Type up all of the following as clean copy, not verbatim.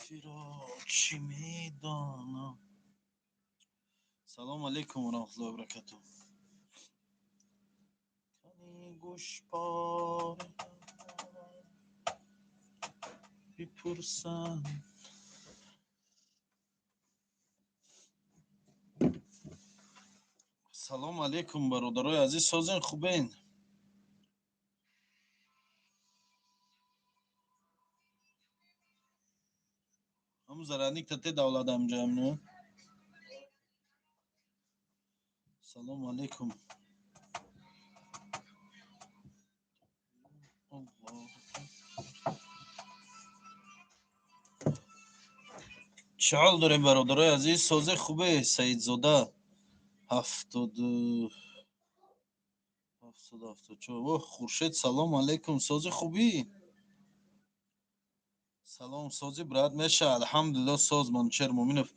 Эфиро чӣ медонам. Салому алейкум ва раҳматуллоҳи ва баракатуҳ. Кани гӯшпора бипурсам. Салому алейкум, бародарои азиз, созен, хубен? Ҳамун зарадник тате давлат амҷам, ну. Салому алейкум. Чӣ ҳол дорем, бародарои азиз, созе, хубе? Саидзода 70 74. О, Хуршед, салому алейкум, сози, хубӣ? Салом, сози, брат? Меша, алҳамдулилло, соз. Манучер Муминов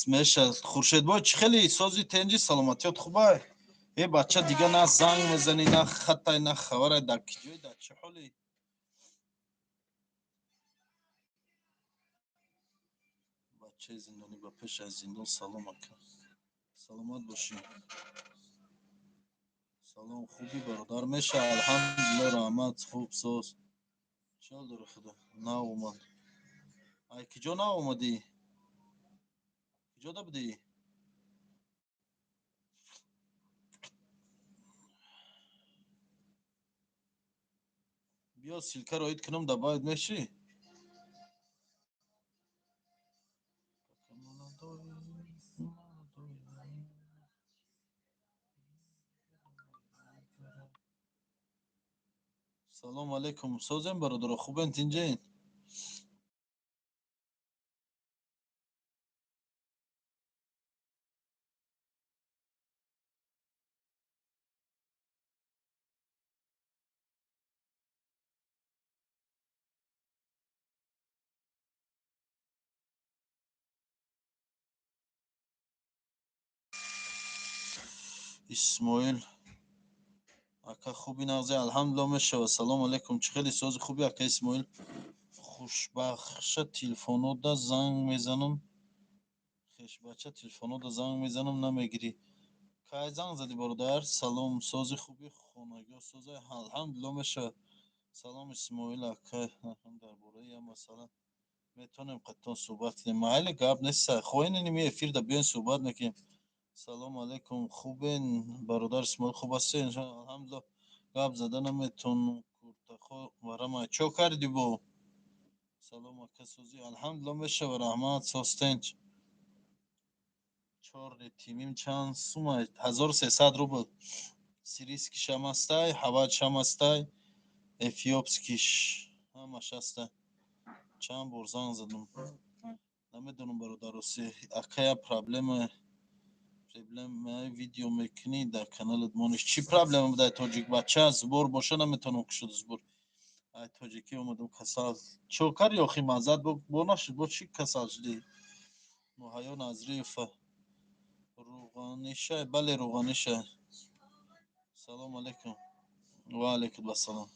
меша. Хуршедбой, чӣ хели, сози, тенҷи, саломатиёт хубай? Э, бача, дига на занг мезанӣ, на хаттай, на хабарай. Дар киҷой, дар чӣ ҳолӣ? Бачаи зиндонӣ ба пеш аз зиндон. Салом, ака, саломат бошӣ. Салом, хубӣ, бародар? Меша, алҳамдулилло, раҳмат, хуб, соз. Чӣ ҳол дори, худо? Наомад. Ай, киҷо наомадӣ? Киҷода будӣ? Биё, ссылка роид кунам, добавить мешӣ. Салому алейкум, созем, бародаро, хубен, тинҷен? Исмоил ака, хуби, нағзи, алҳамдулилло, мешава. Салому алейкум, чӣ хели, сози, хуби, ака Исмоил? Хушбахша, телефонода занг мезанам, хешбача, телефонода занг мезанам, намегирӣ. Кай занг задӣ, бародар? Салом, сози, хуби, хонагиҳо соза? Алҳамдулилло, мешава. Салом, Исмоил ака, дар бораи як масъала метавонем қаттон суҳбат кунем? Майли, гап нест, хоҳем, ними эфирда биёем, суҳбат мекунем. Салому алейкум, хубен, бародар Исмоил, хуб ҳастед? Алҳамдулилло, гап зада наметавонам, куртахо варама. Чо кардӣ бо? Салом, ака, созӣ? Алҳамдулилло, мешава, раҳмат, состенч. Чорни тимим чанд сума? 1300 рубл. Сирийскишам ҳастай, ҳаваҷшам ҳастай, эфиопскиш, ҳамаш ҳастай. Чанд бор занг задам, намедонам, бародароси. Акая, проблемаи видео мекунӣ дар каналат, мониш. Чӣ проблема будай, тоҷикбача? Сбор боша, наметавонам кушода сбор. Ай, тоҷикӣ омадам, касал. Чо карди охи, маззат бо нашуд, бо чӣ касал шудӣ? Муҳайё Назриева, рӯғаниша? Бале, рӯғаниша. Салому алейкум. Ва алейкум ассалом.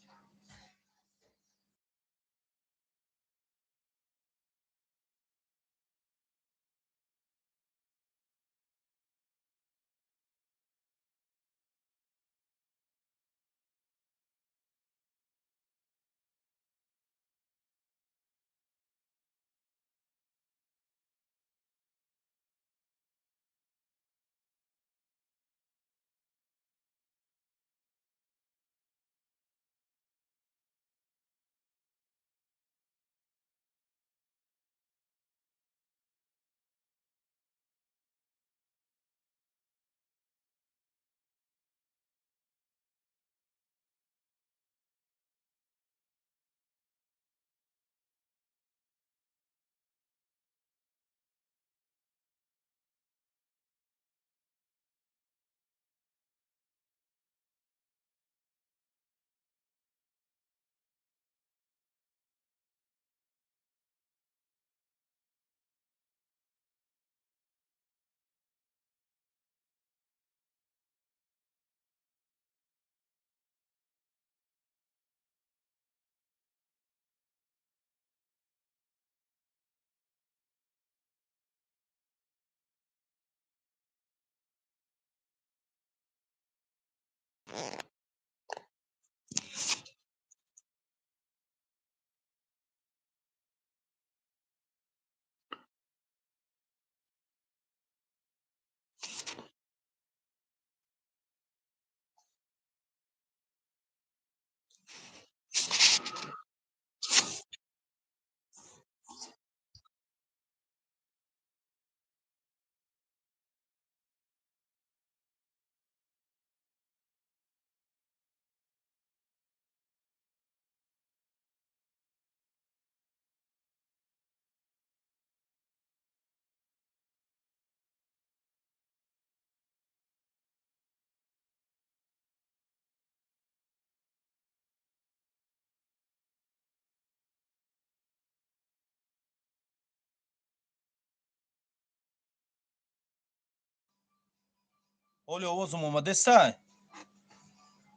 Оли, овозум омадестай?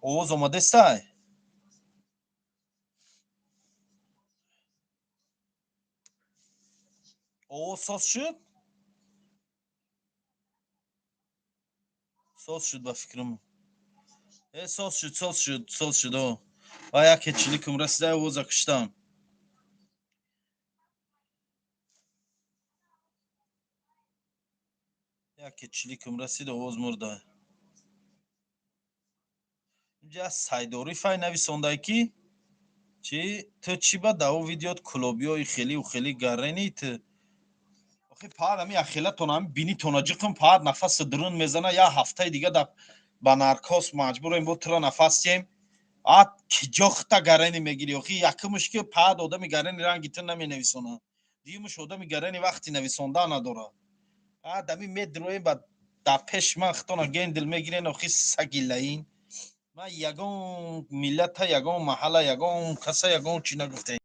Овоз омадестай? Овоз соз шуд? Соз шуд, ба фикрам. Соз шуд, соз шуд, соз шуд. О, ва яке чиликум расида, овоза куштам. Яке чиликум расид, овоз мурда. Инҷа Сайдорифай нависондай, ки чи ту чӣ ба даво видеот кулобиёи хелиу хели гарени ту. Охи, паҳад ами ахелатон, ами бинитона ҷиқм, паҳад нафаси дурун мезана. Я ҳафтаи дига да ба наркоз маҷбурем, бо тура нафас тием. А киҷо хита гарени мегирӣ? Охи, якумш, ки паҳад одами гарени ранги ту наменависона, дуюмш, одами гарени вақти нависонда надорад. Паҳад ами медроем, ба дар пеши ман хитона гендил мегирен. Охи, сагилаин, ман ягон миллата, ягон маҳалла, ягон каса, ягон чӣ нагуфтем.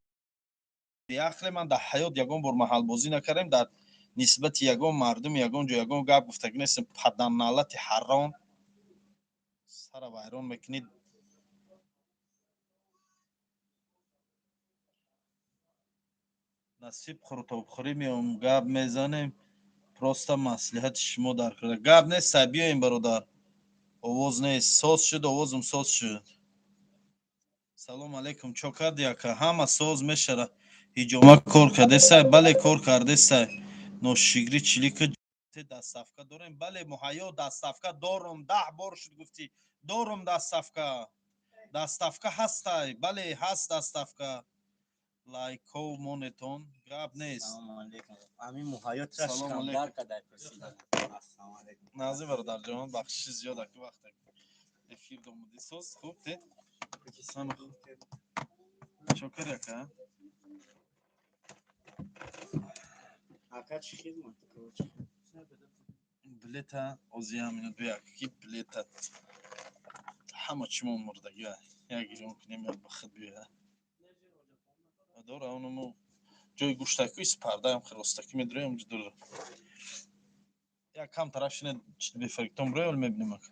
Беақле, ман дар ҳаёт ягон бор маҳалбозӣ накардем, дар нисбати ягон мардум ягон ҷо ягон гап гуфтагӣ нестем. Паданалати ҳаром, сара вайрон мекунед. Насиб, қурутобхӯрӣ меом, гап мезанем. Просто маслиҳати шумо дар кора гап нест. Биёем, бародар. Овоз нест, соз шуд, овозум соз шуд. Салом алейкум, чо карди, ака? Ҳама соз мешара. Ҳиҷома кор кардесай? Бале, кор кардесай. Ношигри чилика доставка дорем? Бале, муҳайё, доставка дорум. 10 бор шуд гуфтӣ, дорум доставка. Доставка ҳастай, бале, ҳаст доставка. Лайков монетон, гап нест. Салом алейкум. Назим, бародарҷон, бахшиши зиёд, аки вақта эфир домудӣ. Соз, хуб те? Чо карди, ака? Ака, чӣ хизмат? Билета озиям минут бияк, ки билета ҳама чимо мурдагӣ, як гирён кунем, як ба худ биёя. Дора онмо ҷои гӯштаку пардаам хиростакӣ медроям ҷудора. Як кам тараф шине, бефарктон броя, мебинем, ака.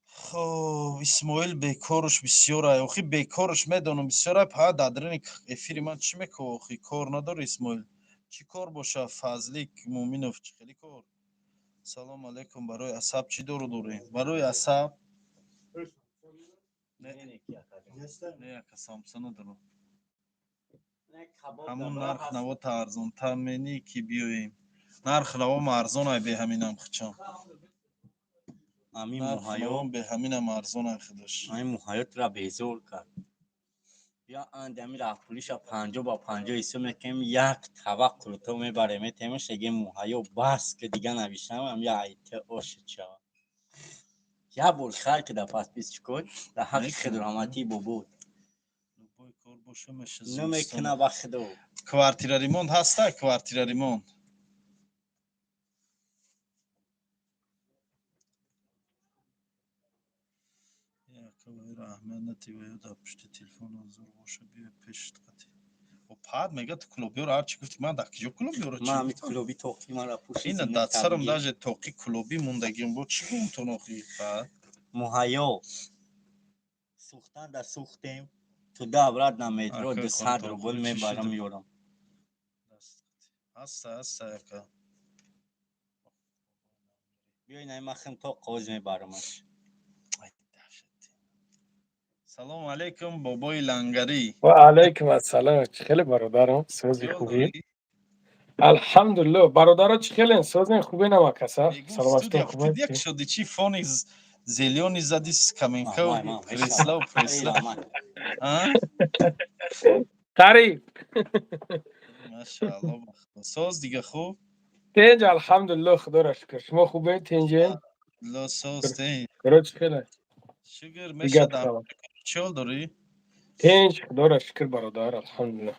Хоб, Исмоил, бекоруш бисёрай. Охи, бекоруш медонам бисёрай. Па дадрини эфири ман чӣ мекова? Охи, кор надори, Исмоил, чӣ кор боша? Фазлик Муминов, чӣ хели кор? Салом алейкум, барои асаб чӣ дору дорем? Барои асаб не, ака, самса надорам. Ҳамун нарх навота арзонтар менӣ, ки биёем. Нарх навом арзонай, беҳаминам хичам. Ами муҳайё беҳаминам арзонай худаш. Ами муҳайётра безор кард. Я анди ами раҳпулиша 50 ба 50 ҳисоб мекунем, як табақ қурутоб мебарем, метемаш, еге муҳайё, бас ки дига навишам, ам я айти ошид шава. Я бор хайр ки да подписчикой да ҳаққи хидраҳматии бобод. Любой кор боша, меша. Намекуна, ба худо. Квартира ремонт ҳаста? Квартира ремонт. Аҳмият нативаю, дар пушти телефон зур боша, биё пешт қати. Пад мега, ту кулобиёро ҳарчи гуфти, ман дар киҷо кулобиёро? Ман ами кулоби тоқи мара пӯшид. Ина дар сарам даже тоқи кулобӣ мондагим, бо чӣ гумтон, охи, пад? Муҳайё, сӯхтан да сӯхтем, туда обратно метро 200 рубл мебарам, меёрам. Ҳаста, ҳаста, ака. Биёй, най, ман хим то қоғоз мебарамаш. Салому алейкум, бобои Лангарӣ. Ва алайкум ассалом. Чӣ хеле, бародарам, сози, хубӣ? Алҳамдулилло. Бародаро, чӣ хелен, созен, хубе намакаса? Саломатитон хуб? Як шуди чи фони зелёный зади, скамейка, кресла, пресла. Қариб. Машаалло, соз, дига хуб? Тенҷ, алҳамдулилло, худоро шукр. Шумо хубе, тенҷен? Ло, соз, тенҷ. Коро чӣ хеле? Шукр, мешадам. Чӣ ҳол дорӣ? Тенҷ, худоро шукр, бародар, алҳамдулилло.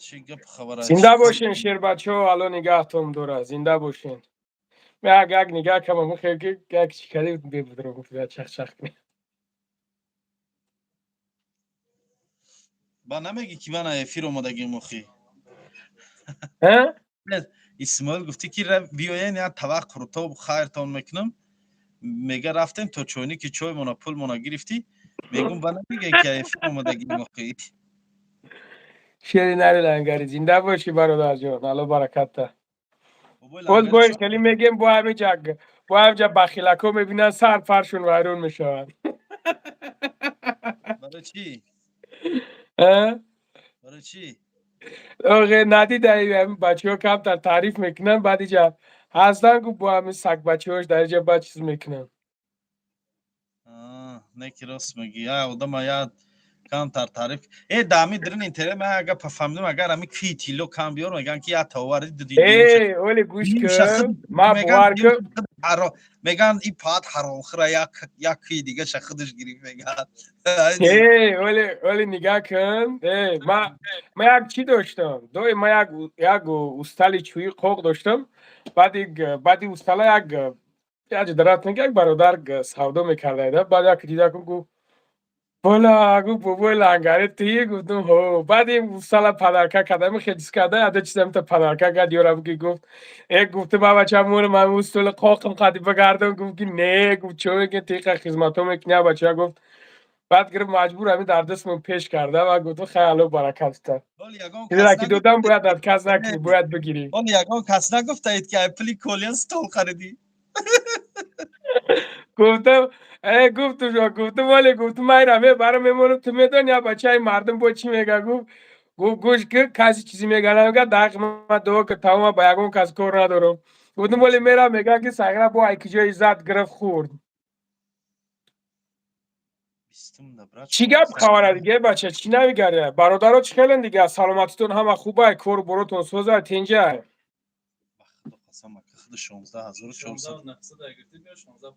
Чӣ гап, хабар? Зинда бошен, шербачаҳо, Алло нигаҳтон дора, зинда бошен. Як як нигаҳ кама, мехоҳем ки як чӣ кардем, бебудро гуфт, чах-чах кунем. Ба намегӣ, ки ман эфир омадагим охи? Ҳа? Исмоил гуфтӣ, ки биёен, як табақ қурутоб хайртон мекунам. Мега, рафтем то чойники чоймона, пулмона гирифтӣ. Мегум, ба намегӯен, ки эфир омадагим охи? Шери нари Лангари, зинда бошӣ, бародарҷон, Алло баракатта. Боз бо хеле мегем, бо ҳамиҷа, бо ҳамиҷа бахилако мебинанд, сар фаршун вайрон мешаванд. Барои чӣ? Барои чӣ? Охе, надидаи, бачаҳо камтар таъриф мекунанд, баъд иҷа ҳастан, гу бо ҳамин сагбачаҳош дар иҷа баъд чиз мекунанд. Не, ки рост мегӣ, я одама я камтар таъриф э даами дрин интернет. Ман агар фаҳмидам, агар ами ки тилло кам биёр, меган, ки я товари. Э, оли, гӯш кун, ма бовар кун. Меган, и пат ҳаромхӯра, як ки дигаша худаш гирифт, меган. Э, оли, оли, нигаҳ кун. Э, ма як чӣ доштам дои, ма як устали чӯи қоқ доштам. Баъди устала як ҷадарат, як бародар савдо мекарда. Баъд як дида кун, гуфт: «Бола», гуфт, «бобои Лангари туи?» Гуфтум: «Ҳо». Баъд ин устала подарка кардам, хел чиз карда, яда чизам та подарка кард. Ёрам ки гуфт: «Э», гуфтум, «бача, мур ман устоли қоқим қади бигардам». Гуфт, ки «Не», гуфт, «чо ки тиқа хизматҳо мекунӣ, бача», гуфт. Баъд гирифт, маҷбур ҳамин дар дастмон пеш карда ва гуфтум: «Хай, Алло баракат та». Чизеро ки додам, бояд отказ накунӣ, бояд бигирӣ. Оли ягон кас нагуфтаед, ки ай пули колия стол харидӣ? Гуфтам, э, гуфтум, гуфтум, вале гуфтум, майра мебарам, мемонам, ту медони, я бачаи мардум бо чӣ мега. Гуфт: «Гӯш ки, касе чизе мега, намега, дар ҳаққи ман дуо ки, тамома, ба ягон кас кор надорам». Гуфтум: «Вале мерам, мегам, ки сағира бо ай киҷои зад, гирифт, хӯрд». Чӣ гап хабара диге, бача, чӣ навигаря? Бародаро, чӣ хелен дига, саломатитон ҳама хубай, кору боротон созай, тенҷай?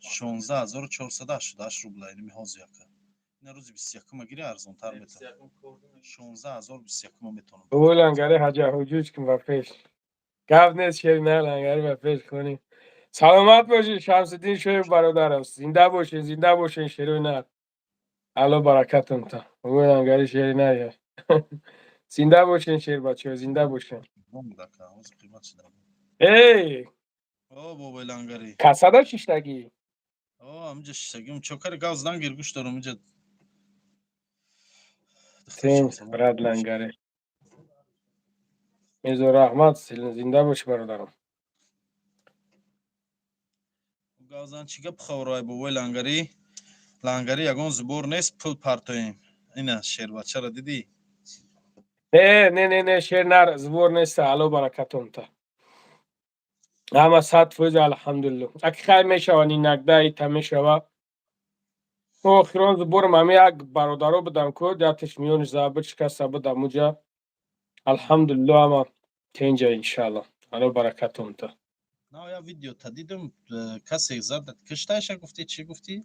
16 488 рубла инами ҳозир, яка ина рӯзи 21-ума гири, арзонтар метавон, 16 021-ума метавонам. Бобои Лангари, ҳаҷа ҳуҷуҷ кун ба пеш, гап нест. Шери на Лангари, ба пеш хонӣ. Саломат бошӣ, Шамсиддин Шоев, бародарам, зинда бошен, зинда бошен, шерои нар, Алло баракатон та. Бобои Лангари, шери нар, зинда бошен, шербачаҳо, зинда бошен. Эй! О, бобои Лангари. Касада шиштагӣ? О, ҳамиҷа шиштагим, чокари гав зан гир, гӯш дорам иҷа. Тинч, брат Лангари, мирзо, раҳмат, зинда бошӣ, бародарам. Гавзан, чӣ гап хабарой, бобои Лангари? Лангари, ягон сбор нест, пул партоем? Ина шербачаро дидӣ? Не, не, не, не, шер нар, сбор неста, Алло баракатон та. Ҳама 100%, алҳамдулилло. Аки хай мешава, иногда ита мешава. Охирон сбор ам ҳами як бародаро будам, ку яташ миёни забр шикаста будам уҷа. Алҳамдулилло, ҳама тенҷа, иншаалло. Алло баракатон та. На, я видео та дидум, касе зад, кишташа, гуфтӣ, чӣ гуфтӣ?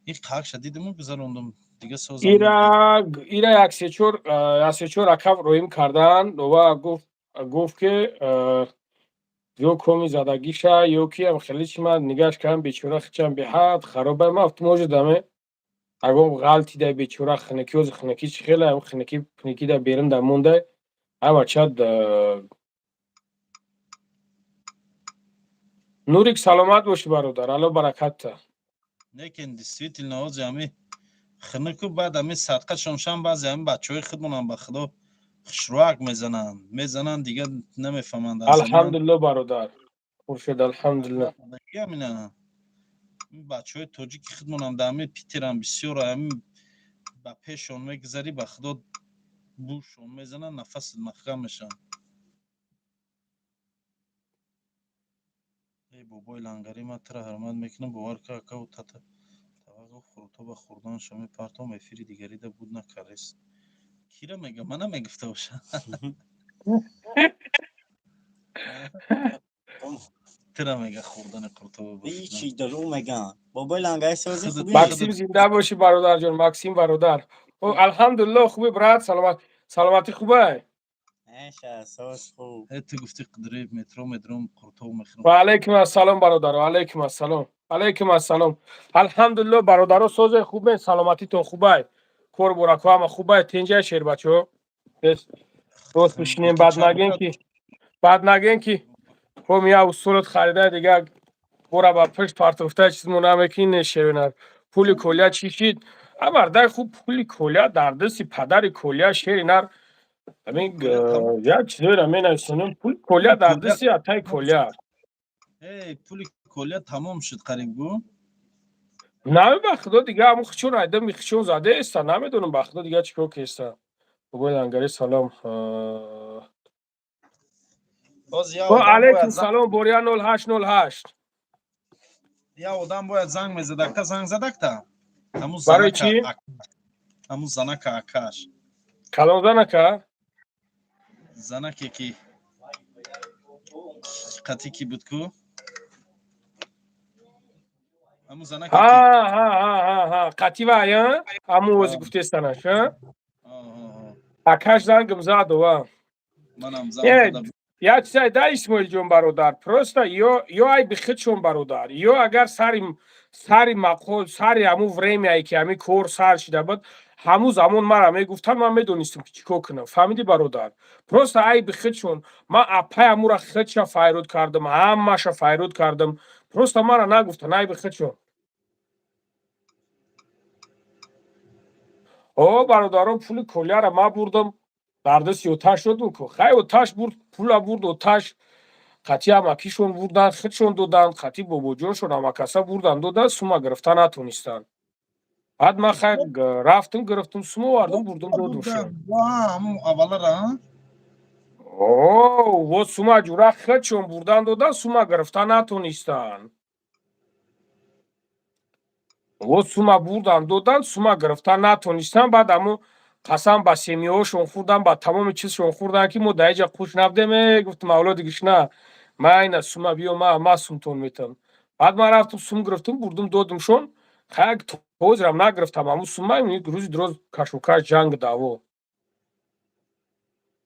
Ин қакша дидуму гузарондум, дига созам. Ира як сечор акав роим кардан ва гуфт, ки ё коми задагиша, ё ки ам хеле чи. Ман нигаш кардам, бечора хичам беҳад хароба. Ма гуфтум, может, аме ягон ғалтида, бечора, хинаки, ози хинаки чи хеле хинаки хинаки да берун да монда ҳама чад. Нурик, саломат бошӣ, бародар, Алло баракатта. Лекин действительно ҳози ҳами хинаку, баъд ҳами садқашон шам, баъзе ҳами бачаҳои худмонам, ба худо, хушрӯак мезананд, дига намефаҳманд. Алҳамдулилло, бародар Хуршед, алҳамдулилло. Амина. Бачаҳои тоҷики худмонам дар ҳамин Питерам бисёр, ҳамин ба пешон мегузарӣ, ба худо, бушон мезананд, нафасат маҳкам мешавад. Эй бобои лангарӣ, ман тура ҳурмат мекунам, бовар кар, акаву тата таваққуф хӯрдто ба хӯрданашон мепартом, эфири дигарида буд накардест. Кира мега? Мана мегуфта боша. Тура мега, хӯрдани қуртоба. Ҳичи дурӯғ меган. Бобои лангари, сози, хубӣ? Максим, зинда бошӣ, бародарҷон, Максим бародар. Алҳамдулилло, хуби, брат, саломат, саломатӣ хубай? Неша, соз, хуб. Э, ту гуфти қидри метро медром, қуртоб мехӯрам. Ва алайкум ассалом, бародар, ва алайкум ассалом, алайкум ассалом. Алҳамдулилло, бародаро, созе, хубен, саломатитон хубай, кор борако ҳама хубай, тенҷай, шербачаҳо? Рост бишинем, баъд нагем ки хом я усулат харида, дига бора ба пушт партофта, чизмо намекунӣ. Шеринар, пули Колия чӣ шид? Амардай хуб, пули Колия дар дасти падари Колия, шеринар. Ҳамин як чизоеро менависонем, пули Колия дар дасти атай Колия. Эй, пули Колия тамом шуд қариб гу. Наме, ба худо, дига ҳамун хичон айдам, хичон задаеста, намедонам, ба худо, дига чӣ кор кеста. Бобои лангари, салом. Алайкум салом, бория 0808. Я одам бояд занг мезадакта, занг задакта. Барои чӣ? Ҳамун занака, акаш. Калон занака? Занаке ки қатӣ ки буд ку, ҳамун занаке. Қатӣ вай ҳамун ози гуфтестанаш акаш зангм заду ва. Манам занг. Як чизай да, Исмоилҷон бародар, просто ё айби худшон, бародар, ё агар сари мақол, сари ҳамун времяе ки ҳамин кор сар шида буд, ҳамун замон мара мегуфтанд, ман медонистам, ки чӣ кор кунам, фаҳмидӣ, бародар? Просто айби худшон. Ман апай ҳамура худша файруд кардам, ҳамаша файруд кардам, просто мара нагуфтанд, айби худшон. О, бародарон, пули Колияра ман бурдам, дар дасти оташ додум ку. Хай, оташ бурд, пула бурд оташ, қатъи амакишон бурданд, худшон доданд, қатъи бобоҷоншон, амакаса бурданд, доданд, сума гирифта натонистанд. Баъд ман хай рафтам, гирифтам, сума овардам, бурдам, додумшон. Во сума ҷура худшон бурдан, доданд, сума гирифта натонистанд. Во сума бурдан, доданд, сума гирифта натонистанд. Баъд ҳамун қасам ба семьяҳошон хӯрдан, ба тамоми чизшон хӯрдан, ки мо дар иҷа қуш набудем. Э, гуфтам, авлоди гишна, ма ина сума биё, ма сумтон метам. Баъд ман рафтам, сум гирифтам, бурдум, додумшон. Хай, ҳозирам нагирифтам ҳамун сума. Рӯзи дуроз кашокаш, ҷанг, даъво,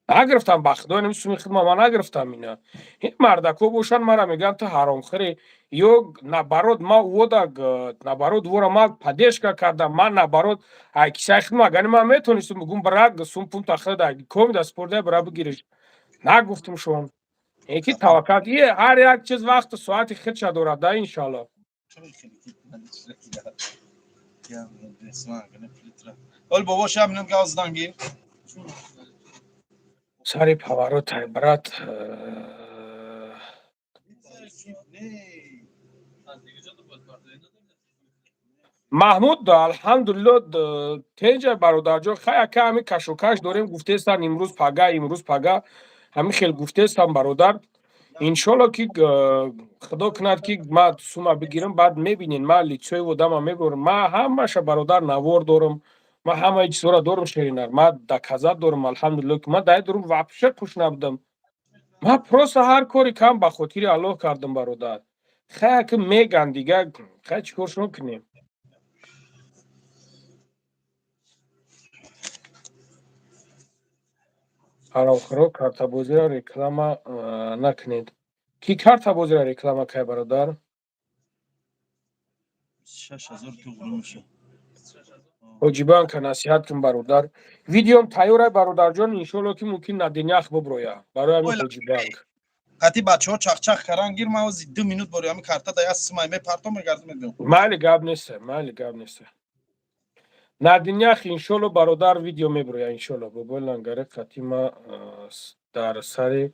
нагирифтам, ба худо, инами суми хидма ман нагирифтам. Ина ин мардако бошанд, мара мегӯянд, ту ҳаромхӯре. Ё наоборот, ма вода, наоборот, вора ма поддержка кардам, ман наоборот ай кисаи хидма. Агар ман метонистам, бигум, брат, сум пунта худа комида спорда, бира бигириш. Нагуфтум шон. Ки таваккал, ҳар як чиз вақту соати худша дорад да, иншалло. Ол бобо шаб минут гав задан гир. Сари поворот ай, брат. Маҳмуд, алҳамдулилло, тенҷа, бародарҷон. Хай, ака, ҳамин кашокаш дорем, гуфтестан, имрӯз пага, имрӯз пага, ҳамин хел гуфтестан, бародар. Иншолло, ки худо кунад, ки ман сума бигирам, баъд мебинен, ман лицои одама мебурам. Ман ҳамаша, бародар, навор дорам, ман ҳамаи чизҳоро дорам, шеринар, ман доказать дорам, алҳамдулилло, ки ман дар дорум вообще қуш набудам. Ман просто ҳар кори кам ба хотири Аллоҳ кардам, бародар. Хай, ки меган, дига хай, чӣ коршон кунем? Ҳаромхӯро, картабозиро реклама накунед. Ки картабозиро реклама кай, бародар? 6000 туғри меша. Ҳоҷибанка, насиҳат кун, бародар. Видеом тайёрай, бародарҷон, иншолло, ки мумкин на днях буброя барои ҳамин Ҳоҷибанк. Қати бачаҳо чақчақ каран гир, ман ози 2 минут бори ҳамин карта да як симай мепартом, мегардам, мебиём. Майли, гап неста, майли, гап неста. На днях, иншолло, бародар, видео меброя, иншолло. Бобои лангаре, қати ма дар сари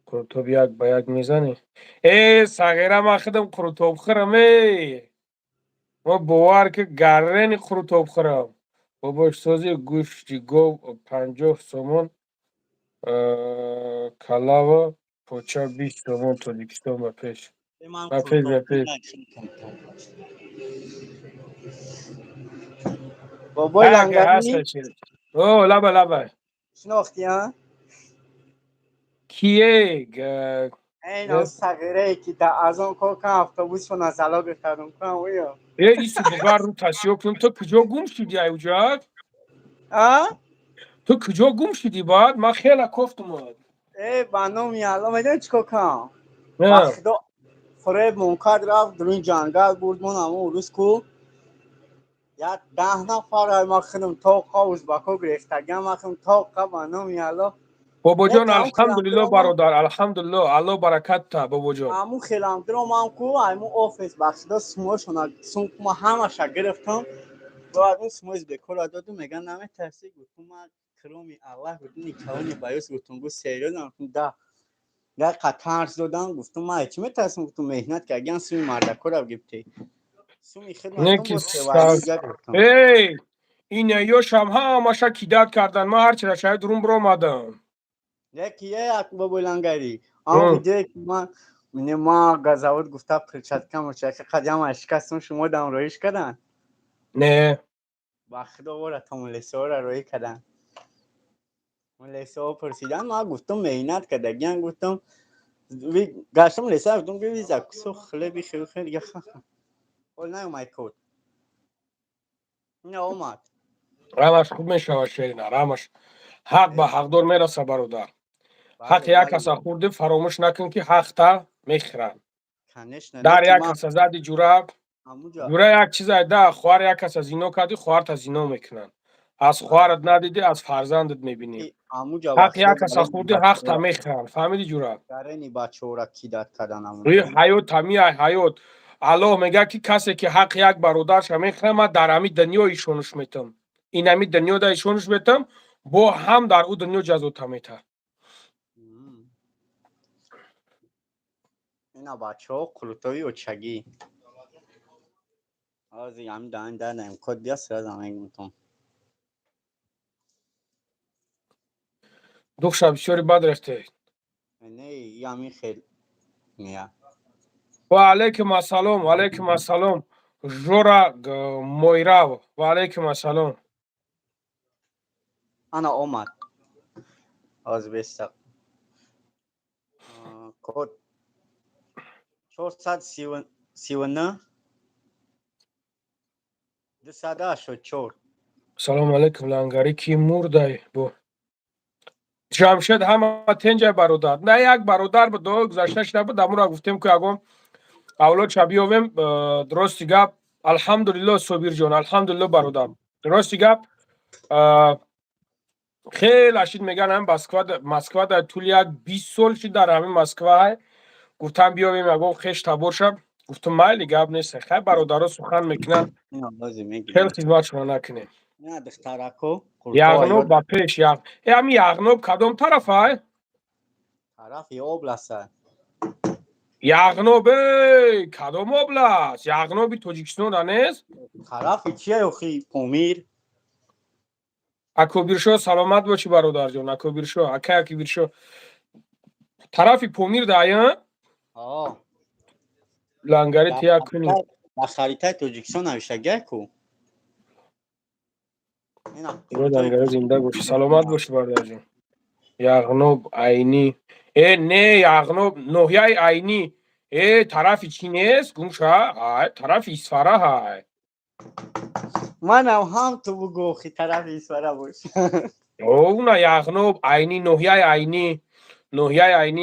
қурутоб як ба як мезанӣ. Э, сағира, ман худам қурутобхӯрам, э. Мо бовар ки, гаррени қурутоб хӯрам. Бобошсози, гӯшти гов 50 сомон, калава поча 20 сомон. Тоҷикистон ба пеш, ба пеш, ба пеш! Бобои Лангарӣ. О, лаба, лаба. Шинохтӣ, а? Кие? Ин сағирае, ки дар аз он кор кан, автобусшона зало гирифтадум кан оё. Э, ису бугар ру тасиё кунам. Ту куҷо гум шудӣ, ай уҷа? А? Ту куҷо гум шудӣ? Баъд ман хела кофтум. Э, ба номи Алло, медонӣ чӣ кор кам? Ба худо, фуреб мункад рафт, дуруни ҷангал бурд мон, ҳамон урус ку як 10 нафар, ма худам тоқа узбако гирифтагиам, ма худам тоқа, ба номи Алло. Бобоҷон, алҳамдулилло, бародар, алҳамдулилло, Алло баракат та, бобоҷон. Ҳамун хелам диромам ку, айму офис, ба худо, сумошона сумкума ҳамаша гирифтам, бояд он сумои бекора додум. Меган, наметарсӣ? Гуфтум, ма кроми Аллаҳ, гуфтум, никалони баёс, гуфтум, гу серьёзно, гуфтум, да як қатарс додам. Гуфтум, ма чӣ метарсам? Гуфтум, меҳнат кардагиам, суми мардакора гирифтӣ, суми. Эй, ин ёшам ҳамаша кидать кардан, ман ҳарчира шаҳид рум биромадам. Яки як, бобои Лангарӣ, ам видеое, ки ман не ма газавод гуфта, перчатка мочака қадама шикастум, шумо дам роиш кардан? Не. Ба худо, вора то мулесоора роӣ кардан. Мулесоо пурсидан, ма гуфтум, меҳнат кардагиам, гуфтум, гаштам леса, гуфтум, ки закусу хлеби хел хел ҳол наомад, код ина омад. Рамаш хуб мешавад, шерина, рамаш ҳақ ба ҳақдор мераса, бародар. Ҳақи як каса хурди, фаромӯш накун, ки ҳақта мехӯранд. Дар як каса зади, ҷура, ҷура, як чиза да, хоҳар як каса зино кардӣ, хоҳарта зино мекунанд. Аз хоҳарат надидӣ, аз фарзандат мебинӣ. Ҳақи як каса хурди, ҳақта мехӯранд, фаҳмиди, ҷура? Ҳаёт ҳамиай ҳаёт. Аллоҳ мегӯяд, ки касе ки ҳаққи як бародарша мехӯрад, ман дар ҳами дунё ишонуш метам, ин ҳами дунё да ишонуш метам, бо ҳам дар ӯ дунё ҷазота метаҳад. Ина бачаҳо, қулутови очагӣ ҳозир ҳами даҳани дадаем, код бия, сразу мегумтон. Духша бисёри бад рехте. Не, ҳами хел мея. Ва алайкум ассалом, ва алайкум ассалом, Жора Мойрав, ва алайкум ассалом. Ана омад, ҳозир беста, код 439 284. Салому алайкум, Лангарӣ, ки мурдай бо Ҷамшед? Ҳама тенҷай, бародар. На, як бародар буд, гузашта шуда буд, амура гуфтем, ки ягон авлодша биёвем. Рости гап, алҳамдулилло, Собирҷон, алҳамдулилло, бародар. Рости гап, хеле ашид меган, ҳам Москва дар тӯли як 20 сол шид, дар ҳамин Москва гуфтам, биёвем ягон хеш таборша. Гуфтум, майли, гап нест, хай, бародаро сухан мекунанд, хел хизматшона накунем. Яғноб ба пеш! Э, ҳами Яғноб кадом тарафай? Тарафи областа. Яғноб, э, кадом област? Яғноби Тоҷикистонра нест? Тарафи чия охи, Помир. Акобиршо, саломат бошӣ, бародарҷон. Акобиршо, акай Акобиршо, тарафи Помир дая. Лангари тия кунӣ. Ба харитаи Тоҷикистон навиштагия ку. Лангари, зинда бошӣ, саломат бошӣ, бародарҷон. Яғноб, Айнӣ, э, не, Яғноб ноҳияи Айнӣ, э, тарафи чӣ нест, гумша, ай тарафи Исфара ҳай. Манам ҳам ту бугӯ, охи, тарафи Исфара бош. Уна Яғноб, Айнӣ, ноҳияи Айнӣ, ноҳияи Айнӣ.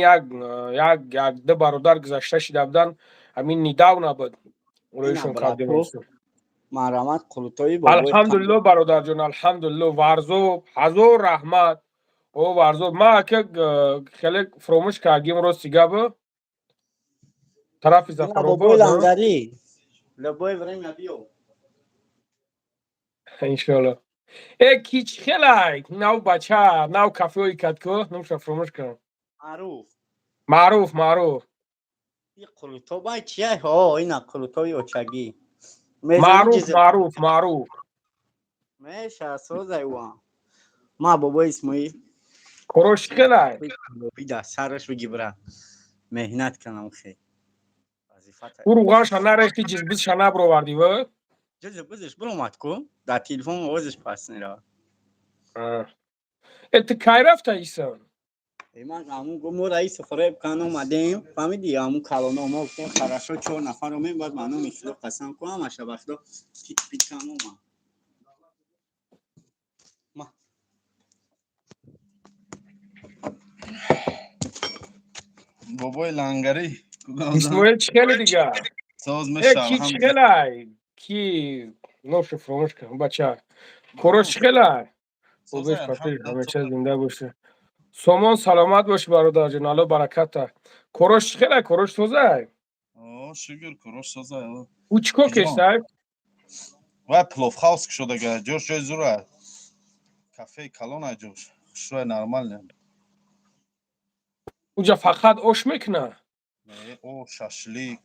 Як як ду бародар гузашта шида буданд, ҳамин недавно буд, рӯишон кардем. Марҳамат, қулутои. Алҳамдулилло, бародарҷон, алҳамдулилло. Варзоб, ҳазор раҳмат, о Варзоб. Ма ака хеле фуромӯш кардим, рости гап, тарафи Зафаробод. Любое время биё. Иншоалло. Э, ки чӣ хелай нав бача нав кафеои кад ку, номша фуромӯш кардам. Маъруф. Маъруф, Маъруф. И қулутобай чия? Ҳо, ина қулутоби очагӣ. Маъруф, маъруф, маъруф. Меша созай ва. Ма бобои Исмоил. Корош хелай. Бида сараш бигӣ, бира. Меҳнат канам хе. Вазифата. Ӯ руғанша нарехти, ҷизбизша набровардӣ ва? Ҷиз бизиш биромад ку? Дар телефон овозиш паст меравад. Э, ту кай рафта исан? Ман ҳамун гу мо раиси фиреб кан омадем, фаҳмидӣ? Ҳамун калоно мо гуфтем, хорошо, чор нафар омем, баъд ба номи Худо қасам ку, ҳамаша ба Худо тит пит кан омад. Ма. Бобои Лангарӣ. Исмоил, чӣ хеле дигар? Соз. Э, меша. ки чӣ хелай? Ки ношу фуромӯш кардам, бача. Корош чӣ хелай? Бобеш папир ҳамеша зинда боша. Сомон, саломат бошӣ, бародарҷон, Алло бараката. Корош чӣ хелай? Корош созай? О, шукр, корош созай. Ӯ чӣ кор кестай? Вай пловхаус кушодага, ҷош ҷои зура. Кафеи калона ҷош. Хушрӯй, нормально. Уҷа фақат ош мекуна? Не, ош, шашлик,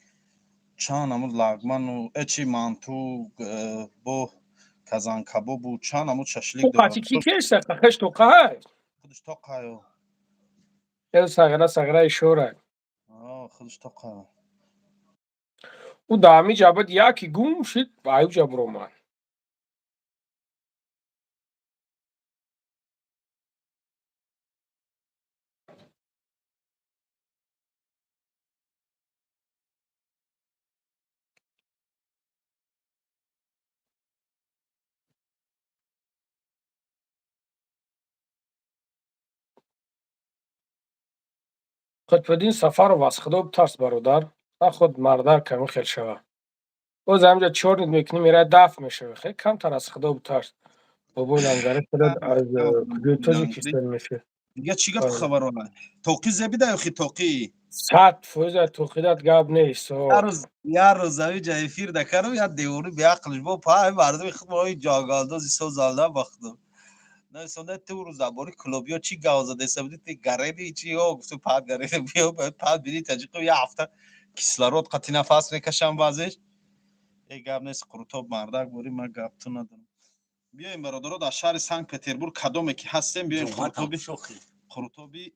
чанд намуд лагману, эчи манту, бо казанкабобу чанд намуд шашлик. Ӯ қати ки кестай? Хеш тоқай? Худаш тоқаю. Эл сағира, сағира ишора. Худаш тоқаю. Ӯ дар ҳамин ҷа буд, яке гум шуд, аюҷа буромад. Қутбиддин Сафаров, аз Худо битарс, бародар, на худ мардак ками хел шава. Боз ҳамҷа чорнит мекунӣ, мерай, дафт мешавӣ. Хеле камтар аз Худо битарс. Бобои Лангари, худат аз куҷои Тоҷикистон мешавӣ? Дига чӣ гап хабарона? Тоқӣ зебида ёхи тоқӣ? 100% тоқидат гап нест. Як рӯз авиҷа эфир дакарам, як девори беақлиш бо пай мардуми худ мои ҷогалдози созалда ба худо. Нависонда, ту рӯз дар бораи клубиё чӣ гап задаиста будӣ, ти гареди чи ё гуфту пад гареди биё пад биди таҷиқо як ҳафта кислород қати нафас мекашам баъзеш. Э, гап нест, қурутоб мардак бори, ман гап ту надорам. Биёем, бародаро, дар шаҳри Санкт Петербург кадоме ки ҳастем, биёем қурутоби, қурутоби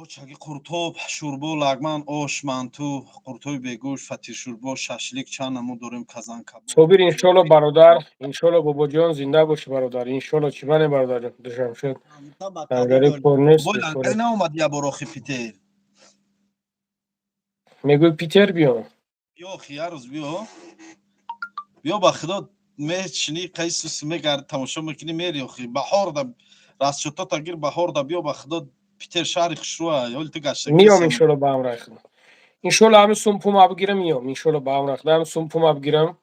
очаги, қурутоб, шӯрбо, лагман, ош, манту, қурутоби бегӯшт, фатиршӯрбо, шашлик чанд намуд дорем, казанкабоб. Собир, иншолло, бародар, иншолло, бобоҷон, зинда бошӣ, бародар, иншолло. Чӣ мане, бародарҷон, Душамшед Лангари кор нест. Бобои Лангари, наомад як бор охи Питер? Мегӯи Питер биём? Биё охи, як рӯз биё, биё, ба худо, мечинӣ, қайсус мегарди, тамошо мекунӣ, мери. Охи баҳорда расчётота гир, баҳорда биё, ба худо, Питер шаҳри хушрӯа, ёли ту гашта. Миём, иншолло, ба ҳамроҳи худо, иншолло, ҳамин сум пума бигирам, миём, иншолло, ба ҳамроҳи худо, ҳамин сум пума бигирам,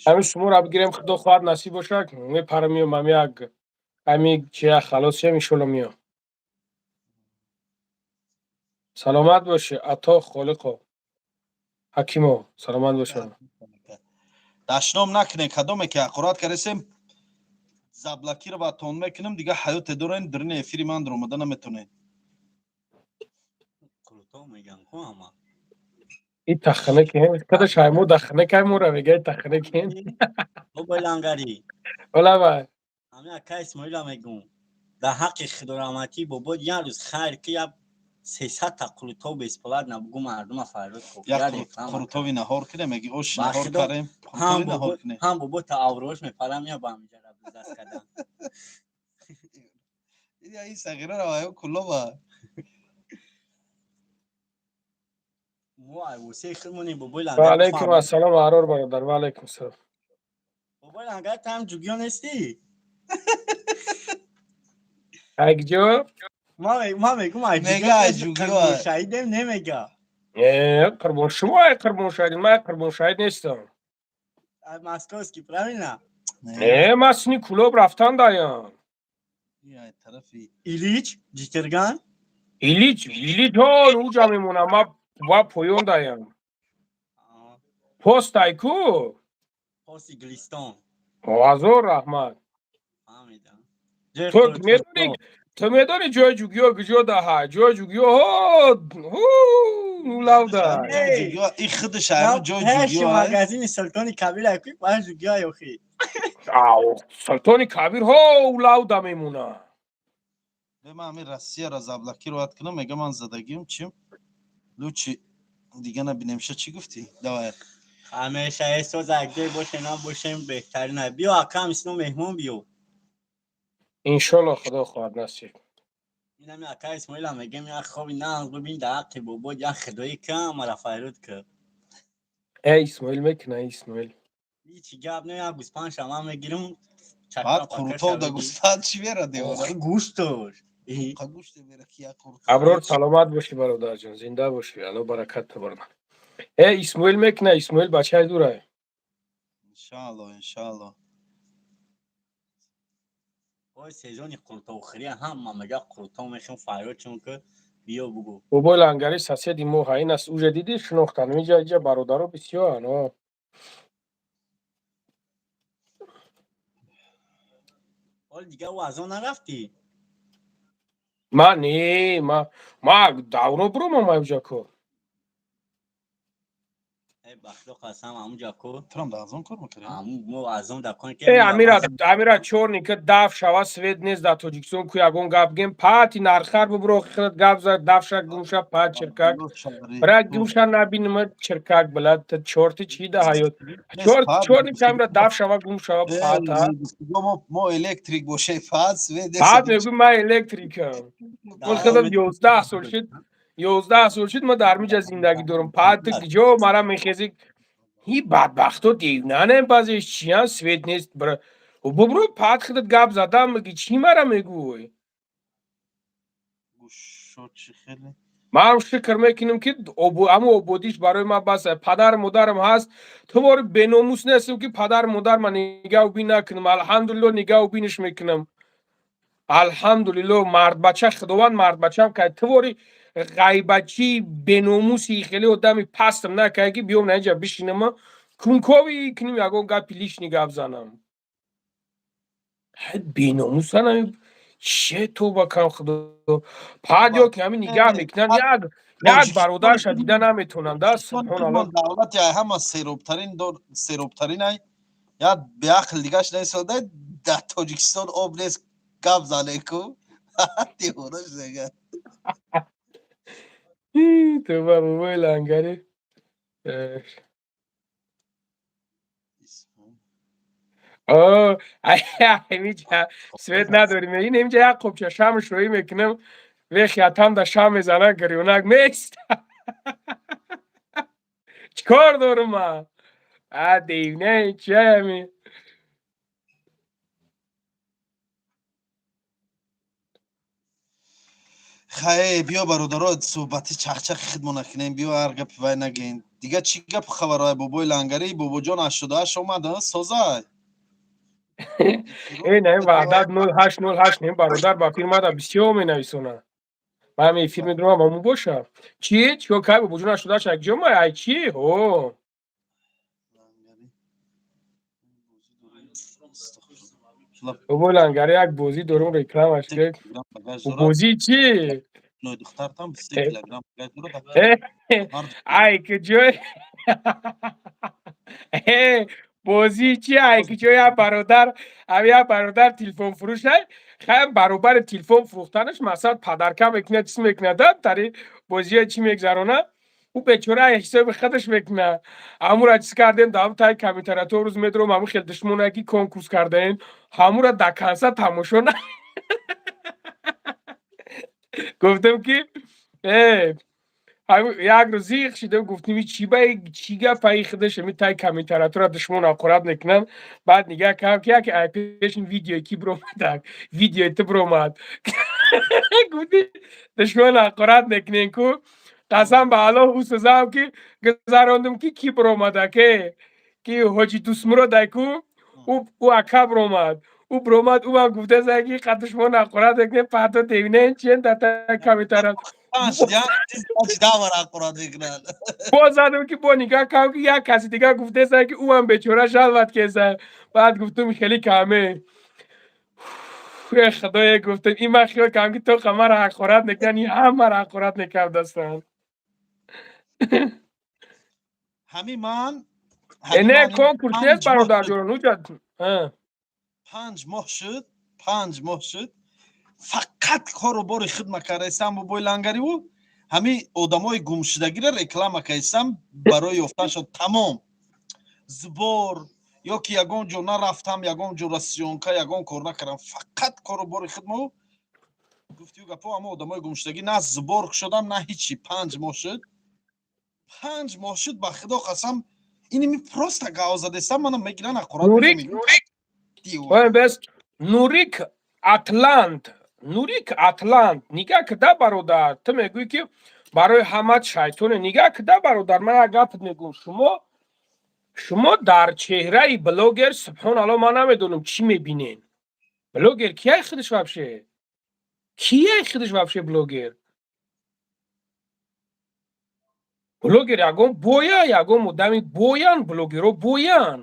ҳамин сумура бигирем, худо хоҳад, насиб бошад, мепарам, миём, ҳами як ҳами чия халос шем, иншолло, миём. Саломат бошӣ, Ато Холиқов, Ҳакимов, саломат бошед. Дашном накунед, кадоме ки ҳақорат кардесем, заблокироватон мекунам, дига ҳаёте дорен, дарини эфири ман даромада наметонед. Қурутоб меган ку ҳама. И тахнеки када шайму дахнекай мура мега, тахнеки. Бобои Лангарӣ. Олава. Ҳами ака Исмоила мегум. Дар ҳаққи худораҳматӣ бобо як рӯз хайр ки як 300 та қурутоб бесплатно бугу, мардума фарёд ку. Як қурутоби наҳор кунем, меги ош наҳор карем, қурутоби наҳор кунем. Ҳам бобо та аврош мепарам, я ба ҳамиҷа даст кардам. Ин сағираро аю кулоба. Мо айвосе худмонем, бобои Ва Лангари. Алайкум ассалом, Аҳрор бародар, ва алайкум ассалом. Бобои Лангари, ту ҳам ҷугиё нестӣ? Айгҷо? Ма мегум ай. Мега ай ҷугиё. Шаҳидем немега. Э, қурбон, шумо ай қурбон шаҳид, ман қурбон шаҳид нестам. Московский, правильно? Э, ман сини Кулоб рафтан даям. Ай тарафи. Илич Ҷитирган. Илич, Илич ҳо уҷа мемонам, ман ва поён даям. Пост ай ку? Пости Глистон. Ҳазор раҳмат. Фаҳмидам. Ту медонӣ. Ту медонӣ ҷои ҷугиё куҷо даҳа? Ҷои ҷугиё ҳо нулавда. И худаш ҳамун ҷои ҷугиё. Магазини Султони Кабир ку паш ҷугиё ёхи. Султони Кабир ҳо улавда мемона. Ман ҳамин Россияро заблокировать кунам, мега ман задагим чим. Лучше дига набинемша. Чӣ гуфтӣ? Давай. Ҳамеша эҳсос якҷой бошем, набошем, беҳтарин. Биё, акам Исно, меҳмон биё. Иншолло, худо хоҳад, насиб. Инами ака Исмоила мегем, як хоби нағз бибин дар ҳаққи бобо, як худоӣ кам мара файруд кар. Э, Исмоил мекуна, Исмоил. Ҳичи гап не, як гӯспанд шама мегирам. Баъд қурутов да гӯспанд чӣ мера, девона? Гӯштош. Гӯште мера ки як қурутов. Аброр, саломат бошӣ, бародарҷон, зинда бошӣ, алло баракат табарна. Э, Исмоил мекуна, Исмоил бачаи дурай. Иншаалло, иншаалло. Ой, сезони қурутовхӯрӣ, ҳама мега қурутов мехем, фарёд чун ки биё бугӯ. Бобои Лангари соседи мо ҳаин аст, уже дидӣ, шинохтан. Иҷа иҷа бародаро бисёранд. О. Ҳол дига ӯ аз он нарафтӣ? Ма не, ма давно буромам аҷа ко. Э, ба худо қасам, ҳамуҷа ко. Турам дар аз он кор мекардӣ? Мо аз он дар кон ки. Э, Амира, Амира чорни ки даф шава, свет нест дар Тоҷикистон ку, ягон гап гем, пати нархар бубро, хират гап зад, дафша гумша пат чиркак. Бра гумша набинима чиркак, била чорти чи да ҳаёт. Чорни камера даф шава, гум шава пата. Мо электрик боше, пат свет. Пат мегӯй ман электрикам. Ман худам 11 сол шуд. 11 сол шуд, ман дар миҷа зиндагӣ дорам. Пат куҷо мара мехези? И бадбахто девнанем, баъзеш чиян, свет нест. Бубро, пат худат гап задам, меги чӣ мара мегӯй? Ман шукр мекунам, ки ҳамун ободиш барои ман бас, падару модарам ҳаст. Ту бори беномус нестам, ки падару модар ман нигаҳубин накунам. Алҳамдулилло, нигаҳубиниш мекунам. Алҳамдулилло, мардбача, худованд мардбачам кард. Ту бори ғайбатчии беномуси хеле одами пастам накард, ки биём наинҷа бишинама, кунковӣ кунем, ягон гапи лишний гап занам. Беномусанам че, тоба кам, худо пад ё ки ҳамин нигаҳ мекунанд, як як бародарша дида наметонанд, да, субҳоналло. Давлати ҳама серобтарин, серобтаринай, як беақл дигаш несода, дар Тоҷикистон об нест, гап занеку, девона шудага. Тоба, бобои Лангари. О, свет надорим. Ин инҷа як қопча шам шӯӣ мекунам, вехи атам да шам мезана, гирёнак мест. Чикор дорум ман? А девне чиями? Хай, биё, бародаро, суҳбати чахчахи хидмо накунем, биё, ҳар гапи вай нагӯем. Дига чӣ гап хабарҳои бобои Лангарӣ? Бобоҷон 88 омад, созай. Э, не, Ваҳдат 0808, не, бародар ба фирмада бисёр менависонад. Ман ҳами эфир медурам, ҳамун боша. Чӣ? Чикор кай бобоҷон 88 як ҷо ма? Ай чӣ? Ҳо. Бобои Лангари, як бозӣ дорум, рекламаш ки. Бозӣ чӣ? Духтартам 3 килограмм. Ай куҷой? Бозӣ чи? Ай куҷо? Як бародар, як бародар телефонфурӯшай, хаям баробари телефон фурӯхтанаш масалан подарка мекунад, чиз мекунад, тари бозиҳо чӣ мегзаронад, ӯ бечора ҳисоби худаш мекунад. Ҳамура чиз кардем, дар тай комментариятҳо рӯз медорам, ҳамун хел душмоне ки конкурс кардаем, ҳамура до конца тамошо на гуфтам, ки як рӯз зиқ шидам, гуфтем, чӣ ба чӣ гапаи худаш, ами тай комментариятора душмон ҳақорат мекунанд. Баъд нигаҳ кардам, ки яке ай пешин видеое ки биромадак, видеои ту биромад, гуфти душмон ҳақорат мекунем ку. Қасам ба Аллоҳ, ӯ сӯзам ки гузарондум, ки кӣ биромадак, ки ҳоҷи Дусмуродай ку, ӯ ака биромад, ӯ биромад, ӯам гуфтаса, ки қа душмон ҳақорат мекунем, пато девинен чиен дар тай комментарият. Боз задам, ки бо нигаҳ кардам, ки як каси дигар гуфтеса, ки ӯам бечора жаловать кеса. Баъд гуфтум, хеле каме. Фуе худое, гуфтам, ин ман хиёл кардам, ки то маро ҳақорат мекунанд, ин ҳамаро ҳақорат мекардастанд. Ҳами ман Не, конкурс нест, бародарҷон, уҷа. 5 моҳ шуд, 5 моҳ шуд, фақат кору бори хидма кардаистам бобои лангариву ҳами одамои гумшудагиро реклама кардистам барои ёфтаншон. Тамом, сбор ё ки ягон ҷо нарафтам, ягон ҷо съёмка, ягон кор накардам, фақат кору бори хидмау гуфтию гапо, ама одамои гумшудагӣ на сбор шудам, на ҳичи. 5 моҳ шуд, 5 моҳ шуд, ба худо қасам, иними просто гав задестам, мана мегиран, ҳақорат. Бес, Нурик Атлант, Нурик Атлант, нигаҳ кида, бародар, ту мегӯӣ, ки барои ҳамат шайтоне. Нигаҳ кида, бародар, ман як гапат мегӯм. Шумо дар чеҳраи блогер, субҳоналло, ман намедонам, чӣ мебинен. Блогер кияй худаш вообще? Кияй худаш вообще блогер? Блогер ягон боя, ягон одами боян, блогеро боян.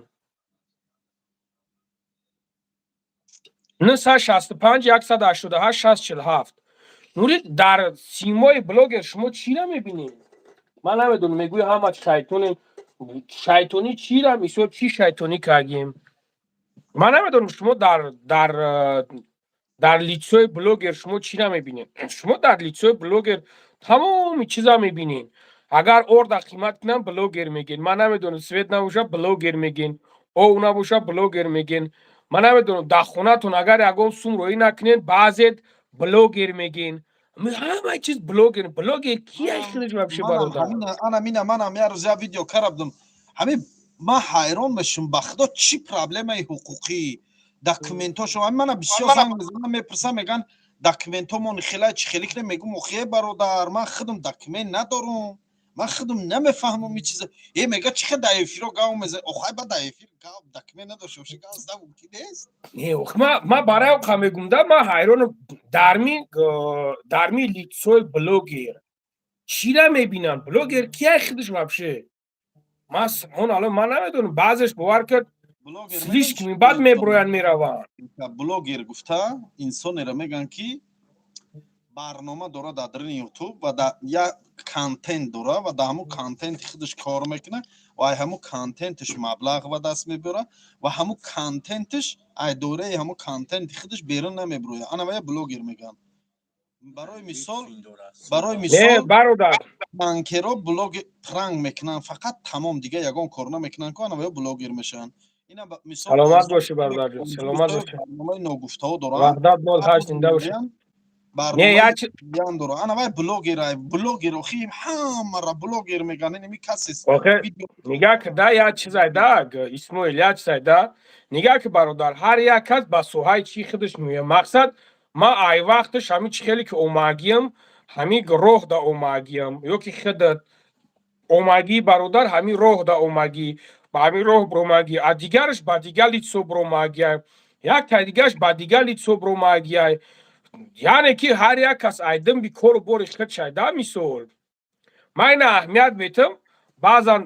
965 188 647. Нури, дар симои блогер шумо чира мебинед? Ман намедонам, мегӯи ҳама шайтоне. Шайтонӣ чира? Мисол, чӣ шайтонӣ кардем? Ман намедонам, шумо дар лицои блогер шумо чира мебинед? Шумо дар лицои блогер тамоми чиза мебинед. Агар орда қимат кунам, блогер мегӯед. Ман намедонам, свет набоша, блогер мегӯед, ов набоша, блогер мегӯед. Ман намедонам, дар хонатон агар ягон сум роӣ накунед, баъзет блогер мегӯед. Ҳамаи чиз блогер. Блогер кия худаш вообще, бародар? Ана мина, манам як рӯз як видео кардам. Ҳамин ман ҳайрон мешум, ба худо, чӣ проблемаи ҳуқуқӣ, документошо мана бисёр занг мезанам, мепурсам, мегӯянд, документомон хела чӣ хеле кунем. Мегӯм, охе, бародар, ман худам документ надорум, ман худам намефаҳмам ин чиза. Е, мега, чӣ хел дар эфиро гав мезан? Охай, ба дар эфир гав документ надошта боши, гав зада мумкин нест. Не, ма барои оқа мегӯм да, ман ҳайронам, дарми лицои блогер чира мебинам? Блогер кия худаш вообще? Ман, субҳоналло, ман намедонам, баъзеш, бовар кард, слишком бад меброянд, мераванд. Блогер гуфта инсонеро мегӯянд, ки барнома дорад дар дарини Ютуб ва як контент дора ва дар ҳамун контенти худаш кор мекунад ва ай ҳамун контенташ маблағ ба даст мебиёрад ва ҳамун контенташ, ай доираи ҳамун контенти худаш берун намебирояд. Ана вая блогер мегӯянд. Барои мисол, бародар, пранкеро, блоги пранк мекунанд фақат, тамом, дига ягон кор намекунанд ку, ана вая блогер мешаванд. Саломат бошӣ, бародарҷон, саломат бошӣ. Барномаи ногуфтаҳо доранд. Ваҳдат нол ҳашт, зинда бошӣ. Барномаи дора, ана вай блогер. Блогер охи ҳамара блогер мегӯянд, инами касе. Охе, нигаҳ кида, як чизай да, Исмоил, як чизай да, нигаҳ ки, бародар, ҳар як кас ба соҳаи чӣ худаш меояд. Мақсад, ман ай вақташ ҳамин чӣ хеле ки омагиям, ҳамин роҳ да омагиям, ё ки худат омагӣ, бародар, ҳамин роҳ да омагӣ, ба ҳамин роҳ бромагӣ, а дигараш ба дигар лицо бромагия, як тай дигараш ба дигар лицо бромагия. Яъне ки ҳар як кас айдимби кору бори худ шайда. Мисол, ман ина аҳамият метам, баъзан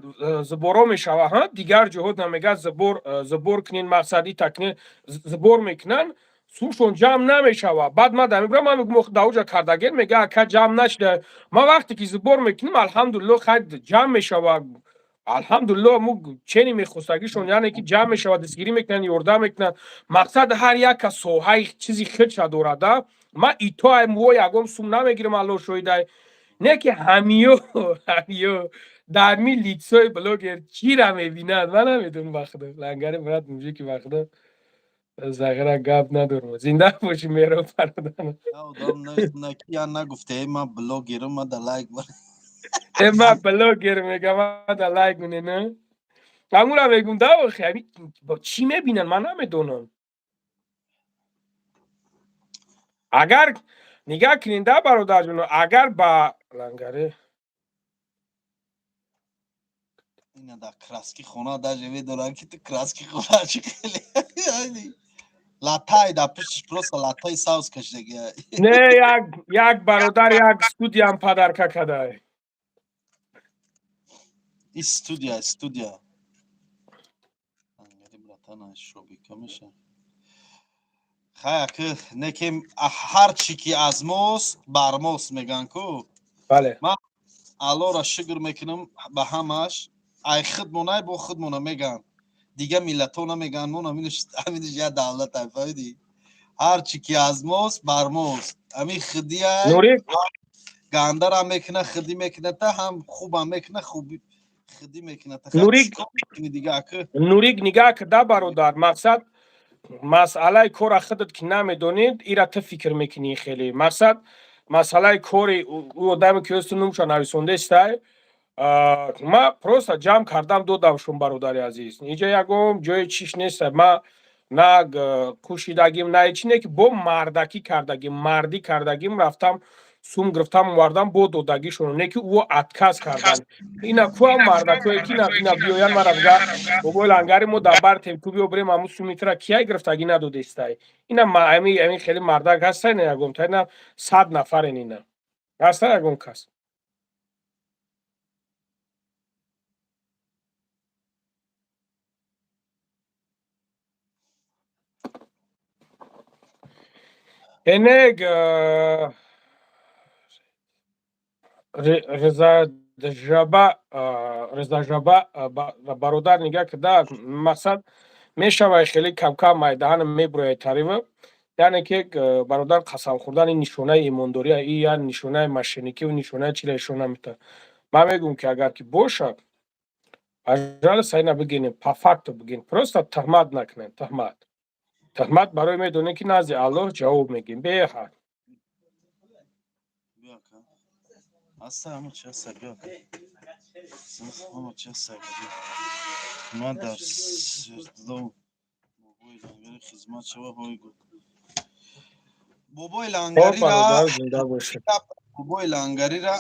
сборо мешава, ҳа, дигар ҷоҳо намегӯяд, сбор, сбор кунен, мақсад ита кунен, сбор мекунанд, сумшон ҷамъ намешава. Баъд ман дар мебирам, ман мегӯм, даоҷа кардаген, мега, ака, ҷамъ нашуда. Ман вақте ки сбор мекунем, алҳамдулилло, хайр, ҷамъ мешава, алҳамдулилло, мо чени мехостагишон, яъне ки ҷамъ мешава, дастгирӣ мекунанд, ёрдам мекунанд. Мақсад, ҳар як кас соҳаи чизи худша дорада. Ман итоай мо ягон сум намегирам, алло шоҳидай. Не ки ҳамиё дар ми лицои блогер чира мебинанд, ман намедонам. Ба худо, лангари брат, мужики, ба худо, зағира гап надорам. Зинда бошӣ, меро, бародарам. Я нагуфте, ман блогерам, ма да лайк. Э, ман блогер мегам, ма да лайк муне, на ҳамура мегум да. Охи, ҳами чӣ мебинанд, ман намедонам. Агар нигаҳ кунед да, бародарҷоно, агар ба лангаре Ина да краски хона даже медонам, ки ту краски хона чӣ хеле латай да пуштиш, просто латай савз кашидаги. Не, як бародар як студиям подарка кадай. И студия, студия, братана, шобика меша. Хай, аки не, ки ҳар чӣ ки аз мост, бар мост, мегӯянд ку. Бале. Ман Аллоҳро шукр мекунам ба ҳамаш. Ай худмонай, бо худмона мегӯянд, дигар миллатҳо намегӯянд. Мо ҳаминш як давлат, фаҳмидӣ? Ҳар чӣ ки аз мост, бар мост. Ҳамин худия. Нурик. Гандарам мекуна, худӣ мекуната, ҳам хубам мекуна, хуби худӣ мекуната. Нурик. Дига, аки? Нурик, нигаҳ кда, бародар, мақсад, масъалаи кора худат ки намедонед, ира ту фикр мекунӣ. Хеле мақсад, масъалаи кори ӯ одаме ки ӯсту нумша нависондестай, ма просто ҷамъ кардам, додамшон. Бародари азиз, инҷа ягон ҷои чиш неста. Ма на кӯшидагим, на чи не, ки бо мардакӣ кардагим, мардӣ кардагим, рафтам, сум гирифтам, овардам, бо додагишон. Не ки ӯ отказ кардан. Ина куам мардакое ки ина биёян, мара бига: «Бобои Лангари, мо дар бартем, ту биё, бирем ҳамун сумитра кияй гирифтагӣ надодестай?» Ина ами хеле мардак ҳастай? На ягон та, ина 100 нафарен, ина ҳаста ягон кас? Энег Резажаба, бародар, нигаҳ кида, мақсад, мешавай, хеле камкам майдаҳана мебурояй тарива. Яъне ки, бародар, қасам хӯрдан ин нишонаи имондория, и я нишонаи мошенникиву нишонаи чира ишон наметавад. Ман мегӯям, ки агар ки бошад, пожалуйста, ина бигинем, по факту бигин, просто туҳмат накунем. Туҳмат барои медонем, ки назди Аллоҳ ҷавоб мегӯем беҳад. Биё, ака, аста, ҳама чи аста, биё, ака, ҳама чи аста, ака, биё. Ман дар Свердлов бобои Лангари хизмат шава ҳой гу бобои Хоб. Лангарира. Бародар, зинда бошед. Бобои Лангарира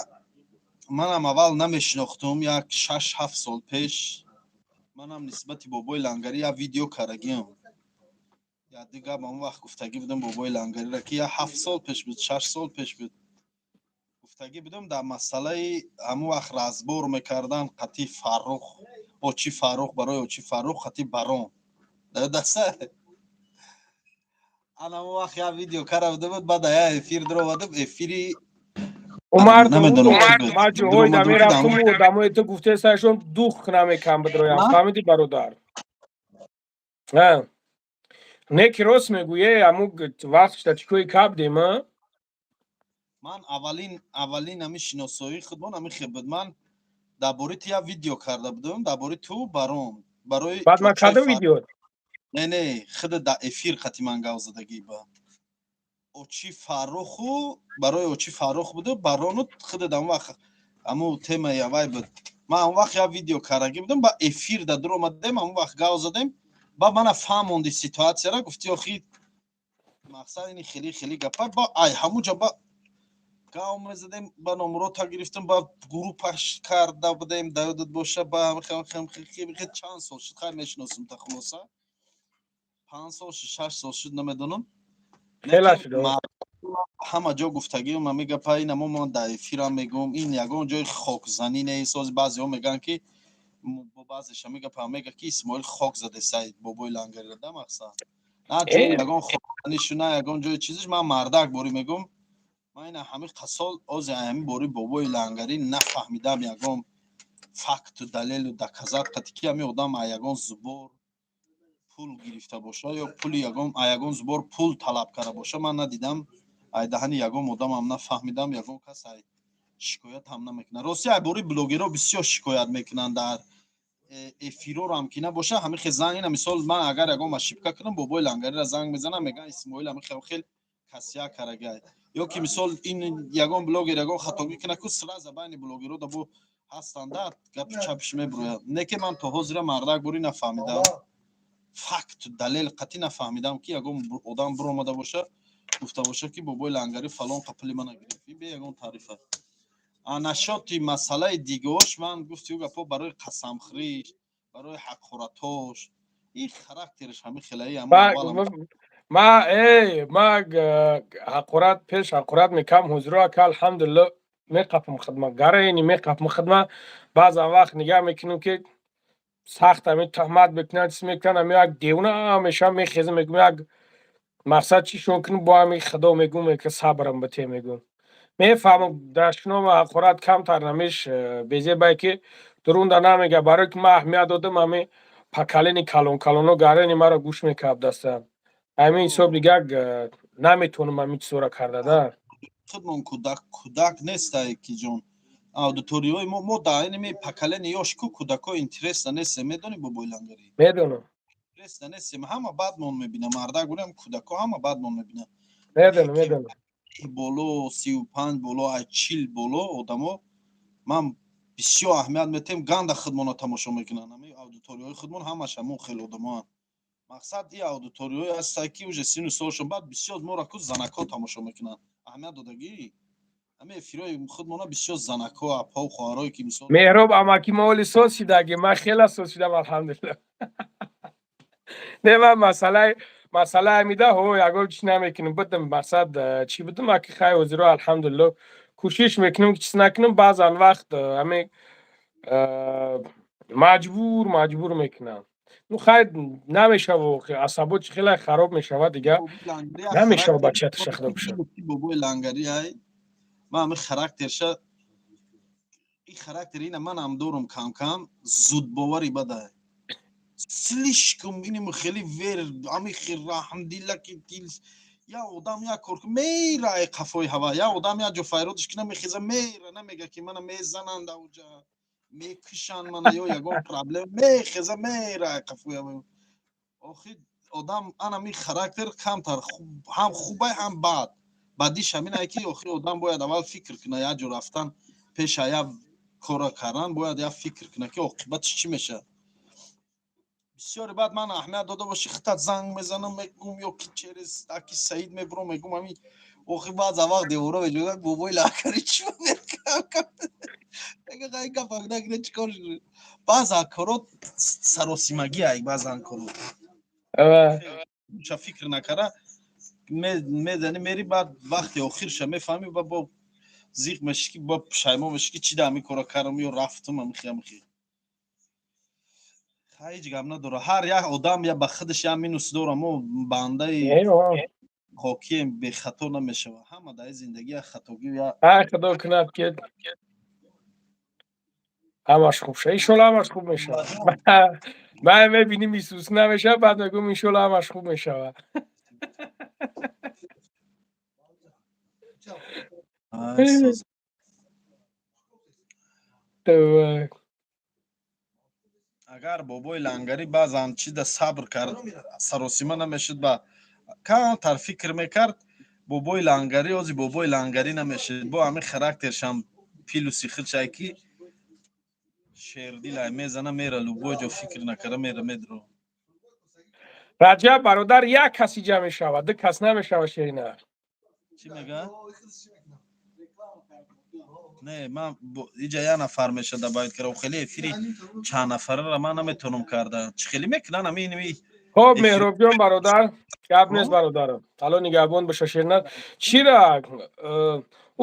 манам аввал намешинохтум. Як 6-7 сол пеш манам нисбати бобои Лангари як видео кардагиам, як ду гап он вақт гуфтагӣ будам бобои Лангарира, ки як 7 сол пеш буд, 6 сол пеш буд, гуфтагӣ будам дар масъалаи ҳамон вақт разбор мекардан қати Фаррух, очи Фаррух, барои очи Фаррух қати барон даста. Ана он вақт як видео карда буд, баъд як эфир дуровадам, эфири Умар. Намедонам чӣ буд. Ман ҷоҳои Дуромадам, ки дамерафтум, одамои ту гуфтесашон, дух намекам бидроям. Фаҳмидӣ, бародар? Не ки рост мегӯе, аму вақт шуда, чӣ кои кабдем, а? Ман аввалин ҳамин шиносоии худмон ҳамин хел буд. Ман дар бораи ту як видео карда будам, дар бораи ту, барон, барои Баъд ман очаи кардам видео. Не, худа дар эфир қати ман гап задагӣ ба очи Фарруху, барои очи Фаррух буду, барону худа. Дар он вақт ҳамун темаи аввай буд. Ман он вақт як видео кардагӣ будам, ба эфир да дуромадем, ҳамун вақт гап задем. Ба мана фаҳмонди ситуатсияра, гуфти: «Охи, мақсад ини хеле хеле гапа». Ба ай ҳамуҷа ба гав мезадем, ба номрота гирифтем, ба группаш карда будем, да ёдат боша. Ба чанд сол шуд, хай, мешиносем та. Хулоса, 5 сол шуд, 6 сол шуд, намедонам. Хела шуд. Ҳама ҷо гуфтагиам ами гапа. Ина мо ман дар эфирам мегӯм, ин ягон ҷои хокзанӣ нест. Ҳозир баъзеҳо мегӯянд, ки бо баъзеша мегапа, мега, ки Исмоил хок заде саид бобои Лангарира да. Мақсад, на ҷои ягон хокзанишу, на ягон ҷои чизиш. Ман мардак борӣ мегӯм, ман ина ҳамин қасол ози ҳамин бори бобои Лангарӣ нафаҳмидам ягон факту далелу доказать қати, ки ҳамин одам а ягон зубор пул гирифта боша ё пули ягон, а ягон зубор пул талаб карда боша. Ман надидам, ай даҳани ягон одамам нафаҳмидам, ягон кас ай шикоят ҳам намекунад. Рости, ай бори блогерҳо бисёр шикоят мекунанд дар эфирорам ки набоша, ҳамин хел занг. Ина мисол, ман агар ягон ошибка кунам, бобои Лангарира занг мезанам, мегӯянд: «Исмоил ҳамин хел хел касия карагай». Ё ки мисол ин ягон блогер ягон хатогӣ кунад ку, сразу байни блогерҳо да бо ҳастанда, гапи чапиш мебурояд. Не ки ман то ҳозира, мардак бурӣ, нафаҳмидам, факту далел қатъӣ нафаҳмидам, ки ягон одам биромада боша, гуфта боша, ки бобои Лангари фалон қа пули мана гирифт. Ин бе ягон таърифа. А нашоти масъалаи дигош, ман гуфти ӯ гапҳо барои қасамхӯриш, барои ҳақоратош, ин характерш ҳамин хелаи. Ма ма ҳақорат пеш ҳақорат мекам, ҳузуро, ака, алҳамдулилло, меқапам хидмат гарени, меқапам хидмат. Баъзан вақт нигаҳ мекунем, ки сахт ҳамин туҳмат мекунанд, чиз мекунанд, ҳамин як девона мешавам, мехезам, мегӯям як Мақсад чӣ шон кунам, бо ҳамин худо мегӯм, ки сабрам бите, мегӯм. Мефаҳмам, дашнома ҳақорат камтар намеш безебае, ки дурунда намега, барое ки ман аҳамият додам, ҳамин поколение калон калоно гарани маро гӯш мекард даста. Ҳамин ҳисоб дигар наметавонам ҳамин чизҳоро карда да. Худмон кӯдак нестай, ки ҷон, аудиторияҳои мо дар инми поколение ёш ку кӯдакҳо интересно нестем, медонӣ, бобои лангарӣ? Медонам. Интересно нестем, ҳама бадмон мебина, мардак гӯям, кӯдакҳо ҳама бадмон мебина. Медонам, медонам. Боло 35, боло ай 40 боло одамо ман бисёр аҳамият метем, ганда худмонро тамошо мекунанд. Ҳамин аудиторияҳои худмон ҳамаш ҳамон хел одамоанд. Мақсад, и аудиторияҳое ҳастанд, ки уже сину солшон, баъд бисёр моро ку занакҳо тамошо мекунанд. Аҳамият додагӣ, ҳамин эфирҳои худмона бисёр занакҳо, апаву хоҳарое, ки мисол Меҳроб амаки мо оли соз шидаги, ман хела соз шидам, алҳамдулилла. Не, ман масъалаи ҳамида ҳо ягон чиз намекунам, будам, мақсад чӣ будам, аки хай ҳозиро, алҳамдулилло, кӯшиш мекунам, ки чиз накунам. Баъзан вақт ҳамин маҷбур мекунам. Ну хай, намешава, асабот хеле хароб мешавад, дигар намешава бачата шахда бошад. Бобои лангари, ай ман ҳамин характерша, ин характер ина манам дорум, кам кам зудбовари бадай, слишком иним хеле вер, ами хел раҳмдилаки дил. Я одам як кор мера, ай қафои ҳава, я одам як ҷо файродш кина, мехеза, мера, намега, ки мана мезананд, ауҷа мекушанд мана ё ягон проблем, мехеза, мера ай қафои ҳава. Охи одам анами характер камтар ҳам хубай, ҳам бад. Бадиш ҳаминае, ки охи одам бояд аввал фикр кунад. Як ҷо рафтан пеша, як кора кардан, бояд як фикр кунад, ки оқибатиш чӣ мешавад. Бисёре баъд ман аҳамият дода бошӣ, хитат занг мезанам, мегум, ё ки через аки Саид мебурам, мегум. Ами охи баъза вақт девора меҷӯяд, бобои лангари чӣ гапак накунад, чӣ кор? Баъзан коро саросимагӣ ай, баъзан коро ша фикр накара мезани, мери, баъд вақти охирша мефаҳмӣ, ба бо зиқ мешӣ, ки бо пушаймон мешӣ, ки чӣ да ҳамин кора кардам ё рафтам. Амихи амихи ҳеҷ гап надора, ҳар як одам я ба худаш як минус дора. Мо бандаи хокием, бехато намешава. Ҳама дар зиндагӣ як хатогӣ я Худо кунад, ки ҳамаш хуб шавад. Иншолло, ҳамаш хуб мешавад. Ман мебиним, Исус намешавад, баъд мегӯм, иншолло, ҳамаш хуб мешавад. Ай, соз. Тавак. Агар бобои лангарӣ баъзан чида сабр кард, саросима намешуд, ба камтар фикр мекард, бобои лангарӣ ози бобои лангарӣ намешуд. Бо ҳамин характершам плюси худшай, ки шердилай, мезана, мера, любой ҷо фикр накарда мера, медро. Раҷаб бародар, як кас иҷа мешавад, ду кас намешавад, шерина. Чӣ мега? Не, ман иҷа як нафар меша добавить кардам. Хеле эфири чанд нафарара ман наметавонам карда. Чӣ хеле мекунан ами инми? Хоб. Эфир. Меҳробҷон бародар, гап нест, бародарам, ало нигаҳбон боша. Шерина чира,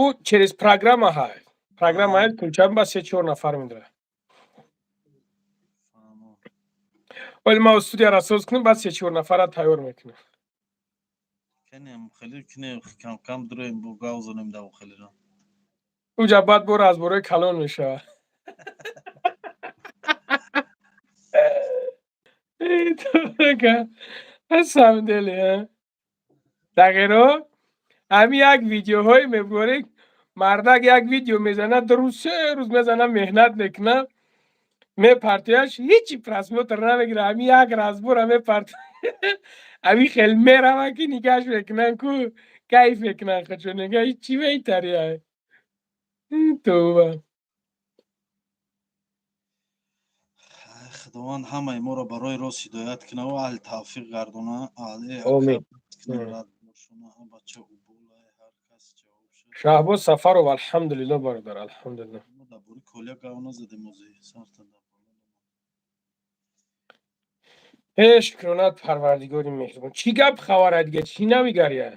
ӯ через программа ҳай, программа ҳай, кулчан ба се чор нафар медорад. Фаҳмо. Вале ман студияра соз кунем, баъд се чор нафара тайёр мекунем. Кенем хеле кинем, кам кам дуроем, бо гав занем да хелера. Уҷа баъд бо разборои калон мешавад. На самом деле, тағйиро ҳамин як видеоҳое меборем, мардак як видео мезанад, 2 рӯз, 3 рӯз мезана, меҳнат мекунад, мепартояш, ҳечи просмотр намегира. Ҳамин як разбора мепарт, ҳамин хел мерава, ки нигоҳш мекунанд ку, кайф мекунанд худшон, мега чӣ беҳтария, товба. Ай, Худованд ҳамаи моро барои рост ҳидоят кунад ва аҳли тавфиқ гардона. Аҳли Омин. Бача уболай, ҳар кас ҷавоб шад. Шаҳбоз Сафаров, алҳамдулилло, бародар, алҳамдулилло. Мо дар бораи колия гав назадем, ози сарта дар боло. Э, шукронат, Парвардигори меҳрубон. Чӣ гап хабара дига, чӣ навигария?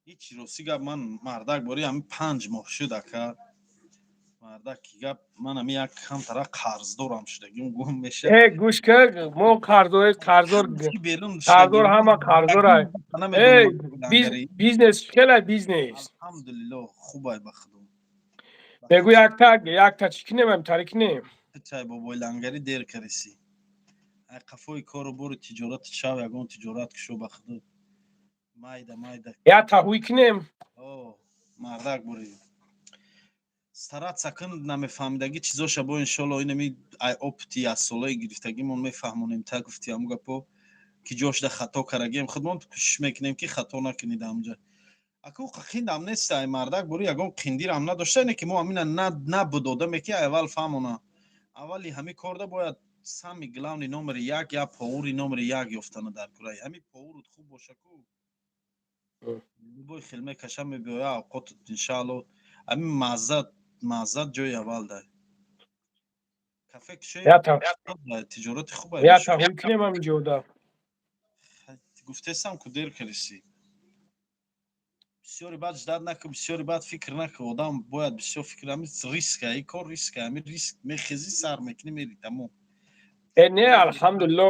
Ҳичи, рости гап, ман мардак бори ҳамин 5 моҳ шуд, ака. Мардаки гап, ман ами як камтара қарздорам шудагим, гум меша. Э, гӯш кар, мо қарздор, қарздор. Берун. Қарздор, ҳама қарздора. Э, бизнес хела бизнес? Алҳамдулилло, хубай, ба худо. Мегӯ, якта чӣ кинем, ам тари кинем. Чай, бобои лангари, дер кариси. Ай қафои кору бори тиҷорати шав, ягон тиҷорат кушо, ба худо, майда майда. Якта ҳуй кинем. О, мардак, бури стараться кун, намефаҳмидагӣ чизоша бо, иншолло, инами ай опыт и аз солаи гирифтагимон мефаҳмонем. Та гуфти ҳаму гапо ки ҷошда хато карагем, худмон кӯшиш мекунем, ки хато накунед ҳамҷа. Аку қиндам нест, ай мардак бури, ягон қиндирам надошта, ине ки мо ҳамина набуд одаме ки аввал фаҳмона. Аввали ҳами корда бояд самый главный, номери як, я повар и номери як ёфтана дар кураи. Ҳами повар ут хуб боша ку, любой хел мекаша, мебиёя авқот, иншаалло. Ҳами маззат, маззат ҷои аввал дай кафе кушои, тиҷорати хуб. Якта ҳуй кинем ҳаминҷода. Гуфтесам ку, дер кардиси. Бисёри баъд ждать наку, бисёри баъд фикр наку. Одам бояд бисёр фикр, ҳами риска, и кор риска, ҳами риск мехези, сар мекунӣ, мери, тамом. Э, не, алҳамдулилло,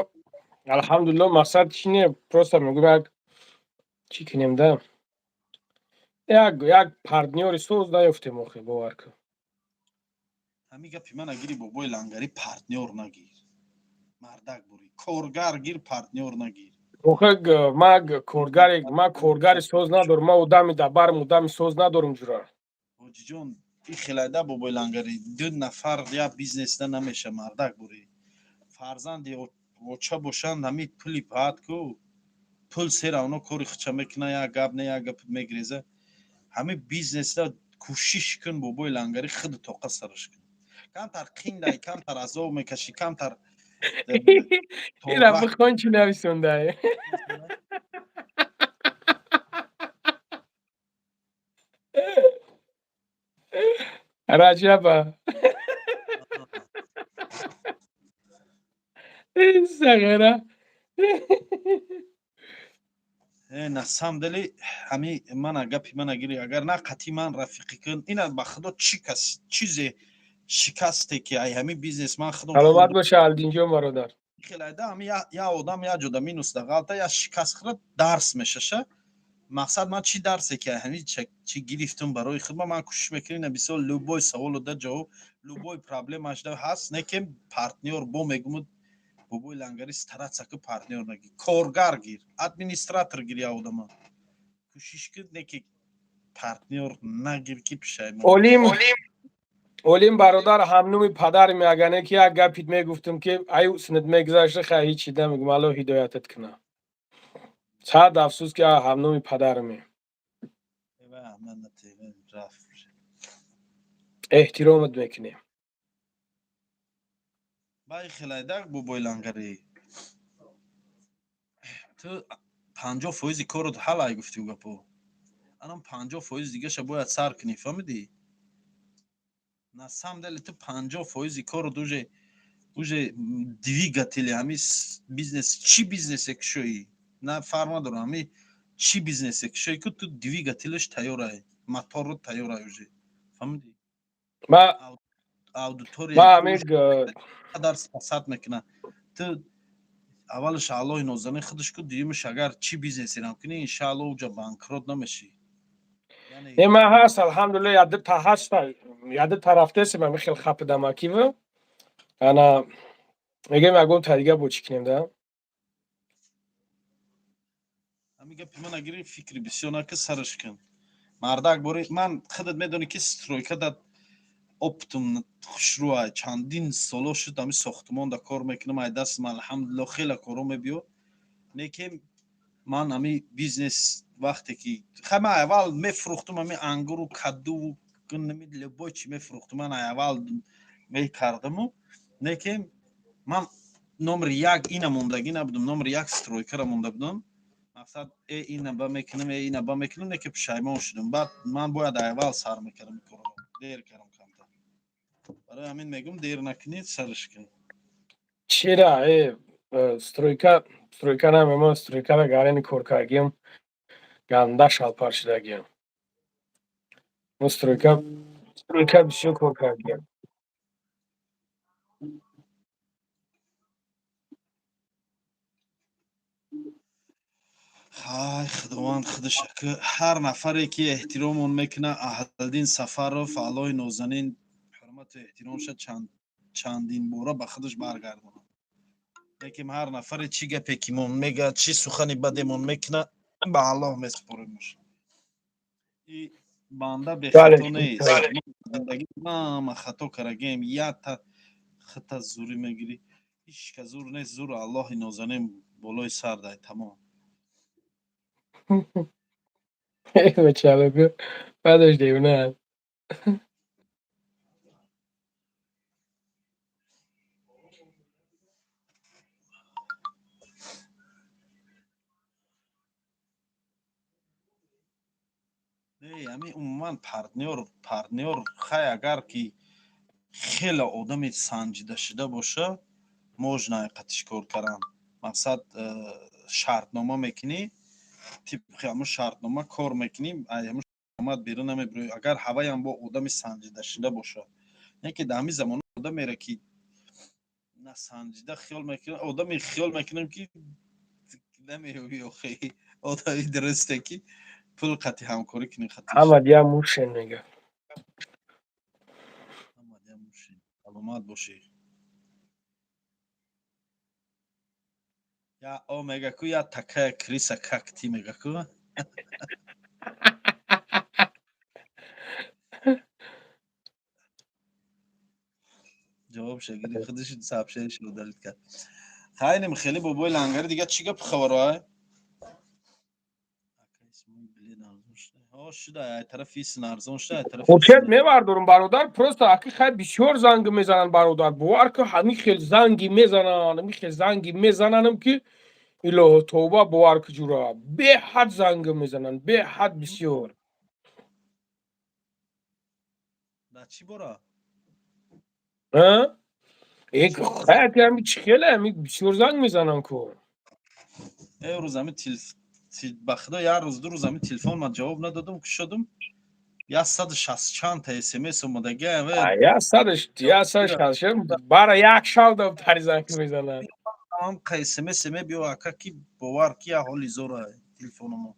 алҳамдулилло. Мақсад чи не, просто мегӯм, як чӣ кинем да, як партнёр и соз наёфтем охи, бовар кун. Ҳами гапи ман нагири, бобои лангари, партнёр нагир, мардак бури, коргар гир, партнёр нагир. Охе, ма коргари соз надорам, ма одами дабарм, одами соз надорам, ҷура. Ҳоҷиҷон, и хелайда, бобои лангари, ду нафар я бизнесда намеша, мардак бури. Фарзанди оча бошанд, ҳами пули паат ку, пул сера оно кори хича мекуна, як гап не, як гап мегреза. Ҳами бизнесда кӯшиш кун, бобои лангари, худу тоқа сараш кун. Камтар қиндай, камтар азоб мекашӣ, камтар. Ира бихон, чӣ нависондай. Раҷаба сағира. На самом деле, ҳами мана гапи мана гири, агар на қатъи ман рафиқӣ кун, ина ба худо, чӣ кас чизе шикасте ки ай ҳами бизнес ман худом. Саломат боша, Алдинҷон, бародар. Хелайда, ҳами я одам я ҷода минус да ғалта, я шикаст хӯрад, дарс мешаша. Мақсад, ман чӣ дарсе ки ҳами чӣ гирифтум барои худма, ман кӯшиш мекунам, ина бисёр любой саволу да ҷавоб, любой проблемаш да ҳаст. Не ки партнёр бо мегумуд, бобои лангари, стараться ки партнёр нагир, коргар гир, администратор гир, я одама кӯшиш кун, не ки партнёр нагир, ки пушаймон. Олим, Олим, бародар, ҳамнуми падар меагане ки як гапит мегуфтум, ки аю синат мегузашта, хай, ҳичи намегум, Алло ҳидоятат куна. Сад афсӯс, ки ҳамнуми падарме. Рафт. Эҳтиромат мекунем. Бай хелайда, бобои лангари, ту 50 фоизи корот ҳал, ай гуфти гапо, анам 50 фоиз дигаша бояд сар кунӣ, фаҳмидӣ? На самом деле ту 50 фоизи корот уже двигатели ҳами бизнес, чӣ бизнесе кушоӣ, на фарқ надорам, ҳами чӣ бизнесе кушоӣ ку, ту двигатель аш тайёрай, моторот тайёрай уже, фаҳмидӣ? Ма Аудитория ма ҳамин қадар спасать мекуна. Ту аввалаш Аллоҳи нозанин худаш ку, дуюмаш, агар чӣ бизнесерам кунӣ, иншаалло, уҷа банкрот намешӣ. Не, ман ҳаст, алҳамдулилла, яды та ҳаста, яды тарафтесем, ами хел хапидамакива. Ана мегӯем, ягон та дига бо чӣ кунем да. Ҳамин гапи ман агири, фикри бисёр нака, сараш кун, мардак бори. Ман худат медонӣ, ки стройка да опыт ум хушрӯай, чандин соло шуд, ҳами сохтумон да кор мекунам, ай дастам, алҳамдулилло, хеле коро мебиё. Не ки ман ҳами бизнес вақте ки хай, ман аввал мефурӯхтум ҳами ангуру каду, любой чи мефурӯхтум, ман аввал мекардаму. Не ки ман номери як ина мондагӣ набудум, номери як стройка ра монда будам. Мақсад, э, ина ба мекунам, э, ина ба мекунам, не ки пушаймон шудам. Баъд ман бояд аввал сар мекардам корро, дер кардам камтар. Барои ҳамин мегӯм, дер накунед, сараш кунед. Чира, э, стройка, стройка намема, стройка ра гарени кор кардагиам, ганда шалпар шудагиам. Мо стройка Стройка бисёр кор кардем. Ҳай, Худованд худаш ҳар нафаре ки эҳтиромон мекунад, Аҳлдин Сафаров, Аллоҳи нозанин ҳурмату эҳтиромша чандин бора ба худаш баргардонад. Лекин ҳар нафаре чӣ гапе ки мон мегӯяд, чӣ сухани бадемон мекунад, ба Аллоҳ месупоримш. И банда бехато нест. Зиндагӣ ҳама хато карагем, якта хата зурӣ мегирӣ. Ҳичка зур нест, зур Аллоҳи нозанин болои сар дай, тамом. Бачалого баъдаш девона. Не, ами умуман партнёр хай, агар ки хеле одами санҷида шуда боша, можно қатиш кор кардан. Мақсад, шартнома мекунӣ, тибқи ҳамун шартнома кор мекунӣ, ҳамун шартномаат берун намебироӣ, агар ҳаваям бо одами санҷида шуда боша. Не ки дар ҳамин замона одамере ки насанҷида хиёл мекунам, одами хиёл мекунам ки намеёбӣ, охи, одами дурусте ки пул қати ҳамкорӣ кунӣ қатиш. Ҳамад я мушен мега. Ҳамад я мушен. Саломат бошӣ. Я о мега ку, я такая крыса, как ты, мега ку. Ҷавоб шагири худаш сообщение удалить кард. Хайнем, хеле бобои лангари, дига чӣ гап хабаро ай? Шуда, ай тарафи исн арзон шуда, ай тарафи. Хуршед, мевардорум, бародар, просто аки хай бисёр занг мезананд, бародар, бовар ку, ҳамин хел занги мезананд, ҳамин хел занги мезананам ки илоҳо тавба, бовар ку, ҷура, беҳад занг мезананд, беҳад бисёр. Да чӣ бора? Хай, ами чӣ хеле ами бисёр занг мезананд ку. Э, рӯз ами ба худо, як рӯз, 2 рӯз ами телефон ман ҷавоб надодам, кушодум, 160 чанд та смс омадагиа. 160 бара як шав тари занг мезананд. Смс мебиё, ака, ки бовар ки я ҳоли зора телефономо.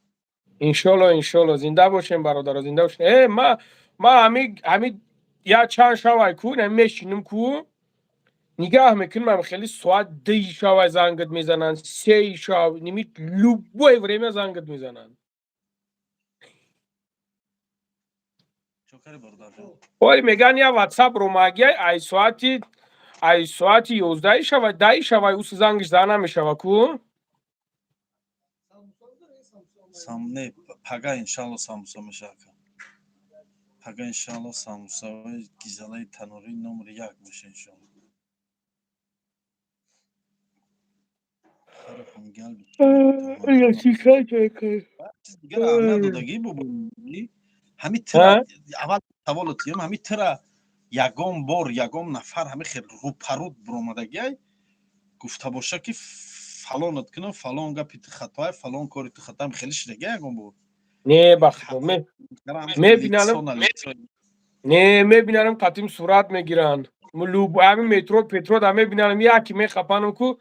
Иншолло, иншолло, зинда бошем, бародаро, зинда бошем. Э, ма ҳами як чанд шавай ку мешинам ку, нигаҳ мекунам, хеле соат 2-и шавай зангат мезананд, 3-и шав, ними любое время зангат мезананд. Оли меган, я ватсап ромагия, ай соати 11-и шавай, 10-и шавай, ус зангиш зан намешава ку. Не, пага иншалло самуса меша, ака. Пага иншалло самусаи гизалаи танурӣ номери як меша, иншалло. Дигар аҳамият додагӣ, бобо, ҳами тира аввал саволо тиём: ҳами тира ягон бор ягон нафар ҳами хел рӯпарӯ биромадагиай гуфта боша ки фалонат кунам, фалон гапи ту хатоай, фалон кори ту хатоам, хеле шидаги ягон бор? Не, ба худо, мебинанам, не, мебинанам, қатим сурат мегиранд. Ҳами метро петро да мебинанам, яке мехапанам ку,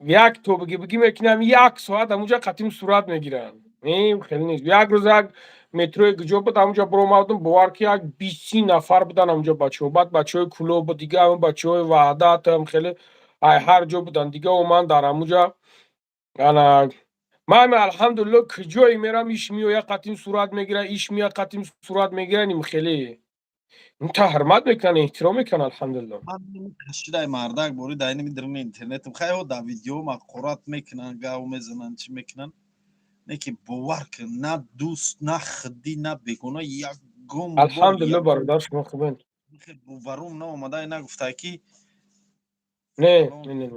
як то бигӣ бигӣ мекунам, як соат ҳамунҷа қатим сурат мегиранд. Не, хеле нест. Як рӯз як метрои гуҷо буд, ҳамунҷа биромадам, бовар ки, як 20-30 нафар будан ҳамунҷа бачаҳо. Баъд бачаҳои Кӯлоб буд, дига ҳамн бачаҳои Ваҳдат, хеле ай ҳар ҷо буданд. Дига оман дар ҳамунҷа ана ман, алҳамдулилло, куҷое мерам, иш меояд, қатим сурат мегирад, иш меояд, қатим сурат мегирад. Ним хеле та ҳурмат мекунанд, эҳтиром мекунанд, алҳамдулилло. Шидай мардак бори дар инами даруни интернетам хайо, дар видео мақорат мекунанд, гав мезананд, чӣ мекунанд, не ки бовар кун, на дӯст, на худӣ, на бегона, ягон. Алҳамдулилло, бародар, шумо хубен? Боварум наомада, нагуфта ки Не, не, не.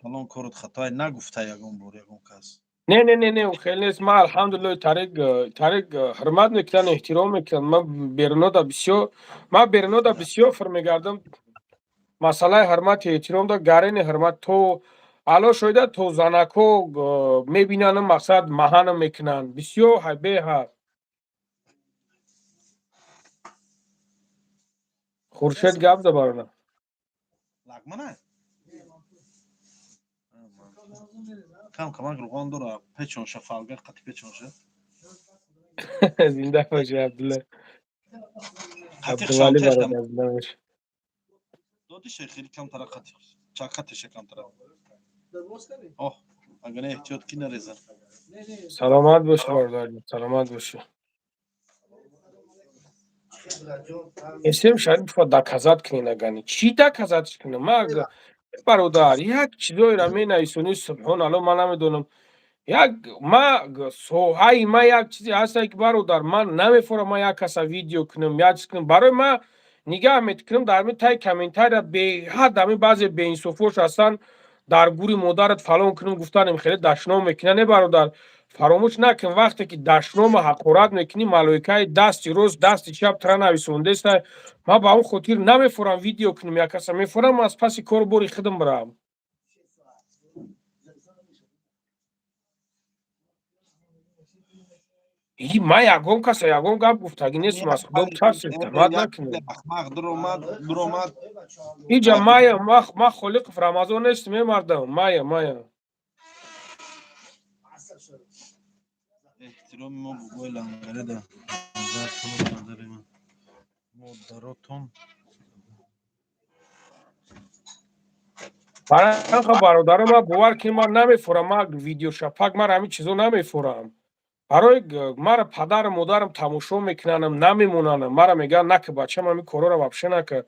Фалон корот хатоай нагуфта ягон бор ягон кас. Не, не, не, не, хеле нест. Ман, алҳамдулилло, тарик ҳурмат мекунанд, эҳтиром мекунанд. Ман берунода бисёр, ман берунода бисёр фир мегардам. Масъалаи ҳурмати эҳтиром да гарени ҳурмат то ало шоида, то занакҳо мебинанам, мақсад, маҳанам мекунанд, бисёр беҳад. Хуршед, гап за, бародар. Лагмана кам камак руған дора, печонша фалга қати печонша. Зинда боши, Абдулла Абдували, бародар, зинда боши. Додише хеле камтара қатиқ чакатише камтара. Оҳ, агар эҳтиёт ки нареза. Саломат боши, бародар, саломат боши. Эсем Шарипова доказать кунед. Агани чӣ доказать кунам ма, бародар? Як чизоеро менависонӣ, субҳоналло, ман намедонам. Як ма соҳаи ма як чизе ҳаста, ки, бародар, ман намефорам ман як каса видео кунам, як чиз кунам. Барои ма нигаҳ мекунам дар ҳамин таи комментария беҳад ҳамин баъзе беинсофош ҳастанд, дар гури модарат фалон кунам гуфтанем, хеле дашном мекунанд. Не, бародар, фаромӯш накун, вақте ки дашному ҳақорат мекунӣ, малоикаи дасти рост, дасти чап тра нависондеста. Ман ба он хотир намефорам видео кунам як каса, мефорам аз паси кору бори худам бирам. И ман ягон каса ягон гап гуфтагӣ нестам, аз худо тарсед, туҳмат накунед. Ахмақ дуромад, дуромад. Иҷа мая, ма Холиқов Рамазон нестам, е мардам, мая, мая. Эҳтироми мо бобои лангарида назартон, назари ман модаротон. Баранха, бародаро, ман бовар кунед, ман намефорам, ман видеошапак, ман ҳамин чизо намефорам. Барои мара падару модарам тамошо мекунанам, намемонанам, мара мегӯянд: «Нака, бачам, ҳамин корҳоро вообще нака».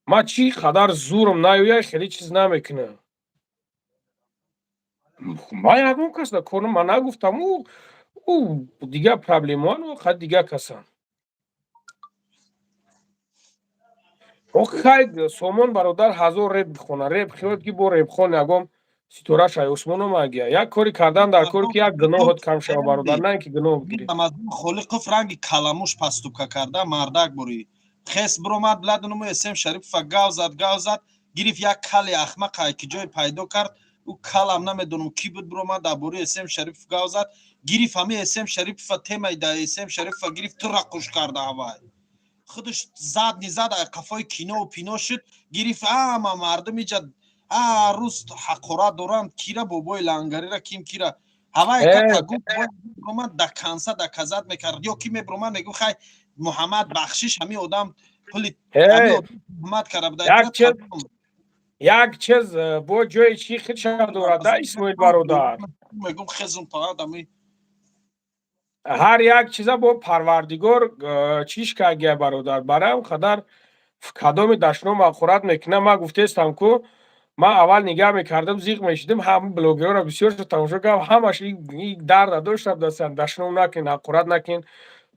Ман чӣ қадар зурм наёяй, хеле чиз намекунам. Ман ягон кас да кор ман нагуфтам. Ӯ дигар проблемаан, ха, дигар касан. Хай, Сомон, бародар, ҳазор реп бихона, реп хиёд ки бо репхон ягон ситорааш ай осмон омагия. Як кори кардан дар кор, ки як гуноҳот кам шава, бародар, на ин ки гуноҳ бигирӣ. Холиқов ранги каламуш пастубка карда, мардак бурӣ хес биромад, бладунуму Эсем Шарипова гав зад, гав зад, гирифт як кали ахмақай, ки ҷой пайдо кард. Ӯ калам намедонам кӣ буд, биромад, дар бораи Эсем Шарипов гав зад, гирифт ҳамаи Эсем Шарипова, темаи да Эсем Шарипова гирифт, тура қуш карда. Ҳавай худаш зад, низад, қафои кинову пино шуд, гирифт ама мардум иҷа рӯз ҳақорат доранд кира, бобои лангарира, ким кира. Ҳавай гуфт, да канса доказать мекард ё ки мебиромад, мегуфт: «Хай, Муҳаммад, бахшиш, ҳамин одам пули муҳаммад карда буда». Як чиз бо ҷои чӣ худша дорад да, Исмоил бародар. Мегум хезум фақат ами. Ҳар як чиза бо Парвардигор чиш кагия, бародар. Барои он қадар кадоми дашном ҳақорат мекунам, ман гуфтестам, ку ман аввал нигаҳ мекардам, зиқ мешидим. Ҳама блогерро бисёр тамошо кардам, ҳамаш и дарда доштам дастан: дашном накун, ҳақорат накун.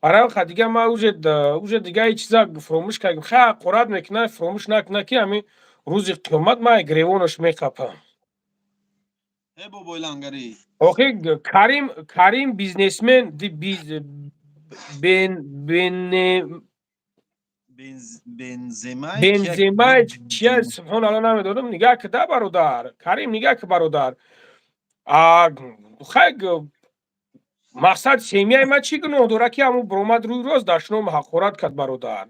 Барои он дига ман уже дига и чиза фуромӯш кардем. Хай, ҳақорат мекунад, фуромӯш накуна, ки ҳамин рӯзи қиёмат ман гиревонаш меқапам. Э, бобои лангарӣ. Охи, Карим, Карим бизнесмен бен бене Бенземай. Бенземай чия, субҳоналло, намедонам. Нигаҳ кида, бародар Карим, нигаҳ ки, бародар, хай, мақсад, семьяи ман чӣ гуноҳ дорад, ки ҳамун биромад, рӯи рост дашном ҳақорат кард, бародар?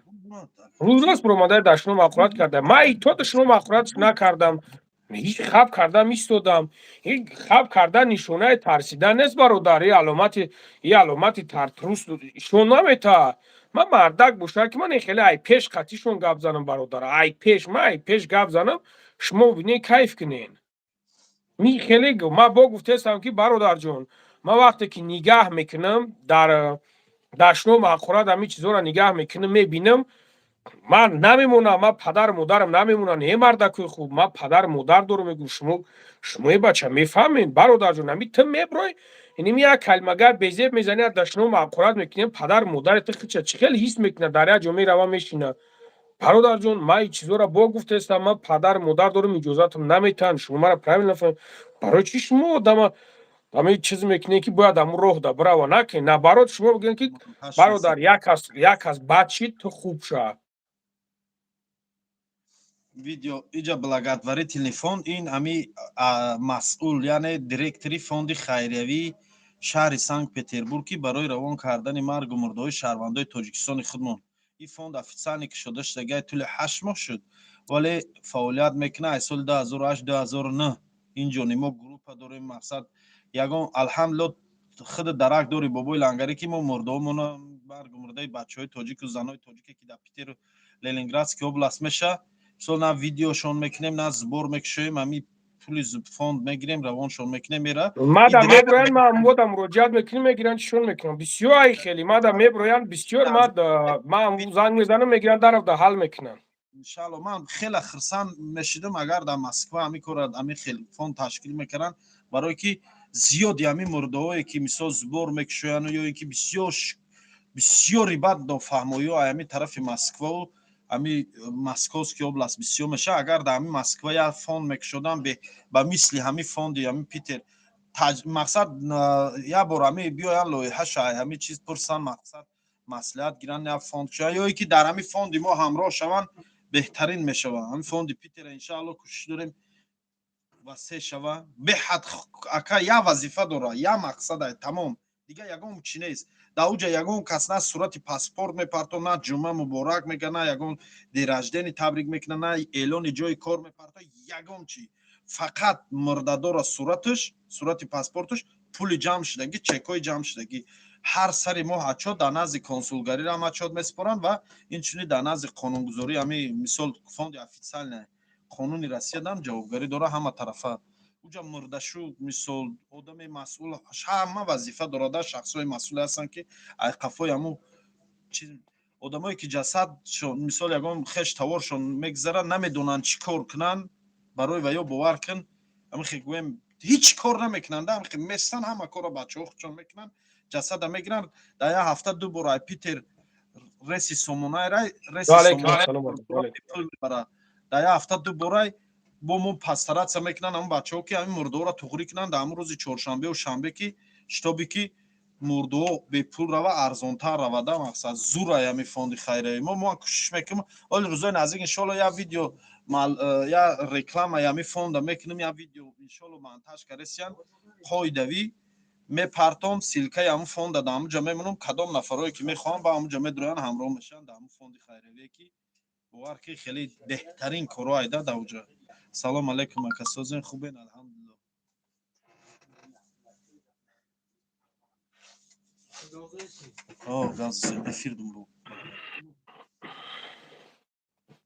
Рӯи рост биромада, дашном ҳақорат карда. Ман то дашном ҳақорат накардам, ҳеҷ хаб кардам, истодам. Хаб кардан нишонаи тарсидан нест, бародар. И аломати тартрус ишон наметаҳад. Ман мардак бошам, ки ман хеле ай пеш қатишон гап занам, бародар, ай пеш, ман ай пеш гап занам, шумо бинед, кайф кунен. Ми хеле ман бо гуфтестам, ки, бародарҷон, ман вақте ки нигаҳ мекунам дар дашном ҳақорат, ҳамин чизҳоро нигаҳ мекунам, мебинам, ман намемонам. Ман падару модарам намемонанд. Е, мардакои хуб, ман падару модар дорам. Мегӯм, шумо, шумои бача мефаҳмед, бародарҷон, ҳами ту меброй, иними як калимагар безеб мезани, дашном ҳақорат мекунем, падару модари ту хича чӣ хел ҳис мекунад? Дар як ҷо мерава, мешинад. Бародарҷон, ман ин чизҳоро бо гуфтестам, ман падару модар дорам, иҷозатам наметаҳанд. Шумо мара правильно фаҳм. Барои чӣ шумо одама ҳамин чиз мекунед, ки бояд ҳамун роҳ да бирава? Накунед, наоборот, шумо бигӯед, ки, бародар, як кас бад шид, ту хуб шав. Видео иҷа благотворительный фонд, ин ҳами масъул, яъне директори фонди хайриявии шаҳри Санкт Петербург, ки барои равон кардани маргу мурдаҳои шаҳрвандои Тоҷикистони худмон. Ин фонд официально кушода шудагай, тӯли 8 моҳ шуд, вале фаъолият мекунад аз соли 2008, 2009. Инҷо мо группа дорем. Мақсад, ягон, алҳамдулилло, худ дарак дори, бобои лангарӣ, ки мо мурдаҳомона, баргу мурдаи бачаҳои тоҷику занои тоҷике, ки дар Питеру Ленинградский область меша, мисол, на видеошон мекунем, на сбор мекушоем, ҳами пули фонд мегирем, равоншон мекунем, мера. Мада меброян, ма мода муроҷиат мекунем, мегиранд, чишон мекунам. Бисёр ай хеле мада меброян, бисёр ма занг мезанам, мегиранд, даравда ҳал мекунанд. Иншалло, ман хеле хурсанд мешидам, агар дар Москва ҳамин кора, ҳамин хел фонд ташкил мекарданд, барое ки зиёди ҳамин мурдаҳое, ки мисол сбор мекушояну ё ин ки бисёр бисёри бад нофаҳмоиҳо ҳамин тарафи Москвау ҳами Московский область бисёр мешавад. Агар дар ҳамин Москва як фонд мекушодам ба мисли ҳамин фонди ҳамин Питер, мақсад, як бор ҳами биёян, лоиҳаша, ҳамин чиз пурсанд, мақсад, маслиҳат гиранд, як фонд кушоянд ё ин ки дар ҳамин фонди мо ҳамроҳ шаванд, беҳтарин мешавад. Ҳамин фонди Питера, иншаалло, кӯшиш дорем васеъ шава. Беҳад, ака, як вазифа дора, як мақсада, тамом, дигар ягон чӣ нест. Дар уҷа ягон кас на сурати паспорт мепарто, на ҷумъа муборак мекунад, на ягон день рождения табрик мекунад, на эълони ҷои кор мепарто, ягон чӣ. Фақат мурдадора сураташ, сурати паспорташ, пули ҷамъ шудагӣ, чекҳои ҷамъ шудагӣ. Ҳар сари моҳ отчёт дар назди консулгариро ҳам отчёт месупоранд ва инчунин дар назди қонунгузорӣ. Ҳами мисол, фонди официальный, қонуни Россия дам ҷавобгарӣ дора ҳама тарафа. Уҷа мурдашу, мисол, одами масъул ҳама вазифа дорада, шахсҳои масъуле ҳастанд, ки ай қафои ҳамун одамое, ки ҷасадшон, мисол, ягон хеш таворшон мегзарад, намедонанд чӣ кор кунанд барои ва ё бовар кун, ҳамихе гӯем, ҳеҷ кор намекунанд, ҳамихе местан, ҳама корро бачаҳо худшон мекунанд. Ҷасада мегиранд, дар як ҳафта ду бор ай Питер реси Сомонайрай, реси пул мебарад. Дар як ҳафта ду борай бо мо постараться мекунанд ҳамн бачаҳо, ки ҳамин мурдаҳоро туғрӣ кунанд дар ҳамн рӯзи чоршанбеу шанбе, ки шитобе ки мурдаҳо бепул рава, арзонтар равада. Мақсад, зурай ҳамин фонди хайрияи мо кӯшиш мекунем. Оли рӯзои наздик, иншоалло, як видео, як реклама ҳамин фонда мекунем, як видео, иншоалло, монтаж каресиян, қоидавӣ мепартом. Ссылкаи ҳамун фонда дар ҳамун ҷо мемонам. Кадом нафарое ки мехоҳанд, ба ҳамун ҷо медроянд, ҳамроҳ мешаванд дар ҳамун фонди хайриявие, ки бовар ки хеле беҳтарин корҳо айда дар уҷа. Салом алейкум, ака, созен, хубен? Алҳамдулилло. Газ эфир думбу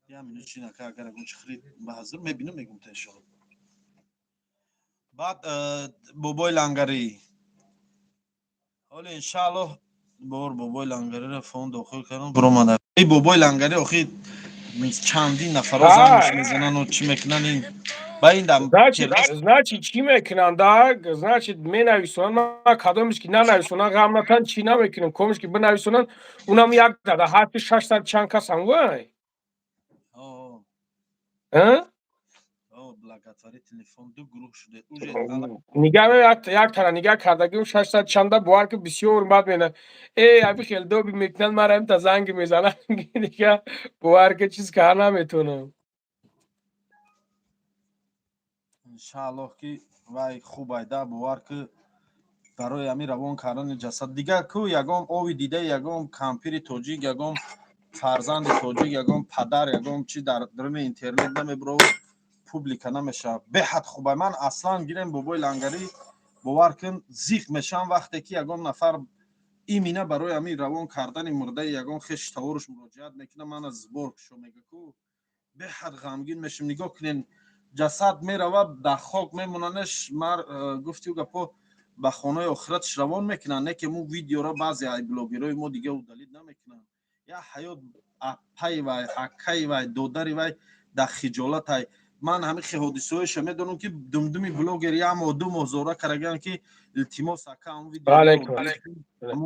я минут чи нака, агар ягон чи хирид ба ҳазир мебинам, мегум та, иншоалло. Баъд, бобои лангарӣ, ҳоли, иншааллоҳ, бор бобои лангариро фонд дохил кардам, биромада. И бобои лангари охи чандин нафаро зангш мезанану чӣ мекунанд, ин ба ин дам. Значит, чӣ мекунанд? Значит, менависонанд, ма кадомеш ки нанависонанд, ғам натан, чӣ намекунам. Комеш ки бинависонанд, унам як дада ҳарфи 600 чанд касам вай. Благотворительный фонд ду гурӯҳ шуда уже. Нигаҳ, як тара нигаҳ кардагим, 600 чанда, бовар ки бисёр. Баъд мена э аби хел доби мекунанд, мара имта занг мезананд, дига бовар ки чиз кар наметонам. Иншааллоҳ, ки вай хуб айда. Бовар ки барои ҳамин равон кардани ҷасад дигар ку ягон ови дида, ягон кампири тоҷик, ягон фарзанди тоҷик, ягон падар, ягон чи дар даруни интернет намебуров, публика намешавад. Беҳад хуба. Ман аслан гирем, бобои лангарӣ, бовар кун, зиқ мешавам, вақте ки ягон нафар имина барои ҳамин равон кардани мурдаи ягон хеши таворуш муроҷиат мекунад, мана сбор кушо мега ку, беҳад ғамгин мешавам. Нигоҳ кунен, ҷасад мерава, дар хок мемонанеш, мар гуфтиу гапо, ба хонаи охиратш равон мекунанд, не ки му видеоро баъзе ай блогерои мо дига удалить намекунанд. Я ҳаёт апаи вай, акаи вай, додари вай дар хиҷолатай. Ман ҳамин хе ҳодисаҳоеша медонам, ки думдуми блогер як моҳ, 2 моҳ зора караган, ки илтимос, ака, ҳамун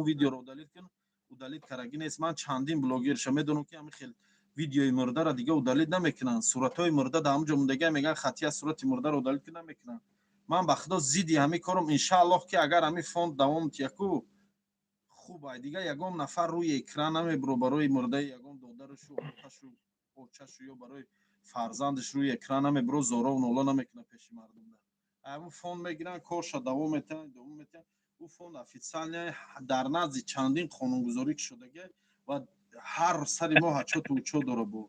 видеоро удалить кун, удалить карагӣ нест. Ман чандин блогерша медонам, ки ҳамин хел видеои мурдаро дига удалить намекунанд. Суратҳои мурда дар ҳамун ҷо мондагия, мегӯянд, хатия сурати мурдаро удалить кун, намекунанд. Ман ба худо зидди ҳамин корам. Иншааллоҳ, ки агар ҳамин фонд давом тияку, хуб ай, дига ягон нафар рӯи экран намебуро барои мурдаи ягон додарашу, оташу, очашу ё барои фарзандаш рӯи экран намебуро, зорову нола намекунад пеши мардум. Ҳамун фонд мегиранд, корша давом метиҳанд, давом метиҳанд. Ӯ фонд официально дар назди чандин қонунгузорӣ кушодагия ва Ҳар сари моҳ отчёту учёт дора бо.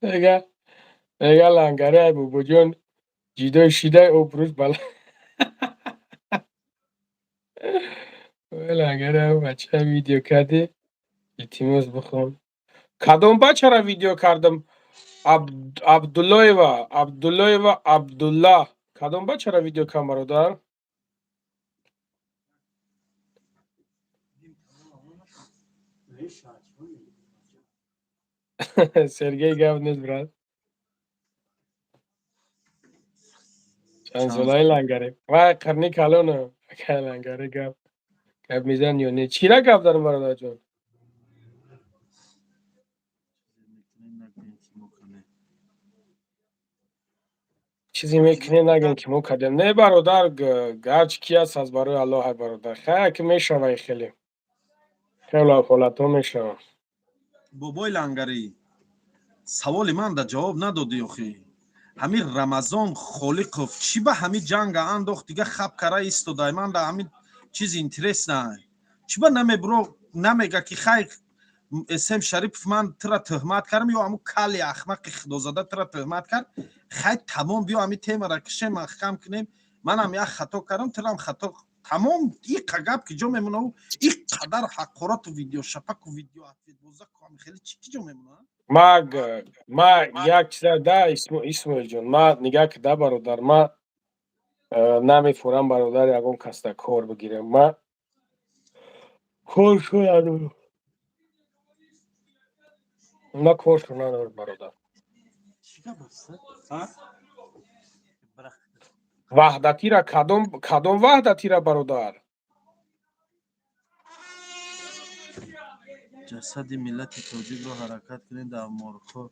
Мега лангари, ай бобоҷон ҷидои шидай, обрӯш бала. Лангари, ай бача видео кардӣ, илтимос, бихон. Кадом бачара видео кардам? Абдуллоева, Абдуллоева Абдулла, кадом бачара видео кардам, бародар? Сергей, гап нест, брат. Чандсолаи лангаре? Вай, қарни калоно, акай лангаре, гап мезан ё не? Чира гап дарам, бародарҷон? Чизе мекунем, нагӯем, ки мо кардем. Не, бародар, гарчи ки аст, аз барои Аллоҳ, ай бародар. Хай, ки мешава, хеле хеле ҳолатҳо мешава. Бобои лангарӣ, саволи ман да ҷавоб надодӣ. Охи, ҳамин Рамазон Холиқов чӣ ба ҳамин ҷанга андохт, дига хаб кара истодай? Ман да ҳамин чиз интересно. Чӣ ба намебро, намега, ки хай, Эсем Шарипов, ман тира тӯҳмат кардам, ё ҳамун кали ахмақи худозада тира тӯҳмат кард, хай, тамом, биё, ҳамин темара кишем, маҳкам кунем, манам як хато кардам, тирам хато, тамом. Иқа гап ки ҷо мемонаву и қадар ҳақорату видеошапаку видео ответбозаку хеле чӣ ки ҷо мемона? Ма як чиза да, Исмоилҷон, ма нигаҳ кида, бародар, ма намефурам, бародар, ягон касда кор бигирем. Ма коршо надорам, ма коршо надорам, бародар. Ваҳдатира, кадом ваҳдатира, бародар? Ҷасади миллати тоҷикро ҳаракат кунед, дар моргҳо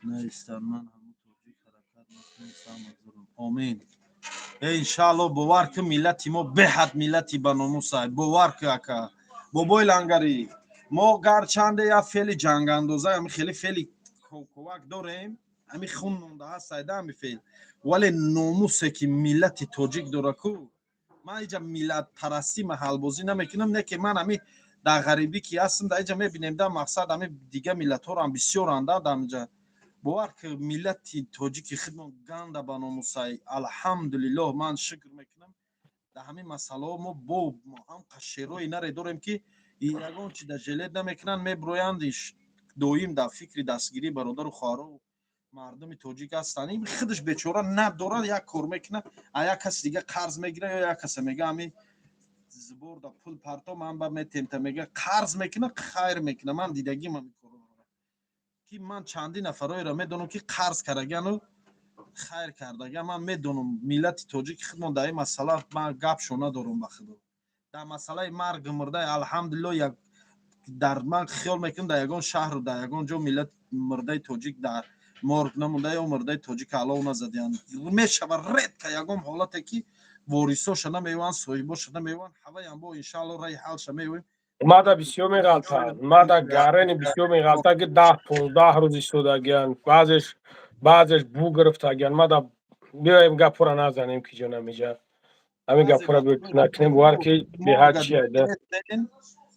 наистанд. Ман ҳамун тоҷик, ҳаракат накунем, сар омин. Э, иншаалло, бовар ки, миллати мо беҳад миллати баномусай. Бовар ки, ака бобои лангарӣ, мо гарчанде як феъли ҷангандоза, ами хеле феъли ковак дорем, ами хун монда ҳаст айда ами феъл, вале номусе ки миллати тоҷик дора ку, ман иҷа миллатпарастӣ, маҳалбозӣ намекунам, не ки ман ами дар ғарибӣ ки ҳастам, дар иҷа мебинем, да мақсад ами дига миллатҳоро бисёранд да дар бовар ки, миллати тоҷики худмон ганда ба номусай. Алҳамдулиллоҳ, ман шукр мекунам, дар ҳамин масъалаҳо мо бо ҳам қашшерои наре дорем, ки ягон чи дар жилет намекунанд, меброянд, доим дар фикри дастгирии бародару хоҳару мардуми тоҷик ҳастанд. Ин худаш бечора надорад, як кор мекунад, а як каси дига қарз мегирад, ё як касе мега, ами сборда пул парто, ман ба метемта, мега, қарз мекунад, хайр мекунад. Ман дидагим ами корро, ки ман чандин нафарҳоеро медонам, ки қарз кардагану хайр кардага. Ман медонам, миллати тоҷики худмон дар ин масъала ман гапшо надорам. Ба худо, дар масъалаи маргу мурдаи, алҳамдулилло, як дар ман хиёл мекунам, дар ягон шаҳру дар ягон ҷо миллат мурдаи тоҷик дар морг намонда ё мурдаи тоҷик алов назадиянд. Мешава редко ягон ҳолате, ки ворисоша намеёванд, соҳибоша намеёванд. Ҳаваям бо, иншаалло, раи ҳалша меёвем. Мада бисёр меғалтанд, мада гарени бисёр меғалта, ки 10-15 рӯз истодагиянд, баъзеш бу гирифтагиянд. Мада биёем, гапҳоро назанем, ки ҷо намиҷа ҳамин гапҳоро накунем, бовар ки беҳад чи айда.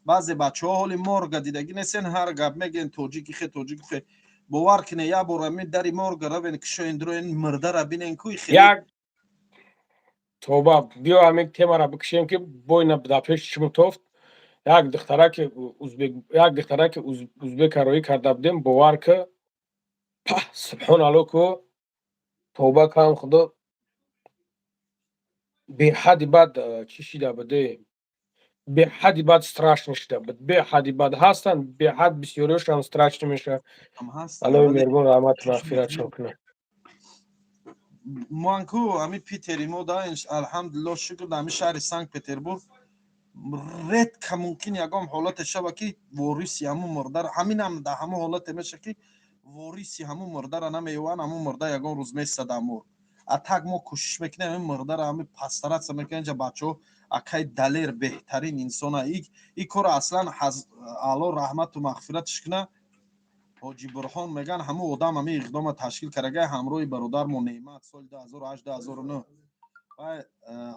Баъзе бачаҳо ҳоли морга дидагӣ нестен, ҳар гап мегӯен, тоҷики хе, тоҷики хе. Бовар кине, як бор ами дари морга равен, кишоен, дуроен, мурдара бинен ку. Як тоба, биё, ҳамин темара бикушем, ки бойна дар пеши чишму тофт. Як духтараки узбек, як духтараки узбека роӣ карда будем, бовар ки, пах, субҳоналло ку, тоба кам, худо, беҳади бад чӣ шида буде, беҳади бад страшно шида буд. Беҳади бад ҳастанд, беҳад бисёриёшам страшно мешавад. Аллоҳи меҳрубон раҳмату мағфиратшон кунад. Ман ку ами Питери мо да, алҳамдулилло, шукр, дар ами шаҳри Санкт Петербург редко мумкин ягон ҳолате шава, ки вориси ҳамун мурдара, ҳаминам дар ҳамон ҳолате меша, ки вориси ҳамун мурдара намеёванд. Ҳамун мурда ягон рӯз места дар морг. А так мо кӯшиш мекунем, ҳамин мурдара ҳами постараться мекунем. Инҷа бачаҳо, акай Далер беҳтарин инсона, и корро аслан, Алло раҳмату мағфиратш куна, Ҳоҷи Бурҳон меган, ҳамун одам ҳамин иқдома ташкил кардага ҳамроҳи бародармо Неъмат соли 2008, 2009. Вай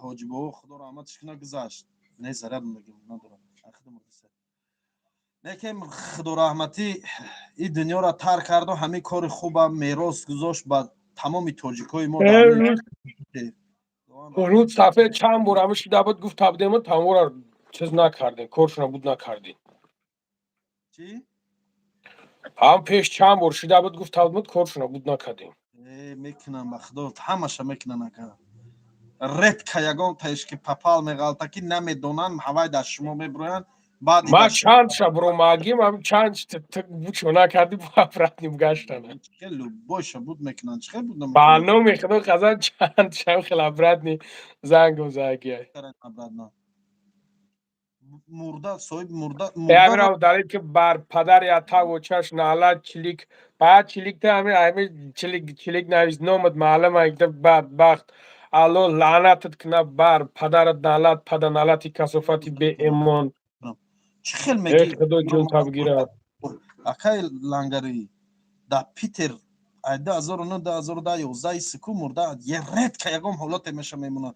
ҳоҷи бобо, худо раҳматш куна, гузашт. Не, заряд мегим надорам. Лекин худораҳматӣ ин дунёро тарк карду ҳамин кори хубам мерос гузошт ба тамоми тоҷикои мо. Рӯз сафед чанд бор ҳами шида буд, гуфт табдемо тамора чиз накардем, коршона буд накардем. Чӣ? Ҳам пеш чанд бор шида буд, гуфт табдемо, коршона буд накардем. Мекунам, ба худо, ҳамаша мекунан, ака. Редко ягон таиш ки попал меғалта, ки намедонанд, ҳавай дар шумо мебироянд. Ма чанд ша буромагим, чанд бучо накарди, обратно гаштана. Любойша буд мекунанд, чӣ буд? Ба номи худо қазан, чанд шам хел обратно зангум загия. Обратно мурда, соҳиби мурда. Ямира далел ки бар падар ятаву чаш налат чилик баъд чиликта ами ами чилик чилик навис, номат маълум айда, бадбахт, алло лаънатат куна, бар падарат налат, пада налати, касофати беэмон. Чӣ хел меги? Худо ҷон табгирад. Акай Лангари, дар Питер ай 2009, 2010, 11 исику мурда редко ягон ҳолате меша мемонад,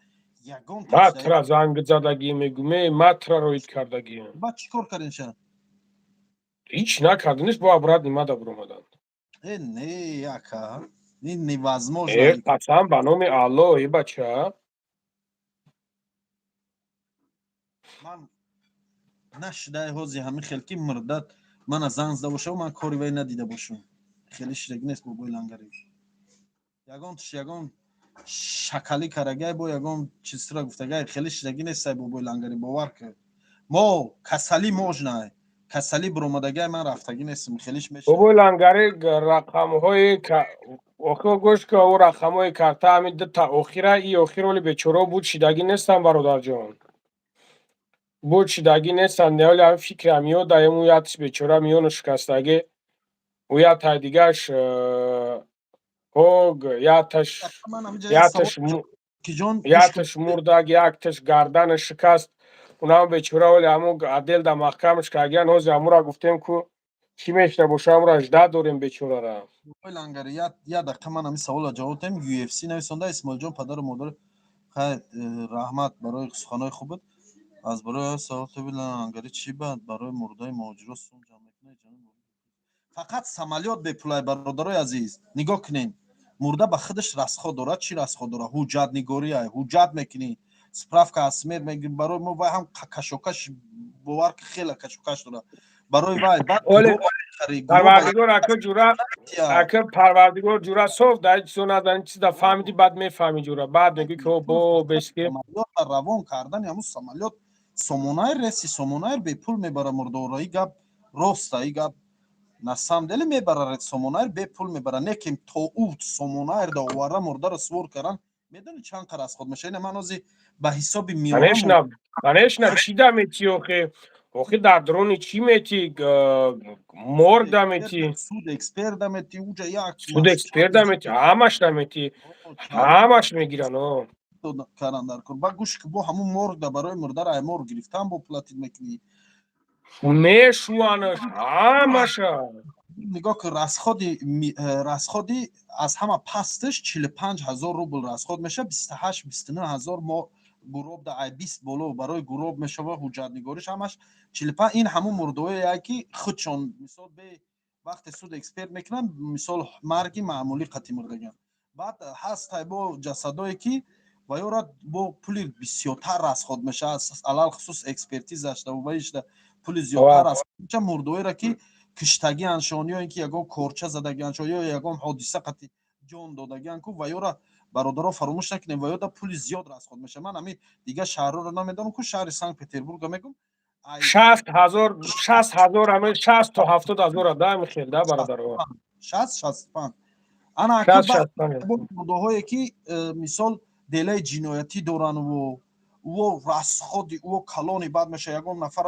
ягон. Матра занг задагӣ мегӯме, матра роид кардагӣ. Баъд чӣ кор кардин ша? Ҳеҷ накардиниш, бо обратно мада буромаданд. Э, не, ака, ин невозможно. Э, қасам ба номи Алло, э бача. Ман нашидаи ҳози ҳамин хел ки мурдат мана занг зада бошам, ман кори вай надида бошам. Хеле шидаги нест, бобои Лангари. Ягон тиш, ягон шакалӣ карагай, бо ягон чизра гуфтагай, хеле шидаги нестай, бобои Лангари, бовар кар. Мо касалӣ можно, касалӣ буромадагай, ман рафтагӣ нестам, хелиш мешавад. Бобои Лангари, рақамҳои охир гӯш ка, ӯ рақамҳои карта ҳамин дута охира и охир оли бечоро буд шидагӣ нестам, бародарҷон, буд шидагӣ нестанд. Неоли ҳамин фикрам ёда ему ятиш бечора миёну шикастагӣ, ӯ ятай дигаш ог яташ яташ яташ мурдаг, якташ гарданаш шикаст. Унам бечора оли ҳамун отдел да маҳкамаш кардагиян. Ҳозир ҳамура гуфтем, ку чӣ мешуда боша, ҳамура жда дорем бечорара. Лангари, як дақиқа, ман ҳамин саволро ҷавоб диҳем. UFC нависонда Исмоилҷон, падару модар хайр, раҳмат барои суханҳои хубат. Аз барои савол Лангари, чӣ бад барои мурдаи муҳоҷиро сум ҷамъ мекунад? Фақат самолёт бепулай, бародарои азиз, нигоҳ кунед. Мурда ба худаш расход дорад. Чӣ расход дорад? Ҳуҷҷатнигория, ҳуҷҷат мекунӣ, справка аз смерть мегирӣ. Барои мо вай ҳам кашокаш, бовар ки, хеле кашокаш дорад барои вай. Парвардигор, ака ҷура, ака парвардигор ҷура, соф дар чизо назани, чиза фаҳмиди, баъд мефаҳми ҷура, баъд мегӯӣ ки бо бески. Равон кардани ҳамун самолёт, Сомонаир, рейси Сомонаир бепул мебара мурдора. И гап роста, и гап на самом деле мебара, Сомонаир бепул мебара. Не ки то ӯ Сомонаир да овара, мурдаро свор кардан, медони чанд қар расход меша? Ина ман ҳози ба ҳисоби Конечно, конечно, чӣ да мети охи? Охи дар дрони чӣ мети? Морг да мети. Суд эксперт да мети уҷа як. Суд эксперт да мети, ҳамаш да мети, ҳамаш мегиран о. Каран дар кор ба гӯш ки бо ҳамун морг да барои мурдара ай морг гирифтан бо платить мекунӣ. Мешӯанаш ҳамаша. Нигоҳ кун, расходи аз ҳама пасташ 45 000 рубл расход мешавад, 28, 29 000 мо гуроб да ай 20 боло барои гуроб мешава, ҳуҷҷатнигориш, ҳамаш 45. Ин ҳамун мурдаое ки худшон, мисол, бе вақте суд эксперт мекунанд, мисол, марги маъмулӣ қатъи мурдагиан. Баъд ҳаст бо ҷасадое ки ва ёра бо пули бисёртар расход мешавад, алалхусус экспертизашда ваишда пули зиёдтар расход мешавад. Мурдаоеро ки киштагианшон ё ин ки ягон корча задагианшон ё ягон ҳодиса қатъи ҷон додагиан ку, ва ёра, бародаро, фаромӯш накунем, ва ёда пули зиёд расход мешавад. Ман ҳамин дигар шаҳрҳоро намедонам ку, шаҳри Санкт Петербурга мегум. 60 000, 60 000, ҳамин 60 то 70 ҳазора да, ҳамин хел да, бародаро. 60, 65. Ана мурдаҳое ки мисол, делаи ҷиноятӣ доранву ӯ расходи ӯ калони бад мешавад. Ягон нафар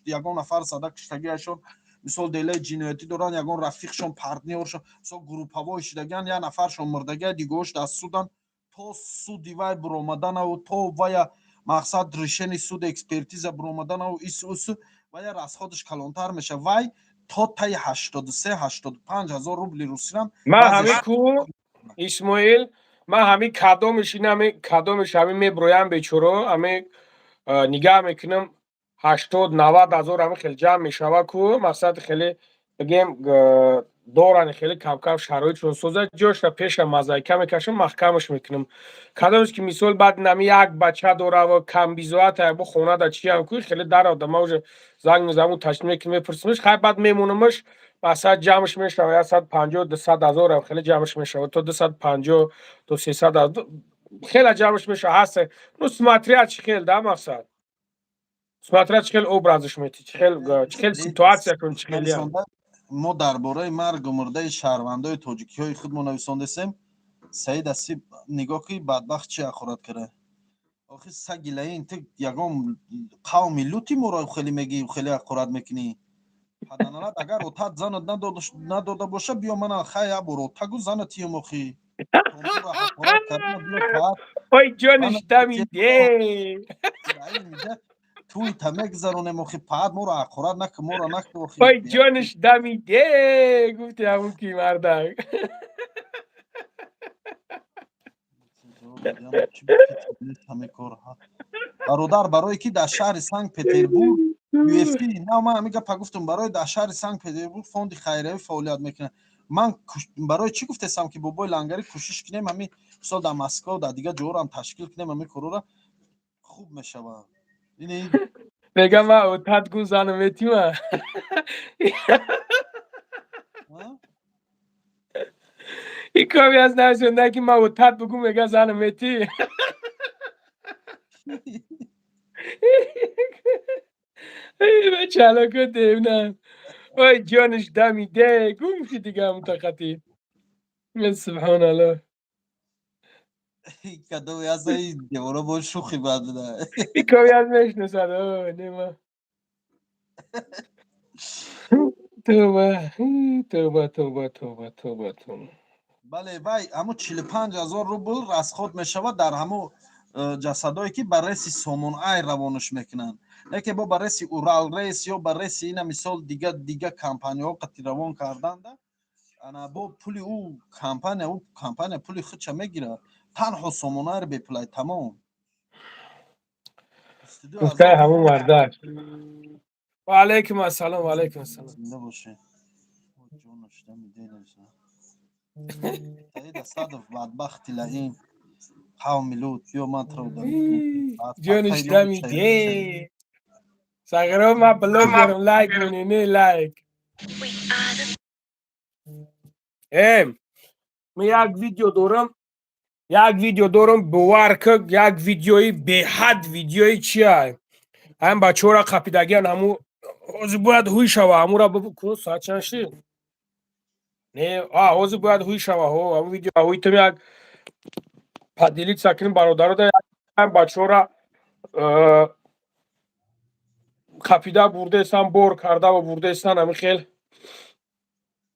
ягон нафар зада киштагиашон, мисол, делаи ҷиноятӣ доранд, ягон рафиқшон, партнёршон, мисол, групповой шидагиан, як нафаршон мурдагия, дигош дар судан, то суди вай буромаданаву то вая мақсад решение суд, экспертиза буромаданаву ис ус, вая расходаш калонтар мешавад. Вай то таи 83, 85 ҳазор рубли русирам. Ман ҳамин ку, Исмоил, ман ҳамин кадомиш, ин ҳами кадомиш, ҳамин меброям бечоро, ҳамин нигаҳ мекунам. 80-90 ҳазор ҳами хел ҷамъ мешава ку, мақсад, хеле бигем, дорани, хеле камкам шароитшон созад, ҷошра пеша мозаика мекашам, маҳкамаш мекунам. Кадомеш ки, мисол, баъд нами як бача дорава, камбизоата, бо хонада чиам ку, хеле дарода, ма уже занг мезанам, уточнить мекунам, мепурсимаш. Хай, баъд мемонамаш, масалан, ҷамъш мешава 150, 200 ҳазорам, хеле ҷамъш мешава, то 250, то 300, хеле ҷамъш мешава. Ҳаст, ну, смотря чӣ хел да, мақсад, смотря чӣ хел образш мети, чӣ хел ситуатсияшон чӣ хелия. Мо дар бораи маргу мурдаи шаҳрвандои тоҷикиҳои худ мо нависондесем. Саид Асиб, нигоҳ ки бадбахт чи ҳақорат кара. Охи, саги лаин, ту ягон қавми лути моро хеле мегӣ, хеле ҳақорат мекунӣ. Паданалат, агар отат занат надода боша, биё мана, хай, як бор отагу зана тиём. Охи. Ой, ҷониш дамиде. Туй та мегзаронем. Охи, паат моро ҳақорат наку, моро наку, охи. Ой, ҷониш дамиде, гуфти ҳамун ки мардак. Бародар, барое ки дар шаҳри Санкт Петербург UFC на, ман ҳамин гапа гуфтам, барои дар шаҳри Санкт Петербург фонди хайриявӣ фаъолият мекунад. Ман барои чӣ гуфтесам, ки бобои Лангарӣ, кӯшиш кунем, ҳамин мисол дар Москва, дар дигар ҷоҳоам ташкил кунем ҳамин корора, хуб мешавад. Мегам, ма отат гу зану метима. И коми аз нависонда, ки ма отат бугу, мега, зану мети. Чалоко девна. Ой, ҷониш дамиде, гум ши дига мутақатӣ. Субҳоналлоҳ. Кадоме аз ин девора бо шӯхи бад буда. И коми аз мешиносад, нема. Тавба, тавба, тавба, тавба, тавба, тавба. Бале, вай ҳамун 45 000 рубл расход мешавад дар ҳамун ҷасадое, ки ба рейси Сомон Айр равонаш мекунанд. Яке бо ба рейси Урал рейс ё ба рейси ина, мисол, дига дига компаниҳо қати равон карданда, ана бо пули ӯ компания пули худша мегирад. Танҳо Сомон Айр бепулай, тамом. Гуфтаи ҳамун мардак. Ва алайкум ассалом, ва алайкум ассалом. Зинда бошед. Саид Асадов, бадбахти лаим, қавми лут, биё, ман туро. Ҷониш дамиде. Сағиро, ма блог дорам, лайк монӣ, не лайк. Ман як видео дорам, як видео дорам, бовар ки, як видеои беҳад, видеои чия, ҳам бачаҳоро қапидагиан, ҳаму ҳозир бояд ҳуй шава, ҳамура кун. Соат чанд шид? Не, а ҳозир бояд ҳуй шава. Ҳо, ҳаму видео ҳуйтам, як поделиться кунем бародаро. Бачаҳоро қапида бурдесан, бор карда бурдесан, ҳами хел.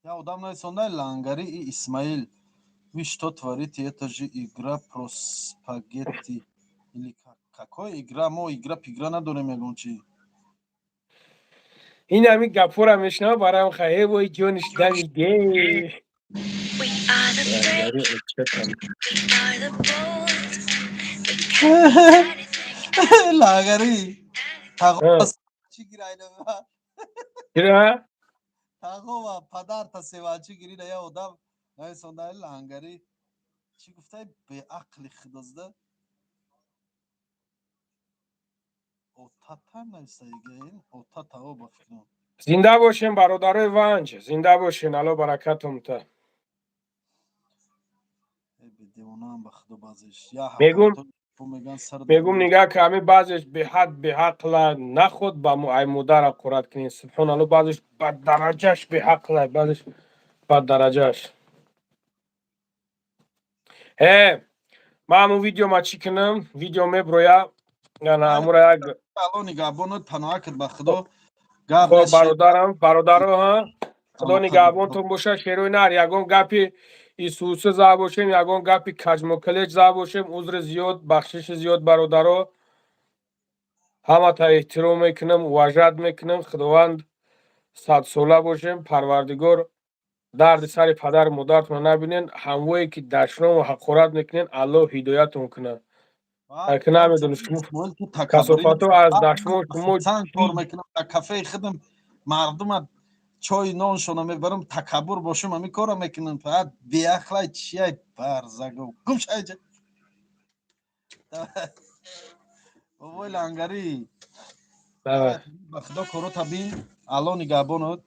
Я одам нависонда: «Лангари и Исмаил, вы что творите? Это же игра про спагетти или какой игра? Мо игра пигра надорем ягон чи». Ин ҳами гапҳоро мешунава, бароям хай, вой, ҷониш дамиде. We are the brave, we are the bold. We can be anything. Лангари, чӣ гирайна? Чира? Тағова падарта севанчӣ гирина. Я одам нависонда: «Лангари, чӣ гуфтай, беақли худозда отата нависаигаин отатао», ба фикрам. Зинда бошем, бародарои Ванҷ, зинда бошен, Алло баракатум та. Девонаам, ба худо, баъзеш. Мегум, нигаҳ ки, ҳами баъзеш беҳад беҳақла, наход ба ай модара қурат кунед. Субҳоналло, баъзеш ба дараҷаш беҳақла, баъзеш ба дараҷаш. Ман ҳамун видео ма чӣ кунам, видео меброя, ана ҳамура як. Алло нигаҳбонат паноҳ кад, ба худо. Гап. Бародарам, бародаро, ҳа, худо нигаҳбонтон боша. Шерои нар, ягон гапи исуса зада бошем, ягон гапи каҷмокалеҷ зада бошем, узри зиёд, бахшиши зиёд, бародаро. Ҳамата эҳтиром мекунам, уважать мекунам. Худованд, садсола бошем. Парвардигор, дарди сари падару модаратонро набинен. Ҳамвое ки дашному ҳақорат мекунен, Аллоҳ ҳидоятон кунад. Ака намедонам шумо касофато аз дашмон шумо кор мекунам, дар кафеи худам мардума чой ноншона мебарам, такаббур бошам, ҳамин кора мекунам. Фақат беақлай чияй, барзаго, гум шайҷа. Бобои лангарӣ, ба худо корота бин, Алло нигаҳбонот.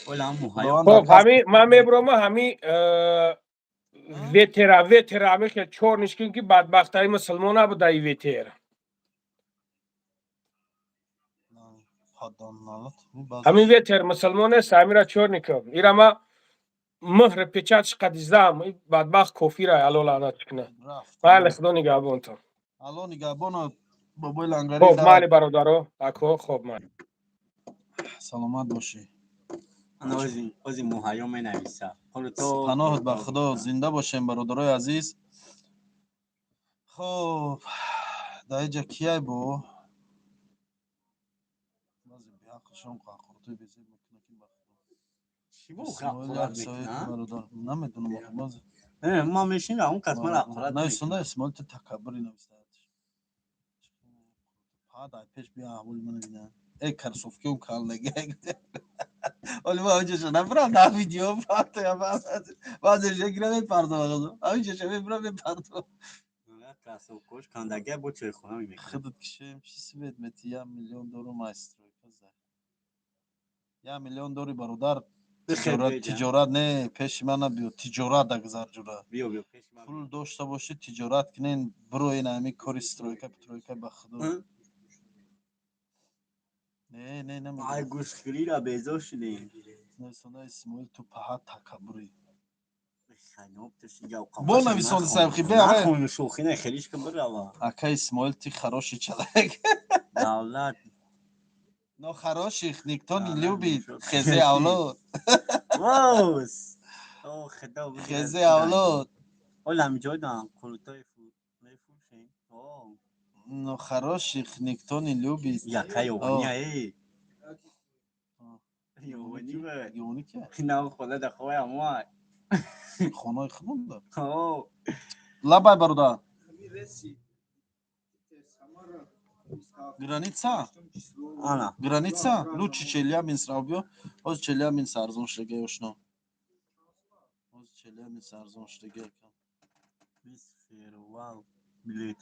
Хоб, ҳами ман мебурома, ҳами ветера ҳами хел чор нишкин, ки бадбахтаи мусулмон набуда и ветер. Ҳамин ветер мусулмон нест, ҳамира чор никам. Ира ма муҳр печатш қадизам, бадбахт кофира, Алло лаънат кунад. Майли, худо нигаҳбонтон. Алло нигаҳбонот, бобои лангарӣ. Хоб, майли, бародаро, ако, хоб, майли. Саломат бошӣ. Ози муҳайё менависа. Паноҳат ба худо, зинда бошем, бародарои азиз. Хоб, дар иҷа кияй бо баъзе беақлшон қақуртои безеб мекунад, ки ба худо намедонам. Ман мешинам, он кас ман ҳақорат. Нависонда, Исмоил, ту такаббури нависта. Дай пеш биё, аҳволи мана бина. Э, кроссовкиам калдаги. Оли ма ҳамҷоша набурам на видео партоя, баъзеша гира мепартома, ҳамҷоша мебурам, мепартома. Кроссовкош кандагия бо чойхона мекунад. Худат кишем, чи свет мети, 1 миллион дорум, ай стройка за. 1 миллион дори, бародар, тиҷорат не, пеши ман набиё, тиҷорат дагзар, ҷура. Пул дошта бошӣ, тиҷорат кунен, бироен ҳами кори стройка птройка, ба худо. Не, не, не. Ай гӯштхӯрира безор шудем. Нависонда, Исмоил, ту паҳат такаббурӣ. Бо нависонда сайхи бе. Шӯхина хелишка бирава. Ака Исмоил, ты хороший человек. Давлат. Но хороших никто не любит. Хезе авлод. Воус. Хезе авлод. Олам ҷойдан қурутои мефурӯшем. Но хороших никто не любит. Яка ёвония э. Ёвони ба. Ёвони ки? На хона да хоя мо. Хонаи худмон да. Лабай, бародар. Граница? Ана. Граница? Лучше Челябинск рав биё. Ҳозир Челябинск арзон шудага, ошно. Ҳозир Челябинск арзон шудага якам. 20 феврал билет.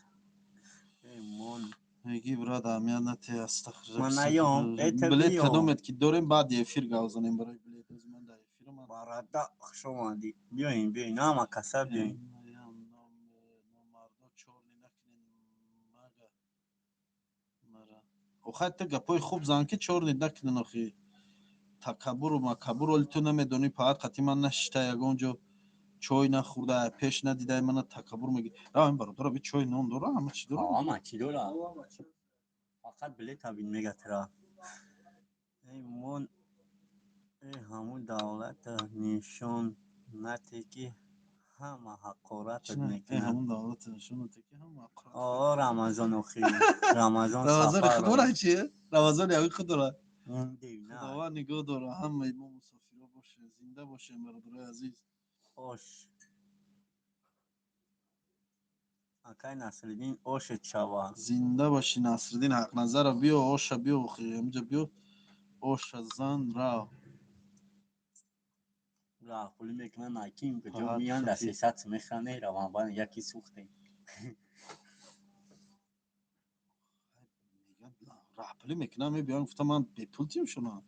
Мон. Меги, брат, аҳамият нате, астағфируллоҳ. Ман наём, это Билет биё. кадомет ки дорем, баъди эфир гап занем барои билет. Ҳозир ман дар эфирам. Барада, хуш омадӣ. Биёин, биёин, ҳама каса биёин. Номардо чорни накунен мага. Мара. Охай, ту гапои хуб зан, ки чорни накунен охи. Такаббуру макаббур, оли ту намедонӣ, паҳат қати ман нашишта, ягон ҷо чой нахӯрда, пеш надидай, мана такаббур меги. Ра, ин бародара би чой нон дора, ҳама чӣ дора? Ҳама чӣ дора? Фақат билета бин мегатра. Эй мон, э ҳамун давлата нишон нате, ки ҳама ҳақоратат Э, мекунад. ҳамун давлата нишон нате, ки ҳама ҳақорат. О, Рамазон охи. Рамазон Рамазони сафар. худора чи? Рамазони ҳамин худора. Девна. Худованд нигоҳ дора, ҳамаи мо мусофиро бошем, зинда бошем, бародарои азиз. Ош. Акай Насриддин, ошет шава. Зинда бошӣ, Насриддин Ҳақназаров, биё, оша биё, охи, ҳаминҷа биё. Оша зан, рав. Раҳпулӣ мекунанд, аким куҷо Фақат меянд, да хати. 300 мехӯранд, мераванд, баъд яки сӯхтем. Раҳпулӣ мекунам, мебиён, гуфтам, ман бепул тиём шуна.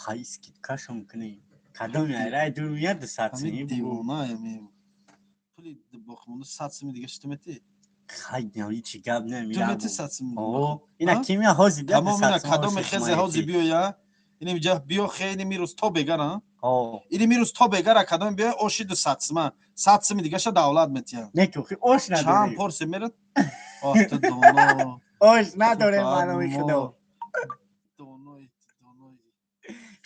Хай, скидкашон кунем. Кадоми айрай дур меяд 200 Ҳамин сомӣ бугӯ. девона, ами пули боқимонда 100 суми дига ту метӣ? Хай, ҳичи гап Ту намеям. метӣ 100 суми? О, ина кимя ҳозир бия. Тамом, ина кадоми хезе ҳозир биёя, ини ҷа биё, хе, ини мирӯз то бегара. О, Ини мирӯз то бегара, кадоми биёя, оши 200 сума, 100 суми дигаша давлат метиҳам. Не ки охи ош Чанд надорем. порсе мерад? Ох, ту доно. Ош надорем, манои худо. Донои, донои.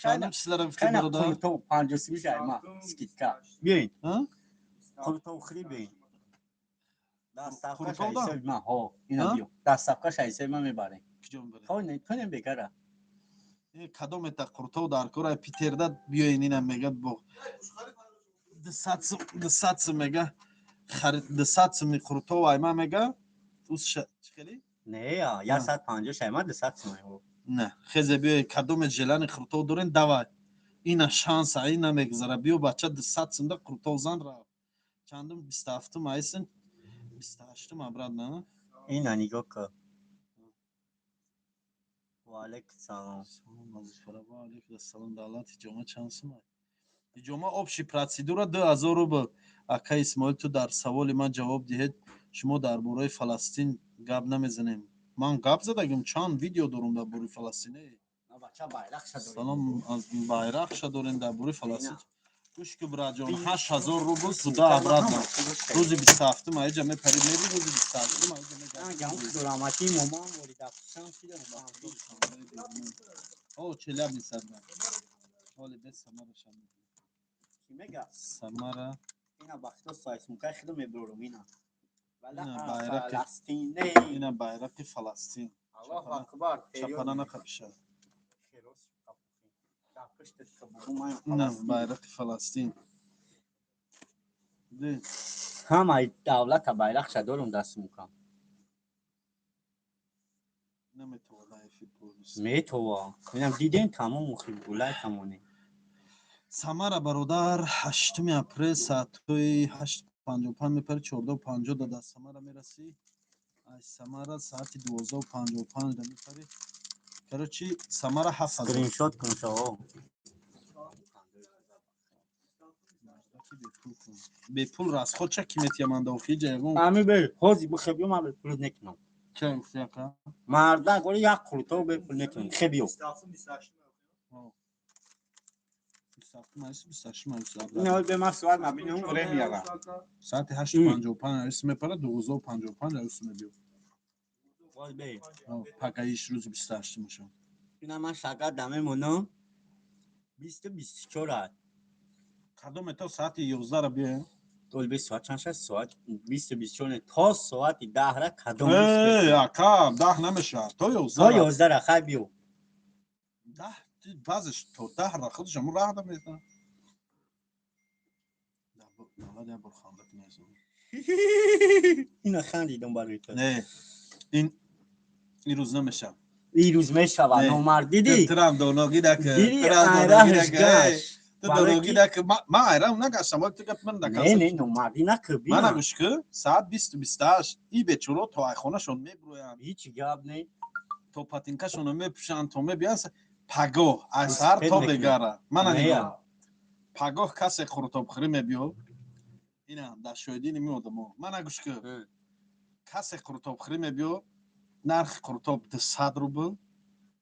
Чандум числара гуфтӣ, Хайна бародар? қурутов 50 сомӣ шайма скидка. Биёин. А? Қурутов хӯрӣ, биёин. Доставкаша Қурутов да? ҳисоби ман, ҳо, ина А? биё. Доставкаша ҳисоби ман мебарем. Куҷо мебаред? Тонем бегара. Э, кадомета қурутов дар кора Питерда, биёин, ина мега бо 200 сум, 200 сум мега, харид 200 суми қурутов айма мега. Чӣ хели? Не, 150 шайма 200 сум. Не, хезе, биё, кадоме желание қуртоб дорен, давай. Ина шанса, ина мегзара. Биё, бача, 200 сумда қуртоб зан, рав. Чандум? 27-ум айсин, 28-ум обратно. Ина нигоҳ кун. Ва алайкум салом. Салом, Азизфара, ва алайкум ассалом. Давлат, ҳиҷома чанд сум ай? Ҳиҷома общий процедура 2000 рубл. Ака Исмоил, ту дар саволи ман ҷавоб диҳед. Шумо дар бораи Фаластин гап намезанем. Ман гап задагим, чанд видео дорум дар бораи Фаластин. Бача, байрақша дорем. Салом, аз байрақша дорем дар бораи Фаластин. Гӯш ки, браҷон, 8000 рубл туда, обратно. Рӯзи 27-ум аиҷа мепари, мери, рӯзи 28-ум аиҷа мегардӣ. Раҳматии момоам ворида пушам шида. О, Челябинск, ҳоли бе Самара шам. Чӣ мега? Самара. Ина бахто сайсмукай хидо меброрум ина. Ина байрақи Фаластин. Аллоҳу акбар. Чапана нақапиша. Ина байрақи Фаластин. Ҳамаи давлата байрақша дорум дар сумкам. Наметова эфир. Метова. Инам дидем, тамом, гулай тамоне. Самара, бародар, 8-уми апрел соатҳои 8:55 мепари, 14:50 да дар Самара мерасӣ. Аз Самара соати 12:55 да мепари. Короче, Самара 7000. Скриншот кун, шао. Бепул расход ча ки метияманда охиҷа ягон. Ами бе ҳози бихе, биё, ман бепул некунам. Ча гуфти, ака? Марда гори як қурто бепул некунам, хе, биё. Ина бе, ман соат набинам, время. Соати 8:55 арис мепара, 12:55 арис мебиё. Пагаиш, рӯзи 28-умашон. Ина ман шагар дамемонам, 20-у 24 ад. Кадоме то соати 11-ра биёем? Толби, соат чанд шад? Соат 20-у 24, то соати 10-ра кадом? Ака, 10 намешавад, то То 11. 11-ра, хай, биё. 10, баъзеш то 10-ра худаш ҳамун раҳ да метавонад. Як бор ханда кунед. Ина хандидам барои ту. Не, ин рӯз намешавад. Ин рӯз мешавад, номард, дидӣ? Турам доногӣ дак. Дидӣ, айраҳаш гашт. Ту доногӣ дак, ман айрам нагаштам, ту гап ман. Не, не, номардӣ накӣ. Мана, гӯш ку, соат 20-у 28 и бечоро то айхонашон меброянд. Ҳеҷ гап не. То патинкашонро мепӯшанд, то мебиёнд. Пагоҳ аз саҳар то бегара, мана нигоҳ, пагоҳ касе қурутобхӯрӣ мебиё, ина дар шоҳидини ми одамо, мана гӯш ку, касе қурутобхӯрӣ мебиё, нархи қурутоб 200 рубл,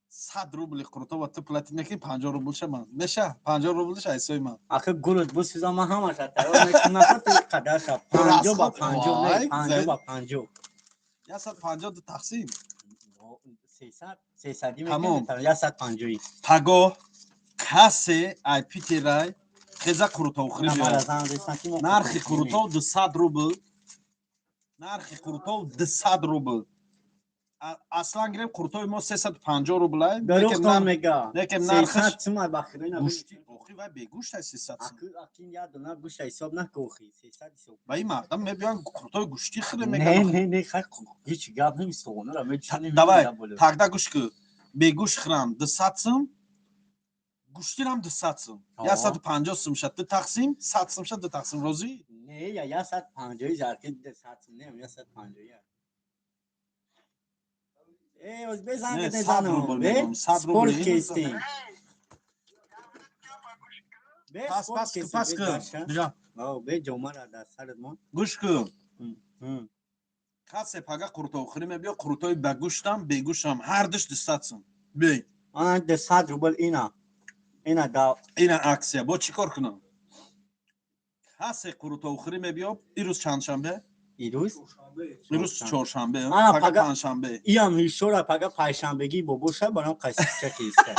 100 рубли қурутоба ту платить мекунӣ, 50 рублша ман меша, 50 рублша ҳисоби ман. Ахи, гурут бисӯза, ман ҳамаша тайёр мекунам, қадарша 50 ба 50, не, 50 ба 50. 150 ду тақсим. 300, 300-ӣ. Тамом. Мекунем 150-ӣ. Пагоҳ касе ай Питерай хеза қурутобхӯрӣ биёяд, нархи қурутоб 200 рубл, нархи қурутоб 200 рубл. Аслан гирем, қурутоби мо 350 рублай. Дурӯғтон мега. Лекин нархаш 300 сум бахиро. Гӯшти охи, вай бегӯшт ай 300 сум. Акин як дона гӯшта ҳисоб наку, охи, 300 ҳисоб. Ва ин мардам мебиёянд, қурутоби гӯштӣ хӯре. Не. Меган. Не, не, хай, ҳеҷ гап немисоғонара. Давай тогда, гӯш ку, бегӯшт хӯрам 200 сум, гӯштирам 200 сум, 150 сум шад, ду тақсим, 100 сум шад, ду тақсим, розӣ? Не, я 150-и зарки 200 сум не, 150-и. Э, оз безанг. Не, 100 незанам. рубл Бе мегӯям, 100 рубл. Спорт кестем. Бе Пас. спорт Пас ку. кестем, Пас бе ку. даша. Дига. О, бе ҷомара дар сарат мон. Гӯш ку, касе пага қурутобхӯрӣ мебиё, қурутоби ба гӯштам, бегӯштам, ҳардуш 200 сум, бей. Ана 200 рубл, ина. Ина да. Ина акция, бо чӣ кор кунам? Касе қурутобхӯрӣ мебиё, ирӯз чандшанбе? Ирӯз? Ирӯз чоршанбе. Ана, пага панҷшанбе. Иам ҳишора, пага панҷшанбегӣ бобоша барам қайсича киста.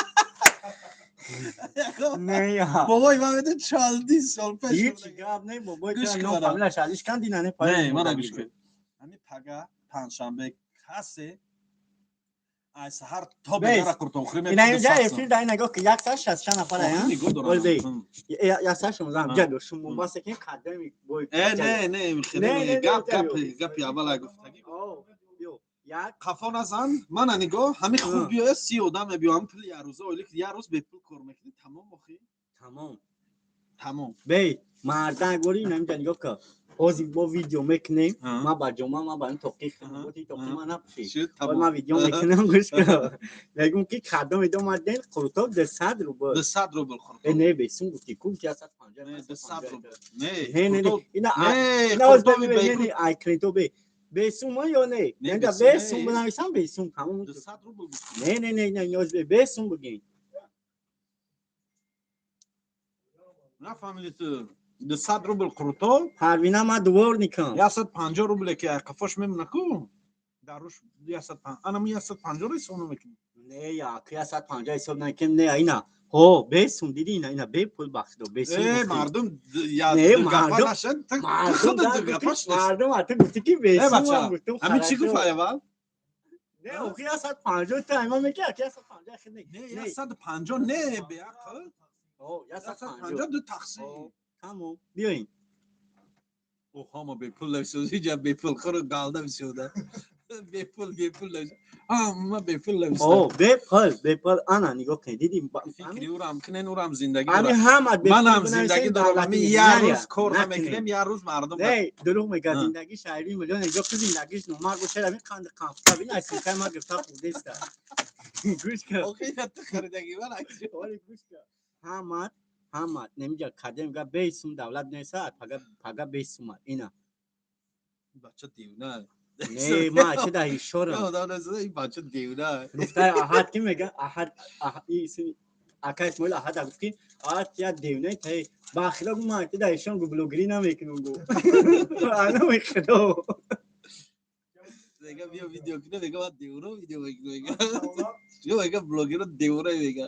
Не, я. Бобои ман медон, чандин сол пеш. Ҳеҷ гап не, бобои. Гӯш ном кун, ара. фамилаш алиш кан дина не. Не, мана гӯш кун, ҳами пага панҷшанбе касе ай саҳар то Бес. бегара қурутобхӯрӣ Ина мебиё, инҷа 200 эфир сум. да, ина нигоҳ ки 160 нафар ая. Нигоҳ дорам. Ол бей. 116 А. ҷа шумо басе ки кадами бой. Э, не, не, Не, не, не, гап не, гап не. гапи аввала гуфтагӣ. О, биё. Як. Қафо назан, мана нигоҳ, ҳами хуб биёя, 30 одам мебиё, ҳами пули яррӯза ойлик, як рӯз бепул кор мекунӣ, тамом охи. Тамом. Тамом. Бей, мардак бори, инамиҷа нигоҳ кун. Ҳозир бо видео мекунем, ма ба ҷома, ма ба ин тоқи хи тоқи ма напӯшӣ. Ма видео мекунам, гӯш кун. Мегӯм, ки кадом идомаден қурутоб 200 рубл. 200 рубл қурутоб. Э, не, бесум гуфти, ку 150. Не, 200 рубл. Не, не, не, не. Ина ина не, ай клиенто бе. Бесум ё не? Не, бесум бинависам, бесум, тамом. 200 рубл. Не, не, не, не, не, бесум бигин. Нафаҳмидӣ ту. 200 рубл қурутоб. Парвина, ма дворникам. 150 рубле ки қафош мемона ку. Дар руш 150. Ана мо 150 ро ҳисоб намекунем. Не, як 150 ҳисоб накунем, не, ина. Ҳо, бесум диди, ина, ина бепул бахшидо, бесум. Э, мардум я гапа нашад, мардум а ту гуфти ки бесум, гуфтум. Ҳамин чӣ гуфт аввал? Не, охи 150 та ама меки, аки 150 хи не. Не, 150 не, беақл. Ҳо, 150 ду тақсим. Тамом, биёин. О, ҳама бепул нависоз, иҷа бепул хӯру галда бисёда. Бепул, бепул навис. Ҳама бепул нависта. О, бепул, бепул, ана нигоҳ кунед, диди? Фикри урам кунен, урам зиндагӣ дорам. Ҳама ман ҳам зиндагӣ дорам. Ами як рӯз кор намекунем, як рӯз мардум. Не, дурӯғ мега, зиндагӣ шаҳри миллион инҷо ки зиндагиш номарг бошад, ҳамин қанди қанфта бин, аз силкаи ма гирифта хӯрдеста. Гӯш кун. Охи, ту харидагӣ ман. Гӯш кун. Ҳама ҳама немиҷа кадем га бесум давлат неса, пага пага бесума ина. Бача девна. Не, ма чӣ да ишорам. Ин бача девна. Гуфтай Аҳад ки мега, Аҳад, ака Исмоил Аҳад гуфт, ки Аҳад я девна тай ба хило гу, ма ти да ишон гу блогерӣ намекунам гу. Ана худо. Мега биё видео куна, мега ма девона видео мекунам, мега. Мега блогеро девона мега.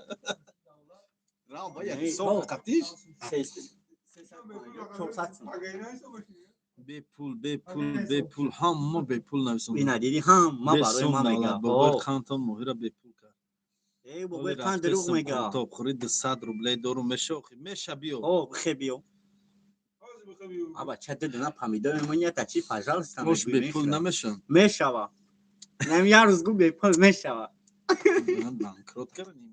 Рав ба як ҳисоб қатиш. Бепул, бепул, бепул, ҳама бепул нависон. Ина диди, ҳама барои ма мега. Бобои қандтон моҳира бепул кард. Э, бобои қанд дурӯғ мега. Қуртобхӯри 200 рублей дорум, меша охи, меша биё. О, бихе биё. Аба ча дудуна помидор мемонӣ, та чи, пожалуйста. Ош бепул намеша. Мешава. Нам як рӯз гу бепул мешава. Ман банкрот кардам.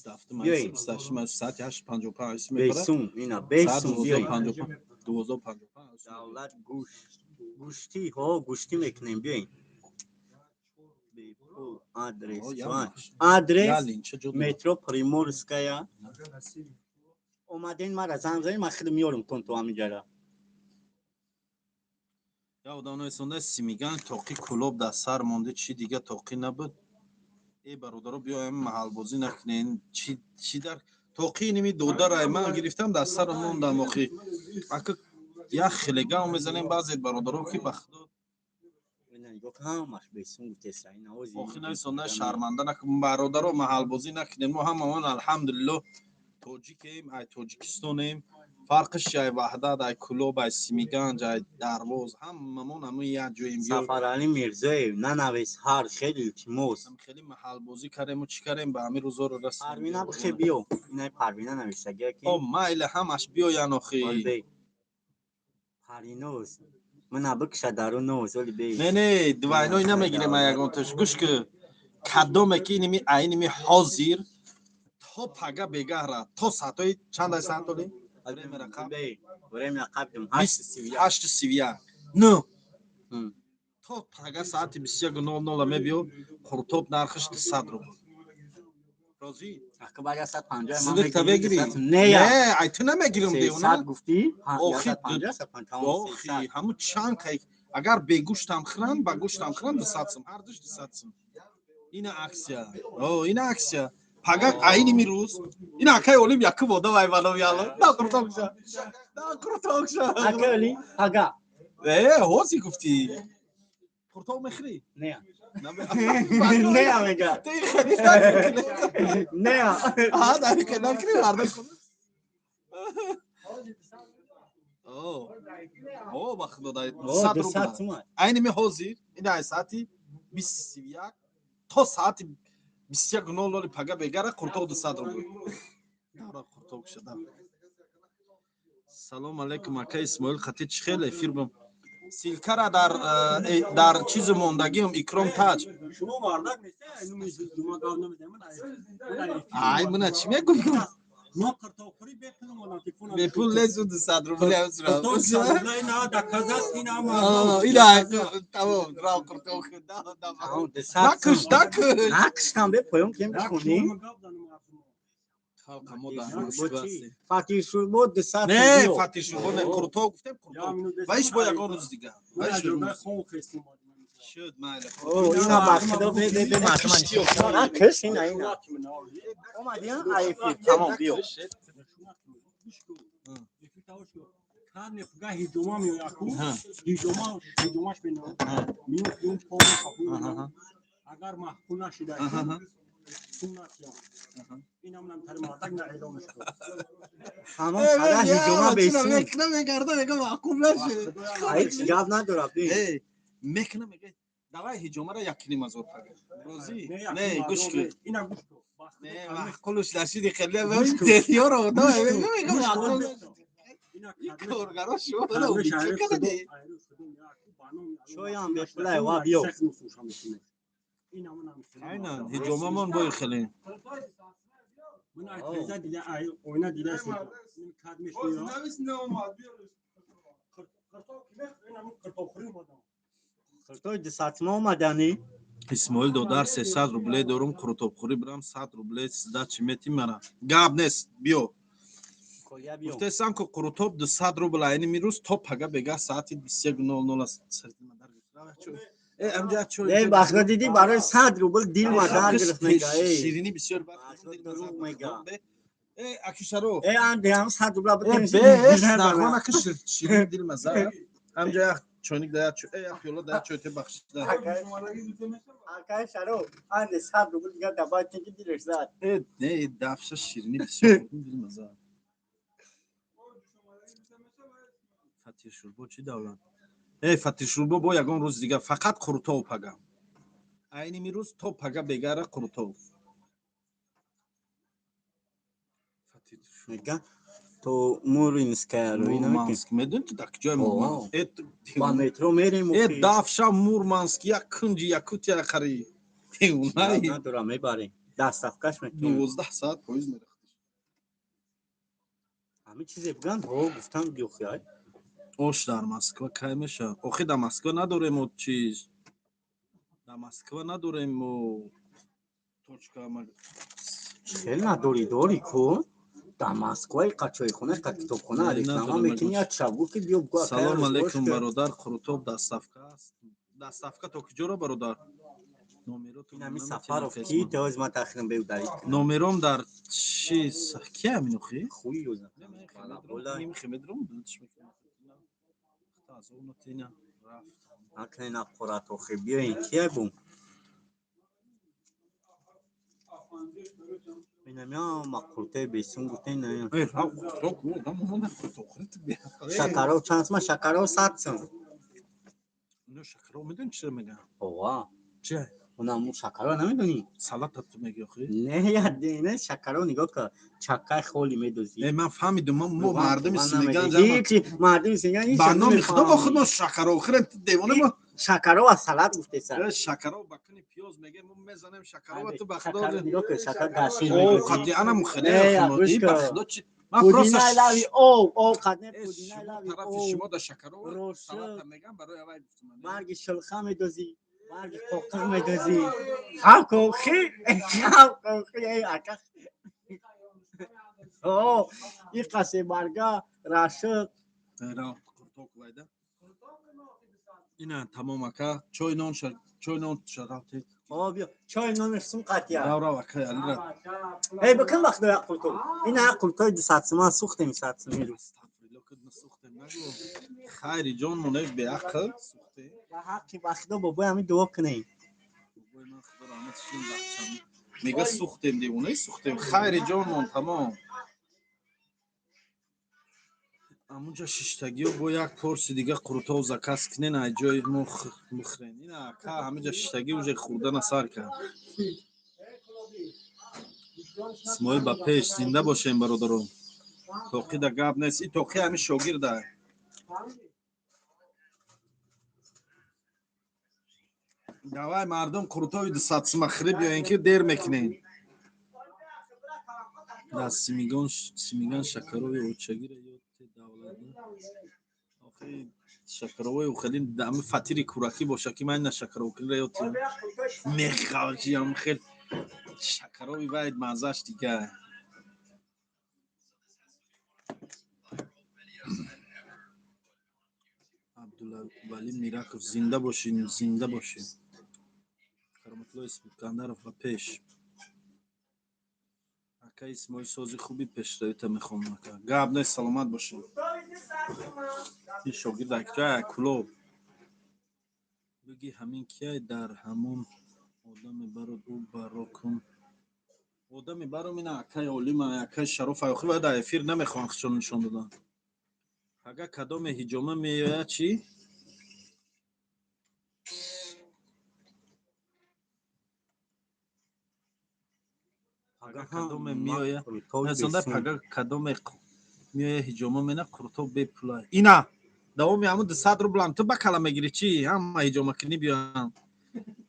Соати 8:55. Бесум, ина бесум. 12:55. Давлат гӯшт, гӯштӣ, ҳо, гӯштӣ мекунем, биёин. Бепул, адрес, адрес метро Приморская. Омаден, мара занг занед, ман хеле меёрам тон то ҳамиҷара. Я одам нависонда, Симиган тоқи Кӯлоб дар сар монде, чӣ дига тоқӣ набуд. Э, бародаро, биёем, маҳалбозӣ накунен. Чӣ дар тоқи ними додарай ман гирифтам, дар сар мондам охи. Ака як хеле гав мезанем баъзе бародаро, ки ба худо. Ҳамаш бесум гуфтеса. Охи, нависонда, шарманда накун, бародаро, маҳалбозӣ накунем. Мо ҳамаон алҳамдулилло тоҷикем, ай Тоҷикистонем. Фарқиш ай Ваҳдат, ай Кӯлоб, ай Симиганҷ, ай Дарвоз, ҳамамон ҳамон як ҷоем. Сафаралӣ Мирзоев, нанавис, ҳар хеле илтимос. Хеле маҳалбозӣ кардему, чӣ кардем, ба ҳамин рӯзоро расидем. Парвина, бихе биё, инай Парвина нависагия ки. О, майли, ҳамаш биёян охи. Париноз мана бикша даруноз оли бе. Не, не, двойной намегирем ягонташ. Гӯш ки, кадоме ки иними айними ҳозир то пага бегаҳра, то саатҳои чанд ай саат оли? Время қабдим. 8:31. Ну то пага саати 21:00 мебиё, қуртоб нархиш 200 рубл. Розӣ? Сидиқта бегирӣ? Не, ай ту намегирам, девона. Гуфтӣ. Охи, ҳамун чанд кай агар бегӯштам хӯранд, ба гӯштам хӯранд, 200 сум, ҳардуш 200 сум. Ина акция, о, ина акция. Пага айними рӯз ина акай Олим якум одам ай вано яло на қуртокша, на қуртокша. Акай Олим пага. Э, ҳози гуфтӣ, қурток мехӯрӣ? Не, не, мега. Не. Накунӣ, мардум. О, ба худо, 100 рубл айними ҳозир, ина ай саати 20:31 то саати 21:00 пага бегара, қуртоқ 200 рубл. Давра қуртоқ шуда. Салом алейкум, ака Исмоил, хати чӣ хел эфир бум? Ссылка ра дар чизи мондагиам, Икром Таҷ. Шумо мардак Ай, мына чӣ мегӯм? Мо қиртоқхӯрӣ бепул омадам, телефон. Бепул несу, 200 рубли. Ина. Тамом, рав қиртоқ. Накуш, накуш. Накуштам, бе поён кем бихонӣ. Халқа мо дар Москва ҳастем. Фатишурбо 200. Не, фатишурбо не, қуртоқ гуфтем, қуртоқ ваиш бо ягон рӯз дига. Шуд, майли. Ина, ба худо, бе, бе, бе, накуш, ина, ина омадӣ айфи, тамом, биё. Ҳиҷома меояку, ҳиҷома, ҳиҷомаш мена миён, агар маҳкум нашида, пул натиям. Инам тари мардак на эълонаш кун. Ҳамон қадар ҳиҷома бесум. Мекна, мегарда, мега, маҳкум нашид. Ҳеҷ гап надорад. Мекна, мега, давай ҳиҷомара якним ҳазор пага. Розӣ не? Гӯш кун. Ина, гӯш кун. Не, маҳқулуш нашиди, хеле деёро мега, маҳқул коргаро шумо. Чоям бепулай ва биё. Айнан ҳиҷомамон бои хеле. Ойна дида. Қиртои дусатма омаданӣ. Исмоил додар, 300 рубле дорум, қурутобхӯрӣ бирам, 100 рубле сдачи мети мара? Гап нест, биё. Гуфтесам ку, қурутоб 200 рубл, айни мирӯз то пага бега саати 21:00 аст. Э, бахро, дидӣ, барои 100 рубл дил ма дар гирифт, мега. Ширинӣ бисёр. Э, акишаро. Э, анде ҳам 100 рубла. Нағмон, ака, ширинӣ дил маза. Ҳамҷа як чойник да, як пиёла да, чой те бахшида. Акай Шаро, анде 100 рубл дигар дабай, ки дилаш зад. Э, не, дафша ширинӣ бисёр дил маза. Фатиршурбо чӣ давлат? Э, фатиршурбо бо ягон рӯз дига, фақат қурутов пага. Айни мирӯз то пага бегара қурутов. Мега то Муринская. Мурманск медони ту дар куҷои Мурманск? Ба метро мерем. Э, дафша Мурманск як кунҷи Якутия хари. Надора, мебарем, доставка ш мекунем. 12 саат поезд мерафт. Ҳамин чизе буган, гуфтам, биёхиай. Ош дар Москва кай мешавад? Охи, дар Москва надорем мо чиз, дар Москва надорем мо точка. Хел надорӣ? Дорӣ ку, дар Москва иқа чойхона, иқа китобхона, реклама мекунӣ, як шаб гуфт, ки биё. Салом алейкум, бародар, қурутоб доставка аст? Доставка то куҷоро, бародар? Инами Сафаров ки тоз ма тахрим беударид. Номером дар чи ки ҳамин охи? Хуй. Медром. Накне, нақорат, охи, биёин, кия бум? Инамя мақуртаи бесум гуфтен. Шакаров чанд сум? Шакаров 100 сум. Шакаров медони чиро мегӯям? Ова. Чи? Унаму шакаров намедонӣ? Салата ту мегӣ, охи? Не, не, шакаров, нигоҳ кун, чаккаи холи медозӣ. Э, ман фаҳмидум, мо мардуми Сенегал. Ҳичи, мардуми Сенегал. Ба номи худо, мо худ мо шакаров хӯрем, девона мо. Шакаров аз салат гуфтеса. Шакаров ба куни пиёз мегем, мо мезанем шакарова, ту ба худо. Нигоҳ кун, шакар гашин. Қатъианам хеле, ба худо, чи ман просто лави об об қадне пудина лави. Тарафи шумо да шакарова салата мегам, барои авай гуфтам. Марги шулха медозӣ, марги қоқиқ медозӣ, хавкохи, хавкохи, эй ака. О, и қасе барга рашид. Ина, тамом, ака, чой нон, чой нон шарафтед. О, биё, чой нон сум қатия. Рав, рав, ака, алира. Эй, бикун, вақт як қулту. Ина, як қултои 200 суман сухтем, 100 сумӣ. Сухтем нагу, хайри ҷон, монев беақл сухтем. Ба ҳаққи, ба худо, бобои ҳамин дуо кунем. Бобои ман, худо раҳматиш кунад, бахчам мега, сухтем, девонаи, сухтем, хайри ҷонмон, тамом. Амунҷа шиштагиё бо як порси дига қурутов заказ кунен, ай ҷои мо бихӯрен. Ина, ака, ҳаминҷа шиштагӣ уже хӯрдана сар кард. Исмоил, ба пеш, зинда бошем, бародарон. Тоқида гап нест. И тоқи ҳами шогирда. Давай мардум қурутови 200 сума хӯрӣ биёен, ки дер мекунем. Дар Симигон, Симиган шакарови очагира ёд те давлат. Охи шакаровои хеле ами фатири кӯракӣ боша, ки ман на шакаровкунира ёд тиям. Меғалҷиам хел шакарови вайд маззаш дига. Абдулвали Мираков, зинда бошин, зинда бошин. Кароматулло Искандаров, ба пеш. Ака Исмоил, сози хуби, пешравита мехоҳам, ака. Гап нест, саломат бошед. Ин шогирд акҷа Кулоб. Биги ҳамин кияй дар ҳамон одаме барод ӯ баро кун. Одаме баром ина акаи Олима, акаи Шароф, охи вай дар эфир намехоҳанд худшон нишон додан. Ага кадоме ҳиҷома меояд чӣ? Пага кадоме меояд? Несонда пага кадоме меояд ҳиҷома мена қурутоб бепула. Ина давоми ҳамун 200 рублам ту ба кала мегирӣ чӣ? Ҳама ҳиҷомакунӣ биёянд.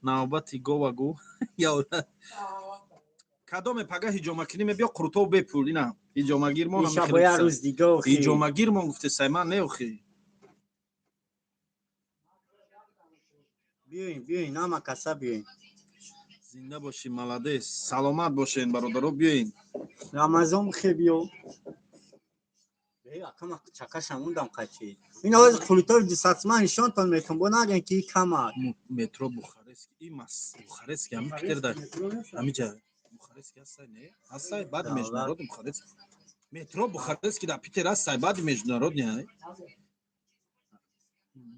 Навбати гова гу. Кадоме пага ҳиҷомакунӣ мебиё қурутоб бепул. Ина ҳиҷомагирмон. Иша бо як рӯз дига охи. Ҳиҷомагирмон гуфте сайман не охи. Биёин, биёин, ҳама каса биёин. Зинда бошӣ, молодец. Саломат бошен, бародаро, биёин. Рамазон бихе биё. Акама чакаша мондам қачи. Ин оз қурутови 200 сума нишонтон метон, бо нагӯен ки кам аст. Метро Бухарестский, и мас Бухарестский ҳами Питер да ҳамиҷа Бухарестский ҳастай, не? Ҳастай, баъди международный Бухарестский. Метро Бухарестский дар Питер ҳастай, баъди международный ай.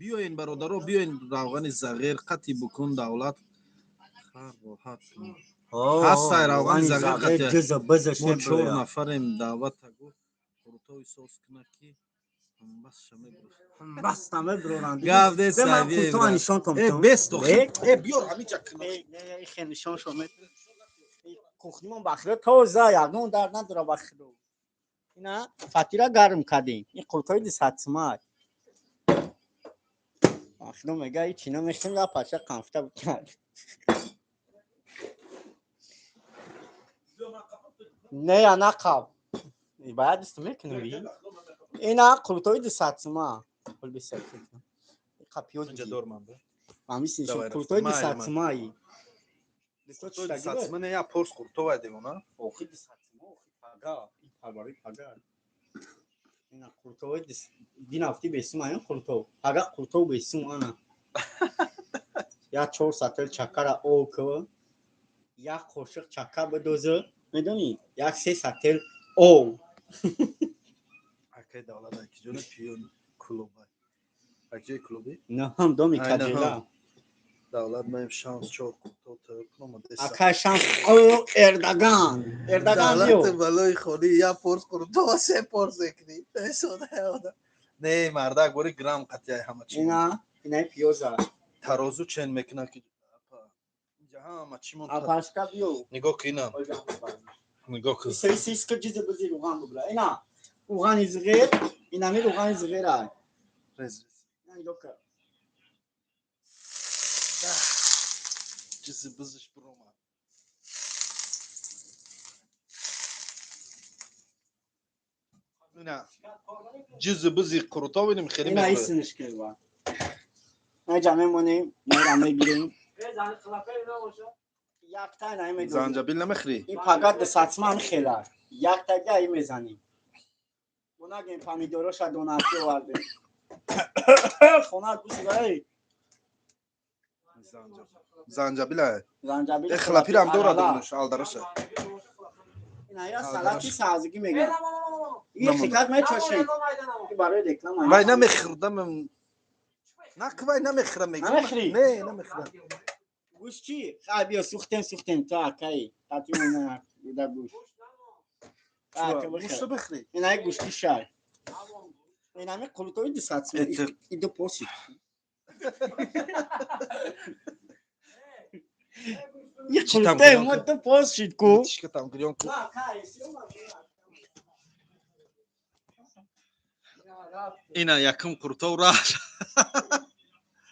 Биёен, бародаро, биёен, равғани зағир қати букун давлат. Хар роҳат кун. Ҳастай равғани зағир қати. Мо чор нафарем, даъвата гу. Қурутови соз куна ки басша мебурад. Баста мебуранд. Гап нест, Ман қурутова нишонтон. Э, бест охи. Э, биёр ҳамиҷа куна. Не, ихе нишон шо мет. Кухнимон бахиро тоза, ягон дард надора бахиро. Ина фатира гарм кардем. Ин қурутои 200 сума. Бахиро мега ҳичи намехӯрем, я пача қанфта бикард. Не, я нақаб. Бояд дасту мекунем. Ина қурутои 200 сума. Пул бисёр. Қа пиёз. Ҳамиси қурутои 200 сума. 200 сума не, я порс қурутовай девона. Охи 200 сума, охи пага, и парвари пага. Ина қурутовай динафти бесум аян қурутов. Пага қурутов бесум ана. Я чор сатил чакара об кв. Як қошиқ чака бидоза, медонӣ? Як се сатил об. Акай давлат акиҷони пиён клубай. Акиҷои клуби? Наҳам доми каҷела. Давлат маем шанс чор қурутов тайёр кунам. Акай шанс о Эрдоган. Эрдоган биё. Давлат балои хони я порс қурутова се порс мекунӣ. Не, мардак бори грамм қатъяй ҳама чи. Ина, инаи пиёза. Тарозу чен мекунад ки ҳама чимон. Апашка биё. Нигоҳ ки ина. Нигоҳ ки. Сис ки ҷизе бизи руған бубра. Ина руғани зиғер, инами руғани зиғер ай. Рез. Ина нигоҳ ки. Ҷизи бизиш биромад. Ина ҷизи бизи қурутов инем хеле Ина мехӯрад. исиниш ки ва. Наҷа мемонем, мера мегирем. Якта ина медозем. Занҷабил намехӯрӣ? Ин пага 200 сума ҳам хела. Яктага и мезанем. Бо нагем помидороша донафти овардем. Хона гусидаи. Занҷабил ай. Занҷабил. Э, хлапирам дорад дунаш, алдараша. Ина я салати сабзигӣ мегӯям. Ин хикат мечошем. Ин барои реклама. Вай намехӯрдам. Нак вай намехӯрам мегӯям. Намехӯрӣ? Не, намехӯрам. Гӯш чӣ? Хай биё сухтем, сухтем то акаи. Татӣ мена да гӯш. Гӯшто бихӯрӣ. Ина гӯшти шай. Инами қурутои 200 сума. Это- И ду посид. И Чӣ там қурутои гирён мо кун? ду посид ку. Тишка там гирён кун. Ина якум қуртов рафт,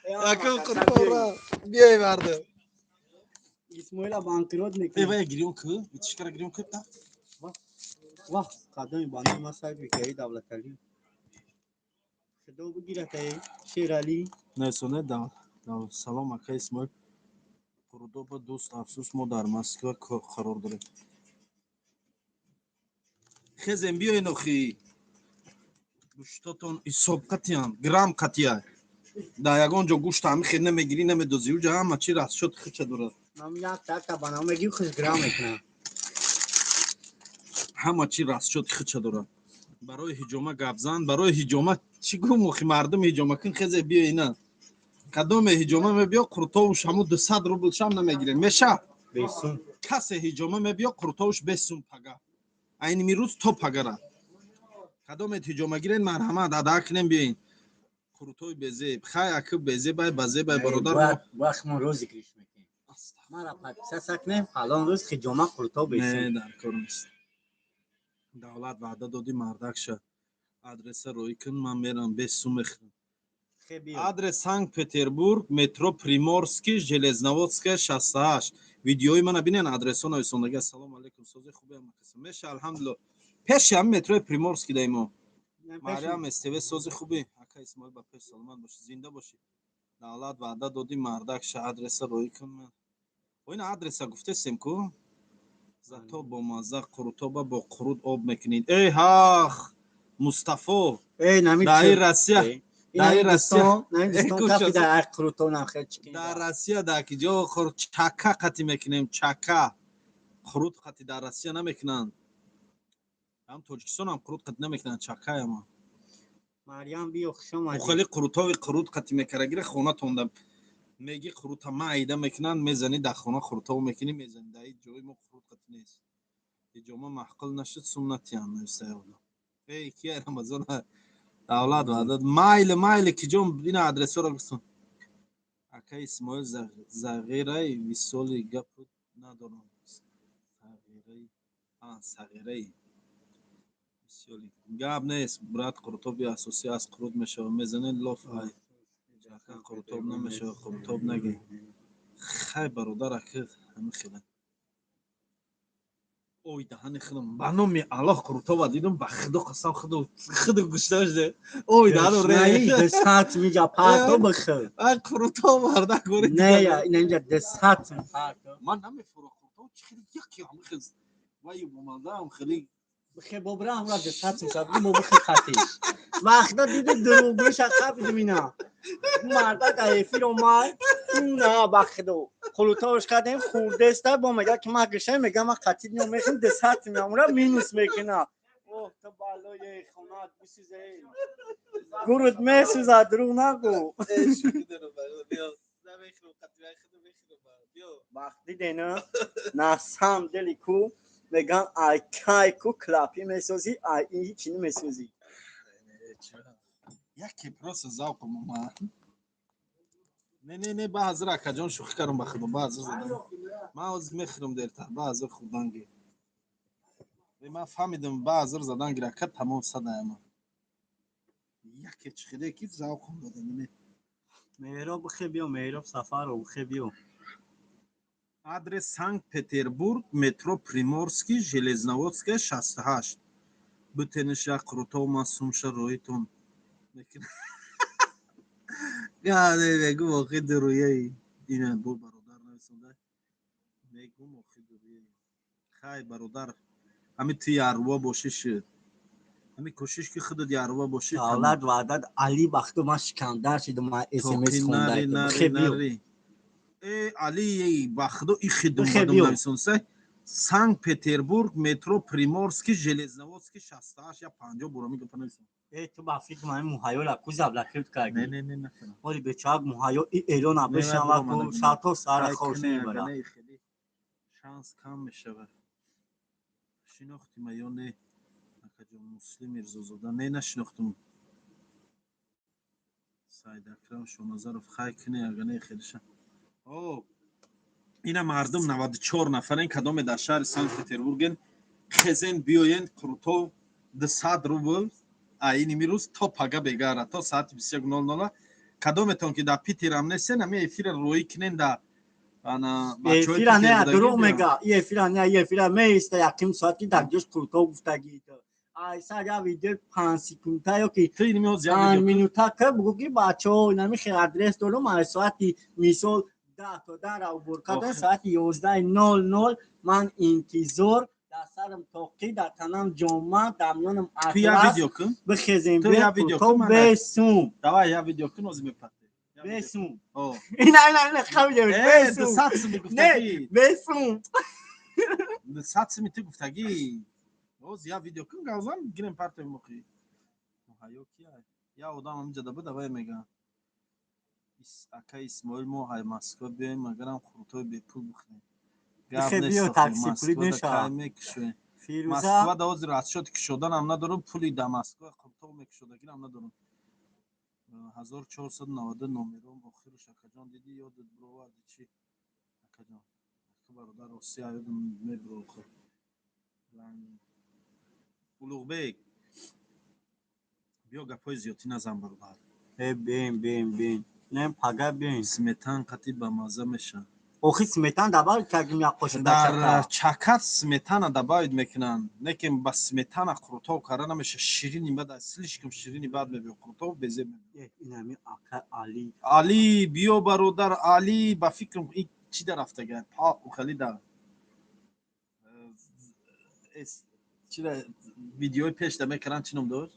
якум қуртов рафт. Биёй, мардум. Исмоила банкрот Э. Мекунад. Вая гирён ку, битишкара гирён ку та. Вах, қадами банда ма сай бикаи Давлаталӣ. Худо бигирад, эй Шералӣ. Несоне да. Салом, ака Исмоил. Қурдоба дӯст, афсӯс, мо дар Москва қарор дорем. Хезем, биёен охи. Гӯштотон ҳисоб қатиян, грамм қатия. Дар ягон ҷо гӯшт ҳами хел намегирӣ, намедозӣ. Уҷа ҳама чи расчёт хича дорад. Ман як така ба нам мегим, хуш грамм мекунам. Ҳама чи расчёт хича дорад. Барои ҳиҷома гапзан, барои ҳиҷома чӣ гум охи, мардум ҳиҷома кун, хезе биё ина. Кадоме ҳиҷома мебиё, қуртовуш ҳаму 200 рубл шам намегирем. Меша? Бесум. Касе ҳиҷома мебиё, қуртовуш бесум пага. Айни мирӯз то пагара. Кадомет ҳиҷома гирен, марҳамат, ада кунем, биёин. Қуртои безеб. Хай, аки безебай, базебай, бародар. Вақт мо розыгрыш мекунем. Мара подписаться кунем, фалон рӯз ҳиҷома, қуртов бесум. Не, дар кор нест. Давлат, ваъда додӣ, мардак ша. Адреса роӣ кун, ман мерам, бесум мехӯрам. Адрес: Санкт Петербург, метро Приморский, Железноводская, 68. Видеои мана бинен, адресҳо нависондагӣ. Ассалому алайкум, сози хуби амакаса. Меша, алҳамдулилло. Пеши ҳами метрои Приморский даимо. Мариам СТВ, сози хуби. Ака Исмоил, ба пеш, саломат бошӣ, зинда бошӣ. Давлат, ваъда додӣ, мардак ша, адреса роӣ кун ман. О, ина адреса гуфтесем ку? Зато бо мазза қурутоба бо қурут об мекунед. Эй ҳах! Мустафо! Эй, нами. Даи Россия. Даи Россия. Дар Россия дар ки ҷо хор чака қатӣ мекунем, чака. Қурут қатӣ дар Россия намекунанд. Ҳам Тоҷикистон ҳам қурут қатӣ намекунанд, чакаяма. Марьям, биё, хуш омадӣ. Хеле қурутови қурут қатӣ мекарагира хонатонда меги, қурута майда мекунанд, мезанӣ дар хона, қурутов мекунӣ, мезанӣ. Дар ҳеҷ ҷои мо қурут қатӣ нест. Ҳиҷома маъқул нашуд, суннатиям нависаёда. Эй, кия Рамазон, давлат ваъда, майли, майли, ки ҷон, ина адресҳоро гуфтам. Ака Исмоил, зағирай висоли гапу надорам. Сағираи, а, сағираи. Висоли. Гап нест, брат, қурутоби асосӣ аз қурут мешавад. Мезанед лоф ай. Ака, қурутоб намешавад, қурутоб нагӣ. Хай, бародар, аки ҳами хела. Ой, даҳани худам, ба номи Аллоҳ, қурутова дидум, ба худо қасам, худо худо гушта шуде. Ой, даҳану ре. Десат миҷа парто бихӯр. Ай, қурутов мардак гори. Не, я ина инҷа десат парто. Ман намефуро қурутов чи хеле яки ҳами хел. Вай бомазаам хеле. Бихе бобра ҳамра десат мисад, бо бихе қатиш. Вақта диди дурӯғгӯша қапидим ина. Мардак эфир омад. На, ба худо. Қурутовш кардем, хурдеста бо мега ки ман гишам, мега ман қатид меом мехӯрам, десат меомра минус мекуна. Оҳ, ту балои хонат бисӯзе. Гурут месӯзад, дурӯғ нагӯ. Вақт дидена, на самом деле ку меган, ай кай ку клапи месозӣ, ай ин ҳичи намесозӣ. Яке просто завқам омад. Не, не, не, ба ҳазир, акаҷон, шӯхӣ кардам, ба худо, ба ҳазир задам. Ман ҳозир мехӯрам дертар, ба ҳазир хӯрдан гир. Ман фаҳмидам, ба ҳазир задан гир, ака, тамом садаяма. Яке чӣ хеле ки завқам додам, не. Меҳроб, бихе биё, Меҳроб Сафаров, бихе биё. Адрес: Санкт Петербург, метро Приморский, Железноводская, 68. Бутениша қурутов ман сумша роитон. Мегум охи дуруяи. Ина бо бародар нависонда. Мегум охи дуруяи. Хай, бародар, ҳами ту ярва бошӣ шуд. Ҳами кӯшиш ки худат ярва бошӣ. Давлат ваъдат Али, бахту ман шикандар шидам, ман СМС хонда. Э, Али, ба худо, и хидум бадум нависонса. Санкт Петербург, метро Приморский, Железноводский, 68, я 50 бора мегапа нависон. Э, ту ба фикр ман муҳайёра ку заблокировать кардӣ? Не, не, не, накунам. Оли бечак муҳайё и эрон абешава ку шато сара хош мебара. Шанс кам мешавад. Шинохтима ё не? Акаҷон Муслим Мирзозода, не, нашинохтум. Саид Акрам Шоназаров, хай куне, ага не хелиша. О, ина мардум 94 нафарен, кадоме дар шаҳри Санкт Петербурген, хезен биёен, қурутов 200 рубл. Ини рӯз то пага бегара, то соати 21:00. Кадометон ки дар Питерам нестен, ами эфира роӣ кунен да ана бачаҳои Эфира не. Питер будагӣ Дурӯғ биён. мега. И эфира не, и эфира меиста яким соат ки дар ҷош қуртоб гуфтагӣ. Айса я видео 5 секунда ё ки Ту иними ҳозир як панҷ видео кун. минута ки бугӯ, ки бачаҳо, инами хел адрес дорум, ай соати мисол 10 то 10 убор кардан, Охир. соати 11:00 ман интизор, дар сарам тоқӣ, дар танам ҷома, дар миёнам Ту як атлас, видео кун. бихезем. Ту як видео бе кун, ман бесум. Давай, як видео кун, ҳозир мепартем. Як видео. Бесум. О. Ина, ина, ина, қабида. Э, Бесум. 200 суми Не. гуфтагӣ. Бесум. 200 суми ту гуфтагӣ. Ҳозир як видео кун, гавзам гирем, партем охи. Муҳайё кия? Я одам ҳаминҷа да буда, вай мега. Ака Исмоил, мо ҳай Москва биёем, магарам қурутои бепул бихӯрем. Гап Бихе нест, биё, охи, такси пулӣ Москвада мешавад. кай мекушоем? Фирӯза. Москва да ҳозир расчёти кушоданам надорам, пули да Москва қурутоб мекушодагирам надорам. 1490 номером охируш, акаҷон, дидӣ, ёдат бироварди чӣ, акаҷон? Ака, бародар, Россия ёдам мебиро охир. Улуғбек, биё, гапҳои зиёдтӣ назан, бародар. Э, бем, бем, бем, не, пага бем. Сметан қатӣ бамазза мешавад. Охи, сметан добавить кардим, як қошиқ. Дар чакат сметана добавить мекунанд, лекин ба сметана қурутоб карда намеша. Ширини бад, слишком ширини бад мебиё, қурутоб безеб мебиё. Инами ака Али. Али, биё, бародар Али. Ба фикрам, ин чӣ дар рафтага хали дар чира видеои пешда мекунанд, чӣ ном дошт,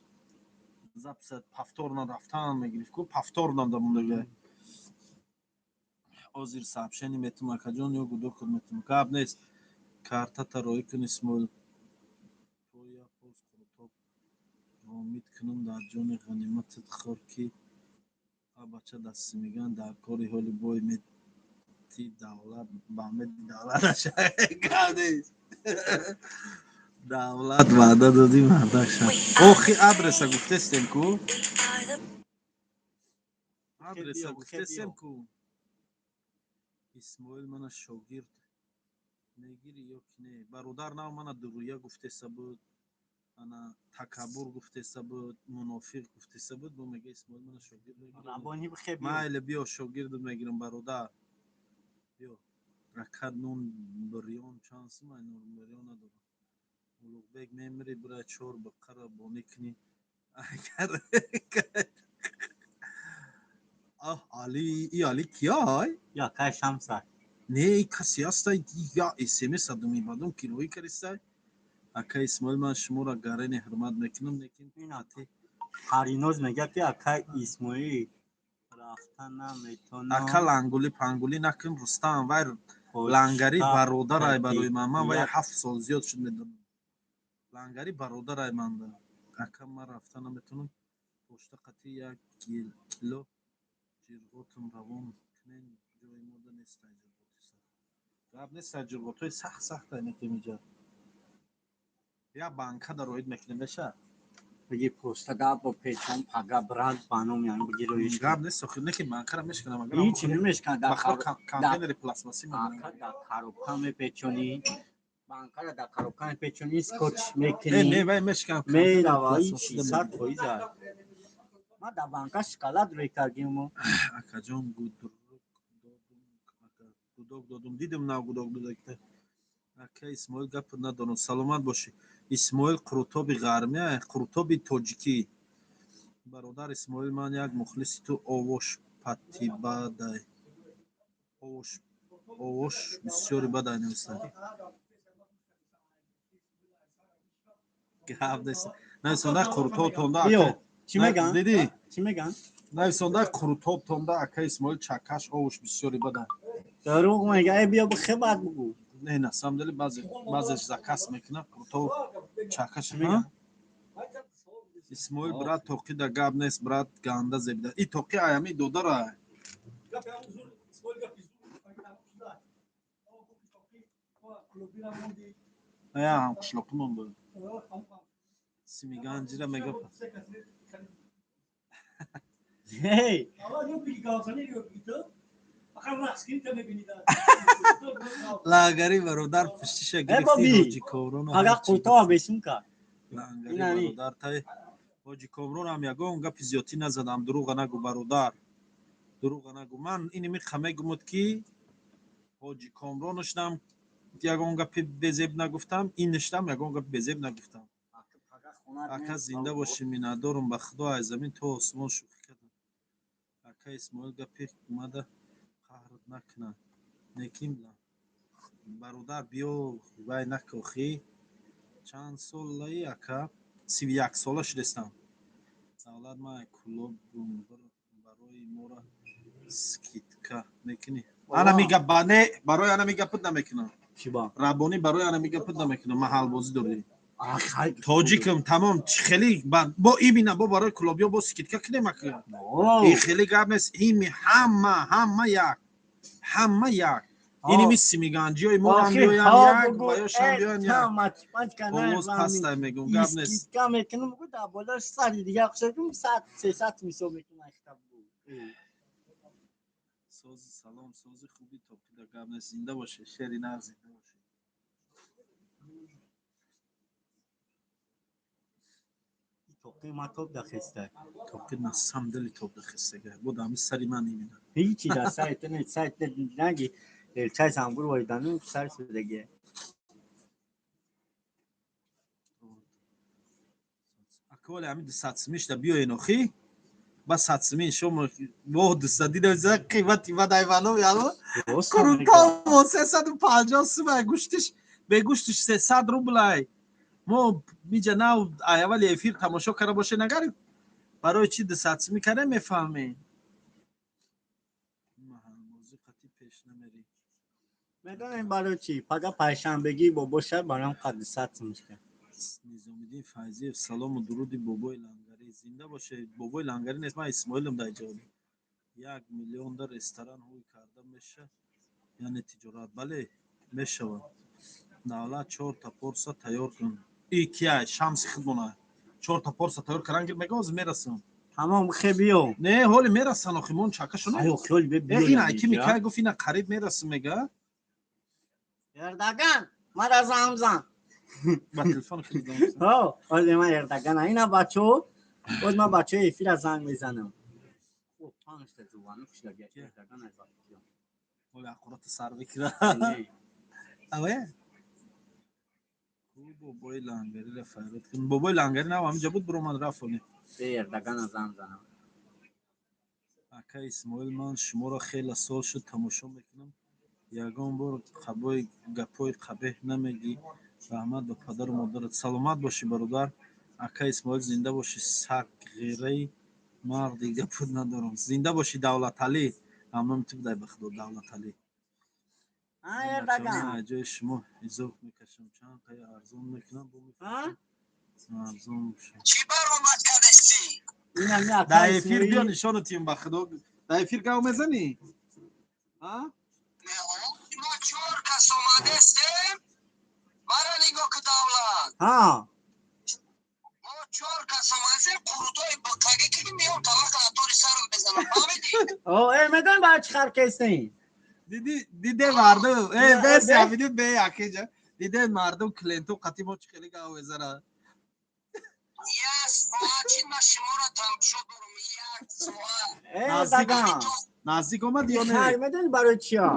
запись повторно рафтан мегирифт ку, повторно дамондага. Ҳозир сообщение метум, акаҷон, ё гудок метум. Гап нест, картата роӣ кун, Исмоил. То як поз қурутоб ромид кунам, дар ҷони ғаниматат хӯр, ки а бача дасти меган дар кори ҳоли бой мети давлат ба меди давлат наша. Гап нест, давлат ваъда додӣ, мардак ша. Охи, адреса гуфтестем ку, адреса гуфтестем ку. Исмоил, мана шогирд мегирӣ ё ки не, бародар? Нав мана дуруя гуфтеса буд, ана такаббур гуфтеса буд, мунофиқ гуфтеса буд. Бо мега: «Исмоил, мана шогирд мегирӣ?» Рабони, бихе. Майли, биё, шогирдат мегирам, бародар, биё. Ракат нон бирён чанд сумай? Нон бирён надорам. Улуғбек, мемири, бира чор бақара бонӣ кунӣ. Агар аҳ, Али, и Али кияй? Я кай Шамса. Не, и касе ҳастай, я смс адум бадум кироӣ кардистай. Ака Исмоил, ман шуморо гарени ҳурмат мекунам, лекин Париноз мега, ки ака Исмоил, рафта наметонам. Ака, лангули пангулӣ накун, Рустам. Вай лангари бародарай барои ман. Ман вай 7 сол зиёд шуд медонам. Лангари бародарай манда. Ака, ман рафта наметонам, пошта қатъи як кило ҷирғотам равон кунен. Ҷои мода нестай ҷирғоти сахт. Гап нестай, ҷирғотҳои сахт сахтай метем иҷа. Як банка дароид мекунем, меша. Биги, поста да бо печон, пага брат ба ном, яъни биги, роиш. Гап нест, охир, не ки банкара мешканам. Агар Ҳичи намешкан дар контейнери пластмассӣ мебарам. Ака, дар коробка мепечонӣ, банкара дар коробка мепечонӣ, скотч Не, мекунӣ. не, вай мешканам. Мерава, ҳичи, 100%. Ман дар банка шоколад рӯй кардиму. Акаҷон, гудрук додум, ака, гудок додум, дидим, нав гудок додакта. Ака Исмоил, гап надорам, саломат бошӣ. Исмоил, қурутоби ғармия, қурутоби тоҷикӣ. Бародар Исмоил, ман як мухлиси ту, овош патибадай, овош, овош бисёри бадай нависта. Гап нест, нависонда қурутобтонда. Биё, чӣ меган? Дидӣ? Чӣ меган? Нависонда қурутобтонда, ака Исмоил, чакаш овош бисёри бадай. Дурӯғ мега. Э, биё, бихе, баъд бугӯ. Не, на самом деле баъзе баъзеш заказ мекунад қурутоб чакаш. Меган? Исмоил, брат, тоқи да гап нест, брат, ганда зебида. И тоқи аями додара. Я ҳамқишлоқимон буд, симиганҷира мега. Ҳей. Лагари, бародар, пуштиша Э, гирифти. Боби. Ҳоҷи Коврону Ага, ҳарчи. қуртоба бесум кард. Лангари Инами. бародар тай. Ҳоҷи Комронам ягон гапи зиёдтӣ назадам. Дурӯға нагӯ, бародар, дурӯға нагӯ. Ман ини миқа мегумуд, ки Ҳоҷи Комронушнам ягон гапи безеб нагуфтам, инишнам ягон гапи безеб нагуфтам. Ака, зинда бошӣ, миннатдорум. Ба худо, аз замин то осмон шӯхӣ кардам. Ака Исмоил, гапи омада қаҳрат накунад, неким бародар, биё, вай накохӣ. Чанд солаи, ака? 31 сола шудестам. Давлат, ман Кӯлоб, барои мора скидка мекунӣ? Анами гап не, барои анами гапат намекунам. Рабонӣ, барои анами гапат намекунам. Маҳалбозӣ дорӣ, тоҷикам, тамом. Хеле бо имина, бо барои кӯлобиё бо скидка кунем, ака. И хеле гап нест. Ими ҳама, ҳама як, ҳама як. Иними симиганҷиёи мо ҳам биёян як, ва ё шам биёян як. Овоз пастай, мегум, гап нест. Скидка мекунам, бугу, дар болош сади дига хушакум, сад сесад мисол мекунам. Сози, салом, сози, хуби, топида, гап нест. Зинда бошед, шери нар, зинда бошед. Тоқи ма топ дахеста. Тоқи на самом деле топ дахестага. Бо ҳами сари ман имина. Ҳичи да сайт не, сайт наги чай замбур воридану сар шудаги. Аквали ҳами 200 сумишда биёен, охи, ба 100 сумин шомо бо дусад дида қимати бадайвано яло курутово 350 сумай, гӯштиш, бегӯштиш 300 рублай. Мо миҷа нав аввали эфир тамошо карда бошед, агар барои чи 200 сумӣ кардем, мефаҳмем. Маҳалбозӣ қатъи пеш намерӣ. Медонем барои чи. Пага панҷшанбегӣ бобоша барам қад 200 сум шуда. Низомиддин Файзиев, салому дуруди бобои Лангарӣ, зинда бошед. Бобои Лангарӣ нест, ман Исмоилам. Дар ҷавоб 1 миллион дар ресторан ҳуй карда меша, яъне тиҷорат? Бале, мешавад. Давлат, чорта порса тайёр кун. И кия? Шамси худмона чорта порса тайёр кардан гир, мега, ҳозир мерасам. Тамом, хе, биё. Не, ҳоли мерасан, охи мон чакашуно. Аё, хёл бе, биё. Ина ки микай гуфт, ина қариб мерасам, мега. Эрдаган, мара занг зан. Ба телефон хеле занг зан. Ҳо, ҳозир ман Эрдаган, ина бачо, боз ман бачаи эфира занг мезанам. О, панҷта зувану хушлаги Эрдаган аз вақти. Ҳоли аққурата сар бикира. Аве? Ку бобои Лангарира файрод кун. Бобои Лангари нав ҳаминҷа буд, биромад, рафт оли. Бе, Эрдагана занг занам. Ака Исмоил, ман шуморо хеле сол шуд тамошо мекунам, ягон бор қабои гапҳои қабеҳ намегӣ. Раҳмат ба падару модарат. Саломат бошӣ, бародар. Ака Исмоил, зинда бошӣ, сагғираи марди, гапут надорам. Зинда бошӣ, Давлаталӣ. Ҳамноми ту будай, ба худо, Давлаталӣ. А, Эрдаган. Ҷои шумо изоф мекашам. Чанд қай арзон мекунам, бо арзон бошад. Чӣ баромад кардестӣ? Ина ми ака Дар эфир Исмоил. Биё, нишону тием, ба худо, дар эфир гав мезанӣ? А? Мо чор кас омадестем, мара нигоҳ ку, Давлат. Ҳа. Мо чор кас омадестем, қурутои биқагӣ ки меом, таваққа атори сарат мезанам, фаҳмидӣ? О, э, медонӣ барои чӣ хар кестем? Диди, диде мардум, э, Не, бес. бе. Диди, бе, акиҷа диде мардум, клиенту қати мо чӣ хеле гав мезанад. Як соат чи ман шуморо тамошо дорам, як соат. Э, Наздик. Эрдаган. Наздик омад ё не? Хар медонӣ барои чиё?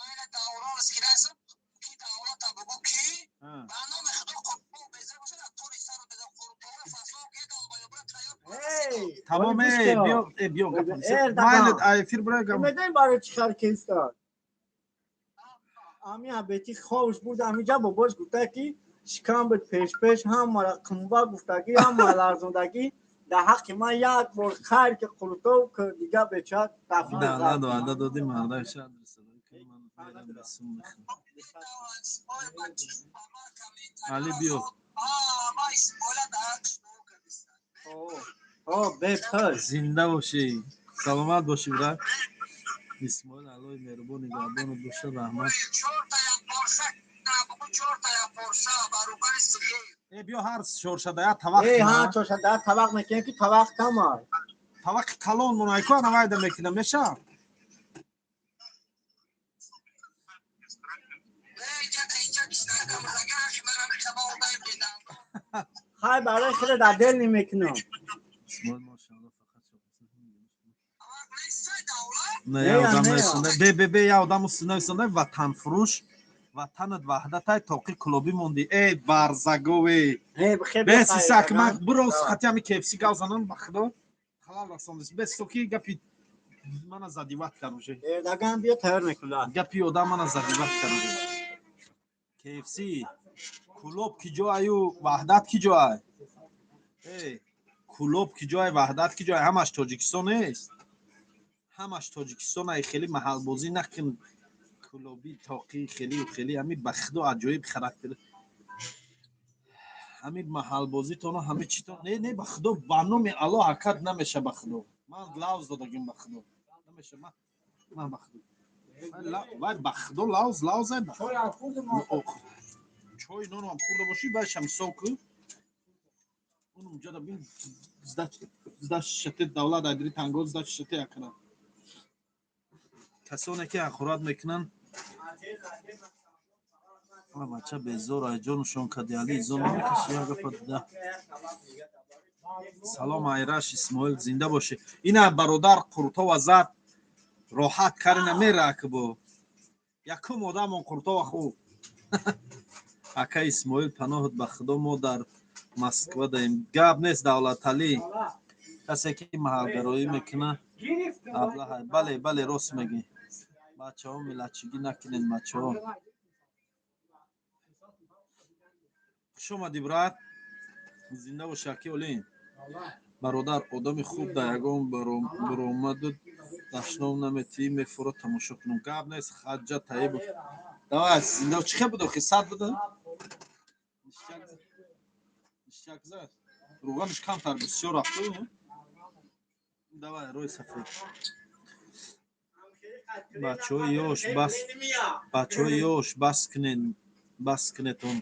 Майна даврон скирасам ки, Давлата, бугу ки А. ба номи худо, қурбон беза бошад, атори сарат безан, қуруторо фасло ки долбоёбра тайёр. Эй, Тамом. оли, Э, гӯш кун. биё, э, биё, гапам. Эрдаган. Майли, а эфир бирай, гап. Медонӣ барои чӣ хар кестад? Ами абети ховш буд, амиҷа бобош гуфта ки шикам буд, пешпеш ҳамара қумба гуфтагӣ, ҳама ларзондагӣ. Дар ҳаққи ман як бор хайр ки қурутов ки дига беча дафни. Давлат ваъда доди, мардак шаҳр ман мерам, бесум мехӯрам. Али, биё. О, бепул. Зинда бошӣ, саломат бошӣ, брат Исмоил. Аллои меҳрубон нигаҳбонат бошад, раҳмат. Э, биё, ҳар чоршада як тавақ. Э, ҳа, чоршада тавақ мекунем, ки тавақ камай. Тавақи калон монайко анавайда мекунам, меша. Ҳай барои хеле дар дел намекунам. Не, я одам несонда. Бе бе бе я одам несонда ватанфурӯш. Ватанат ваҳдатай тоқи клуби монди. Эй барзагове. Бес исак ман бирос хати ами KFC гав занам ба худо. Халал расондис. Бес соки гапи мана задиват кард уже. Даган биё тайёр мекунад. Гапи одам мана задиват кард уже. KFC Кулоб ки ҷоаю Ваҳдат ки ҷоай? Эй, Кулоб ки ҷоай, Ваҳдат ки ҷоай? Ҳамаш Тоҷикистон нест? Ҳамаш Тоҷикистон ай. Хеле маҳалбозӣ накун. Кулобӣ тоқӣ хелию хеле ҳами ба худо аҷоиб характер. Ҳами маҳалбозитону ҳами читон. Не, не, ба худо, ба номи Аллоҳ ҳаракат намеша ба худо. Ман лавз додагим ба худо. Намеша ман ман ба худо. Вай ба худо лавз лавз ай ба. Чой нонам хӯрда бошӣ, байшам ҳисоб кун. Унум ҷода бин сдачи шате давлат айдри танго сдачи шате якна. Касоне ки ҳақорат мекунанд бача безор ай ҷонушон кади али изо намекаши як гапа дида. Салом айраш Исмоил зинда бошӣ. Ина бародар Қуртова зад роҳат карина мера акбо. Якум одамон Қуртова хуб. Ака Исмоил паноҳат ба худо мо дар Москва даем. Гап нест Давлаталӣ. Касе ки маҳалгароӣ мекунад аблаҳай. Бале, бале, рост мегӣ. Бачаҳо миллатчигӣ накунед бачаҳо. Хуш омадӣ брат. Зинда бошӣ аки Олим. Бародар одами хуб дар ягон баромаду дашном наметиҳӣ мефурад тамошо кунам. Гап нест Хаҷа Таибов. Давай зинда чӣ хел буд охи сад буда? Ништяк зад. Руғаниш камтар бисёр рафту. Давай рӯи сафед. Бачаҳои ёш бас бачаҳои ёш бас кунед бас кунед он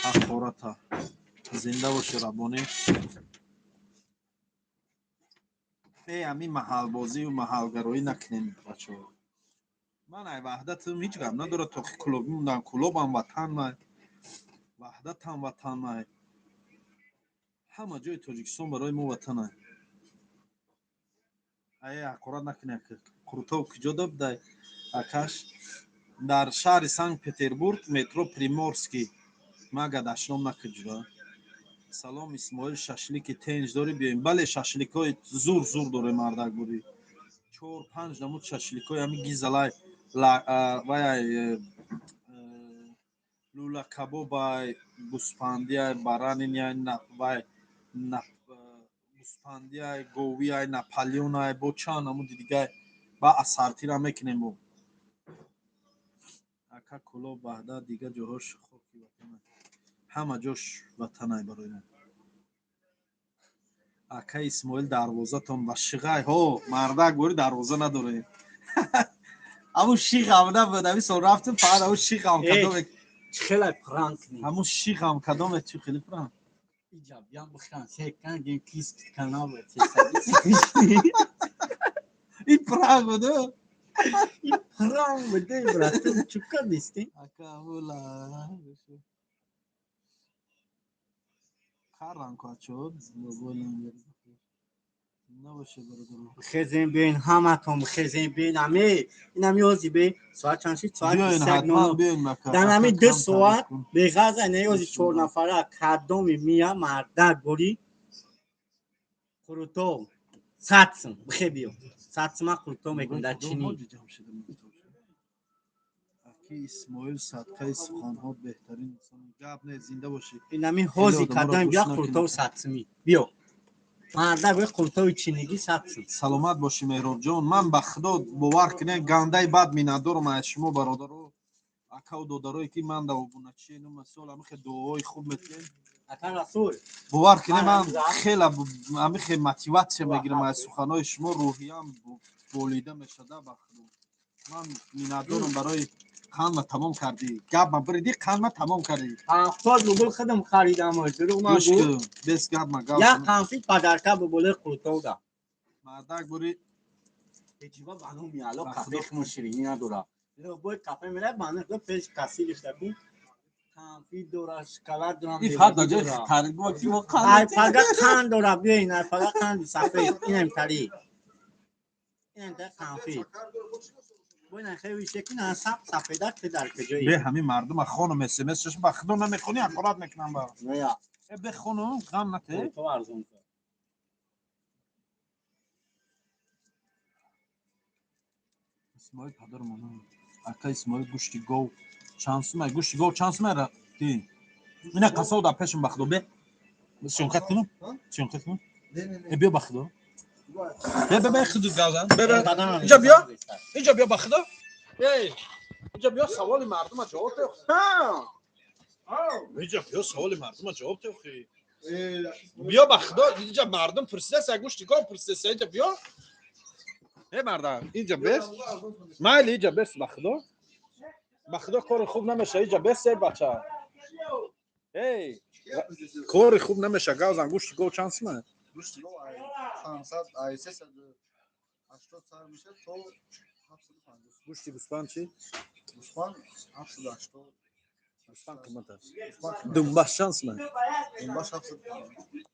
ҳақората. Зинда бошӣ Раббонӣ. Э ҳамин маҳалбозию маҳалгароӣ накунем бачаҳо. Ман ай Ваҳдатам ҳеҷ гап надорад тоқи Кулобӣ мондам. Кулобам ватанмай, Ваҳдатам ватанмай. Ҳама ҷои Тоҷикистон барои мо ватанай. Ай ҳақорат накунед. Қуртов куҷо добдай акаш? Дар шаҳри Санкт-Петербург метро Приморский. Мага дашном накун ҷура. Салом Исмоил шашлики тенҷ дорӣ биёем. Бале шашликҳои зур зур дорем мардак бурӣ. Чор панҷ намуд шашликҳои ҳами гизалай вай лула кабобай гӯспандиай бараниняй вай гӯспандиай говиай наполеонай бо чанд намуди дигай ба ассортира мекунем бо. Ака Кулоб Ваҳдат дигар ҷоҳош хоки ватанай. Ҳама ҷош ватанай барои мо. Ака Исмоил дарвозатон ба шиғай. Ҳо мардак бори дарвоза надорем. Ҳамун шиғам набуд, ҳамин сол рафтем фақат ҳамун шиғам кадоме. Хеле пранк ни. Ҳамун шиғам кадоме чӣ хеле пранк. Иҷа биям бихран секан гем кис канал Ин пранк буд? Ин пранк буд, брат, чӣ кардисти? Ака ҳула. Кардан качод, набоше бародаро. Хезем бин ҳаматон хезем бин ами инами ҳози бе соат чанд шид? Соат Биёин ҳатман биёин мака. Дар ҳами 2 соат беғаза не ҳози 4 нафара кадоми мия мардак бори қурутов 100 сум бихе биё 100 сума қурутов мекун дар чини. Аки Исмоил садқаи суханҳо беҳтарин инсон. Гап не зинда бошӣ. Инами ҳози кадоми биё қурутов 100 сумӣ биё. Мардак бе қурутови чинигӣ 100 сум. Саломат бошӣ Меҳробҷон. Ман ба худо бовар кунед гандаи бад миннатдорам аз шумо бародаро акаву додарое ки ман да обуначи ну масол ҳамихе дуоҳои хуб метиҳем. Ака Расул. Бовар кунед ман хеле ҳамихе мотиватсия мегирам аз суханҳои шумо рӯҳиям болида мешада ба худо. Ман миннатдорам барои қандма тамом кардӣ. Гапма биридӣ қандма тамом кардӣ. 70 рубл худам харидам дурӯғ Гӯш нагӯ. кун бес гапма гап. Як қанфит падарка бо болои қурутов да. Мардак бури Ҳеҷ ба номи Алло Ба кафе худо. худмон ширинӣ надора. Бой кафе мерай ба номи пеш кассириш дакун. Конфит дора, шоколад дора. Ин фақат дар ҷои таргуба ки мо қанд. Ай пага қанд дора, биёин, ай пага қанди сафед, инам тари. Инам та конфит. Боина хеле шекин асаб сафеда ки дар куҷои. Бе ҳамин мардума хонум СМС шаш ба худо намехонӣ, ҳақорат мекунам ба. Не. Э бе хонум, ғам нате. То арзон. Исмоил падармон. Ака Исмоил гӯшти гов чанд сумай? Гӯшти гов чанд сумай ра? Ди. Ина қасов дар пешам ба худо бе. Съёмка кунам? Съёмка кунам? Э биё ба худо. Бе бе бе худо гавзан. Бе бе. Инҷа биё. Инҷа биё ба худо. Эй, инҷа биё саволи мардума ҷавоб деҳ. Ҳа. Инҷа биё саволи мардума ҷавоб деҳ. Биё ба худо, инҷа мардум пурсидааст, як гӯшти гов пурсидааст, инҷа биё. Эй мардам, инҷа бес. Майли инҷа бес ба худо. Ба худо кори хуб намеша, инҷа бес эй бача. Эй, кори хуб намеша, гавзан гӯшти гов чанд сумай? Гӯшти гов ай 500, ай 380 сар меша то 750. Гӯшти гӯсфанд чӣ? Гӯсфанд 780. Гӯсфанд қимат аст. Думбаш чанд сумай? Думбаш 750.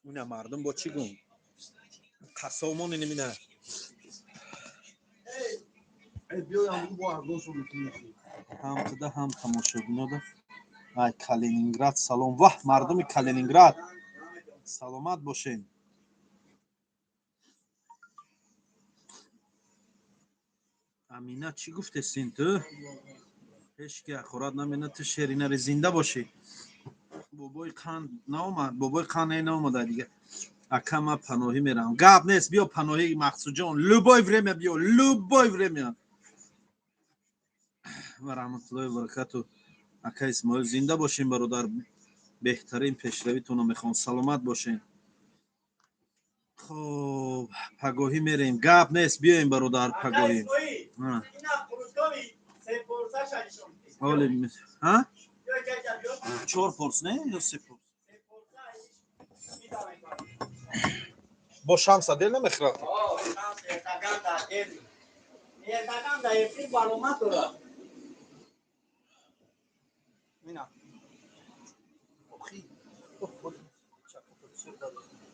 Уна мардум бо чӣ гум? Қассобмон инамина. Ҳам туда, ҳам тамошобинода. Ай Калининград салом. Ваҳ, мардуми Калининград. Саломат бошен. Амина чӣ гуфтесин ту? Ҳеч ки ҳақорат намена, ту шеринари зинда бошӣ. Бобои қанд наомад, бобои қанд не наомада дига. Ака ма паноҳӣ меравам. Гап нест, биё паноҳӣ Мақсудҷон. Любой время биё, любой время. Ва раҳматуллоҳи ва баракату. Ака Исмоил зинда бошем бародар. Беҳтарин пешравитонро мехоҳам. Саломат бошем. Хоб, пагоҳӣ мерем. Гап нест, биёем бародар пагоҳӣ. Оли, ҳа? Чор порс, не? Ё се порс? Бо шамса дел намехӯрад?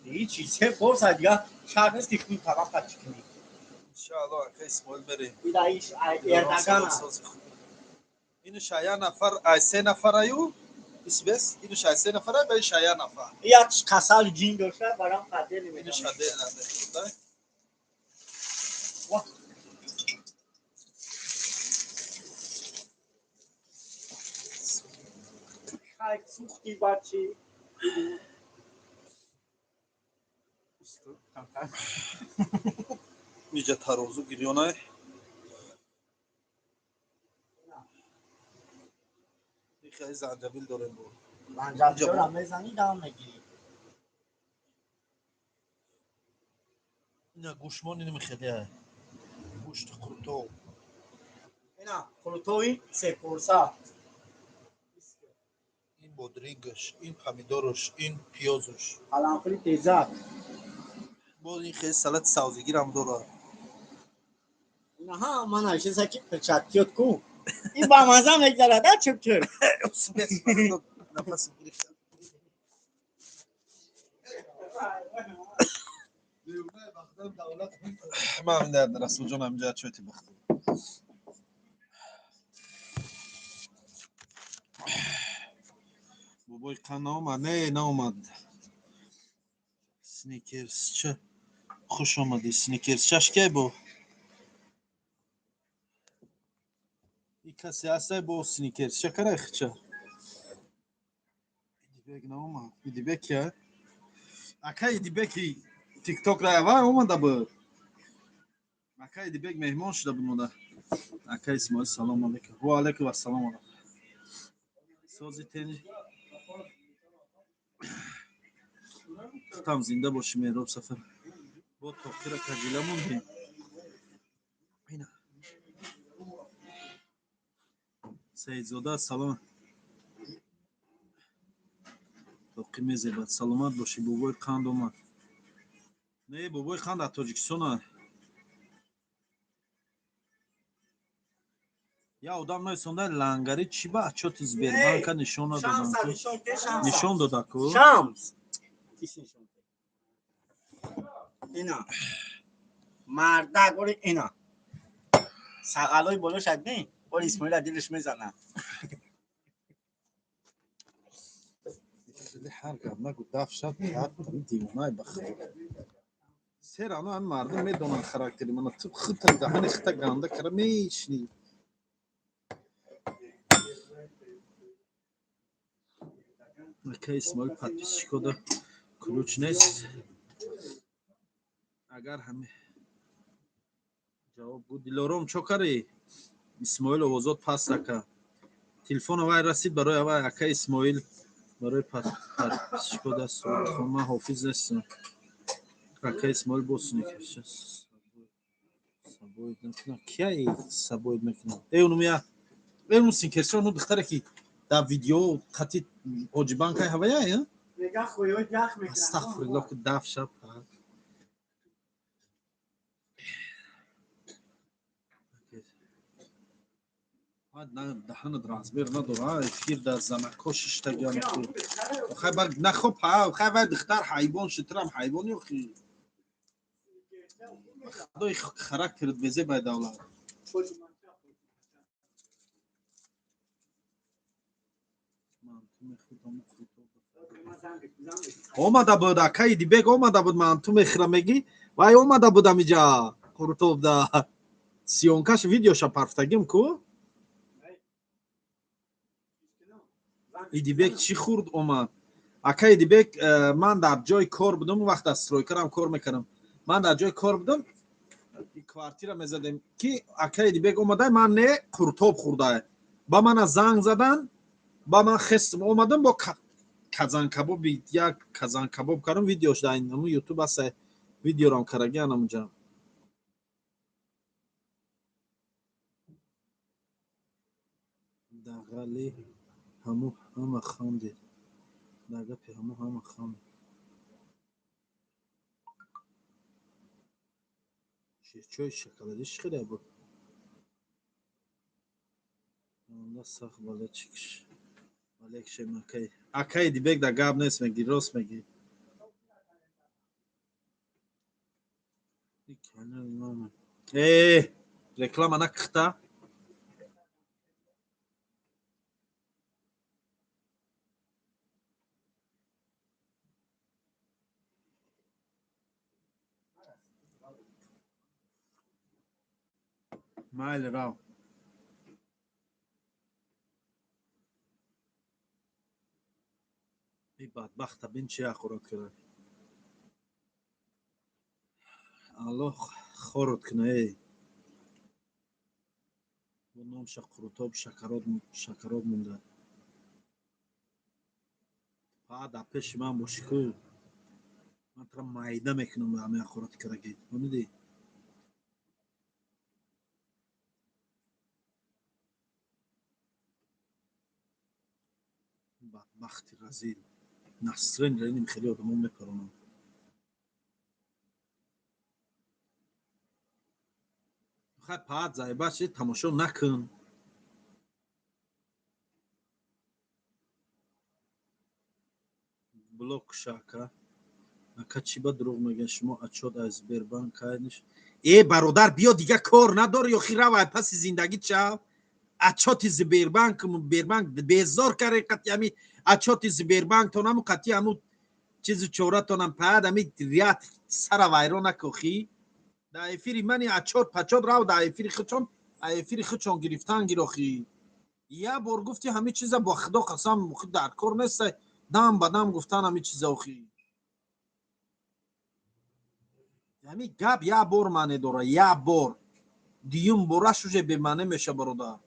Ҳичи, се порса дига шарт нест ки кун табақа чӣ кунӣ. Иншааллоҳ ака Исмоил мерем. Ида иш Эрдогана. Ину шая нафар, ай се нафараю, исбес, ину шай се нафарай, ба шая нафар. Як касал ҷин дошта, барам қадер Ину намедонам. шадел намехӯрда. Вах. Хай сухти бачи. Иҷа тарозу гирёнай. Ихай занҷабил дорем бо. Занҷабилро мезанӣ, дам мегирӣ. Ина гӯшмон ин мехелия. Гӯшти қурутов. Ина қурутови се порса. Ин бодрингаш, ин помидорош, ин пиёзош. Қаламфури тезак. Боз ин хеле салати савзигирам дорад. Ина ҳа, ман айшеса ки перчаткиёт ку. Ин ба маза мегзарад, а чуп-чуп. Нафасим гирифта. Ман дар Расулҷон ҳамҷа чоти бахтам. Бобои қан наомад? Не, наомад. Сникерсча хуш омадӣ. Сникерсчаш кай бо? И касе ҳастай бо сникерсча карай хича? Идибек наомад. Идибек кия? Ака Идибеки тикток ра ава омада буд. Ака Идибек меҳмон шуда буд мода. Ака Исмоил салом алейкум. Ва алейкум ассалом. Сози тенҷ. Тутам зинда бошӣ Меҳроб Сафар. Бо тоқира кажила мондем. Ина. Саидзода салом. Тоқи мезебад. Саломат бошӣ. Бобои қанд омад. Не, бобои қанд аз Тоҷикистон аст. Я одам нависонда лангари чӣ ба отчёти Сбербанка нишон надодам? Нишон дода ку. Шамс. Ина. Мардак ори ина. Сағалои боло шад не? Ори Исмоила дилаш мезанад. Ҳар гап нагу, даф шад, дивонай ба худо. Серано ҳам мардум медонанд характери мана. Ту худта даҳани худта ганда кара мешинӣ. Ака Исмоил, подписчикода ключ нест. Агар ҳами ҷавоб гу. Дилором, чо карӣ? Исмоил, овозот паст, ака. Телефона вай расид барои авай, ака Исмоил, барои подписчикода суратхон. Ман ҳофиз нестам. Ака Исмоил, босуник сабоид накунам. Кия сабоид мекунам? Э, унумя, э, уну синкерча, уну духтаре ки дар видео қати ҳоҷибанкай ҳаваяй. Астағфируллоҳ, ки даф шаб. Даҳанат размер надора, эфир дар занако шиштагиам. Нахоб, хай, вай духтар ҳайвон шитрам ҳайвони охи. Худои характерат безебай давлат. Омада буд акаи Дибек, омада буд. Манту мехӯра мегӣ, вай омада буд амиҷа Қуртобда, съёмкаш, видеоша парфтагим ку. Идибек чӣ хӯрд омад? Ака Идибек, ман дар ҷои кор будам, он вақт дар стройкарам кор мекардам. Ман дар ҷои кор будам, квартира мезадем, ки ака Идибек омадай, ман не, қуртоб хӯрдай. Ба мана занг задан, ба ман хестам омадам, бо казанкабоби як казанкабоб кардам. Видеош дар ҳамун Ютуб аст, видеорам карагиан амунҷа. Дағали ҳаму ҳама хандед, дар гапи ҳаму ҳама хандед. Ширчои шоколадӣ чӣ хеле буд? Анда сахт балечикш балекшем. Акай, акаи Дибек, да гап нест, мегӣ, рост мегӣ. Э, реклама накихта. Майли, рав. И бадбахта бин, чи ахӯрат кунад, Аллоҳ хорот куна. Эй, бо номша қурутоб шакароб монда. Па дар пеши ман бошӣ ку, ман тура майда мекунам. Ҳами ахӯрати карагӣ фаҳмидӣ? Бадбахти разил, насрен раним хеле одамо мепаронам. Хай, паат зайба чи тамошо накун. Блок шака. Ака, чӣ ба дурӯғ мегӯян? Шумо отчёт аз Сбербанк кайниш. Э, бародар, биё, дига кор надори охи, равай паси зиндагӣ чав. Отчёти Сбербанк, Сбербанк безор каре, қати ами отчёти Сбербанктонаму, қати аму чизу чоратонам. Паад ами рият сара вайрон накохӣ. Дар эфири мани отчёт пачот, рав дар эфири худшон, эфири худшон гирифтан гирохӣ. Я бор гуфти ҳами чиза, бо худо қасам, дар кор нест дам ба дам гуфтан ҳами чиза охи. Ҳами гап як бор маъне дора, як бор. Дуюм бораш уже бемаъне меша, бародар.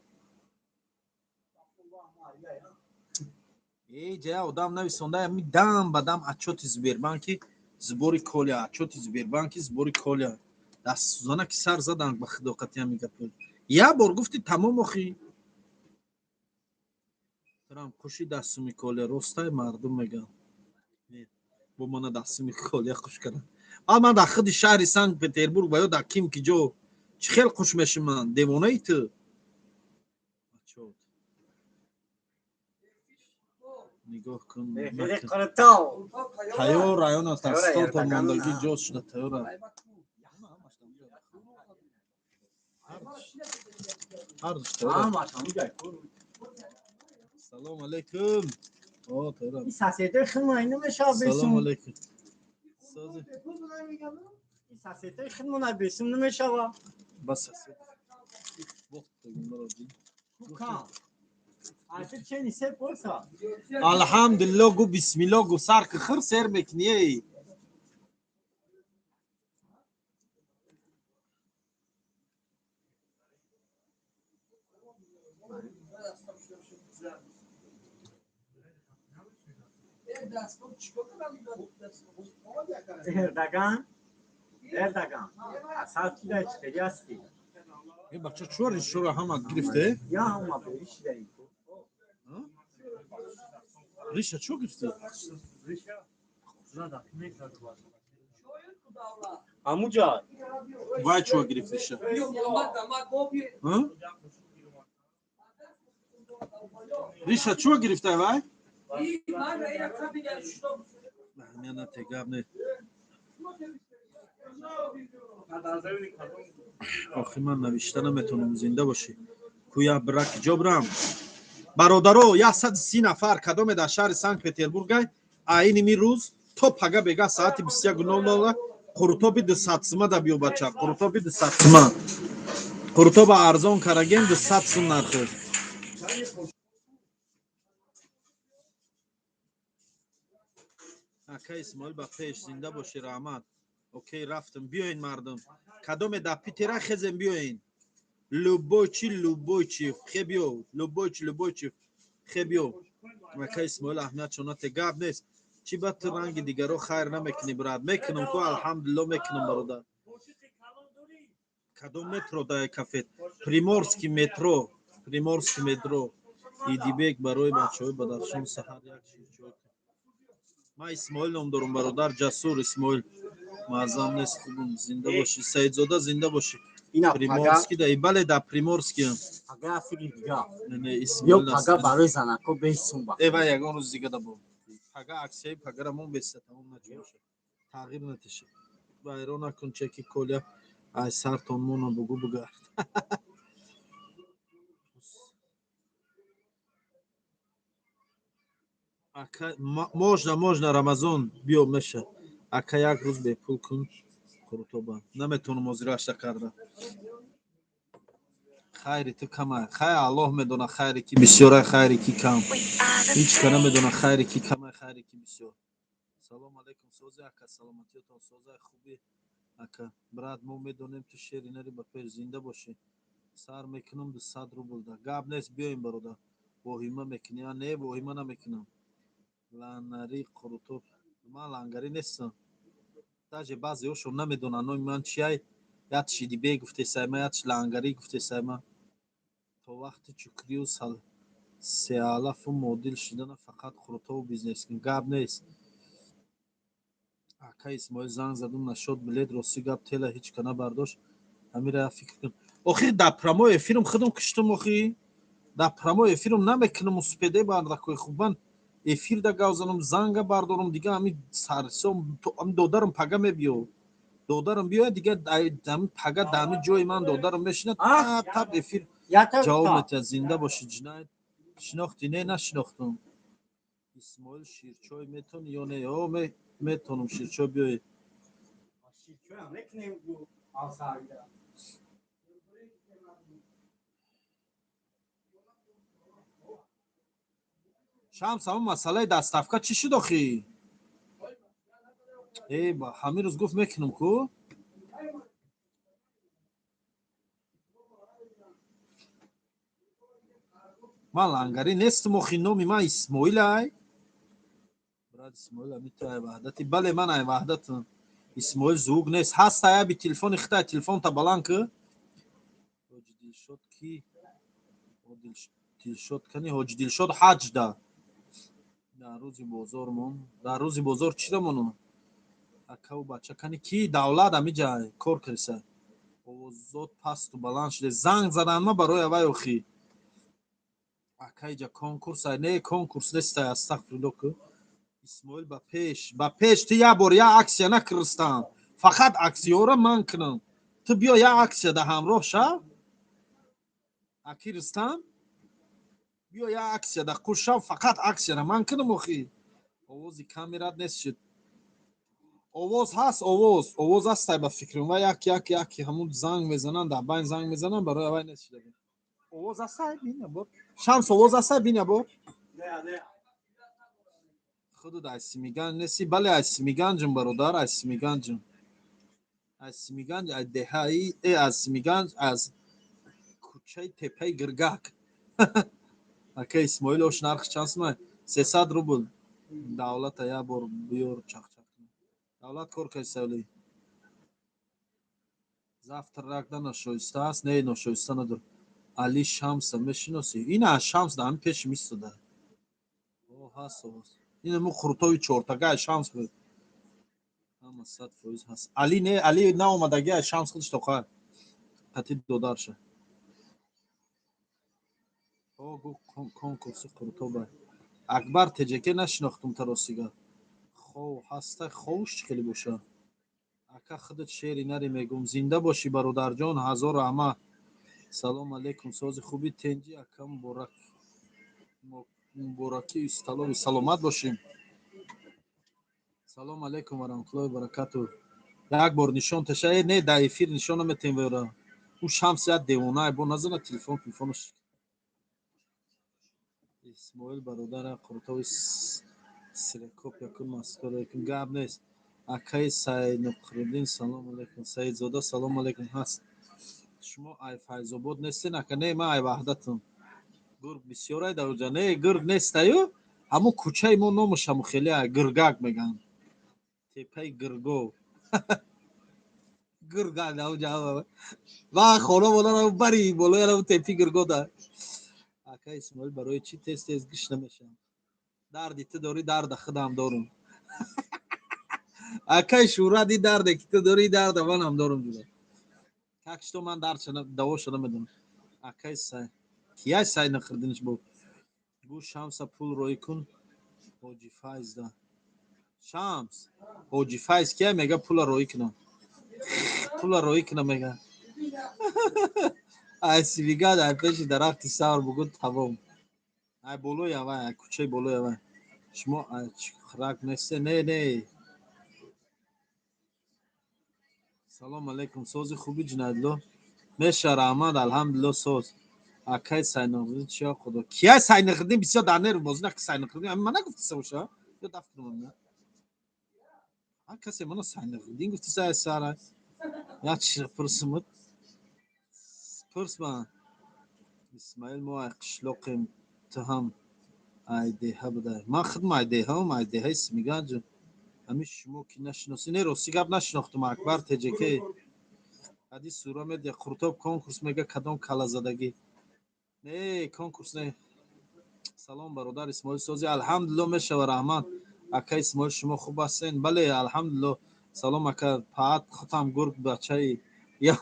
Э, ҷая одам нависонда, ами дам ба дам отчёти Сбербанки сбори Коля, отчёти Сбербанки сбори Коля. Дастсӯзана ки сар задан, ба худо, қати ҳами гапо. Як бор гуфти, тамом охи. Трам қуши дастуми Коля, ростай, мардум мегӯянд. Бо мана дастуми Коля қуш кардам. Баъд ман дар худи шаҳри Санкт Петербург ва ё дар ким ки ҷо чӣ хел қуш мешиман, девонаи ту? Чот. Нигоҳ кун. Тайёр район аст, столтон мондагӣ ҷоз шуда тайёра. Ҳардуш тайёра. Салом алейкум. О, тайёра. Салом алейкум. Сози. Сасетаи хидмона бесум намешава. Бас сасет. Бохт дагим. Алҳамдулилло, гу бисмилло, гу сар ки хир сер мекунӣ эй. Эрдаган, Эрдаган, асал чӣ дар чӣ ҳастӣ? Э, бача, чор ришора ҳама гирифте? Я ҳама бериш даи. Риша чо гирифти? Амуҷа. Вай чо гирифт риша? Риша чо гирифтай вай? Аҳамият гап не. Охи ман навишта наметавонам, зинда бошӣ. Куя бира киҷо бирам? Бародаро, 130 нафар кадоме дар шаҳри Санкт Петербургай, айни ми рӯз то пага бега саати 21:00 қурутоби 200 сума да биё, бача, қурутоби 200 сума. Қурутоба арзон карагем, 200 сум нархи. Ака Исмоил, ба пеш, зинда бошӣ, раҳмат. Окей, рафтам. Биёин, мардум, кадоме дар Питера, хезем биёин. Любой чи, любой чи, хе биё, любой чи, любой чи, хе биё. Ака Исмоил, аҳамият чонате, гап нест. Чӣ ба ту ранги дигаро хайр намекунӣ, брат? Мекунам ку, алҳамдулилло, мекунам, бародар. Кадом метро да кафе? Приморский метро, Приморский метро. Идибек, барои бачаҳои Бадахшон саҳар як ширчой. Ман Исмоил ном дорам, бародар, Ҷасур Исмоил. Маъзам нест, хубум, зинда бошӣ. Саидзода, зинда бошӣ. Приморский да, бале, да Приморский. Пага фикри дига. Не, Исмоил. Пага барои занако бесум ба. Э, вай ягон рӯз дига да бо. Пага аксияи пагара мон беста тамом начӯша. Тағйир натиша. Вайрон накун чеки коля ай сартон мона бугу бугард. Ака, можно, можно, Рамазон, биё, меша. Ака, як рӯз бепул кун қурутоба. Наметавонам ҳозирашта карда. Хайри ту камай. Хай, Аллоҳ медона хайри ки бисёра, хайри ки кам. Ҳеҷ ка намедона хайри ки камай, хайри ки бисёр. Салом алейкум, сози, ака, саломатиётон созай, хуби, ака. Брат, мо медонем ту шери нари, ба пеш, зинда бошӣ. Сар мекунам 200 рубл да. Гап нест, биёем, бародар. Воҳима мекунӣ? А не, воҳима намекунам. Лангари қурутоб. Ман лангарӣ нестам. Даже баъзеҳошон намедонанд номи ман чиай. Як Шидибек гуфтесайма, як Лангарӣ гуфтесайма. То вақти чукрию сеалафу модил шудана фақат қурутобу бизнес кун. Гап нест. Ака Исмоил, занг задум нашод билет, рости гап, тела ҳеҷ ка набардошт. Ҳамира як фикр кун. Охир дар прямой эфирам худам киштум, охи. Дар прямой эфирам намекунам успеде бардакои хуб, ман эфир да гав занам, занга бардорам, дига ҳами сарсом ами додарам пага мебиё. Додарам биёяд, дига ҳами пага дар ҳами ҷои ман додарам мешинад, тап тап эфир ҷавоб метиҳад. Зинда бошӣ, ҷинаят. Шинохтӣ? Не, нашинохтум. Исмоил, ширчой метавонӣ ё не? О, метавонам ширчой, биёед. Ширчоям мекунем авсарида. Шамс, ҳамон масъалаи доставка чӣ шуд охи? Э, ҳамин рӯз гуфт мекунам ку. Ман лангарӣ нестам охи, номи ман Исмоил ай. Брат Исмоил, ами ту ай Ваҳдати? Бале, ман ай Ваҳдатам. Исмоил звук нест. Ҳаст аяби телефони хитай, телефонта баланд ки. Ҳоҷи Дилшод ки? Дилшод кани? Ҳоҷи Дилшод ҳаҷда. Дар рӯзи бозормон, дар рӯзи бозор чӣ дамону? Акаву бача кани ки давлат амиҷа кор кардиса. Овозот пасту баланд шуде. Занг задан ма барои авай охи. Акайҷа конкурс не, конкурс нестай, астағфирулло ку. Исмоил, ба пеш, ба пеш. Ту як бор як акция накирстам, фақат аксияҳоро ман кунам. Ту биё, як акция да ҳамроҳ шав. Аки Рустам, биё, як акция да қуш шав, фақат аксияра ман кунам. Охи, овози камерат нест шуд. Овоз ҳаст, овоз ҳастай ба фикрам. Ва як як яки ҳамун занг мезананд, дар байн занг мезананд, барои авай нест шуда. Овоз ҳастай, бина бор. Шамс, овоз ҳастай, бина бор. Худут аз Симиганҷ нести? Бале, аз Симиганҷам, бародар, аз Симиганҷам, аз Симиганҷ, аз деҳаи аз Симиганҷ, аз кӯчаи Тепаи Гиргак. Ака Исмоил, ош нархи чанд сумай? 300 рубл. Давлата як бор биёр, чахчах. Давлат кор кайсали. Завтрак да ношоиста аст? Не, ношоиста надор. Али Шамса мешиносӣ? Ина Шамс да ҳами пеши мистода. О, ҳаст овоз. Ина му хуртови чортага Шамс буд. Ҳама 100% ҳаст. Али не, Али наомадаги, Шамс худаш тоқа қати додарша. О, гу конкурси қуртоба. Акбар Теҷаке, нашинохтум таросига. Хов ҳаста, ховш чӣ хеле боша? Ака, худат шери нари мегум. Зинда бошӣ, бародарҷон, ҳазор раҳмат. Салом алейкум, сози хуби, тенҷи, ака, муборак, мубораки исталови, саломат бошем. Салом алейкум ва раҳматуллоҳи баракату. Як бор нишон таша. Не, дар эфир нишон наметем вера. Ӯ Шамс як девонае, бо назана телефон, телефонаш. Исмоил бародара, қуртови сирекоп якун маскара якун гап нест. Акаи Сайнуқриддин, салом алейкум. Саидзода, салом алейкум, ҳаст. Шумо ай Файзобод нестен, ака? Не, ман ай Ваҳдатам. Гург бисёрай дар оҷа? Не, гург нестаю, ҳамун кӯчаи мо номаш ҳамун хеле Гиргак мегӯянд, Тепаи Гирго. Гирга дар ва хона боло бари болои тепи Гирго да. Ака Исмоил, барои чӣ тез тез гиш намешавам? Дарди ту дорӣ, дарда худам дорум. Акаи Шӯрат, и дарде ки ту дорӣ, дарда манам дорум ҷуда. Так что ман дард давоша намедонам. Акаи Сай, кияй сай нахӯрдиниш бо гӯ. Шамса пул роӣ кун, Ҳоҷи Файз да. Шамс, Ҳоҷи Файз кия? Мега пула роӣ кунам, пула роӣ кунам, мега. Ай Сивигад, ай пеши дарахти савр бугу, тамом. Ай болои авай, ай кӯчаи болои авай. Шумо ай Чиқрак несте? Не, не. Салом алейкум, сози, хуби, Ҷунадло? Меша, раҳмат, алҳамдулилло, соз. Акай Сайнуқриддин чия, худо, кияй Сайнуқриддин? Бисёр дар нерв бозӣ наки. Сайнуқриддин ами ман нагуфтиса боша, ё даф кунам. Ҳар касе мана Сайнуқриддин гуфтиса, ай сара як чи пурсимуд, пурс ман. Исмаил, мо ай қишлоқем, ту ҳам ай деҳа будай. Ман худм ай деҳаам, ай деҳаи Симиганҷ. Ҳамин шумо ки нашиносӣ? Не, рости гап, нашинохтум. Акбар Теҷеке, ҳадис сура медия. Қуртоб конкурс мега, кадом калазадагӣ? Не, конкурс не. Салом, бародар Исмоил, сози? Алҳамдулилло, мешава, раҳмат. Ака Исмоил, шумо хуб ҳастен? Бале, алҳамдулилло. Салом, ака. Паат хутам гург бачаи. Я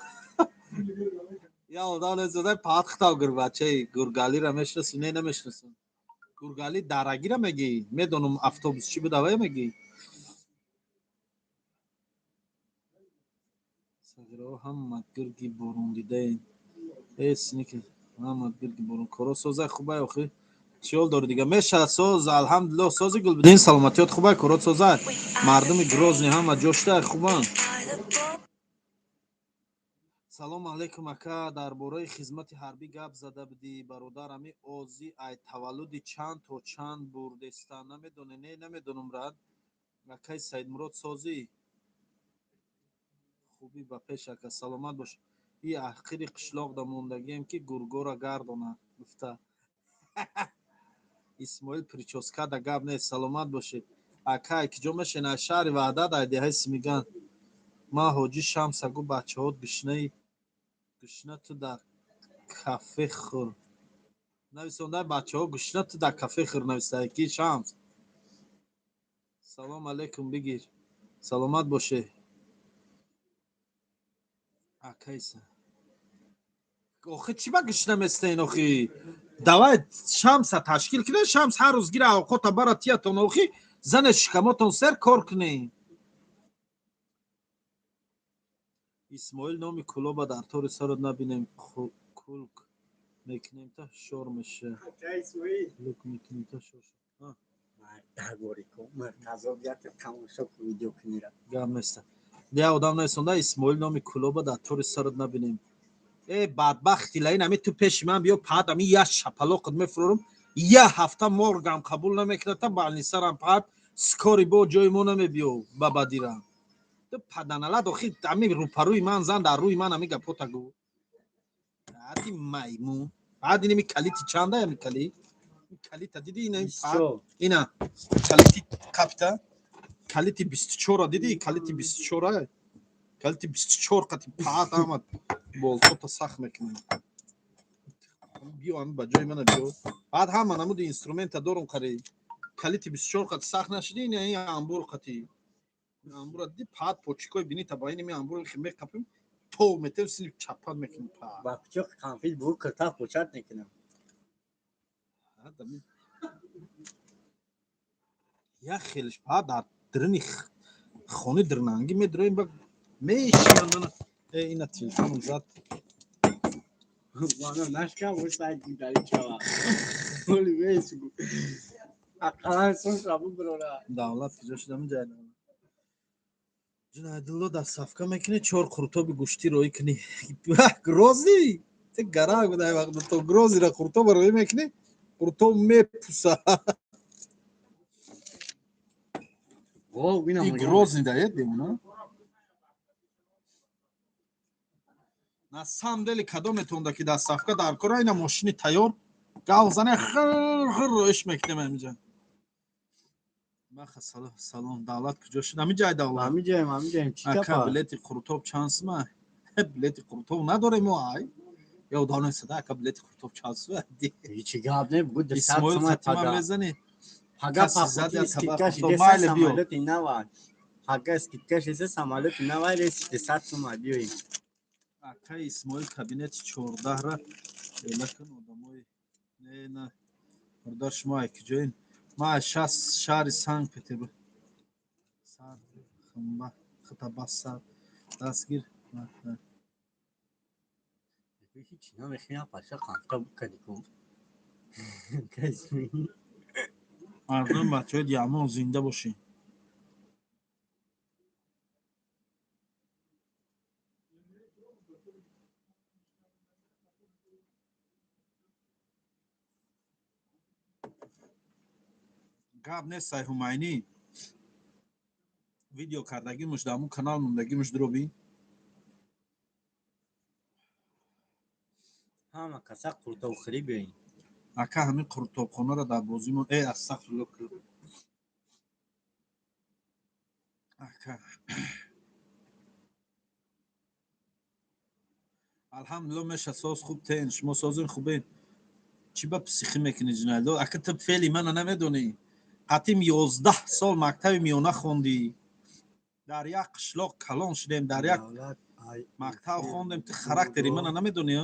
одам незода, паат хутам гург бачаи. Гургалира мешиноси? Не, намешиносам. Гургали дарагира мегӣ? Медонам, автобус чӣ буда, вай мегӣ? Сағираҳо ҳама гирги борондидаен. Э, синики, ҳама гирги борон. Коро созай, хубай, охи чӣ ҳол дори дига? Мешавад, соз, алҳамдулилло, сози, Гулбидин, саломатиёт хубай, корот созай. Мардуми Грозный ҳама ҷоштай хубанд. Салому алейкум, ака, дар бораи хизмати ҳарбӣ гап зада будӣ, бародар. Ами озӣ ай таваллуди чанд то чанд бурдеста, намедоне? Не, намедонам, рад. Акаи Саидмурод, созӣ, хубӣ? Ба пеш, ака, саломат бош. И ахири қишлоқ да мондагием, ки гургора гардонад гуфта. Исмоил, прическа да гап нест, саломат бошед. Ака, ки ҷо мешен? Аз шаҳри Ваҳдат, ай деҳаи Симиган. Ман ҳоҷи Шамса гу, бачаҳот гушнаи гушна, ту дар кафе хӯр нависонда. Бачаҳо гушна, ту дар кафе хӯр навистай ки Шамс. Салом алейкум, бигир, саломат боше. Акайса, охи чӣ ба гушна местаин, охи? Давай Шамса ташкил кунед, Шамс ҳар рӯз гира авқота бара тиятон, охи зане шикамотон сер кор кунед. Исмоил номи Кулоба дар тори сарот набинем, кулк мекунем та шор меша. Кулк мекунем та шор. Гап неста. Я одам нестонда Исмоил номи Кулоба дар тори сарот набинем. Э бадбахти лаин ами ту пеши ман биё пад ами я шапалоқат мефурорам, я ҳафта моргам қабул намекунад та балнисарам пад скори бо ҷои мо намебиё ба бадира. Ту паданалат охи ами рӯпарӯи ман зан дар рӯи ман ами гапота гӯ. Ати маймун. Баъд инами калити чанда ами кали? Калита диди ина ина калити капита калити 24 диди калити 24 калити 24 қати паат омад болтота сахт мекунем. Биё ами ба ҷои мана биё. Баъд ҳама намуди инструмента дорум қари. Калити 24 қати сахт нашиди ина ин амбур қати. Амбура диди паат почикои бинита ба ин ми амбур меқапим то метем сини чапат мекунем паат. Ба пичоқ конфит бу кирта почат мекунам. Як хелиш паат дар дирини хони дирнангӣ медроем ба мешинам мана э ина телефоном зад. Мана нашкам усай гудари чава. Оли вес гу. Ақалан сон шабу бирора. Давлат куҷо шуда миҷай давлат. Ҷунайдулло дар сафка мекунӣ чор қуртоби гӯштӣ роӣ кунӣ. Грозӣ? Ту гарак будай вақт то Грозиро қуртоба роӣ мекунӣ, қуртоб мепуса. И Грозный да девона. На самом деле кадометонда ки дар сафка дар кора ина мошини тайёр гав зане хир хир роиш мекунем ҳамиҷа. Маха салом давлат куҷо шуд? Ҳамиҷай давлат. Ҳамиҷаем, ҳамиҷаем. Чӣ Ака гапа? билети қуртоб чанд сума? Билети қуртоб надорем мо ай. Ё одам сада ака билети қуртоб чанд сума? Ҳеҷ гап не, бугу 200 Исмоил сума Фатима пага. мезанӣ? Пага Каси зад пахути я табақ скидкаш қуртоб деса майли биё. самолёти нава. Пага скидкаш деса самолёти нава рейс 200 сума биёем. Ака Исмоил кабинети 14-ра эла кун одамои не на бародар шумо ай куҷоин? Ма аз шаҳри Санкт Петербург. Сар хумба хита бас сар дастгир. Ҳеҷ намехӯям паша қанфта букади кун. Касми. Мардум бачаҳои диамон зинда бошед. Гап нест сай Ҳумайнӣ. Видео кардагимуш дар ҳамун канал мондагимуш дуробӣ. Ҳама каса қуртобхӯрӣ биёем. Ака ҳамин қуртобхонаро дар бозимон э астағфируллоҳ. Ака алҳамдулиллоҳ меша соз хуб тен шумо созин хубен. Чӣ ба психӣ мекунӣ ҷунайдо? Ака ту феъли мана намедонӣ. Қатим 11 сол мактаби миёна хондӣ. Дар як қишлоқ калон шудем, дар як мактаб хондем. Ту характери мана намедонӣ?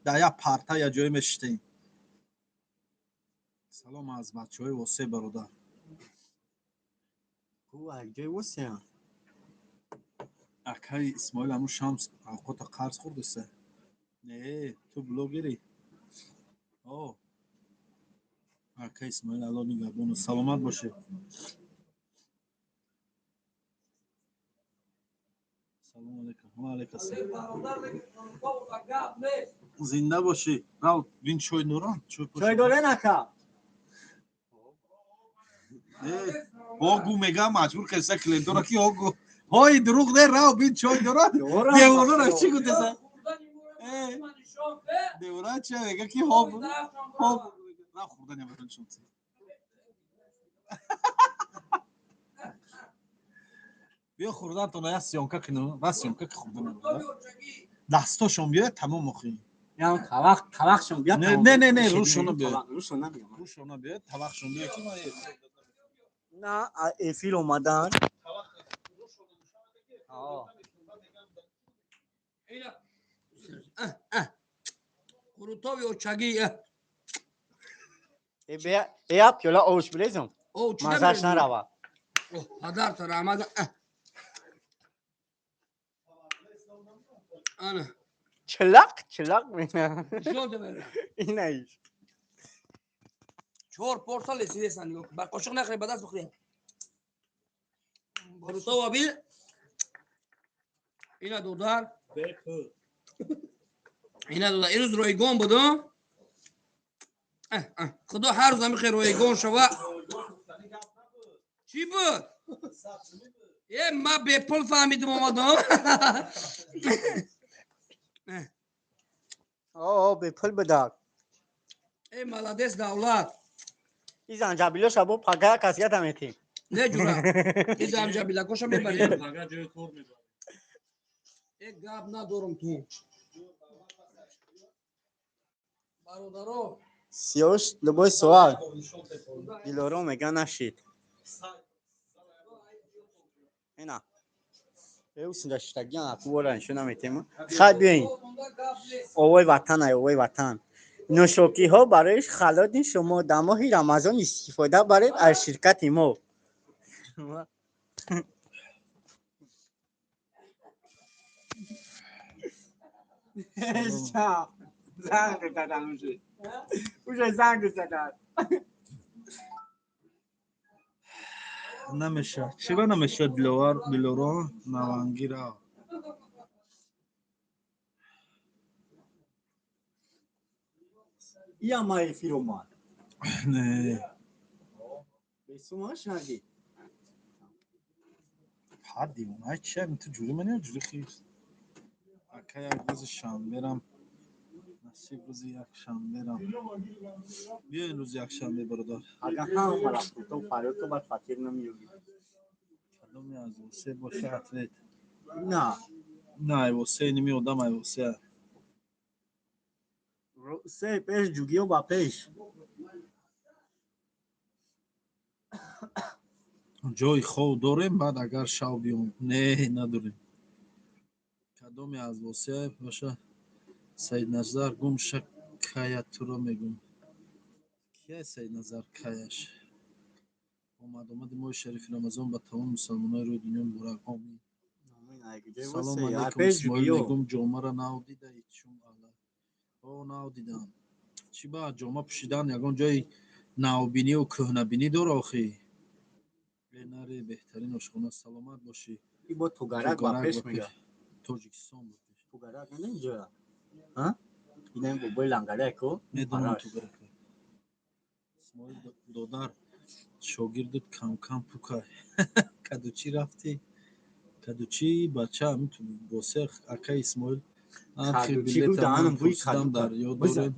Дар як парта як ҷое мешиштем. Салом аз бачаҳои Восе бародар. Ҷои Восеа. Акаи Исмоил ҳамун Шамс авқота қарз хӯрдеса? Не, ту блогерӣ. О. Ака Исмоил Алло нигаҳбону саломат бошед. Салом алейкум. Ва алейкум ассалом. Зинда бошӣ. Рав бин чой дорам? Чой дорен ака? Огу мегам маҷбур кардеса клиентора ки огу. Ҳой дурӯғ не рав бин чой дорад. Девонора чӣ гуфтеса? Девона чӣ мега ки хоб хоб рав хӯрдан ябатон шуд. Биё хӯрдантон як съёмка кунем, ва съёмка ки хӯрдан. Дастошон биёяд тамом охи. Ям тавақ тавақшон биёяд. Не не не не рӯшона биёяд. Рӯшона биёяд. Рӯшона биёяд тавақшон биёяд ки ман На эфир омадан. Қурутоби очагӣ. Э пиёла овш билезум. О, чӣ Мазаш нарава. Падарта раҳмат. Ана. Чилақ, чилақ мена. Нишон де. Инаиш. Чор порса лесидесан. Ба қошуқ нахӯри, ба даст бихӯри. Қурутова би. Ина додар. Ина додар. Ирӯз ройгон буд, Худо ҳар рӯз ҳамихе ройгон шава. Чӣ буд? Э, ма бепул фаҳмидим омадам. О, бепул бидак. Э, молодец, Давлат. И занҷабилоша бо пага касията метим. Не, ҷура. И занҷабилакоша мебарем. Э, гап надорам ту. Бародаро. Сиёш любой суал. Дилоро мега нашид. Ина. Э, усинда шиштагиан аку вора нишон наметем. Хай биёин. Овои ватан ай, овои ватан. Нӯшокиҳо барои халоди шумо дар моҳи Рамазон истифода баред аз ширкати мо. Занг задан уже. Уже занг задан. Намешавад. Чиба намешавад, Диловар, Дилоро Навангира? Я ма эфир омад. Не. Бесумаш наги. Ҳа, дивонай чи? Ту ҷури мани ҷури хис. Ака, як рӯзи шанберам. Насиб, рӯзи якшанберам. Биёин рӯзи якшанбе, бародар. Ага ҳама рафту фарёд ку, баъд фатир намеёбӣ. Кадоме аз восе боша ответ. На. На, айвосе ними одам айвосе. Се пеш ҷугиё ба пеш. Ҷои хов дорем, баъд агар шав биём. Не, надорем. Кадоме аз восе боша Саидназар гум ша кая туро мегум. Кия Саидназар каяш? Омад омади моҳи шарифи Рамазон ба тамоми мусалмонои рӯи дунё муборак. Омин. Салом алейкум, Исмоил, мегум ҷомара нав дидаи чун ала. О, нав дидам. Чӣ ба ҷома пӯшидан ягон ҷои навбинию кӯҳнабинӣ дора охӣ? Э, наре, беҳтарин ошхона, саломат бошӣ. И бо тугарак ба пеш мега. Тоҷикистон ба пеш. Тугарак не инҷоя. Ҳа? Инам бобои лангарак ко? Медонам тугарак. Исмоил додар, шогирдут камкам пукай. Кадучӣ рафтӣ? Кадучӣ бача ҳамин ту босе ака Исмоил. Нархи билета ман пурсидам, дар ёд дорем.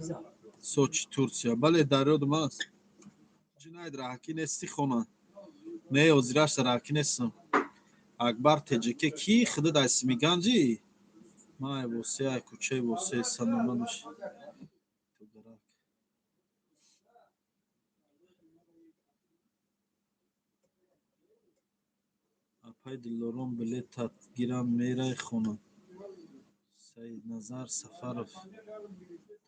Сочи, Турсия. Бале, дар ёдам аст. Ҷинаид раҳакӣ нести хона. Не, ҳозираш раҳакӣ нестам. Акбар теҷеке ки худат аз Симиганҷӣ? Ман ай восе, ай кӯчаи восе, саломат бошӣ. Тугарак. Апай Дилором, билетат гирам мерай хона. Саидназар Сафаров.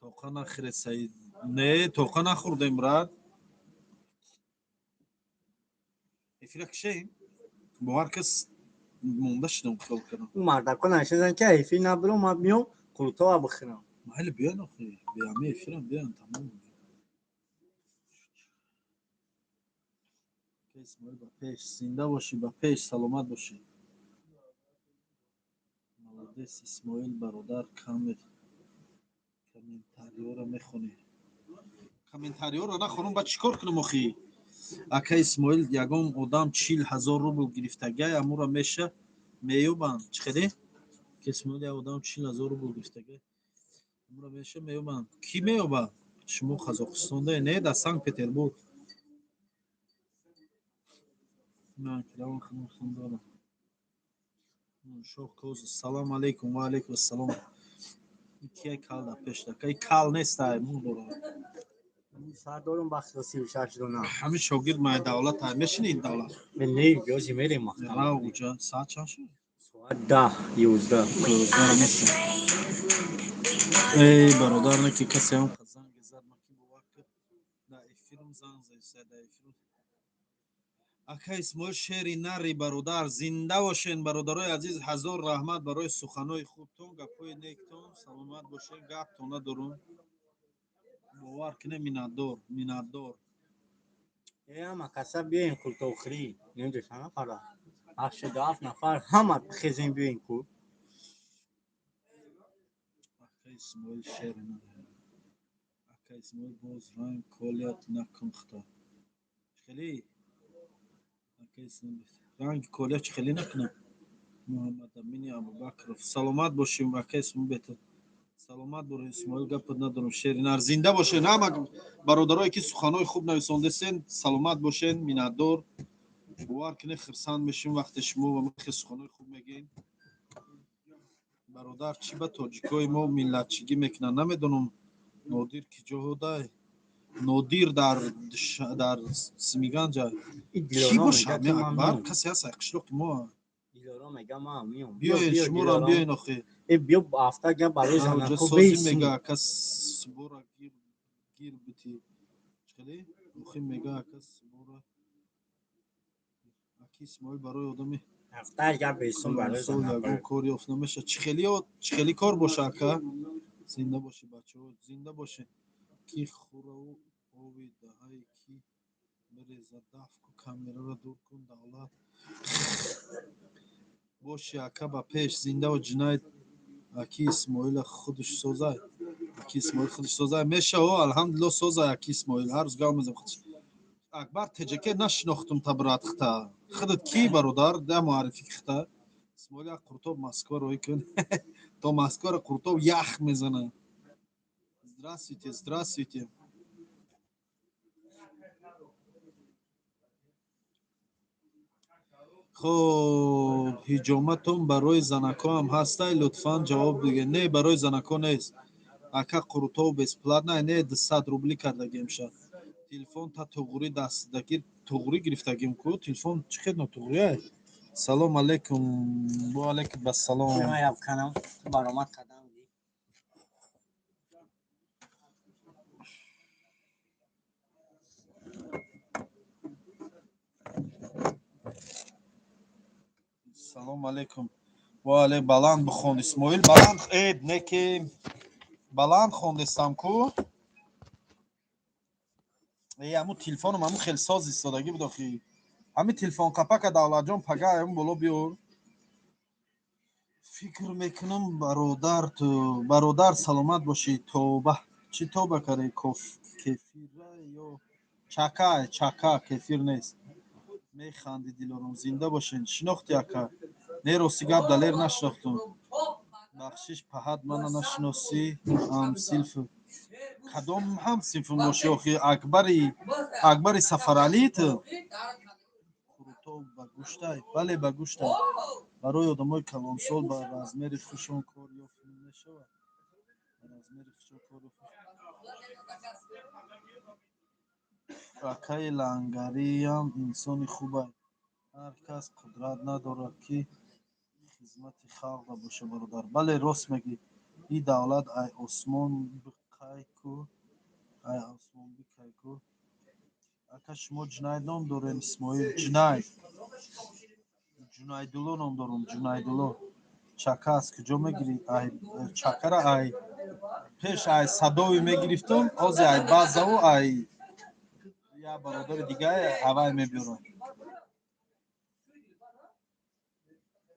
Тоқа нахӯред, Саид. Не, тоқа нахӯрдем, брат. Эфира кишем? Бо ҳар кас монда шудам, хиёл кардам. Мардако нашидан ки эфир набурам, ман биём қурутова бихӯрам. Майли, биён охи. Биёми эфирам, биён тамом. Исмоил ба пеш, зинда бошӣ, ба пеш, саломат бошӣ. Молодец, Исмоил бародар, камер комментариёро мехонӣ. Комментариёро нахонам, ба чӣ кор кунам охи? Ака Исмоил, ягон одам 40 000 рубл гирифтагай, амура меша меёбанд. Чӣ хеле? Ака Исмоил, як одам 40 000 рубл гирифтагай. Амура меша меёбанд. Кӣ меёбад? Шумо Қазоқистонда не, дар Санкт Петербург. Ман киравон худам хон дорам. Шоҳ коз, салом алейкум, ва алейкум ассалом. Кия кал дар пеш дака? Кал нест, ай мун дорам. Сар дорум бахти 36 дона. Ҳамин шогирд май давлат ай мешини давлат. Не, ёзи мерем махтам. Ра уҷа саат чанд шуд? Соат 10, 11. Эй, бародар, не ки касе ҳам занг зад, ман ки бовар Дар эфирм занг зайса, дар эфирм. Ака Исмоил, шери нари бародар, зинда бошен, бародарои азиз, ҳазор раҳмат барои суханои хубтон, гапҳои нектон, саломат бошен, гаптон надорум. Бовар кине, миннатдор, миннатдор. Э, ҳама каса биёен култохӯрӣ. Немдонам чанд нафара. 87 нафар ҳама хезем биёен ку. Ака Исмоил, шери нари. Ака Исмоил, боз ранг колият накун хто. Хеле? Ака Исмоил, ранги колият чӣ хеле накунам? Муҳаммадамини Абубакров. Саломат бошем, ака Исмоил беҳтар. Саломат бош, Исмоил, гапат надорам, шери нар. Зинда бошен, ҳама бародарое ки суханои хуб нависондесен, саломат бошен, миннатдор. Бовар кине, хирсанд мешем вақте шумо ва махе суханои хуб мегӯед. Бародар, чӣ ба тоҷикои мо миллатчигӣ мекунанд? Намедонам, Нодир ки ҷодай? Нодир дар Симиганҷа. И Кӣ Дилором боша? мега ки ман Акбар миём. касе ҳаст қишлоқи мо? Дилором мега ман миём. Биё, Биёен, биё шуморам Дилором. биёен охи. Э, биё ҳафта гап барои Ҳаҷа занако созӣ бейсӣ. мега ака субора гир гир бити. Чхеле? Охи мега ака субора. Аки Исмоил, барои одами Ҳафта гап бейсум барои калонсол занако. ягон кор ёфт намешавад. Чӣ хеле чӣ хеле кор боша, ака? Зинда бошӣ, бачаҳо, зинда бошед. Ки хӯраву оби даҳае ки биреза, даф ку, камераро дур кун, давлат. Боши, ака, ба пеш, зиндаву ҷинаят. Аки Исмоила худаш созай. Аки Исмоил худаш созай. Мешаво, алҳамдулилло, созай аки Исмоил. Ҳар рӯз гап мезанам худаш. Акбар теҷаке нашинохтум та брат хта. Худат кӣ, бародар? Да муаррифӣ хта. Исмоил як қуртоб Москва роҳӣ кун. То Москваро қуртоб ях мезана. Здравствуйте, здравствуйте. Хоб, ҳиҷоматон барои занако ҳам ҳастай? Лутфан ҷавоб диге. Не, барои занако нест. Ака, қурутов бесплатно? Не, 200 рубли кардагем ша. Телефон та туғрӣ дастдагир, туғрӣ гирифтагим ку? Телефон чӣ хел нотуғрия? Салом алейкум. Ва алейкум ассалом. Ман яб канам, баромад кардам. Салом алейкум. Ва алейк, баланд бихон, Исмоил, баланд. Э, неки баланд хондестам ку. Э, ҳамун телефонам ҳамун хел соз истодагӣ буд охи. Ҳамин телефон қапака, Давлатҷон, пага ҳамун боло биёр. Фикр мекунам, бародар, ту бародар, саломат бошӣ. Тоба. Чӣ тоба карди? Коф кефира ё чака, чака кефир нест. Механди, Дилором, зинда бошен. Шинохти, ака? Не, рости гап, Далер, нашинохтум. Бахшиш, паҳат мана нашиносӣ, ҳамсинф. Кадом ҳамсинфм бошӣ охи? Акбари, Акбари Сафаралӣ ту? Қурутов ба гӯштай? Бале, ба гӯштай. Барои одамои калонсол ба размери худшон кор ёфт мешавад? Ба размери худшон кор ёфт. Акаи Лангариам инсони хубай. Ҳар кас қудрат надорад ки хизмати халқда боша, бародар. Бале, рост мегӯӣ. И давлат ай осмон бикай ку, ай осмон бикай ку. Ака, шумо Ҷунайд ном дорем, Исмоил? Ҷунайд. Ҷунайдулло ном дорум, Ҷунайдулло. Чака аз куҷо мегирӣ? Ай чакара ай пеш ай Садови мегирифтум, ҳозир ай баъзаву ай як бародари дига авай мебиёрам.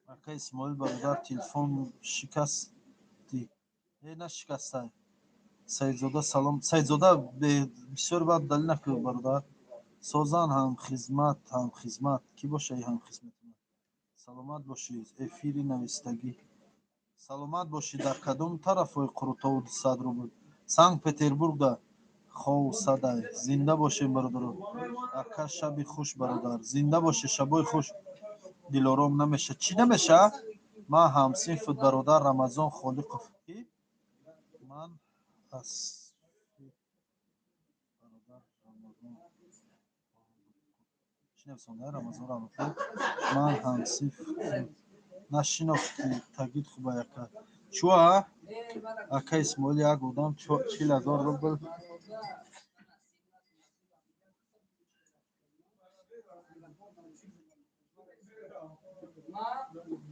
Ака Исмоил бародар, телефон шикастӣ? Э, нашикастай. Саидзода, салом. Саидзода, бисёр бад далил накун, бародар. Созан ҳамхизмат, ҳамхизмат. Кӣ боша и ҳамхизмати ман? Саломат бошӣ, эфири навистагӣ. Саломат бошӣ, дар кадом тарафҳои Қурутову 200 рубл? Санкт Петербургда. Хов садай. Зинда бошем, бародаро. Ака, шаби хуш, бародар. Зинда бошӣ, шабои хуш. Дилором, намеша. Чӣ намеша? Ман ҳамсинфут, бародар Рамазон Холиқов. Кӣ? Ман аз бародар Рамазон чӣ нависонда? Рамазон Рамазон. Ман ҳамсинф нашинохтӣ, тагид хубай, ака. Чуа? Ака Исмоил, як одам 40 000 рубл.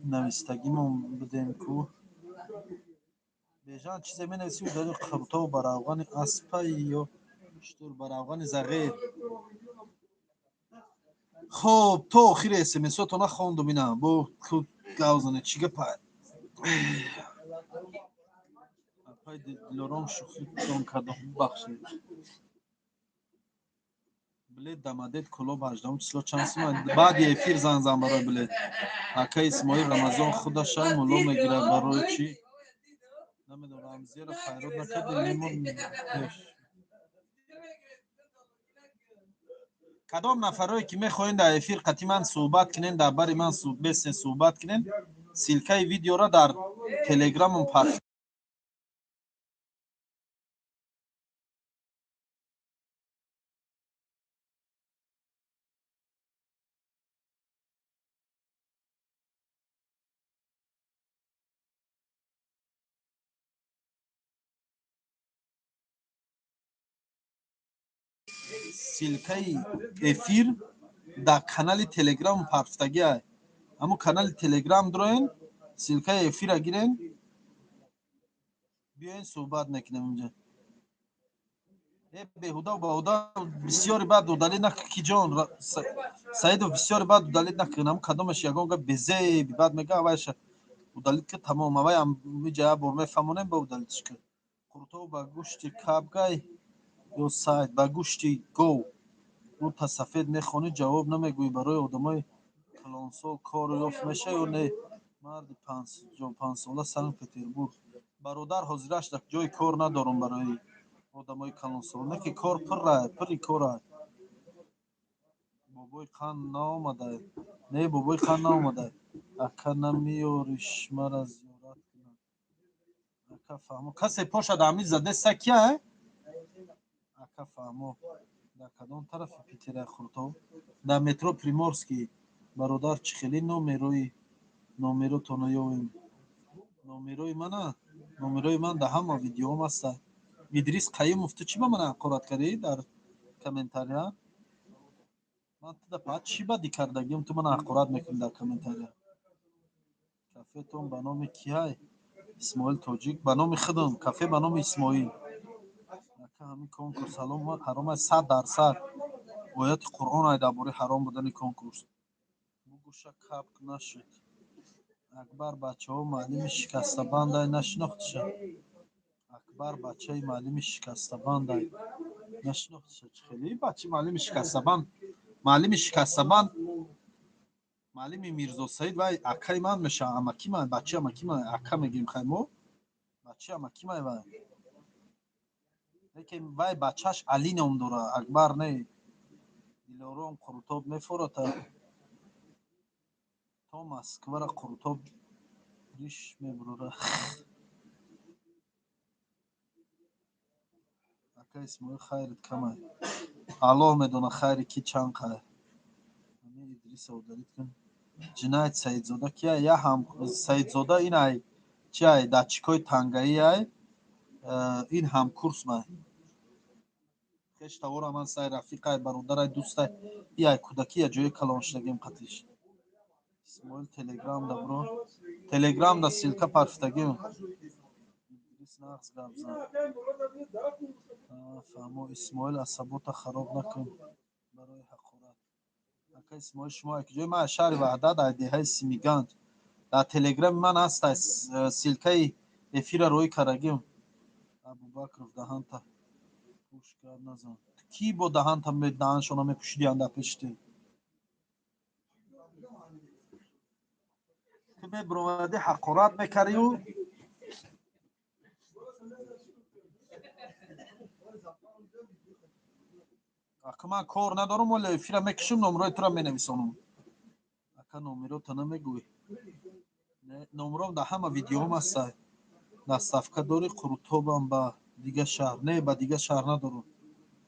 Навистагимон будем ку. Бежан, чизе менависӣ, удали. Қурутоб ба равғани аспай ё шутур? Ба равғани зағир. Хоб, то охири смсото нахондум, ина бо гав зане, чӣ гапа? Апай Дилором, шӯхитон кардам, бубахшед. Билет Дамадет Кӯлоб 18 число чанд сума? Баъди эфир занг зан барои билет. Ака Исмоил, Рамазон худашай мулло мегирад, барои чӣ? Намедонам. Рамзияро хайрот накарди? Лимон пеш. Кадом нафарое ки мехоҳед дар эфир қатъи ман суҳбат кунен, дар бари ман бесен суҳбат кунен, ссылкаи видеоро дар телеграмом пар. Ссылкаи эфир дар канали телеграм парфтагиай. Ҳамун канали телеграм дуроен, ссылкаи эфира гирен, биёен, суҳбат мекунем инҷа. Э, беҳуда баҳуда бисёри баъд удалить накун, ки ҷон Саидов, бисёри баъд удалить накун. Ҳамун кадомаш ягон гап безеби баъд мега, авайша удалить ки, тамом. Авай миҷа як бор мефаҳмонем, ба удалитьш кун. Қурутоб ба гӯшти кабгай ё сайд? Ба гӯшти гов. Та сафед мехонӣ, ҷавоб намегӯӣ. Барои одамои калонсол кор ёфт меша ё не? Марди 55сола, Санкт Петербург. Бародар, ҳозираш дар ҷои кор надорам барои одамои калонсол, не ки кор пурра, пури кора. Бобои қанд наомада? Не, бобои қанд наомада. Ака, намеёриш мара зиёрат кунам? Ака, фаҳмо, касе поша дар ҳамин задеста кия? Ака, фаҳмо, дар кадом тарафи Питера Қурутоб? Дар метро Приморский. Бародар, чӣ хеле номерои номеротонро ёвем? Номерои мана, номерои ман дар ҳама видеоам ҳаста. Идрис Қаюмов, ту чӣ ба ман ҳақорат кардӣ дар комментария? Ман туда паҳат чӣ бадӣ кардагиам, ту мана ҳақорат мекунӣ дар комментария? Кафетон ба номи киҳай, Исмоил Тоҷик? Ба номи худам кафе, ба номи Исмоил. Ака, ҳамин конкурс ҳаром аст? 100%. Ояти Қуръон ай дар бораи ҳаром будани конкурс. Бугӯша, капк нашуд. Акбар бачаҳо муаллими шикастабандай, нашинохтиша? Акбар бачаи муаллими шикастабандай, нашинохтиша? Чӣ хеле бачаи муаллими шикастабанд? Муаллими шикастабанд, муаллими Мирзосаид, вай акаи ман мешавад, амаки ман, бачаи амаки ман, ака мегирем хай мо, бачаи амаки ман вай. Лекин вай бачааш Али ном дорад, Акбар не. Дилором, қурутоб мефората то Москвара? Қурутоб риш мебурора. Ака Исмоил, хайрит камай? Аллоҳ медона хайри ки чанд қай. Ами Идриса удалить кун. Ҷиноят Саидзода кия? Я ҳам Саидзода, ин ай чи ай, датчикҳои тангаӣ ай, ин ҳамкурс май, хеш тавора ман сай, рафиқай, бародарай, дӯстай, и ай кӯдакӣ я ҷои калон шудагим қатиш. Исмоил, телеграм да бро, телеграм да ссылка парфтагим. Идрис, нағз гап зан. Фаҳмо. Исмоил, асабота хароб накун барои ҳақорат. Ака Исмоил, шумо як ҷои? Ман аз шаҳри Ваҳдат, аз деҳаи Симиганҷ. Дар телеграми ман ҳаст, ссылкаи эфира рӯй кардагим. Абубакров, даҳанта пӯш, гап назан. Кӣ бо даҳанта даҳаншона мепӯшидиян дар пеши ту? Ту мебуромадӣ, ҳақорат мекардию. Ака, ман кор надорам, вале эфира мекушам, номрои тура менависонам. Ака, номерота намегӯӣ? Номром дар ҳама видеоҳом ҳаста. Доставка дорӣ қурутобам ба дигар шаҳр? Не, ба дигар шаҳр надорам.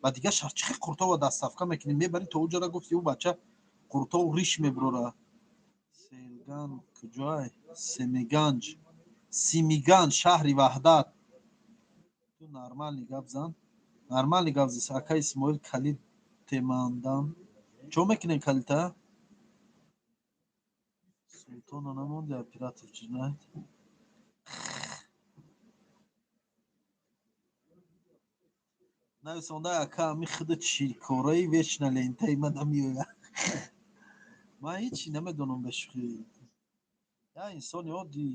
Ба дигар шаҳр чӣ хел қурутоба доставка мекунӣ, мебарӣ то уҷара? Гуфти ӯ бача қурутоб риш мебурора. Селган куҷоай? Семиганҷ, Симиганҷ, шаҳри Ваҳдат. Ту нормальный гап зан, нормальный гап зан. Ака Исмоил, калид темандан. Чо мекунем калита? Султона намонди, оператор ҷиноят. Нависонда, ака, ами худу чикораи вечно лентаи ма намеояд. Ман ҳечи намедонам, бешӯхӣ. Як инсони оддӣ,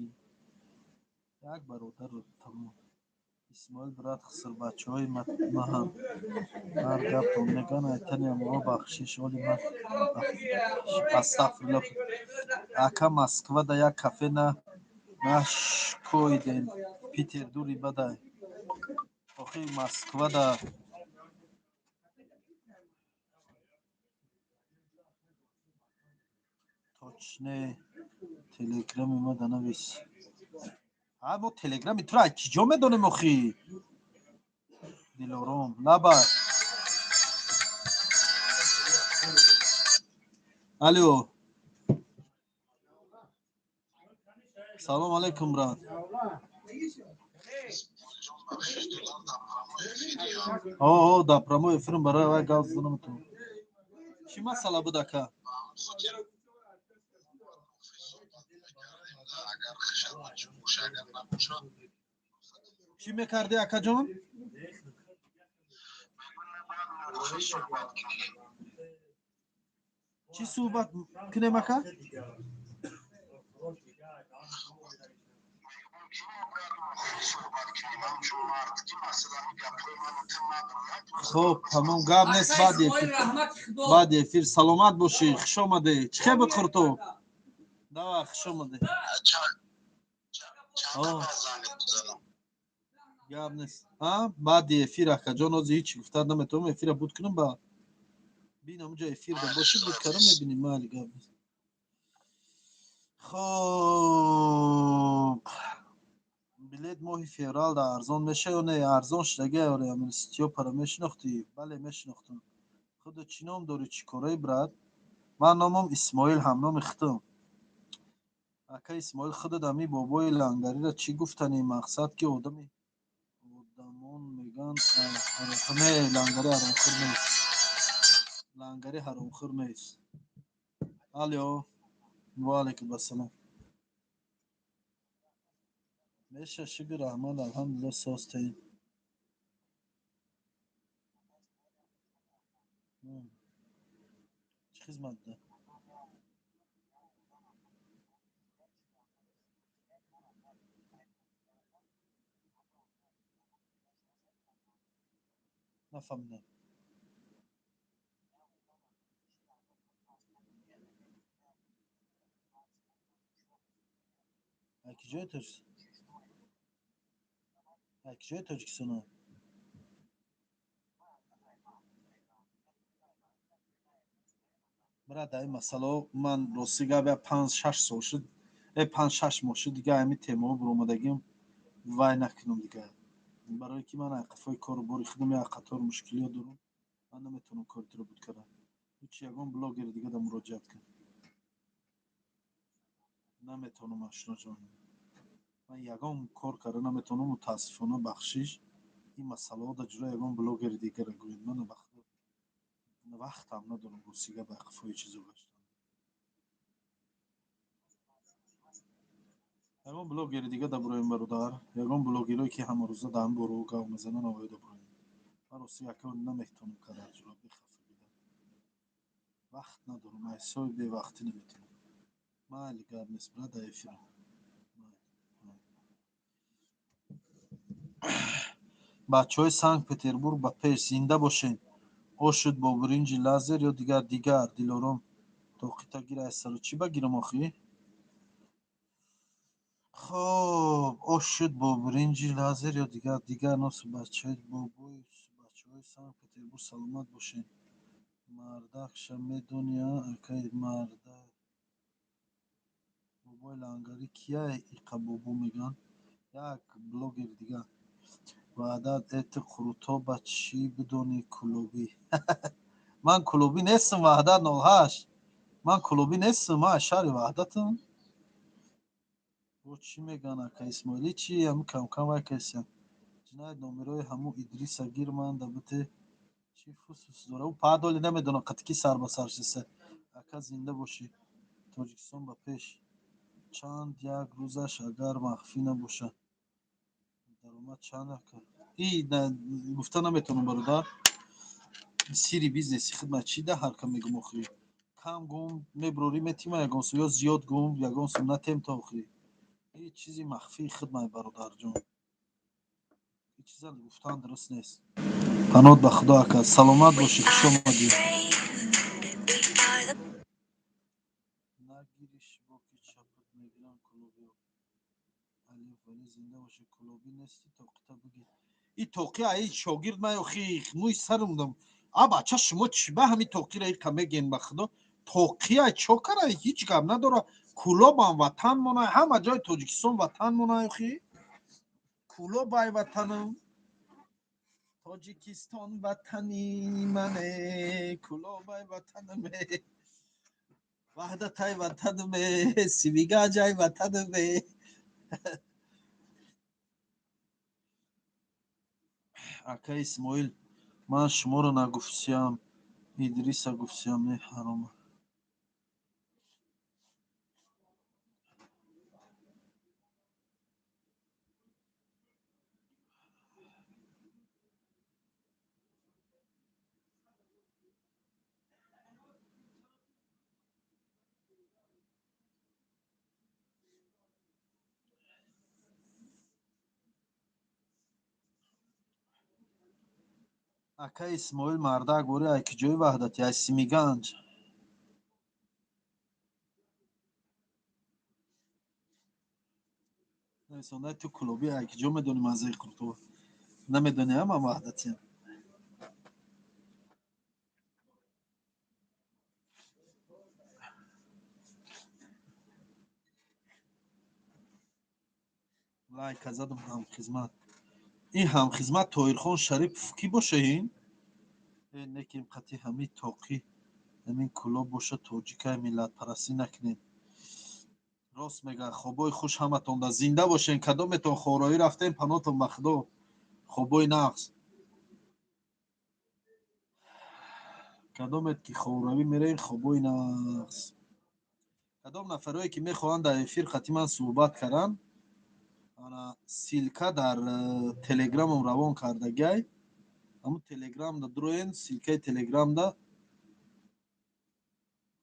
як бародар, тамом. Исмоил брат, хисрбачаҳои маҳам ҳар гаптон мегӯянд, айтани амоҳо бахшиш, оли ман астағфирулло. Ака, Москвада як кафе на нашкоидем, Питер дури бадай. Охи Москвада точне телеграми ма данавис. Ҳа, мо телеграми туро аз чӣ ҷо медонем охи? Дилором, лабай. Алло. Салом алейкум, брат. О, да прямой эфирм, барои вай гап зада наметавонам. Чӣ масъала буд, ака? Чӣ мекардӣ, акаҷон? Чӣ суҳбат кунем, ака? Хоб, тамом, гап нест, баъди эфир. Баъди эфир. Саломат бошӣ, хуш омадӣ. Чӣ хел буд қуртоб? Давай, хуш омадӣ. Гап нест. А? Баъди эфир, акаҷон, ҳозир ҳеҷ гуфта наметавонам, эфира буд кунам ба. Бин, ҳамунҷо эфир да бошӣ, буд кардам, мебинем, майли, гап нест. Хоб. Билет моҳи феврал да арзон меша ё не? Арзон шудагӣ, оре, амин Стёпаро мешинохтӣ? Бале, мешинохтам. Худо чӣ ном дорӣ, чӣ кораи, брат? Ман номам Исмоил, ҳамноми худам. Ака Исмоил, худат ами бобои лангариро чӣ гуфтанӣ? Мақсад ки одами одамон мегӯянд не, лангари ҳаромхӯр нест. Лангари ҳаромхӯр нест. Алё. Ва алайкум ассалом. Меша, шукр, раҳмат, алҳамдулилло, созтаин. Чӣ хизмат да? Нафаҳмидам. Аки ҷои Тоҷикистон? Аки ҷои Тоҷикистона? Брат, дар ин масъалаҳо ман рости гап як панҷ шаш сол шуд, 5-6 моҳ шуд, дига ҳамин темаҳо буромадагим, вай накунам дига. Барое ки ман қафои кору бори худам як қатор мушкилиҳо дорам, ман наметавонам кори туро буд кардан. Ҳеҷ ягон блогери дига да муроҷиат кун. Наметавонам, ашноҷон. Ман ягон кор карда наметавонам, мутаассифона, бахшиш. Ин масъалаҳо дар ҷура ягон блогери дигара гӯед. Ман вақтам надорам, рости гап, қафои чизо гаштан. Ягон блогери дига дабуроем, бародар. Ягон блогерое ки ҳамарӯза дар ҳамин бораҳо гап мезананд, авоё дабуроем. Ман рости ака наметавонам карда ҷура, бехафагида. Вақт надорам, ҳисоби бевақтӣ наметавонам. Майли, гап нест, брат, дар эфирам. Бачаҳои Санкт Петербург ба пеш, зинда бошед. Ош шуд бо биринҷи лазер ё дигар дигар? Дилором, тоқита гир аз сару. Чӣ ба гирам охӣ? Хоб, ош шуд бо биринҷи лазер ё дигар дигар? Носу бачаҳои бобои бачаҳои Санкт Петербург, саломат бошед. Мардакша медони, а? Акай мардак. Бобои лангарӣ кия иқа бобо мегӯянд? Як блогери дигар. Ваъдат эти қурутоба чӣ бидони, кулобӣ? Ман кулобӣ нестам, Ваҳдат 08. Ман кулобӣ нестам, ман аз шаҳри Ваҳдатам. Бо чӣ мегӯянд, ака Исмоилӣ чи? Ҳами камкам вай касиям. Ҷиноят номерои ҳамун Идриса гир, ман да бите Чӣ фусфус дора? Ӯ падоли намедонам қати ки сар ба сар шиста. Ака, зинда бошӣ. Тоҷикистон ба пеш. Чанд як рӯзаш, агар махфӣ набошад? Даромад чанд, ака? И гуфта наметавонам, бародар. Сири бизнеси хидмат чӣ да ҳар кам мегум охирӣ. Кам гум меброрӣ метима ягон сум, ё зиёд гум ягон сум натем то охирӣ. И чизи махфии хидмат, бародарҷон. И чиза гуфтан дуруст нест. Паноҳ ба Худо, ака. Саломат бошӣ, хуш омадӣ. Нагириш боки чапат мегирам кулобиё. Алиф вале, зинда бошӣ. Кулобӣ нести, тоқита бигир. И тоқи аи шогирд ман охи мӯи сарам дам. А бача, шумо чӣ ба ҳами тоқира иқа мегӯен? Ба Худо, тоқия чо кара, ҳеҷ гап надора. Кулобам ватан мона, ҳама ҷои Тоҷикистон ватан мона охи. Кулоб ай ватанам. Тоҷикистон ватани мане, Кулобай ватанаме, Ваҳдатай ватанаме, Сивигаҷай ватанаме. Ака Исмоил, ман шуморо нагуфтиям, Идриса гуфтиям, не ҳарома. Ака Исмоил, мардак бори, ай ки ҷои Ваҳдати? Ай Симиганҷ. Нависондай, ту кулобӣ, ай ки ҷо медонӣ маззаи қуртова? Намедонӣ, а ман ваҳдатиям. Лайка задам, ҳамхизмат. Ин ҳамхизмат Тоҳирхон Шарипов кӣ боша ин? Э, неким қати ҳами тоқӣ ҳамин кулоб боша, тоҷикай, миллатпарастӣ накунем. Рост мега. Хобои хуш ҳаматонда, зинда бошен. Кадометон хороӣ рафтем, панотон ба Худо, хобои нағз. Кадомет ки хоравӣ мерем, хобои нағз. Кадом нафарое ки мехоҳанд дар эфир қати ман суҳбат каранд, ана ссылка дар телеграмам равон кардагиай. Ҳамун телеграмда дуроен, ссылкаи телеграмда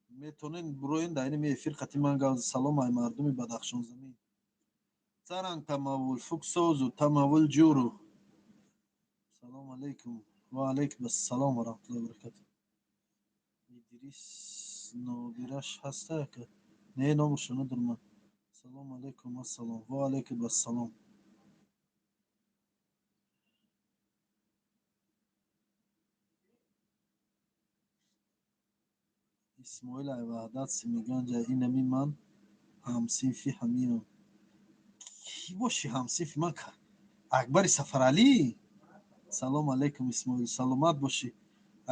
метонен буроен, дар инами эфир қати ман гап. Салом ай мардуми Бадахшонзамин. Царанг тамавул фуксозу тамавул ҷуру. Салом алейкум. Ва алейкум ассалом ва раҳматуллоҳи ва баракатуҳ. Идрис нобираш ҳаста, ака? Не, номашро надорам. Салом алейкум. Ассалом. Ва алейкум ассалом. Исмоил ай Ваҳдат Симиганҷа. Инами ман ҳамсинфи ҳамиам. Кӣ бошӣ ҳамсинфи ман? Акбари Сафаралӣ. Салом алейкум, Исмоил, саломат бошӣ.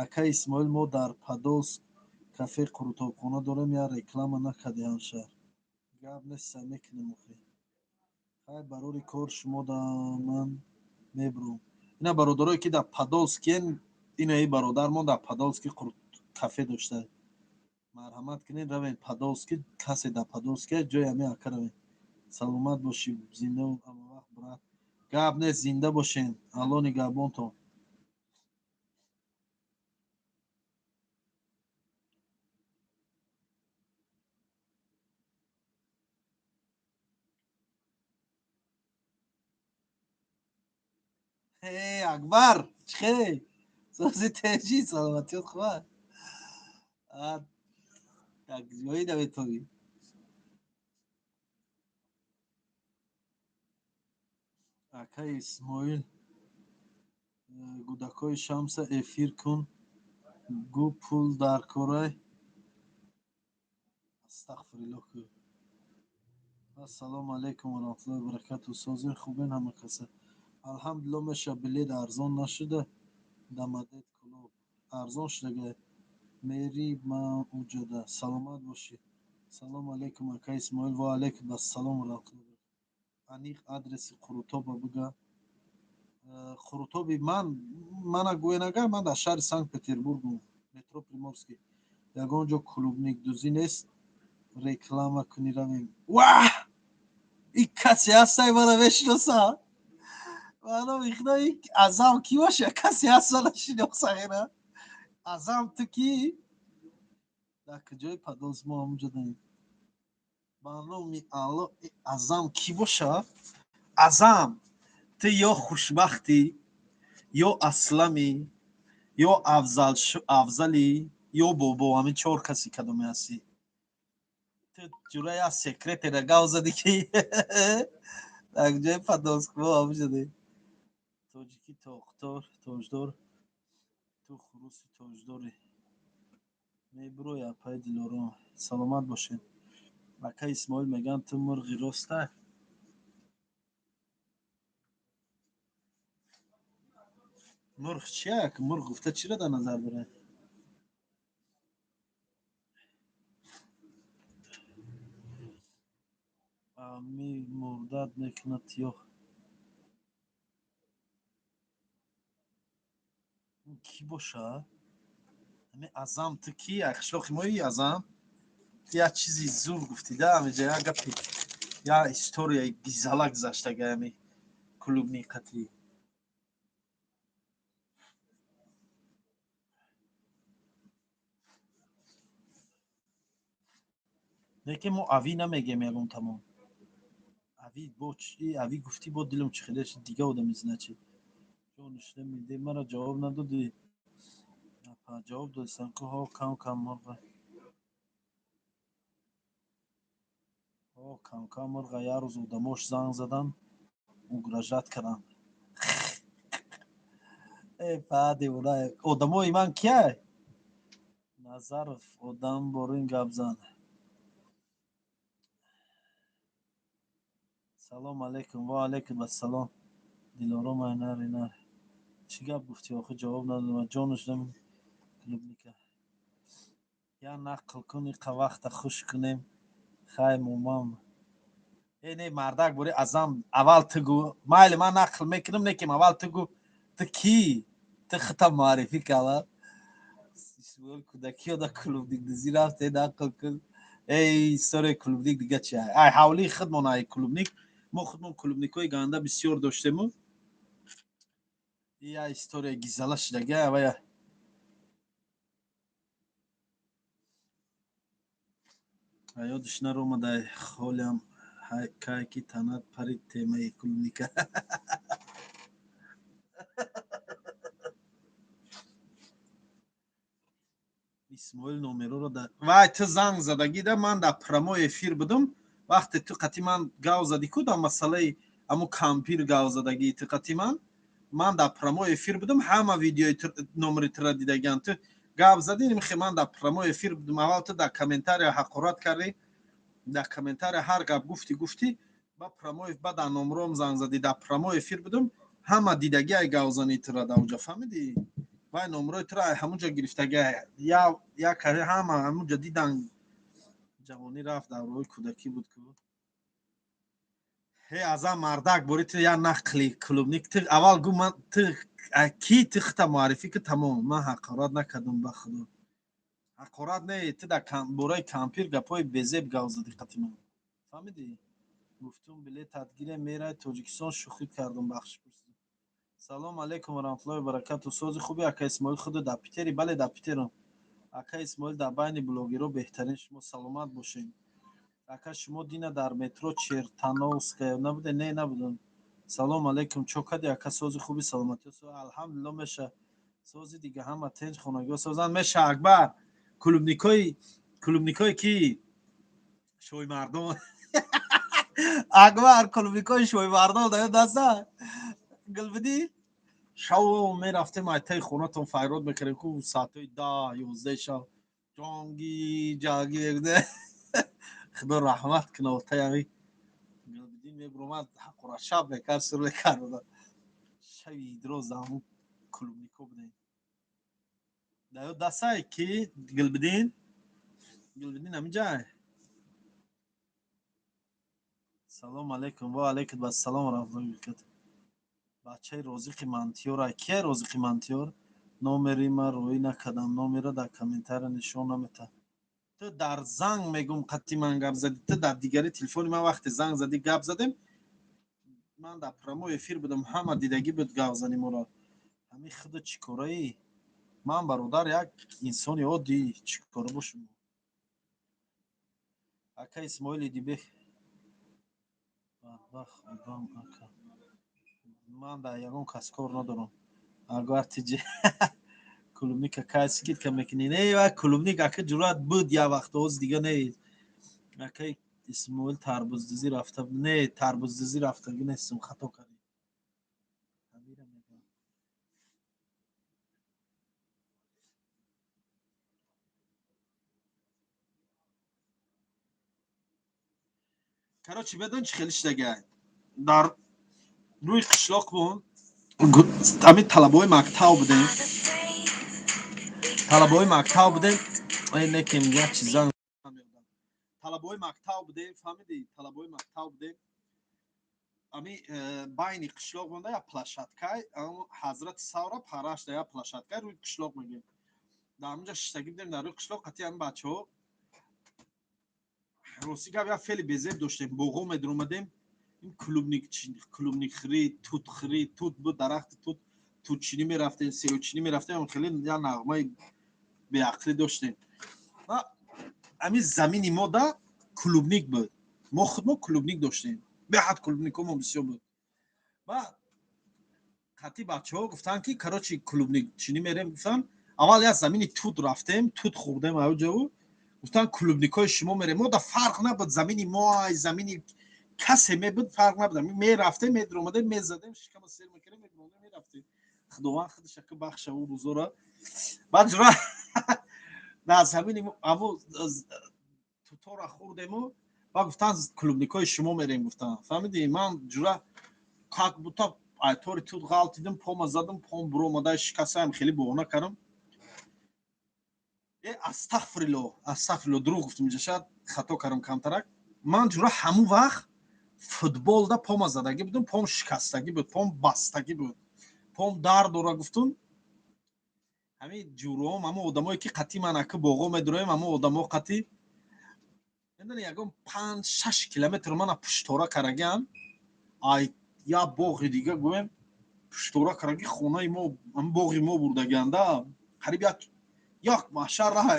Ака Исмоил, мо дар Подолск кафе қурутобхона дорем, я реклама накарди ҳамшаҳр. Гап нест, мекунем охи. Хай, барори кор шумо да, ман мебурам. Ина бародарое ки дар Подолскен, инаи бародармон дар Подолски кафе дошта. Марҳамат кунед, равед Подолски. Касе дар Подолски, ҷои ҳами ака равед. Саломат бошӣ, зинда ҳамавақт, брат. Гап нест, зинда бошен, Алло нигаҳбонтон. Э, Акбар, чӣ хел? Сози, теҷи, саломатиёт хуба? Так ҷои наметавӣ. Акаи Исмоил, гудакҳои Шамса эфир кун, гӯ пул дар корай. Астағфируллоҳ ку. Ассалому алайкум ва раҳматуллоҳи ва баракатуҳ. Созин, хубен ҳама каса? Алҳамдулилло. Меша, билет арзон нашуда Дамадет Кулоб? Арзон шудага, мери ман уҷода. Саломат бошӣ. Салому алайкум, ака Исмоил. Ва алайкум ассалом ва раҳматуллоҳи. Аниқ адреси Қурутоба бига. Қурутоби ман, мана гӯен, агар ман дар шаҳри Санкт Петербургум, метро Приморский. Ягон ҷо клубникдузӣ нест, реклама кунӣ, равем. Ваҳ, и касе ҳастай, мана мешиноса? Маном ихда Азам ки боша? Касе ҳаст, мана шиноса? Ера Азам, ту ки дар куҷои Подолск? Мо ҳамунҷо даем. Ба номи Алло, Азам ки боша? Азам, ту ё хушбахтӣ, ё Асламӣ, ё Афзалӣ, ё Бобо. Ҳамин чор каси кадоме ҳастӣ? Ту ҷура як секретера гав задӣ, ки дар куҷои Подолск, мо ҳамунҷо даем. Тоҷикӣ тоқтор тоҷдор, ту хуруси тоҷдорӣ мебурой. Апаи Дилором, саломат бошед. Ака Исмоил, мегӯянд, ту мурғи роста. Мурғ чия? Мурғ гуфта чиро дар назар дорад? Ами мурдат мекунад ё кӣ боша? Ами Азам, ту ки қишлоқи мои? Азам, ту як чизи зур гуфтида амиҷа, як гапи, як историяи гизала гузаштага ами клубни қатӣ. Лекин мо ави намегем ягон тамом. Ави бо чи? Ави гуфтӣ, бо дилам чи хеле дига одами, значит. Ҷониш намеде, мара ҷавоб надодӣ. Апа, ҷавоб додистам ку. Ҳо, кам кам мурға, ҳо, кам кам мурға. Як рӯз одамош занг задан, угрожать карданд. Э, па девона, одамои ман кия? Назаров одам борин гап зан. Салом алейкум. Ва алейкум ассалом. Дилором, айнари нар чӣ гап гуфтӣ охи? Ҷавоб надодам. Ҷонаш клубника я нақл кун, иқа вақта хуш кунем. Хай, момам. Э, не, мардак, бори Азам, аввал ту гӯ. Майли, ман нақл мекунам, неким аввал ту гӯ, ту кӣ? Ту хита муаррифӣ кала. Исмоил, кӯдакиёда клубникдузӣ рафте, нақл кун. Эй, историяи клубник дига чи? Ай ҳавлии худмон, ай клубник. Мо худмон клубникҳои ганда бисёр доштему. Я история гизала шудага вая. Ёдиш наромадай, холиам кай ки танат парид темаи клубника. Исмоил, номероро да вай, ту занг задагида, ман дар прямой эфир будум. Вақте ту қати ман гав задӣ ку, дар масъалаи аму кампир гав задагии ту қати ман, ман дар прямой эфир будум. Ҳама видеои номери тура дидагиам. Ту гап задӣ, михе, ман дар прямой эфир будум. Аввал ту дар комментария ҳақорат кардӣ, дар комментария ҳар гап гуфтӣ, гуфтӣ, ба прямой, ба дар номром занг задӣ. Дар прямой эфир будум, ҳама дидаги ай гавзани тура дар уҷа, фаҳмидӣ? Вай номрои тура ай ҳамунҷа гирифтаги, як ҳама ҳамунҷа дидан. Ҷавонӣ рафт, давраҳои кӯдакӣ буд ку. Ҳе, Азам, мардак, бори ту як нақли клубник. Ту аввал гӯ, ман ту ки, ту хита муаррифӣ ки, тамом. Ман ҳақорат накардам, ба худо, ҳақорат не. Ту дар бораи кампир гапҳои безеб гав задӣ қати ман, фаҳмидӣ? Гуфтум, билетат гире, мерай Тоҷикистон. Шӯхӣ кардум, бахшиш пурсидам. Салом алейкум ва раҳматуллоҳи ва баракату. Сози хуби, ака Исмоил? Худу дар Питери? Бале, дар Питерам. Ака Исмоил, дар байни блогерҳо беҳтарин шумо, саломат бошед. Ака, шумо дина дар метро Чертановская набуде? Не, набудам. Салом алейкум, чо кади, ака? Сози хуби, саломатӣ? Алҳамдулилло, меша. Сози дига, ҳама тенҷ, хонагиҳо созанд. Меша, Акбар. Клубникҳои ки? Шоҳимардон, Акбар, клубникҳои Шоҳимардон даё даста гулбидӣ. Шав мерафтем, айтаи хонатон файрод мекардем ку, соатҳои 10, 11 шав ҷонги ҷанги мегуде. Худо раҳмат куна, отаями Гулбидин мебуромад, ҳақора шаб мекард, сур мекард. Шави идроз ҳамун клубнико будем. Даё дасай ки Гулбидин, Гулбидин ҳаминҷай. Салом алейкум. Ва алейкум ассалом ва раҳматуллоҳи ва баракатуh. Бачаи Розиқи Мантиёр. Кия Розиқи Мантиёр? Номери ма роӣ накардам, номера дар комментария нишон наметаҳад. Ту дар занг мегум, қатъи ман гап задӣ. Ту дар дигари телефони ман вақте занг задӣ, гап задем. Ман дар прямой эфир будам, ҳама дидагӣ буд гапзани моро. Ҳамин худо чӣ кораӣ? Ман, бародар, як инсони оддӣ, чӣ кора бошам? Ака Исмоил Идибек, бадбахт одам. Ака, ман дар ягон кас кор надорам. Агар тиҷи клубника кай скидка мекунӣ? Не, ва клубник, ака, ҷуръат буд як вақт, ҳоз дига не. Акай Исмоил, тарбуздизӣ рафта? Не, тарбуздизӣ рафтагӣ нестам, хато кардӣ. Ҳамира мегӯям. Короче, медон чӣ хеле шидагай? Дар рӯи қишлоқ бун, ҳамин талабаҳои мактаб будем, талабаҳои мактаб будем. Некем як чиз занг. Талабаҳои мактаб будем, фаҳмидӣ? Талабаҳои мактаб будем. Ами байни қишлоқ монда як площадкай, Ҳазрати Савра парашда як площадкай рӯи қишлоқ мегӯем. Дар ҳаминҷа шиштагӣ будем, дар рӯи қишлоқ, қатъи ҳамин бачаҳо. Рости гап, як феъли безеб доштем. Боғо медуромадем, ин клубник, клубникхӯрӣ, тутхӯрӣ. Тут буд, дарахти тут, тутчинӣ мерафтем, севчинӣ мерафтем. Хеле як нағмаи беақлӣ доштем. Ва ҳамин замини мо да клубник буд. Мо худ мо клубник доштем, беҳад клубникҳо мо бисёр буд. Ва қатъи бачаҳо гуфтанд, ки, короче, клубник чинӣ мерем, гуфтанд. Аввал як замини тут рафтем, тут хӯрдем аҷаву. Гуфтанд, клубникҳои шумо мерем. Мо да фарқ набуд, замини мо, замини касе мебуд, фарқ набуд. Мерафтем, медуромадем, мезадем, шикама сер мекардем, медуромадем, мерафтем. Худованд худаш ака бахша ӯ рӯзора. Баъд ҷура дар замини аво тутора хӯрдему ба гуфтанд, клубникҳои шумо мерем, гуфтанд. Фаҳмидӣ? Ман, ҷура, как будто айтори тут ғалтидим, пома задам, пом буромада шикастаам. Хеле боҳона кардам. Э, астағфирилло, астағфирилло, дурӯғ гуфтам инҷа, шояд хато кардам камтарак. Ман, ҷура, ҳамун вақт футболда пома задагӣ будам, пом шикастагӣ буд, пом бастагӣ буд, пом дард дора, гуфтум. Ҳамин ҷуроом, ҳамон одамое ки қатъи ман ака боғо медуроем, ҳамон одамо қатъи, медони, ягон 5-6 километр мана пуштора карагиан. Ай як боғи дига гӯем, пуштора караги, хонаи мо, ҳамин боғи мо бурдагианда. Қариб як маҳшар раҳ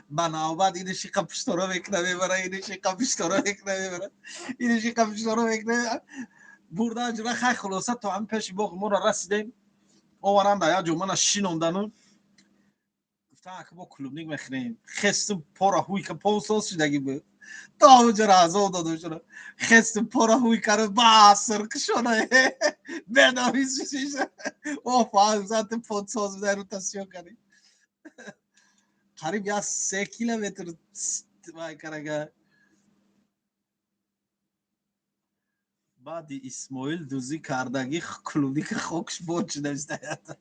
ба навбат инишиқа пуштора мекуна, мебара, инишиқа пуштора мекуна, мебара, инишиқа пуштора мекуна, бурда. Ҷура, хай, хулоса, то ҳамин пеши боғи моро расидем, оваранда, як ҷо мана шинондану гуфтан, ака, мо клубник мехӯрем. Хестум, пора ҳуй, пом соз шудагӣ буд, то ҳамунҷоро азоб додам. Шура, хестум, пора ҳуй кардам, баср кушона бенавис. О, фаҳмзати под соз буда, рӯ тасиё кардем. Қариб як 3 километр вай карага. Баъди Исмоил дузӣ кардагӣ клубника хокш бод шуда. Бистаята.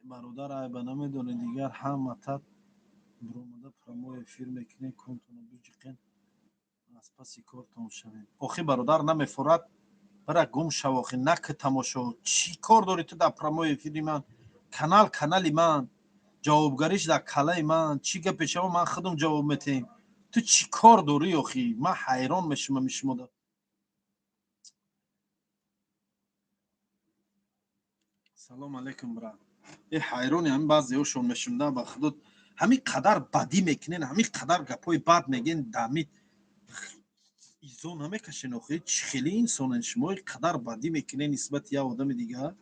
Бародар, айба намедонӣ, дигар ҳаматат биромада прямой эфир мекунед, контона биҷиқен, аз паси кортон шавед. Охи, бародар, намефорад, бара гум шав. Охи, наки тамошо. Чӣ кор дорӣ ту дар прямой эфири ман? Канал канали ман, ҷавобгариш дар калаи ман. Чӣ гапе шава, ман худам ҷавоб метаҳем. Ту чӣ кор дорӣ, охи? Ман ҳайрон мешавам шумода. Салом алейкум, брат. Э, ҳайрони ҳамин баъзеҳошон мешумда. Ба худо, ҳамин қадар бадӣ мекунен, ҳамин қадар гапҳои бад мегӯен, дами изо намекашен. Охи, чӣ хеле инсонен шумо, ин қадар бадӣ мекунен нисбати як одами дигар?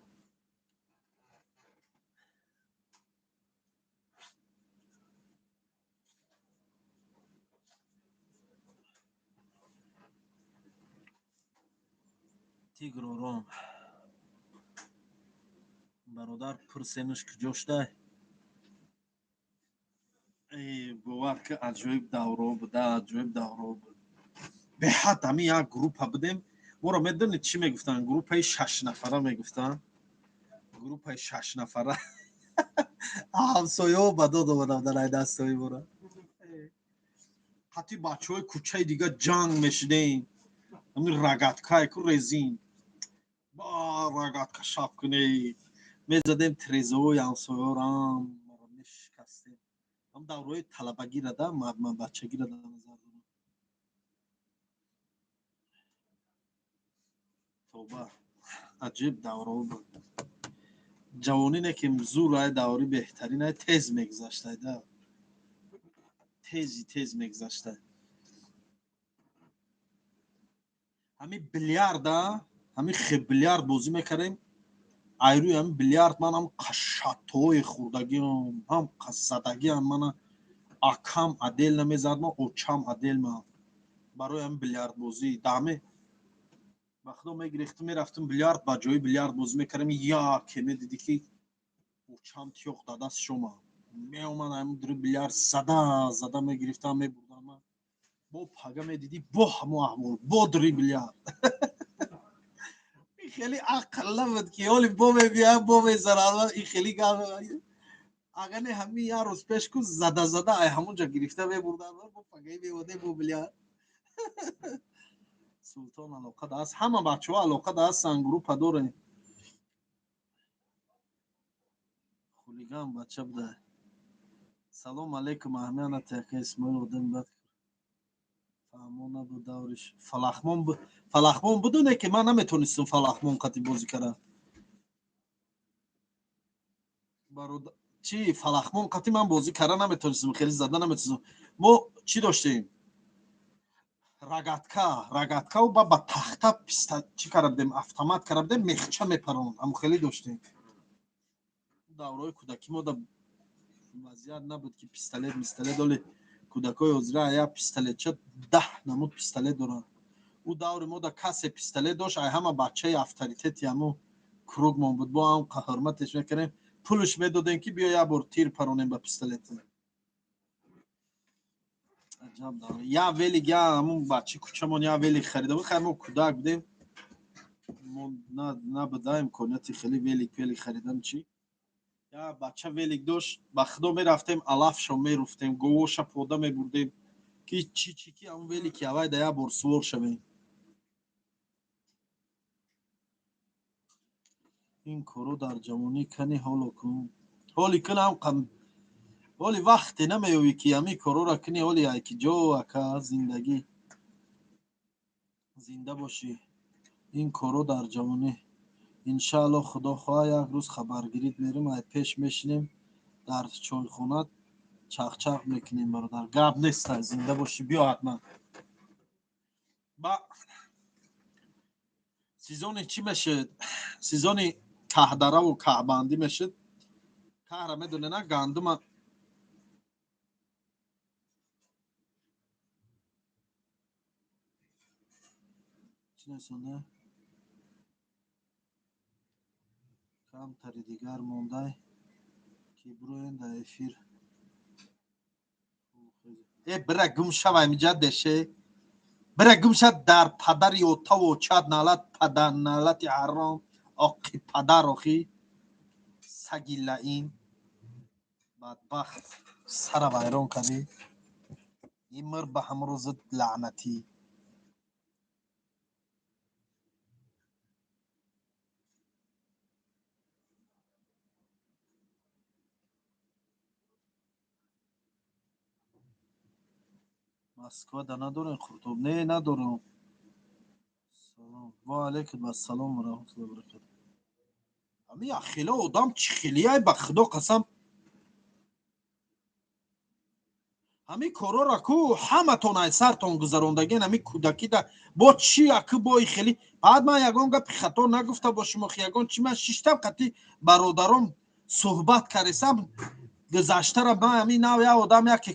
Тигрором, бародар, пурсенуш куҷо шудай? Бовар ки, аҷоиб давро буда, аҷоиб давро буд, беҳад. Ҳамин як группа будем, моро медонед чӣ мегуфтанд? Группаи шашнафара мегуфтанд, группаи шашнафара. Ҳамсояҳо ба дод омадам дар ай дастои мора. Қати бачаҳои кӯчаи дига ҷанг мешидем. Ҳамин рогаткае ку резин. Ба рогатка шап кунед. Мезадем трезои ҳамсоёрам мешикастем. Ҳам давраҳои талабагира да, бачагира дар назар дорам. Тоба, аҷиб давраҳо буд. Ҷавонӣ не ки зур ай даври беҳтарин ай тез мегузаштай да. Тези тез мегузаштай. Ҳамин билярда, ҳамин хе билярд бозӣ мекардем. Айрӯи ҳамин билярд ман ҳам қашшатҳои хӯрдагиам, ҳам задагиам мана акам адел намезад ма, очам адел ма. Барои ҳамин билярдбозӣ даме ба худо мегирифтам, мерафтам билярд, ба ҷои билярд бозӣ мекардем. Яке медидӣ ки очам тиёқ дар дасташ омад. Меомад ҳамин дури билярд зада зада мегирифтам, мебурдам ман. Бо пага медидӣ бо ҳамо аҳвол, бо дури билярд. Ин хеле ақл набуд ки ҳоли бо мебиям, бо мезанам. Ин хеле гап. Агар не ҳамин як рӯз пеш ку зада зада ай ҳамонҷа гирифта мебурдам, бо пагаи меомадем бо билярд. Султон алоқа даст, ҳама бачаҳо алоқа дастанд, группа дорем. Хулиган бача буда. Салом алейкум, аҳмиянати ака Исмоил одами бад фаҳмо набуд давриш. Фалахмон фалахмон буду не ки ман наметонистам фалахмон қати бозӣ кардам. Барода чӣ фалахмон қати ман бозӣ карда наметонистам, хеле зада наметонистам. Мо чӣ доштем? Рогатка, рогаткау ба тахта писта чӣ карда будем, автомат карда будем, мехча мепаронд. Ҳамо хеле доштем. Давраҳои кӯдакӣ мо да вазъият набуд ки пистолет мистолет оли кӯдакҳои ҳозира як пистолетча 10 намуд пистолет доранд. Ӯ даври мо да касе пистолет дошт, ай ҳама бачаи авторитети ҳамо кругмон буд. Бо ҳам ҳурматеш мекардем, пулш медодем ки биё як бор тир паронем ба пистолети. Аҷаб давра. Як велик, я ҳамун бачаи кӯчамон як велик харида буд. Хайр, мо кӯдак будем. Мо набуда имконияти хеле велик велик харидан чӣ. Я бача велик дошт, ба худо мерафтем, алафшо меруфтем, говоша пода мебурдем, ки чӣ чӣ ки ҳамун велики авай да як бор сувор шавем. Ин коро дар ҷавонӣ кани ҳоло кун. Ҳоли кун ҳам қам ҳоли вақте намеёвӣ ки ҳамин корора кунӣ, ҳоли ай ки ҷо ака зиндагӣ. Зинда бошӣ. Ин коро дар ҷавонӣ. Иншаалло худо хоҳад як рӯз хабаргирит мерем, ай пеш мешинем дар чойхона чақчақ мекунем бародар. Гап нест, ай зинда бошӣ, биё ҳатман. Ба сезони чӣ мешид? Сезони каҳдараву каҳбандӣ мешид. Каҳра медоне на гандума чӣ несонда? Камтари дигар мондай ки бироем дар эфир. Э бира гум шава инҷа деше. Бира гум шав дар падари отаву очат налат падар налати ҳаром оқи падар охи саги лаин бадбахт сара вайрон кардӣ. Имр ба ҳамрӯзат лаънатӣ. Москва да надорем қуртоб? Не, надорам. Салом. Ва алайкум ассалом ва раҳматуллоҳи ва баракатуҳ. Ҳамин як хеле одам чӣ хелияй ба худо қасам. Ҳамин корора ку ҳаматон ай сартон гузарондагин ҳамин кӯдакида бо чӣ аку бо и хели баъд ман ягон гапи хато нагуфта бошум охи ягон чӣ ман шиштам қати бародаром суҳбат каресам гузаштара ман ҳамин нав як одам яке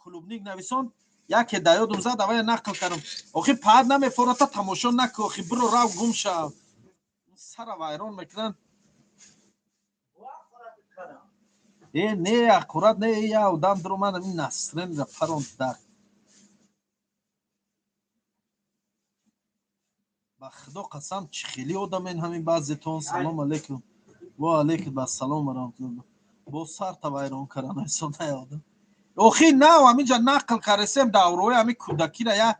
клубник нависон яке да ёдум зад авая нақл кардам. Охи паъд намефората тамошо наку охи биро рав гум шав. Сара вайрон мекунанд. Э не аккурат не я одам дуромад ҳамин Насринро паронд дар. Ба худо қасам чӣ хеле одамен ҳамин баъзетон. Салом алейкум. Ва алейкум ассалом ва раҳматуллоҳ. Бо сарта вайрон кардан ҳисодай одам. Охи нав ҳаминҷа нақл каресем даврои ҳами кӯдакира, я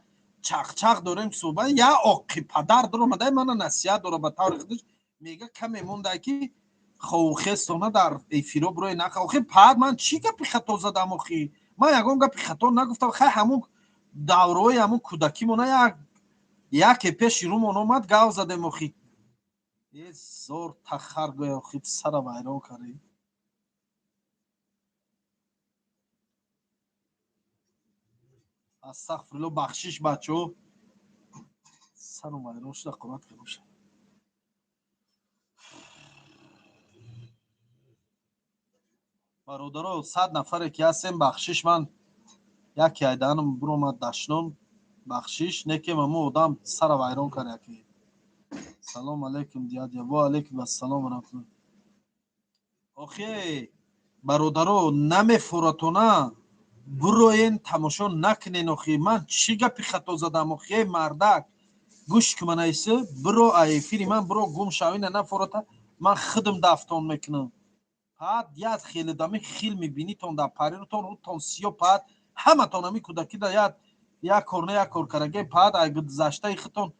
чақчақ дорем суҳбат, я оқи падар дуромадай мана насиҳат дора ба таври худаш мега каме мондай ки ховхестона дар эфиро бирои нақл. Охи пад ман чӣ гапи хато задам? Охи ман ягон гапи хато нагуфтам. Хай, ҳамун даврои ҳамун кӯдакимона як яке пеши рӯмон омад, гав задем. Охи е зор тахар гӯя, охи сара вайрон кардӣ. Астағфирулло, бахшиш, бачо, сару вайрон шуда, қурат кароша. Бародаро, 100 нафаре ки ҳастем, бахшиш, ман яке айдаанам биромад дашном, бахшиш, некем аму одам сара вайрон кард яке. Салом алейкум, дядя. Ва алейкум ассалом раҳматулло. Охи бародаро, намефуратона бироен, тамошо накунен. Охи ман чӣ гапи хато задам? Охи мардак, гӯш ки манаиси, биро эфири ман, биро гум шавина, нафурата, ман худам дафтон мекунам. Пад яд хеле дами хил мебинитон дар парирутон, рутон сиё. Пад ҳаматон ами кӯдакида яд як кор не як кор караге, пад ай гузаштаи худтон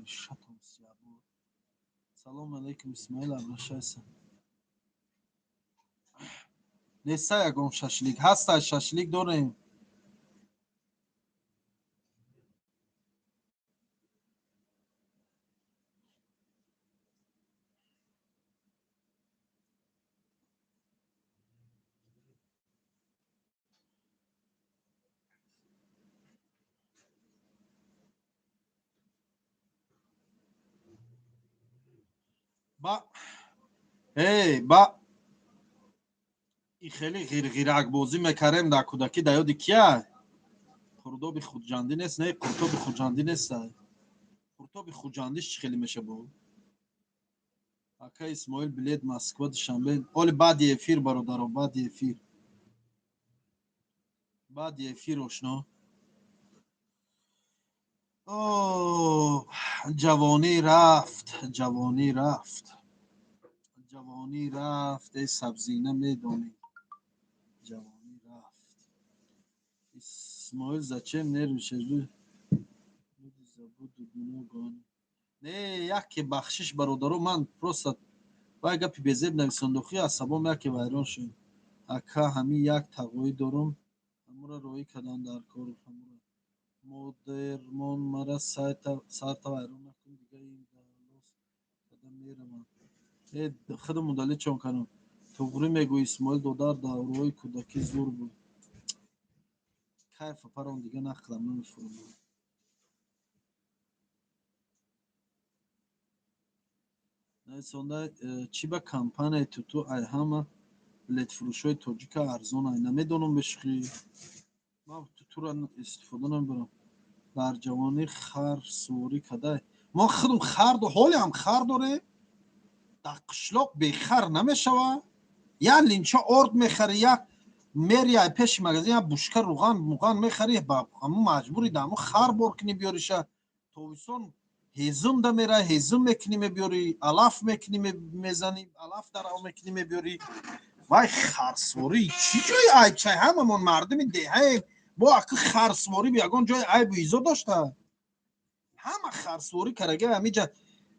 решатон сиё буд. Салом алейкум, Исмаил, обращайся. Неста ягон шашлик? Ҳаста, шашлик дорем. Ба эй ба и хеле ғирғиракбозӣ мекардем дар кӯдакӣ. Дар ёди кия? Қурдоби хуҷандӣ нест? Не, қуртоби хуҷандӣ нест. Қуртоби хуҷандиш чӣ хеле меша бо? Ака Исмоил, билет Москва Душанбе оли баъди эфир, бародаро, баъди эфир, баъди эфир, ошно. О, ҷавонӣ рафт, ҷавонӣ рафт, ҷавонӣ рафт. Эй сабзина, медонӣ, ҷавонӣ рафт. Исмоил, зачем нервничаешь? Люди забудут много. Не, яке бахшиш, бародаро, ман просто вай гапи безеб нависондохи, асабом яке вайрон шуд. Ака, ҳамин як тағоӣ дорум, ҳамура роӣ кардан дар кор, ҳамура модермон мара сарта вайрон накун, дига ин далос када меравам. Э, худам удалить чон кардам. Туғрӣ мегӯ, Исмоил додар, давраҳои кӯдакӣ зур буд. Кайфа парон, дига нақлам намефурӯдам. Нависонда, чӣ ба компанияи туту ай ҳама билетфурӯшҳои тоҷика арзон ай? Намедонам, бешухӣ, ман тутура истифода намебарам. Дар ҷавонӣ хар суворӣ кадай? Мо худам хар, ҳолиам хар дорем дар қишлоқ, бехар намешава. Як линча орд мехарӣ, як мери ай пеши магазин, як бушка руған муған мехарӣ, ҳамун маҷбури дар ҳамун хар бор кунӣ биёриша. Тобистон ҳезум да мера, ҳезум мекунӣ мебиёрӣ, алаф мекунӣ мезанӣ, алаф дарав мекунӣ мебиёрӣ. Вай харсворӣ чӣ ҷои айб чай? Ҳамамон мардуми деҳаем, бо аки харсворӣ ягон ҷои айбу изо дошта? Ҳама харсворӣ карага ҳамиҷа,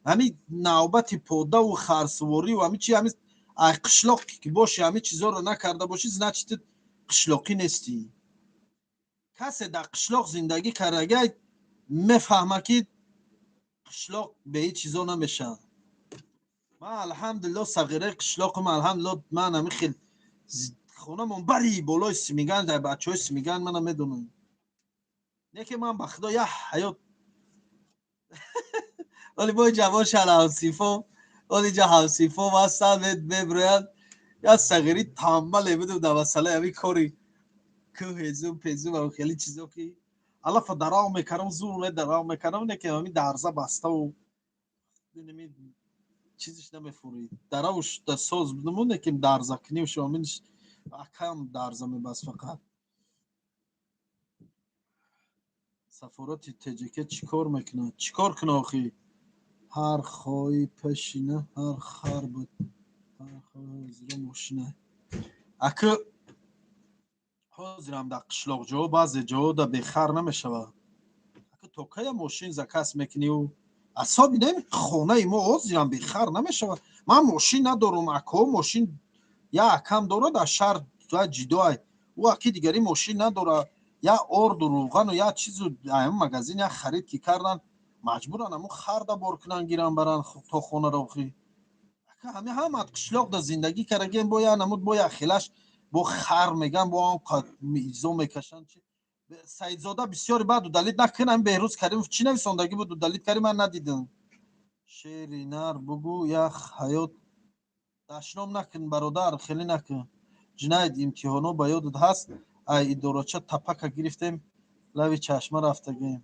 ҳами навбати подаву харсвориву ҳами чи, ҳами ай қишлоқ ки боши, ҳами чизоро накарда бошӣ, значит қишлоқӣ нестӣ. Касе дар қишлоқ зиндагӣ кардага мефаҳма, ки қишлоқ бе ҳеҷ чизо намешавад. Ман алҳамдулилло сағираи қишлоқам, алҳамдулилло. Ман ҳами хел хонамон бари болои Симиган, дар бачаҳои Симиган мана медонам. Не ки ман ба худо як ҳаёт вале бо ҷавон шал ҳамсифо, оли ҷа ҳамсифо ҳастан, меброянд. Як сағири тамбале будум дар масъалаи ҳамин кори кӯ, ҳезум пезум ва хеле чизо, ки алафа дарав мекардам, зур медарав мекардам, не ки ҳамин дарза баставу чизиш намефурид. Даравуш соз будуму, не ки дарзакунивш ҳаминш акам дарза мебаст фақат. Сафорати ТҶК чӣ кор мекунад? Чӣ кор кунад охи? Ҳар хоҳӣ пешина, ҳар хар буд. Мошина ака, ҳозирам дар қишлоқҷоҳо баъзе ҷоҳо да бехар намешавад. Ака, то кая мошин заказ мекунию асоби нем хонаи мо ҳозирам бехар намешавад. Ман мошин надорум, акаҳо мошин, я акам дорад, аз шаҳр ҷидоай, ӯ аки дигари мошин надорад. Я орду, рӯғану я чизу ам магазин я харид ки кардан, маҷбуран аму харда бор кунан, гиран, баран то хонаро. Охи ака, ҳами ҳамат қишлоқ да зиндагӣ карагем, бо я намуд, бо я хелаш, бо хар меган, бо он изо мекашанд. Чи Саидзода бисёри баъд удалить накунам. Беҳрӯз Каримов чӣ нависондагӣ буд, удалить кари, ман надидам. Шери нар бугӯ, ях ҳаёт дашном накун, бародар, хеле накун. Ҷинаят имтиҳоно ба ёдат ҳаст? Ай идорача тапака гирифтем, лави чашма рафтагем.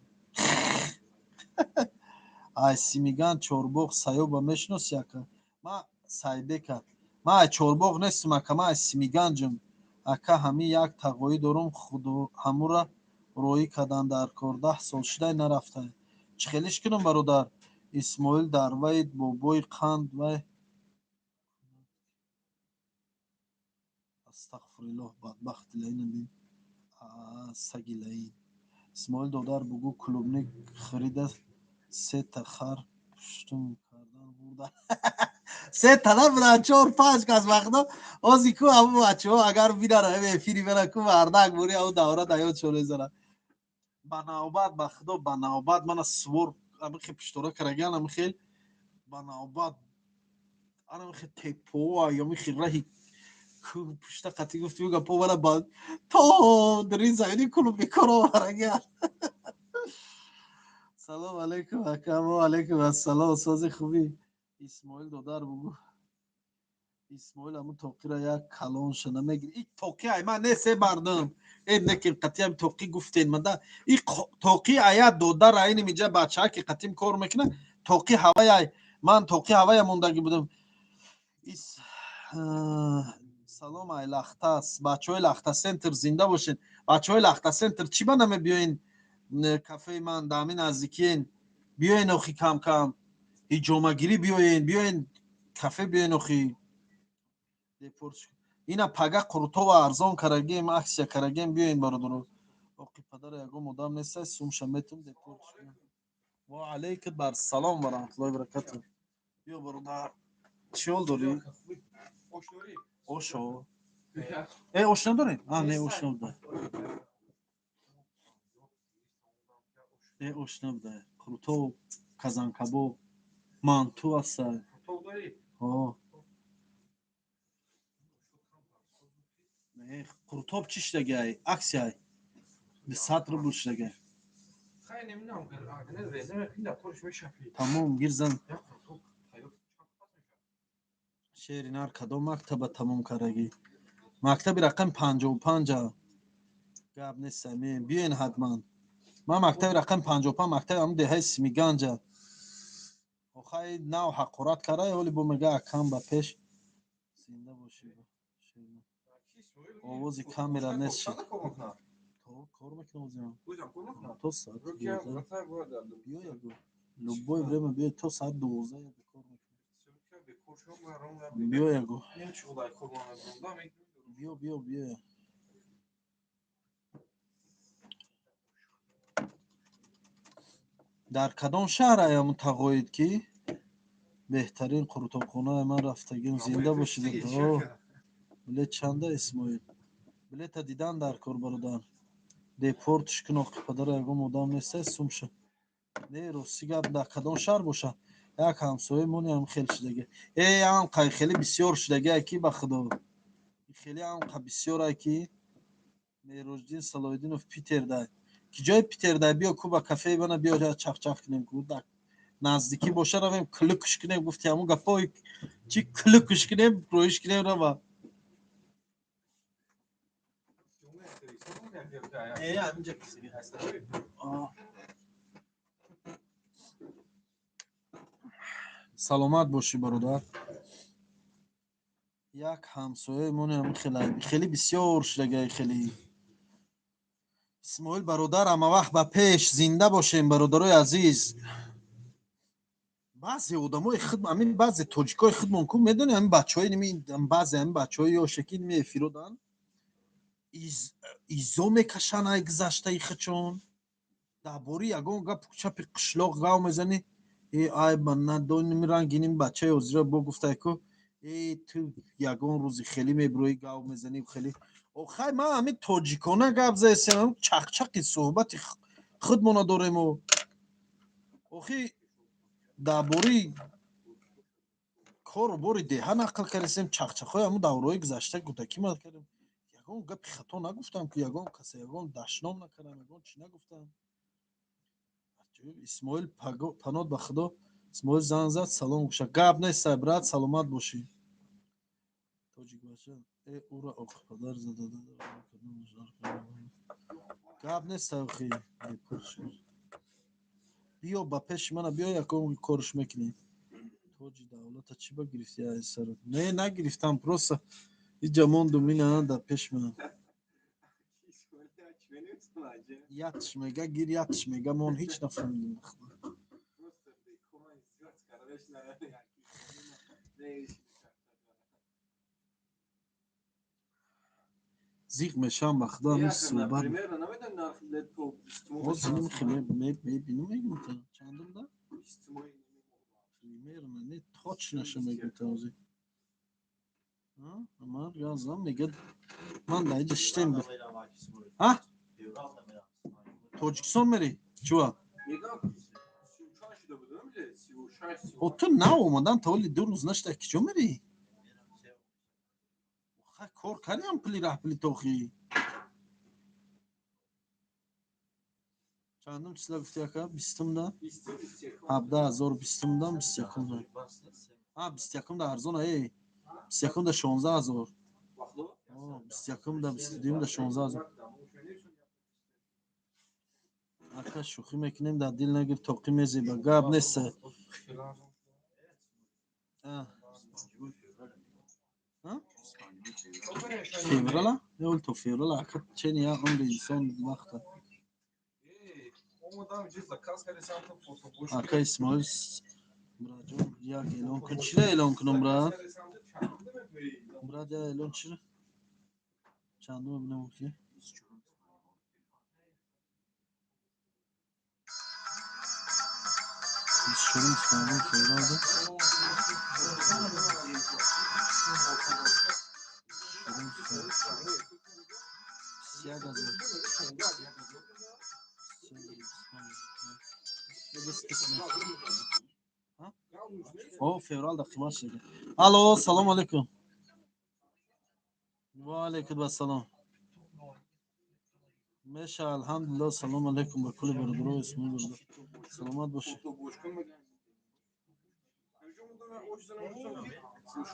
Ай Симиган Чорбоғ Саёба мешиноси, ака? Ма Сайбека, ма ай Чорбоғ нестам, ака, ма ай Симиганҷам, ака. Ҳами як тағоӣ дорум, худо ҳамура роӣ кардан дар кор, 10 сол шудай нарафтай. Чӣ хелиш кунам, бародар? Исмоил дар вай бобои қанд вай, астағфируллоҳ, бадбахти лаина бин, саги лаин. Исмоил додар, бугӯ, клубник харида, сета хар пуштум кардан бурда. Сета набудан, чор панҷ кас вақто ози ку ҳаму бачаҳо агар бинара эфири бера ку мардак бури, ҳаму давра да ёд шо мезанад. Ба навбат, ба худо, ба навбат мана сувор ами хел пуштора караган, ами хел ба навбат, ана хел тепоа ё хел раҳи пушта қатӣ гуфти гапо мана ба то дарин замини клубникоро овараган. Салом алейкум, ака. Ва алейкум ассалом. Сози, хубӣ? Исмоил додар, бугӯ, Исмоил, ҳамун тоқира як калонша намегир. И тоқи ай ман несе, мардум, э неки қатиам тоқи гуфтен мада. И тоқи ая додар айни миҷа бачаа ки қатим кор мекуна, тоқи ҳавай ай ман, тоқи ҳавая мондагӣ будам. Салом ай Лахтас, бачаҳои Лахта Центр, зинда бошед. Бачаҳои Лахта Центр, чӣ ба намебиёен кафеи ман? Дар ҳамин наздикиен, биёен охи, кам кам ҳиҷомагирӣ биёен, биёен кафе, биёен охи. Ина пага қурутова арзон карагем, акция карагем, биёен, бародаро. Оқи падара ягон одам неста, сумша метум, депорт. Ва алейка бар салом ва раҳматуллоҳи баракату. Биё, бародар, чӣ ҳол дорӣ? Ошо э ош надорем? А, не, ош набуда, э ош набуда. Қурутов, казанкабоб, манту аста. Қурутоб чӣ шудагай? Акция 200 рубл шудагай. Тамом, гирзан. Шери нар, кадом мактаба тамом кардагӣ? Мактаби рақами 55-а. Гап нест, биёен ҳатман. Ман мактаби рақами 55, мактаби ҳамн деҳаи Симиганҷа. Охай нав ҳақорат кардай, ҳоли бо мега акам ба пеш, зинда бошӣ. Овози камера нест шид. Кор мекунам то соати 12. Биё, ягу любое время биё, то соати 12 ягу кор мекунам. Биё, ягу биё, биё, биё. Дар кадом шаҳр аям тағоид, ки беҳтарин қурутобхонаи ман рафтагим? Зинда бошед. Билет чанда, Исмоил? Билета дидан дар кор, бародар. Депортш кун, оқи падара ягон одам неста, сумша. Не, рости гап, дар кадом шаҳр боша, як ҳамсояи монеам хел шудаги. Э анқай хеле бисёр шудаги, ки ба худо хеле анқа бисёр, ки Мероҷдин Салоҳиддинов Питердай, ки ҷои Питердай, биё ку ба кафеи бана, биё чахчах кунем ку. Наздикӣ боша, равем клукш кунем. Гуфти ҳамун гапҳои чи клукш кунем, роиш кунем, рава. Э, ҳаминҷа. Саломат бошӣ, бародар. Як ҳамсояи монеам хеле бисёр шудагай хеле. Исмоил бародар, ҳама вақт ба пеш, зинда бошем, бародарои азиз. Баъзе одамои худ, ҳамин баъзе тоҷикои худмон ку, медони, ҳамин бачаҳои, баъзе ҳамин бачаҳои ёше ки меэфироданд, изо мекашанд ай гузаштаи худшон. Дар бораи ягон гапу чапи қишлоқ гав мезанӣ, э ай ба надоним рангиним бачаи ҳозира бо гуфтай ку, э ту ягон рӯзи хеле мебироӣ, гав мезанӣ хеле. Охай, ман ҳамин тоҷикона гап заесем, чақчақи суҳбати худмона дорему. Охи, дар бораи кору бори деҳа нақл кардесем, чақчақҳои ҳамун давраҳои гузашта кӯдакӣ ма кардем. Ягон гапи хато нагуфтам ки, ягон каса ягон дашном накардам, ягон чӣ нагуфтам. Исмоил панод ба худо, Исмоил занг зад, салом гӯша. Гап нест, брат, саломат бошӣ. Тоҷикбача э ура оқпадар зада, гап нест, охи, биё ба пеши мана, биё, якон корш мекунем. Тоҷи давлата чӣ ба гирифти ай сарат? Не, нагирифтам, просто иҷа мондум, ина дар пеши ман. Ятш мега гир, ятш мега мон, ҳеҷ нафаҳмидим. Зиқ мешавам, ба худо, ҳамин суҳбат. Мебинам, мегум та чандум да? Примерно, не, точно мегум та ҳозир. Ман газам мега, ман дар иҷа шитем. А? Тоҷикистон мерӣ? Чува? О, ту нав омадан, то оли 2 рӯз нашта, киҷо мерӣ? Кор кардиам, пули раҳпули тохи. Чандум числа гуфти, ака? 20-умда? 17 000 20-умда, 21-умда. А, 21-умда арзона, э. 21-умда 16 000. 21-умда, 22-умда 16 000. Ака, шӯхӣ мекунем, дар дил нагир, тоқӣ мезеба. Гап нест. Феврала? Ё, то феврала, ака, чени я умри инсон вақта. Ака Исмоил, браҷон, як эълон кун. Чира эълон кунам, брат? Брат, я эълон чира? Чандум бинам ки? 24-ум, 25-ум февралда. 21 000. О, февралда қимат шуда. Алло, салом алейкум. Ва алейкум ассалом. Меша, алҳамдулилло, салом алейкум ба кулли бародаро, Исмоил бародар. Саломат бошед.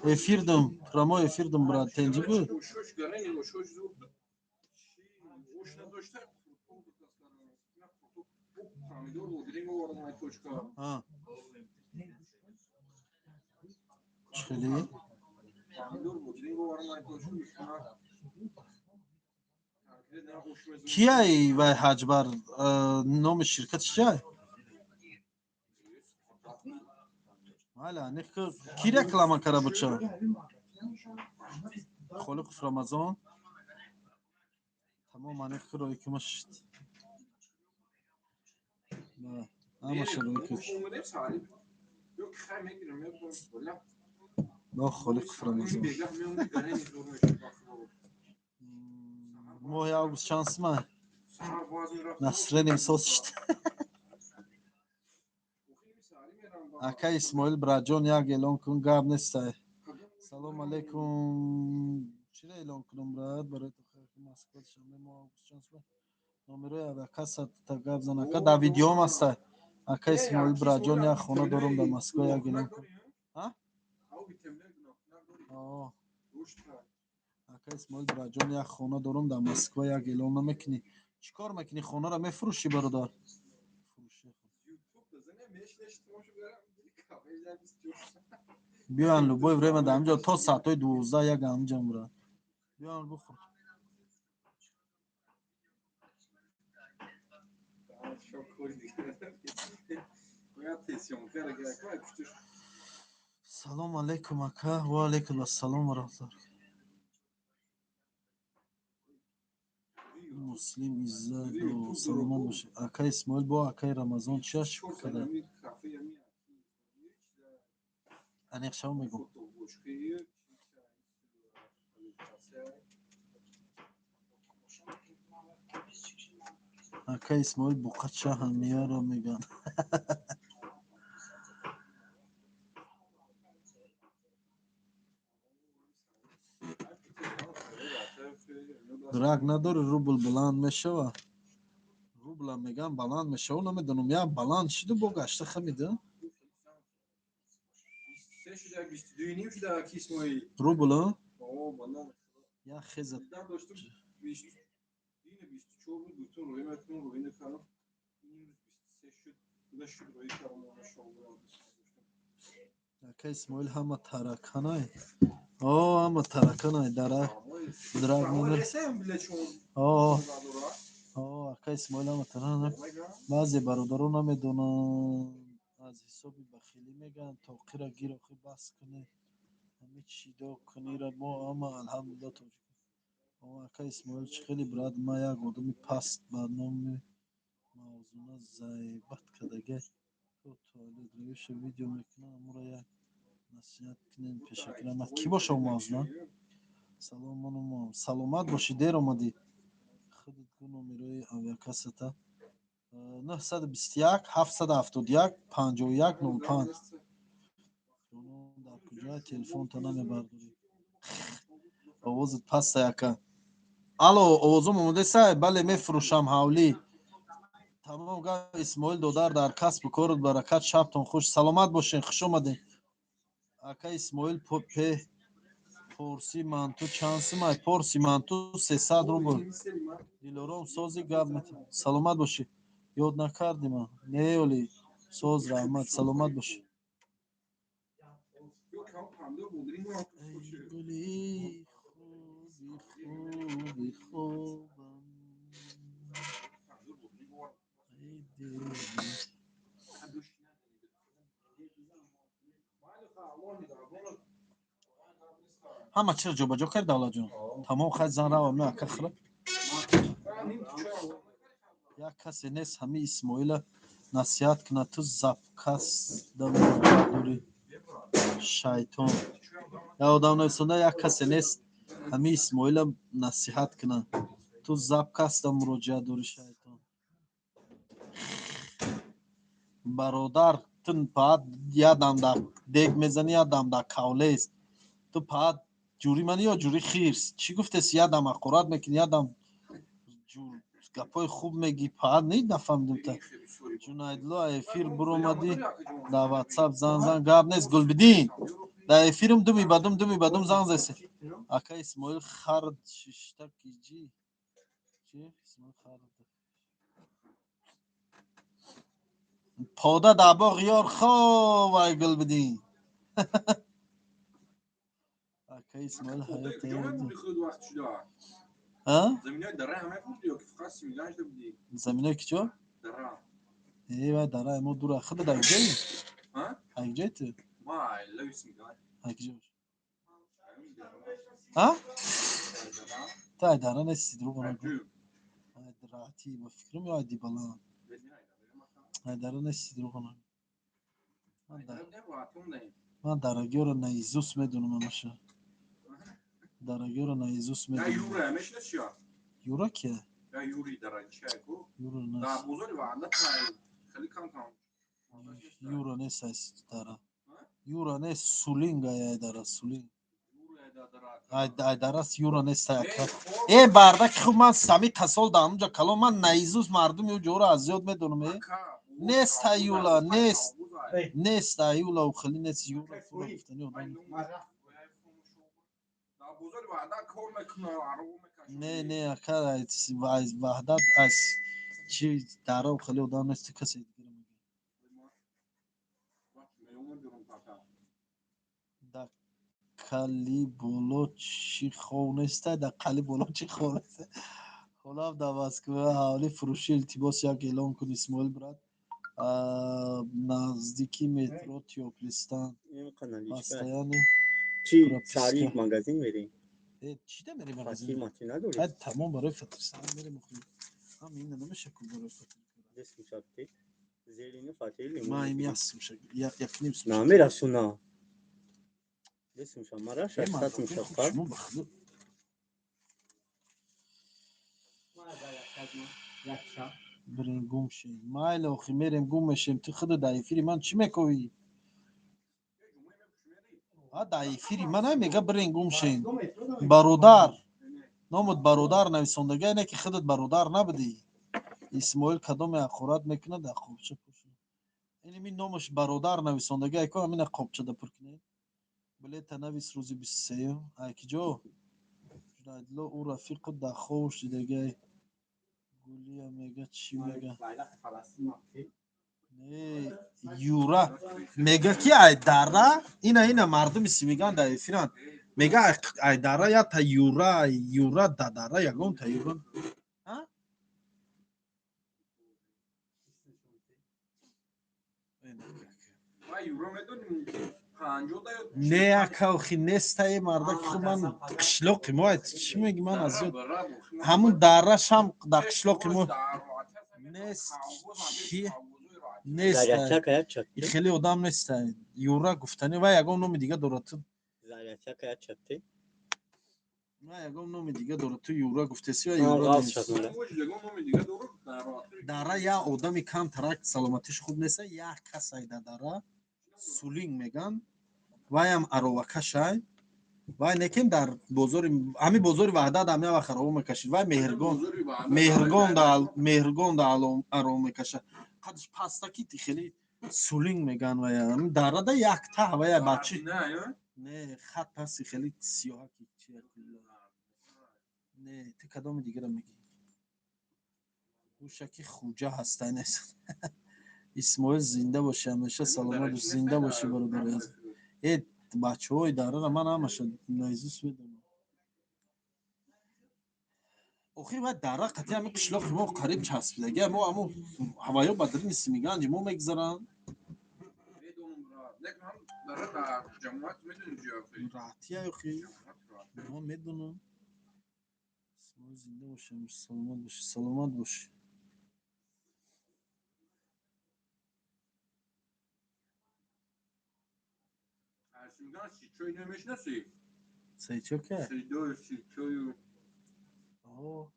Эфирдам, прямой эфирдам, брат, тенҷи буд? А. Чӣ хеле? Кияй вай ҳаҷбар, номи ширкатиш чиай? Майла, аниқ ки реклама кара буча? Холиқов Рамазон. Тамом, аниқ ки рои кима шид. Ҳамаша рои ки. Но Холиқов Рамазон. Моҳи август чанд сима? Настроением соз шид. Ака Исмоил, браҷон, як эълон кун, гап нестай. Салом алейкум. Чира эълон кунам, брат? Барои Москва, Душанбе, моҳ август чанд сима? Номерои ака та гап зан. Ака, дар видеом ҳастай. Ака Исмоил, браҷон, як хона дорам дар Москва, як эълон кун. А? Ака Исмоил, браҷон, як хона дорам дар Москва, як эълон намекунӣ? Чӣ кор мекунӣ? Хонаро мефурӯшӣ, бародар? Биёян, любое время дар ҳамҷо то соатҳои 12 як ҳамҷам, брат. Биёян, бихӯр. Салом алейкум, ака. Ва алейкум ассалом ва раҳматуллоҳ. Муслим Иззатов, саломат бошед. Ака Исмоил бо акаи Рамазон чия шукр када? Аниқ шава мегӯм. Ака Исмоил буқача ҳамияро мегӯянд. Драк надори, рубл баланд мешава. Рубла меган баланд мешава, намедонам, я баланд шиду бо гашта хамида. Рубл, а? Я хеза. Ака Исмоил ҳама тараканай. О, ҳама тараканай, дарак. Драк надори. О, о, ака Исмоил ҳама тараканай. Баъзе бародарон намедонанд, аз ҳисоби бахилӣ мегӯянд, тоқира гир, охи бас кунед. Ҳами чидо кунира мо ҳама алҳамдулиллоҳ тоҷик. О, ака Исмоил чӣ хеле брат, ма як одами паст ба номи Мавзуна зайбат кардагай. То туалет равиша видео мекунам, амура як насиҳат кунем пешакира. Ки боша у Мавзуна? Салом, саломат бошӣ, дер омадӣ. Худат гу номерои авиакассата. 921 771 51 05. Дар куҷоя телефонта намебардорӣ? Овозат паста, ака. Алло, овозум омодесай? Бале, мефурӯшам ҳавлӣ. Тамом гап, Исмоил додар, дар касбу корут баракат, шабтон хуш. Саломат бошен, хуш омадем. Ака Исмоил, пе порси манту чанд сумай? Порси манту 300 рубл. Дилором сози гап мета. Саломат бошӣ. Ёд накардӣ ман. Не, оли. Соз, раҳмат, саломат бошӣ. Эй гули хуби хуби хубам. Эй дили. Ҳама чиро ҷобаҷо кард, Давлатҷон? Тамом, хай зан равам, на ака хира. Як касе нест ҳами Исмоила насиҳат кунад, ту запкас да муроҷиат дорӣ. Шайтон. Як одам нависонда, як касе нест ҳами Исмоила насиҳат кунад. Ту запкас да муроҷиат дорӣ, шайтон. Бародар, ту паат ядам дар дег мезанӣ, ядам дар кавлест. Ту паат ҷури мани ё ҷури хирс? Чӣ гуфтес? Ядам ҳақорат мекунӣ, ядам гапҳои хуб мегӣ, паат не, нафаҳмидем та. Ҷунайдло, эфир буромадӣ, дар ватсап зан зан, гап нест, Гулбидин. Дар эфирм думи бадум, думи бадум занг заси. Ака Исмоил хард шишта киҷи. Чи? Исмоил хард. Пода дар боғ ёр хоб, ай Гулбидин. Ака Исмоил ҳаёт. А? Заминои ки чо? Э, вай дара мо дура. Худа дар куҷои? Ай куҷои ту? Ай куҷош? А? Ту ай дара нести, дурӯғ нагӯ. Ай раати ба фикрам ё ай дибаланд? Ай дара нести, дурӯғ нагӯ. Ман дарагиёро наизус медонам ҳамаша. Дарагиёро наизус медонам. Юра кия? Юра нест. Юра нест ай дара. Юра нест, Сулинг ай дара, Сулинг. Ай дарас Юра нест ай ака. Э, бардаки хуб, ман сами тасол дар ҳамунҷо калон, ман наизус мардуми ӯ ҷоро аз ёд медонам, э. Нест ай Юла, нест. Нест ай Юла, ӯ хеле нест Юра, фура гуфтани одам. Не, не, ака, аз Ваҳдат, аз чи дара хеле одам нест, касе дигар мегӯяд. Дар кали боло чӣ хов нестай, дар қали боло чӣ хов нестай. Холав дар Москва ҳавли фурӯшӣ, илтимос як эълон кун, Исмоил брат. Наздики метро Тёплистан. Постоянный Чи прописка. Сари магазин мерем? Чӣ да мерем Фатир магазин? Мати надорӣ? Тамом, барои фатир сар мерем охи. Ҳам ина намеша ку барои фатир. Десумшабти зерину фатири лимон. Ма им ясумша, якним сумша. Намерасуна. Десумша мара Э, 600 сумша қар. Шумо ба худо. Бирем гум шем. Майли охи, мерем гум мешем. Ту худо дар эфири ман чӣ мековӣ? А дар эфири ман ай мега бирем гум шем. Бародар. Номут бародар нависондага ине ки худат бародар набудӣ. Исмоил кадоме ҳақорат мекунад, дар қобча пур. Иними номаш бародар нависондага айко ҳамина қобчада пур кунед. Билета навис рӯзи 23-юм. Ай киҷо? Жунайдулло ӯ рафиқу дар ховуш дидагай. Гулия мега чӣ мега? Не, Юра мега ки ай дара ина мардуми Симиган дар эфиранд. Мега ай дара я та Юра, Юра да дара ягон та Юра. А? Не, ака, охи нестае мардаки хуб, ман қишлоқи мо чӣ меги, ман аз ёд ҳамун дарашам дар қишлоқи мо нест, чи нест. Зарячака як чатти. Хеле одам нест Юра гуфтани ва ягон номи дига дорад ту. Зарячака як чатти. Ва ягон номи дига дорад, ту Юра гуфтеси ва А, Юра ғалт нест. шад мара. Дара я одами камтарак саломатиш хуб неста, як касай да дара сулинг меган, ваям аровакашай, вай некем дар бозори, ҳами бозори Ваҳдат ҳами вақт арова мекашид, вай Меҳргон да арова мекашад, қадш пастаки хеле сулинг меган, вая ҳами дарада якта вая бачи не хат паси хеле сиёҳаки чи. Не, ту кадоми дигара мегӣ? Гӯшаки хуҷа ҳастай нест. Исмоил, зинда бошӣ ҳамеша, саломат бош, зинда бошӣ, бародари азиз. Э, бачаҳои дарара ман ҳамаша наизус медонам. Охир вай дара қатъи ҳами қишлоқи мо қариб часпидага, мо ҳамо ҳаваё ба дарини Симиганҷи мо мегзаранд. Раҳатия охи, ман медонам. Исмоил, зинда бошӣ ҳамеша, саломат бошӣ, саломат бошӣ. Саидчо ки? О.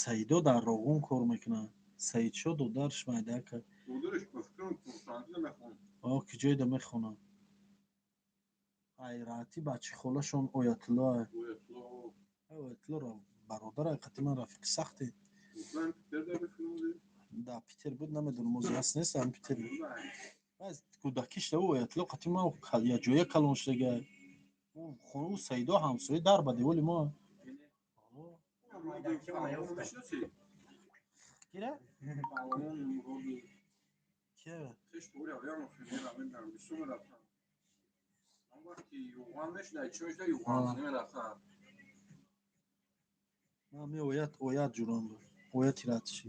Саидо дар Роғун кор мекунад. Саидшо додарш майдака. О, ки ҷойда мехонад. Ай раҳатӣ бачи холашон Оятулло. Оятулло бародар қати ман рафиқи сахте. Да Питер буд, намедонам ози ҳаст нест, ам Питер буд. Аз кӯдакиш да Оятулло қати ман якҷоя калон шудага. Ӯ Саидо ҳамсоя дар ба деволи мо. Кира? Кира? Ами оят оят ҷурам буд. Ояти ратши.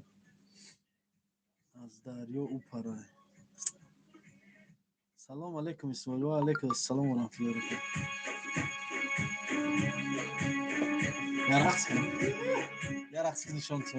Аз дарё ӯ парай. Салом алейкум, Исмоил. Ва алейкум ассалом ва раҳматуллоҳи ва баракатуҳ. Я рақс кун. Я рақс кун нишон ту.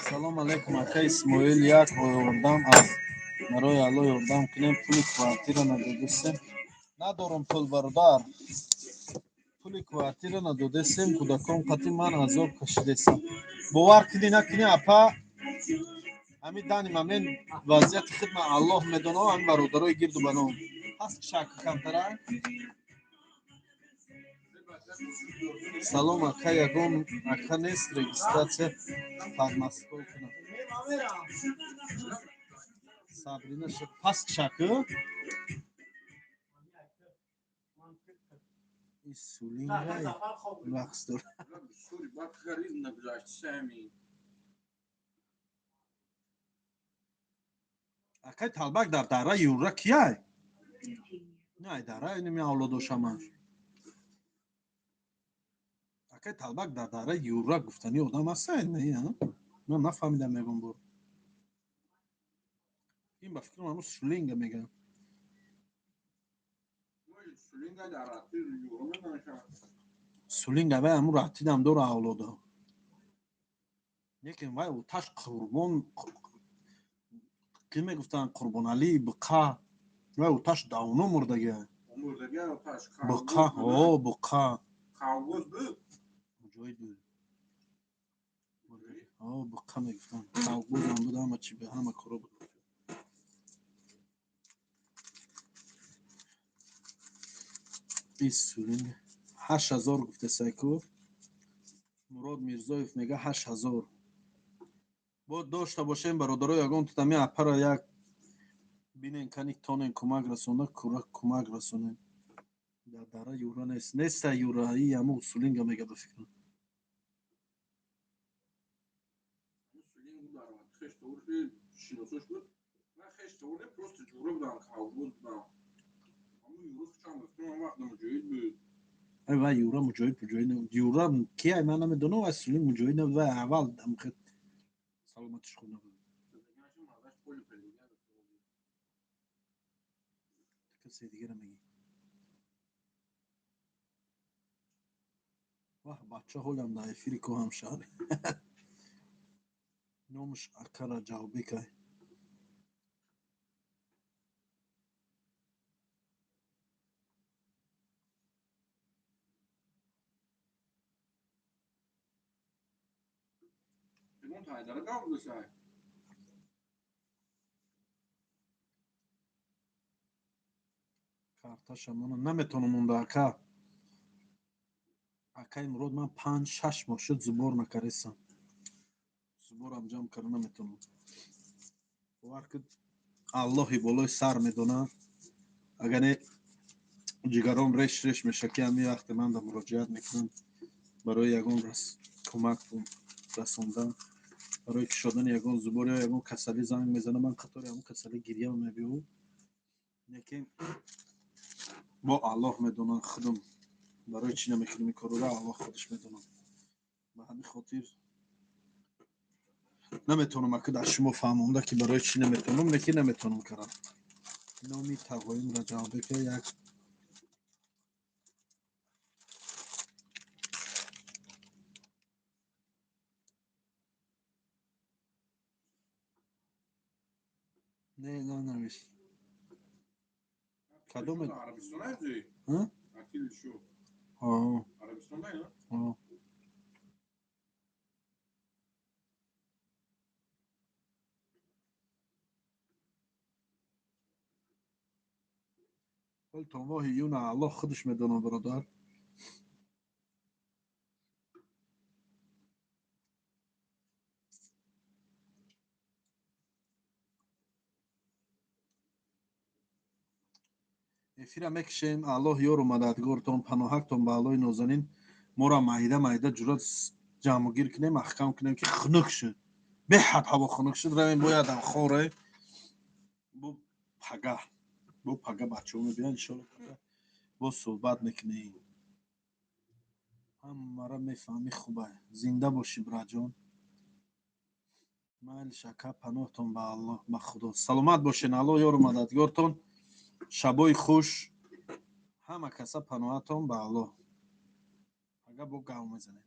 Салом алейкум, ака Исмоил, як ёрдам аз барои Аллоҳ ёрдам кунем, пули квартира надодастем. Надорам пул, бародар. Пули квартира надодесем, кӯдакон қати ман азоб кашидесам. Бовар кунӣ накунӣ, апа, ҳамин дани мамен вазъияти хидма Аллоҳ медонад, ҳамин бародарои гирду баном. Ҳаст шак камтара? Салом, ака, ягон ака нест регистрация под Москвой кунам. Сабрина шуд. Паст шаку? Сулингай рақс дорад. Акай Талбак дар дара Юра кияй? Не, дара инми авлодошамаш. Акай Талбак дар дара Юра гуфтани одам аст, не, а? Ман нафаҳмидам ягон бор. Ин ба фикрам ҳамун сулинга мегӯянд. Сулинга вай ҳамун ратидам дора авлода. Лекин вай оташ Қурбон ки мегуфтанд, Қурбоналӣ буқа, вай оташ давно мурдагия. Буқа, о, буқа. Муҷоҳид буд. О, буқа мегуфтанд. Кавгузам буд, ҳама чи буд, ҳама коро буд. Исулинга 8000 гуфтесайку. Мурод Мирзоев мега 8000. Бо дошта бошем, бародаро, ягон тутами апара як бинен, кани тонен кӯмак расонда, кура кӯмак расонем. Дар дара Юра нест. Неста Юра, и ҳамун усулинга мега ба фикрам. Ай, вай Юра муҷоҳид, муҷоҳид Юра кияй, ман намедонам, вай сулинг муҷоҳид набуд, вай аввал саломатиш хуб набуд. Касе дигара мегӣ. Ваҳ, бача ҳолам дар эфири ко ҳамшаҳри. Номаш ака Раҷаббекай. Карташа мона наметавонам монда, ака. Акаи Мурод, ман 5-6 моҳ шуд сбор накардесам. Сборам ҷамъ карда наметавонам. Бовар кун, Аллоҳи болои сар медонад. Агар не, ҷигаром реш реш мешавад, ки ҳамин вақте ман да муроҷиат мекунам барои ягон кӯмак расондан, барои кушодани ягон сбор ё ягон касалӣ занг мезанам, ман қатори ҳамон касалӣ гирьям мебиём. Лекин бо Аллоҳ медонад, худам барои чӣ намекунем ин корро, Аллоҳ худаш медонад. Ба ҳамин хотир наметавонам, ака, дар шумо фаҳмонда, ки барои чӣ наметавонам, лекин наметавонам карам. Номи тағоим Раҷаббека як. Не, нанавис. Кадоме? А? О. Ҳол то моҳи июна Аллоҳ худаш медонад, бародар. Эфира мекушем. Аллоҳ ёру мададгортон, паноҳактон ба Аллоҳи нозанин. Моро майда майда ҷуръат ҷамъгир кунем, маҳкам кунем, ки хунук шуд, беҳад ҳаво хунук шуд. Равем, боядам хоре бо пага, бо пага бачаҳо мебиён, иншолло, пага боз суҳбат мекунем. Ҳамара мефаҳмӣ, хуба. Зинда бошӣ, бираҷон. Майли, шака, паноҳтон ба Аллоҳ, ба Худо. Саломат бошен, Аллоҳ ёру мададгортон. Шабои хуш ҳама каса, паноҳатон ба Аллоҳ. Пага бо гав мезанем.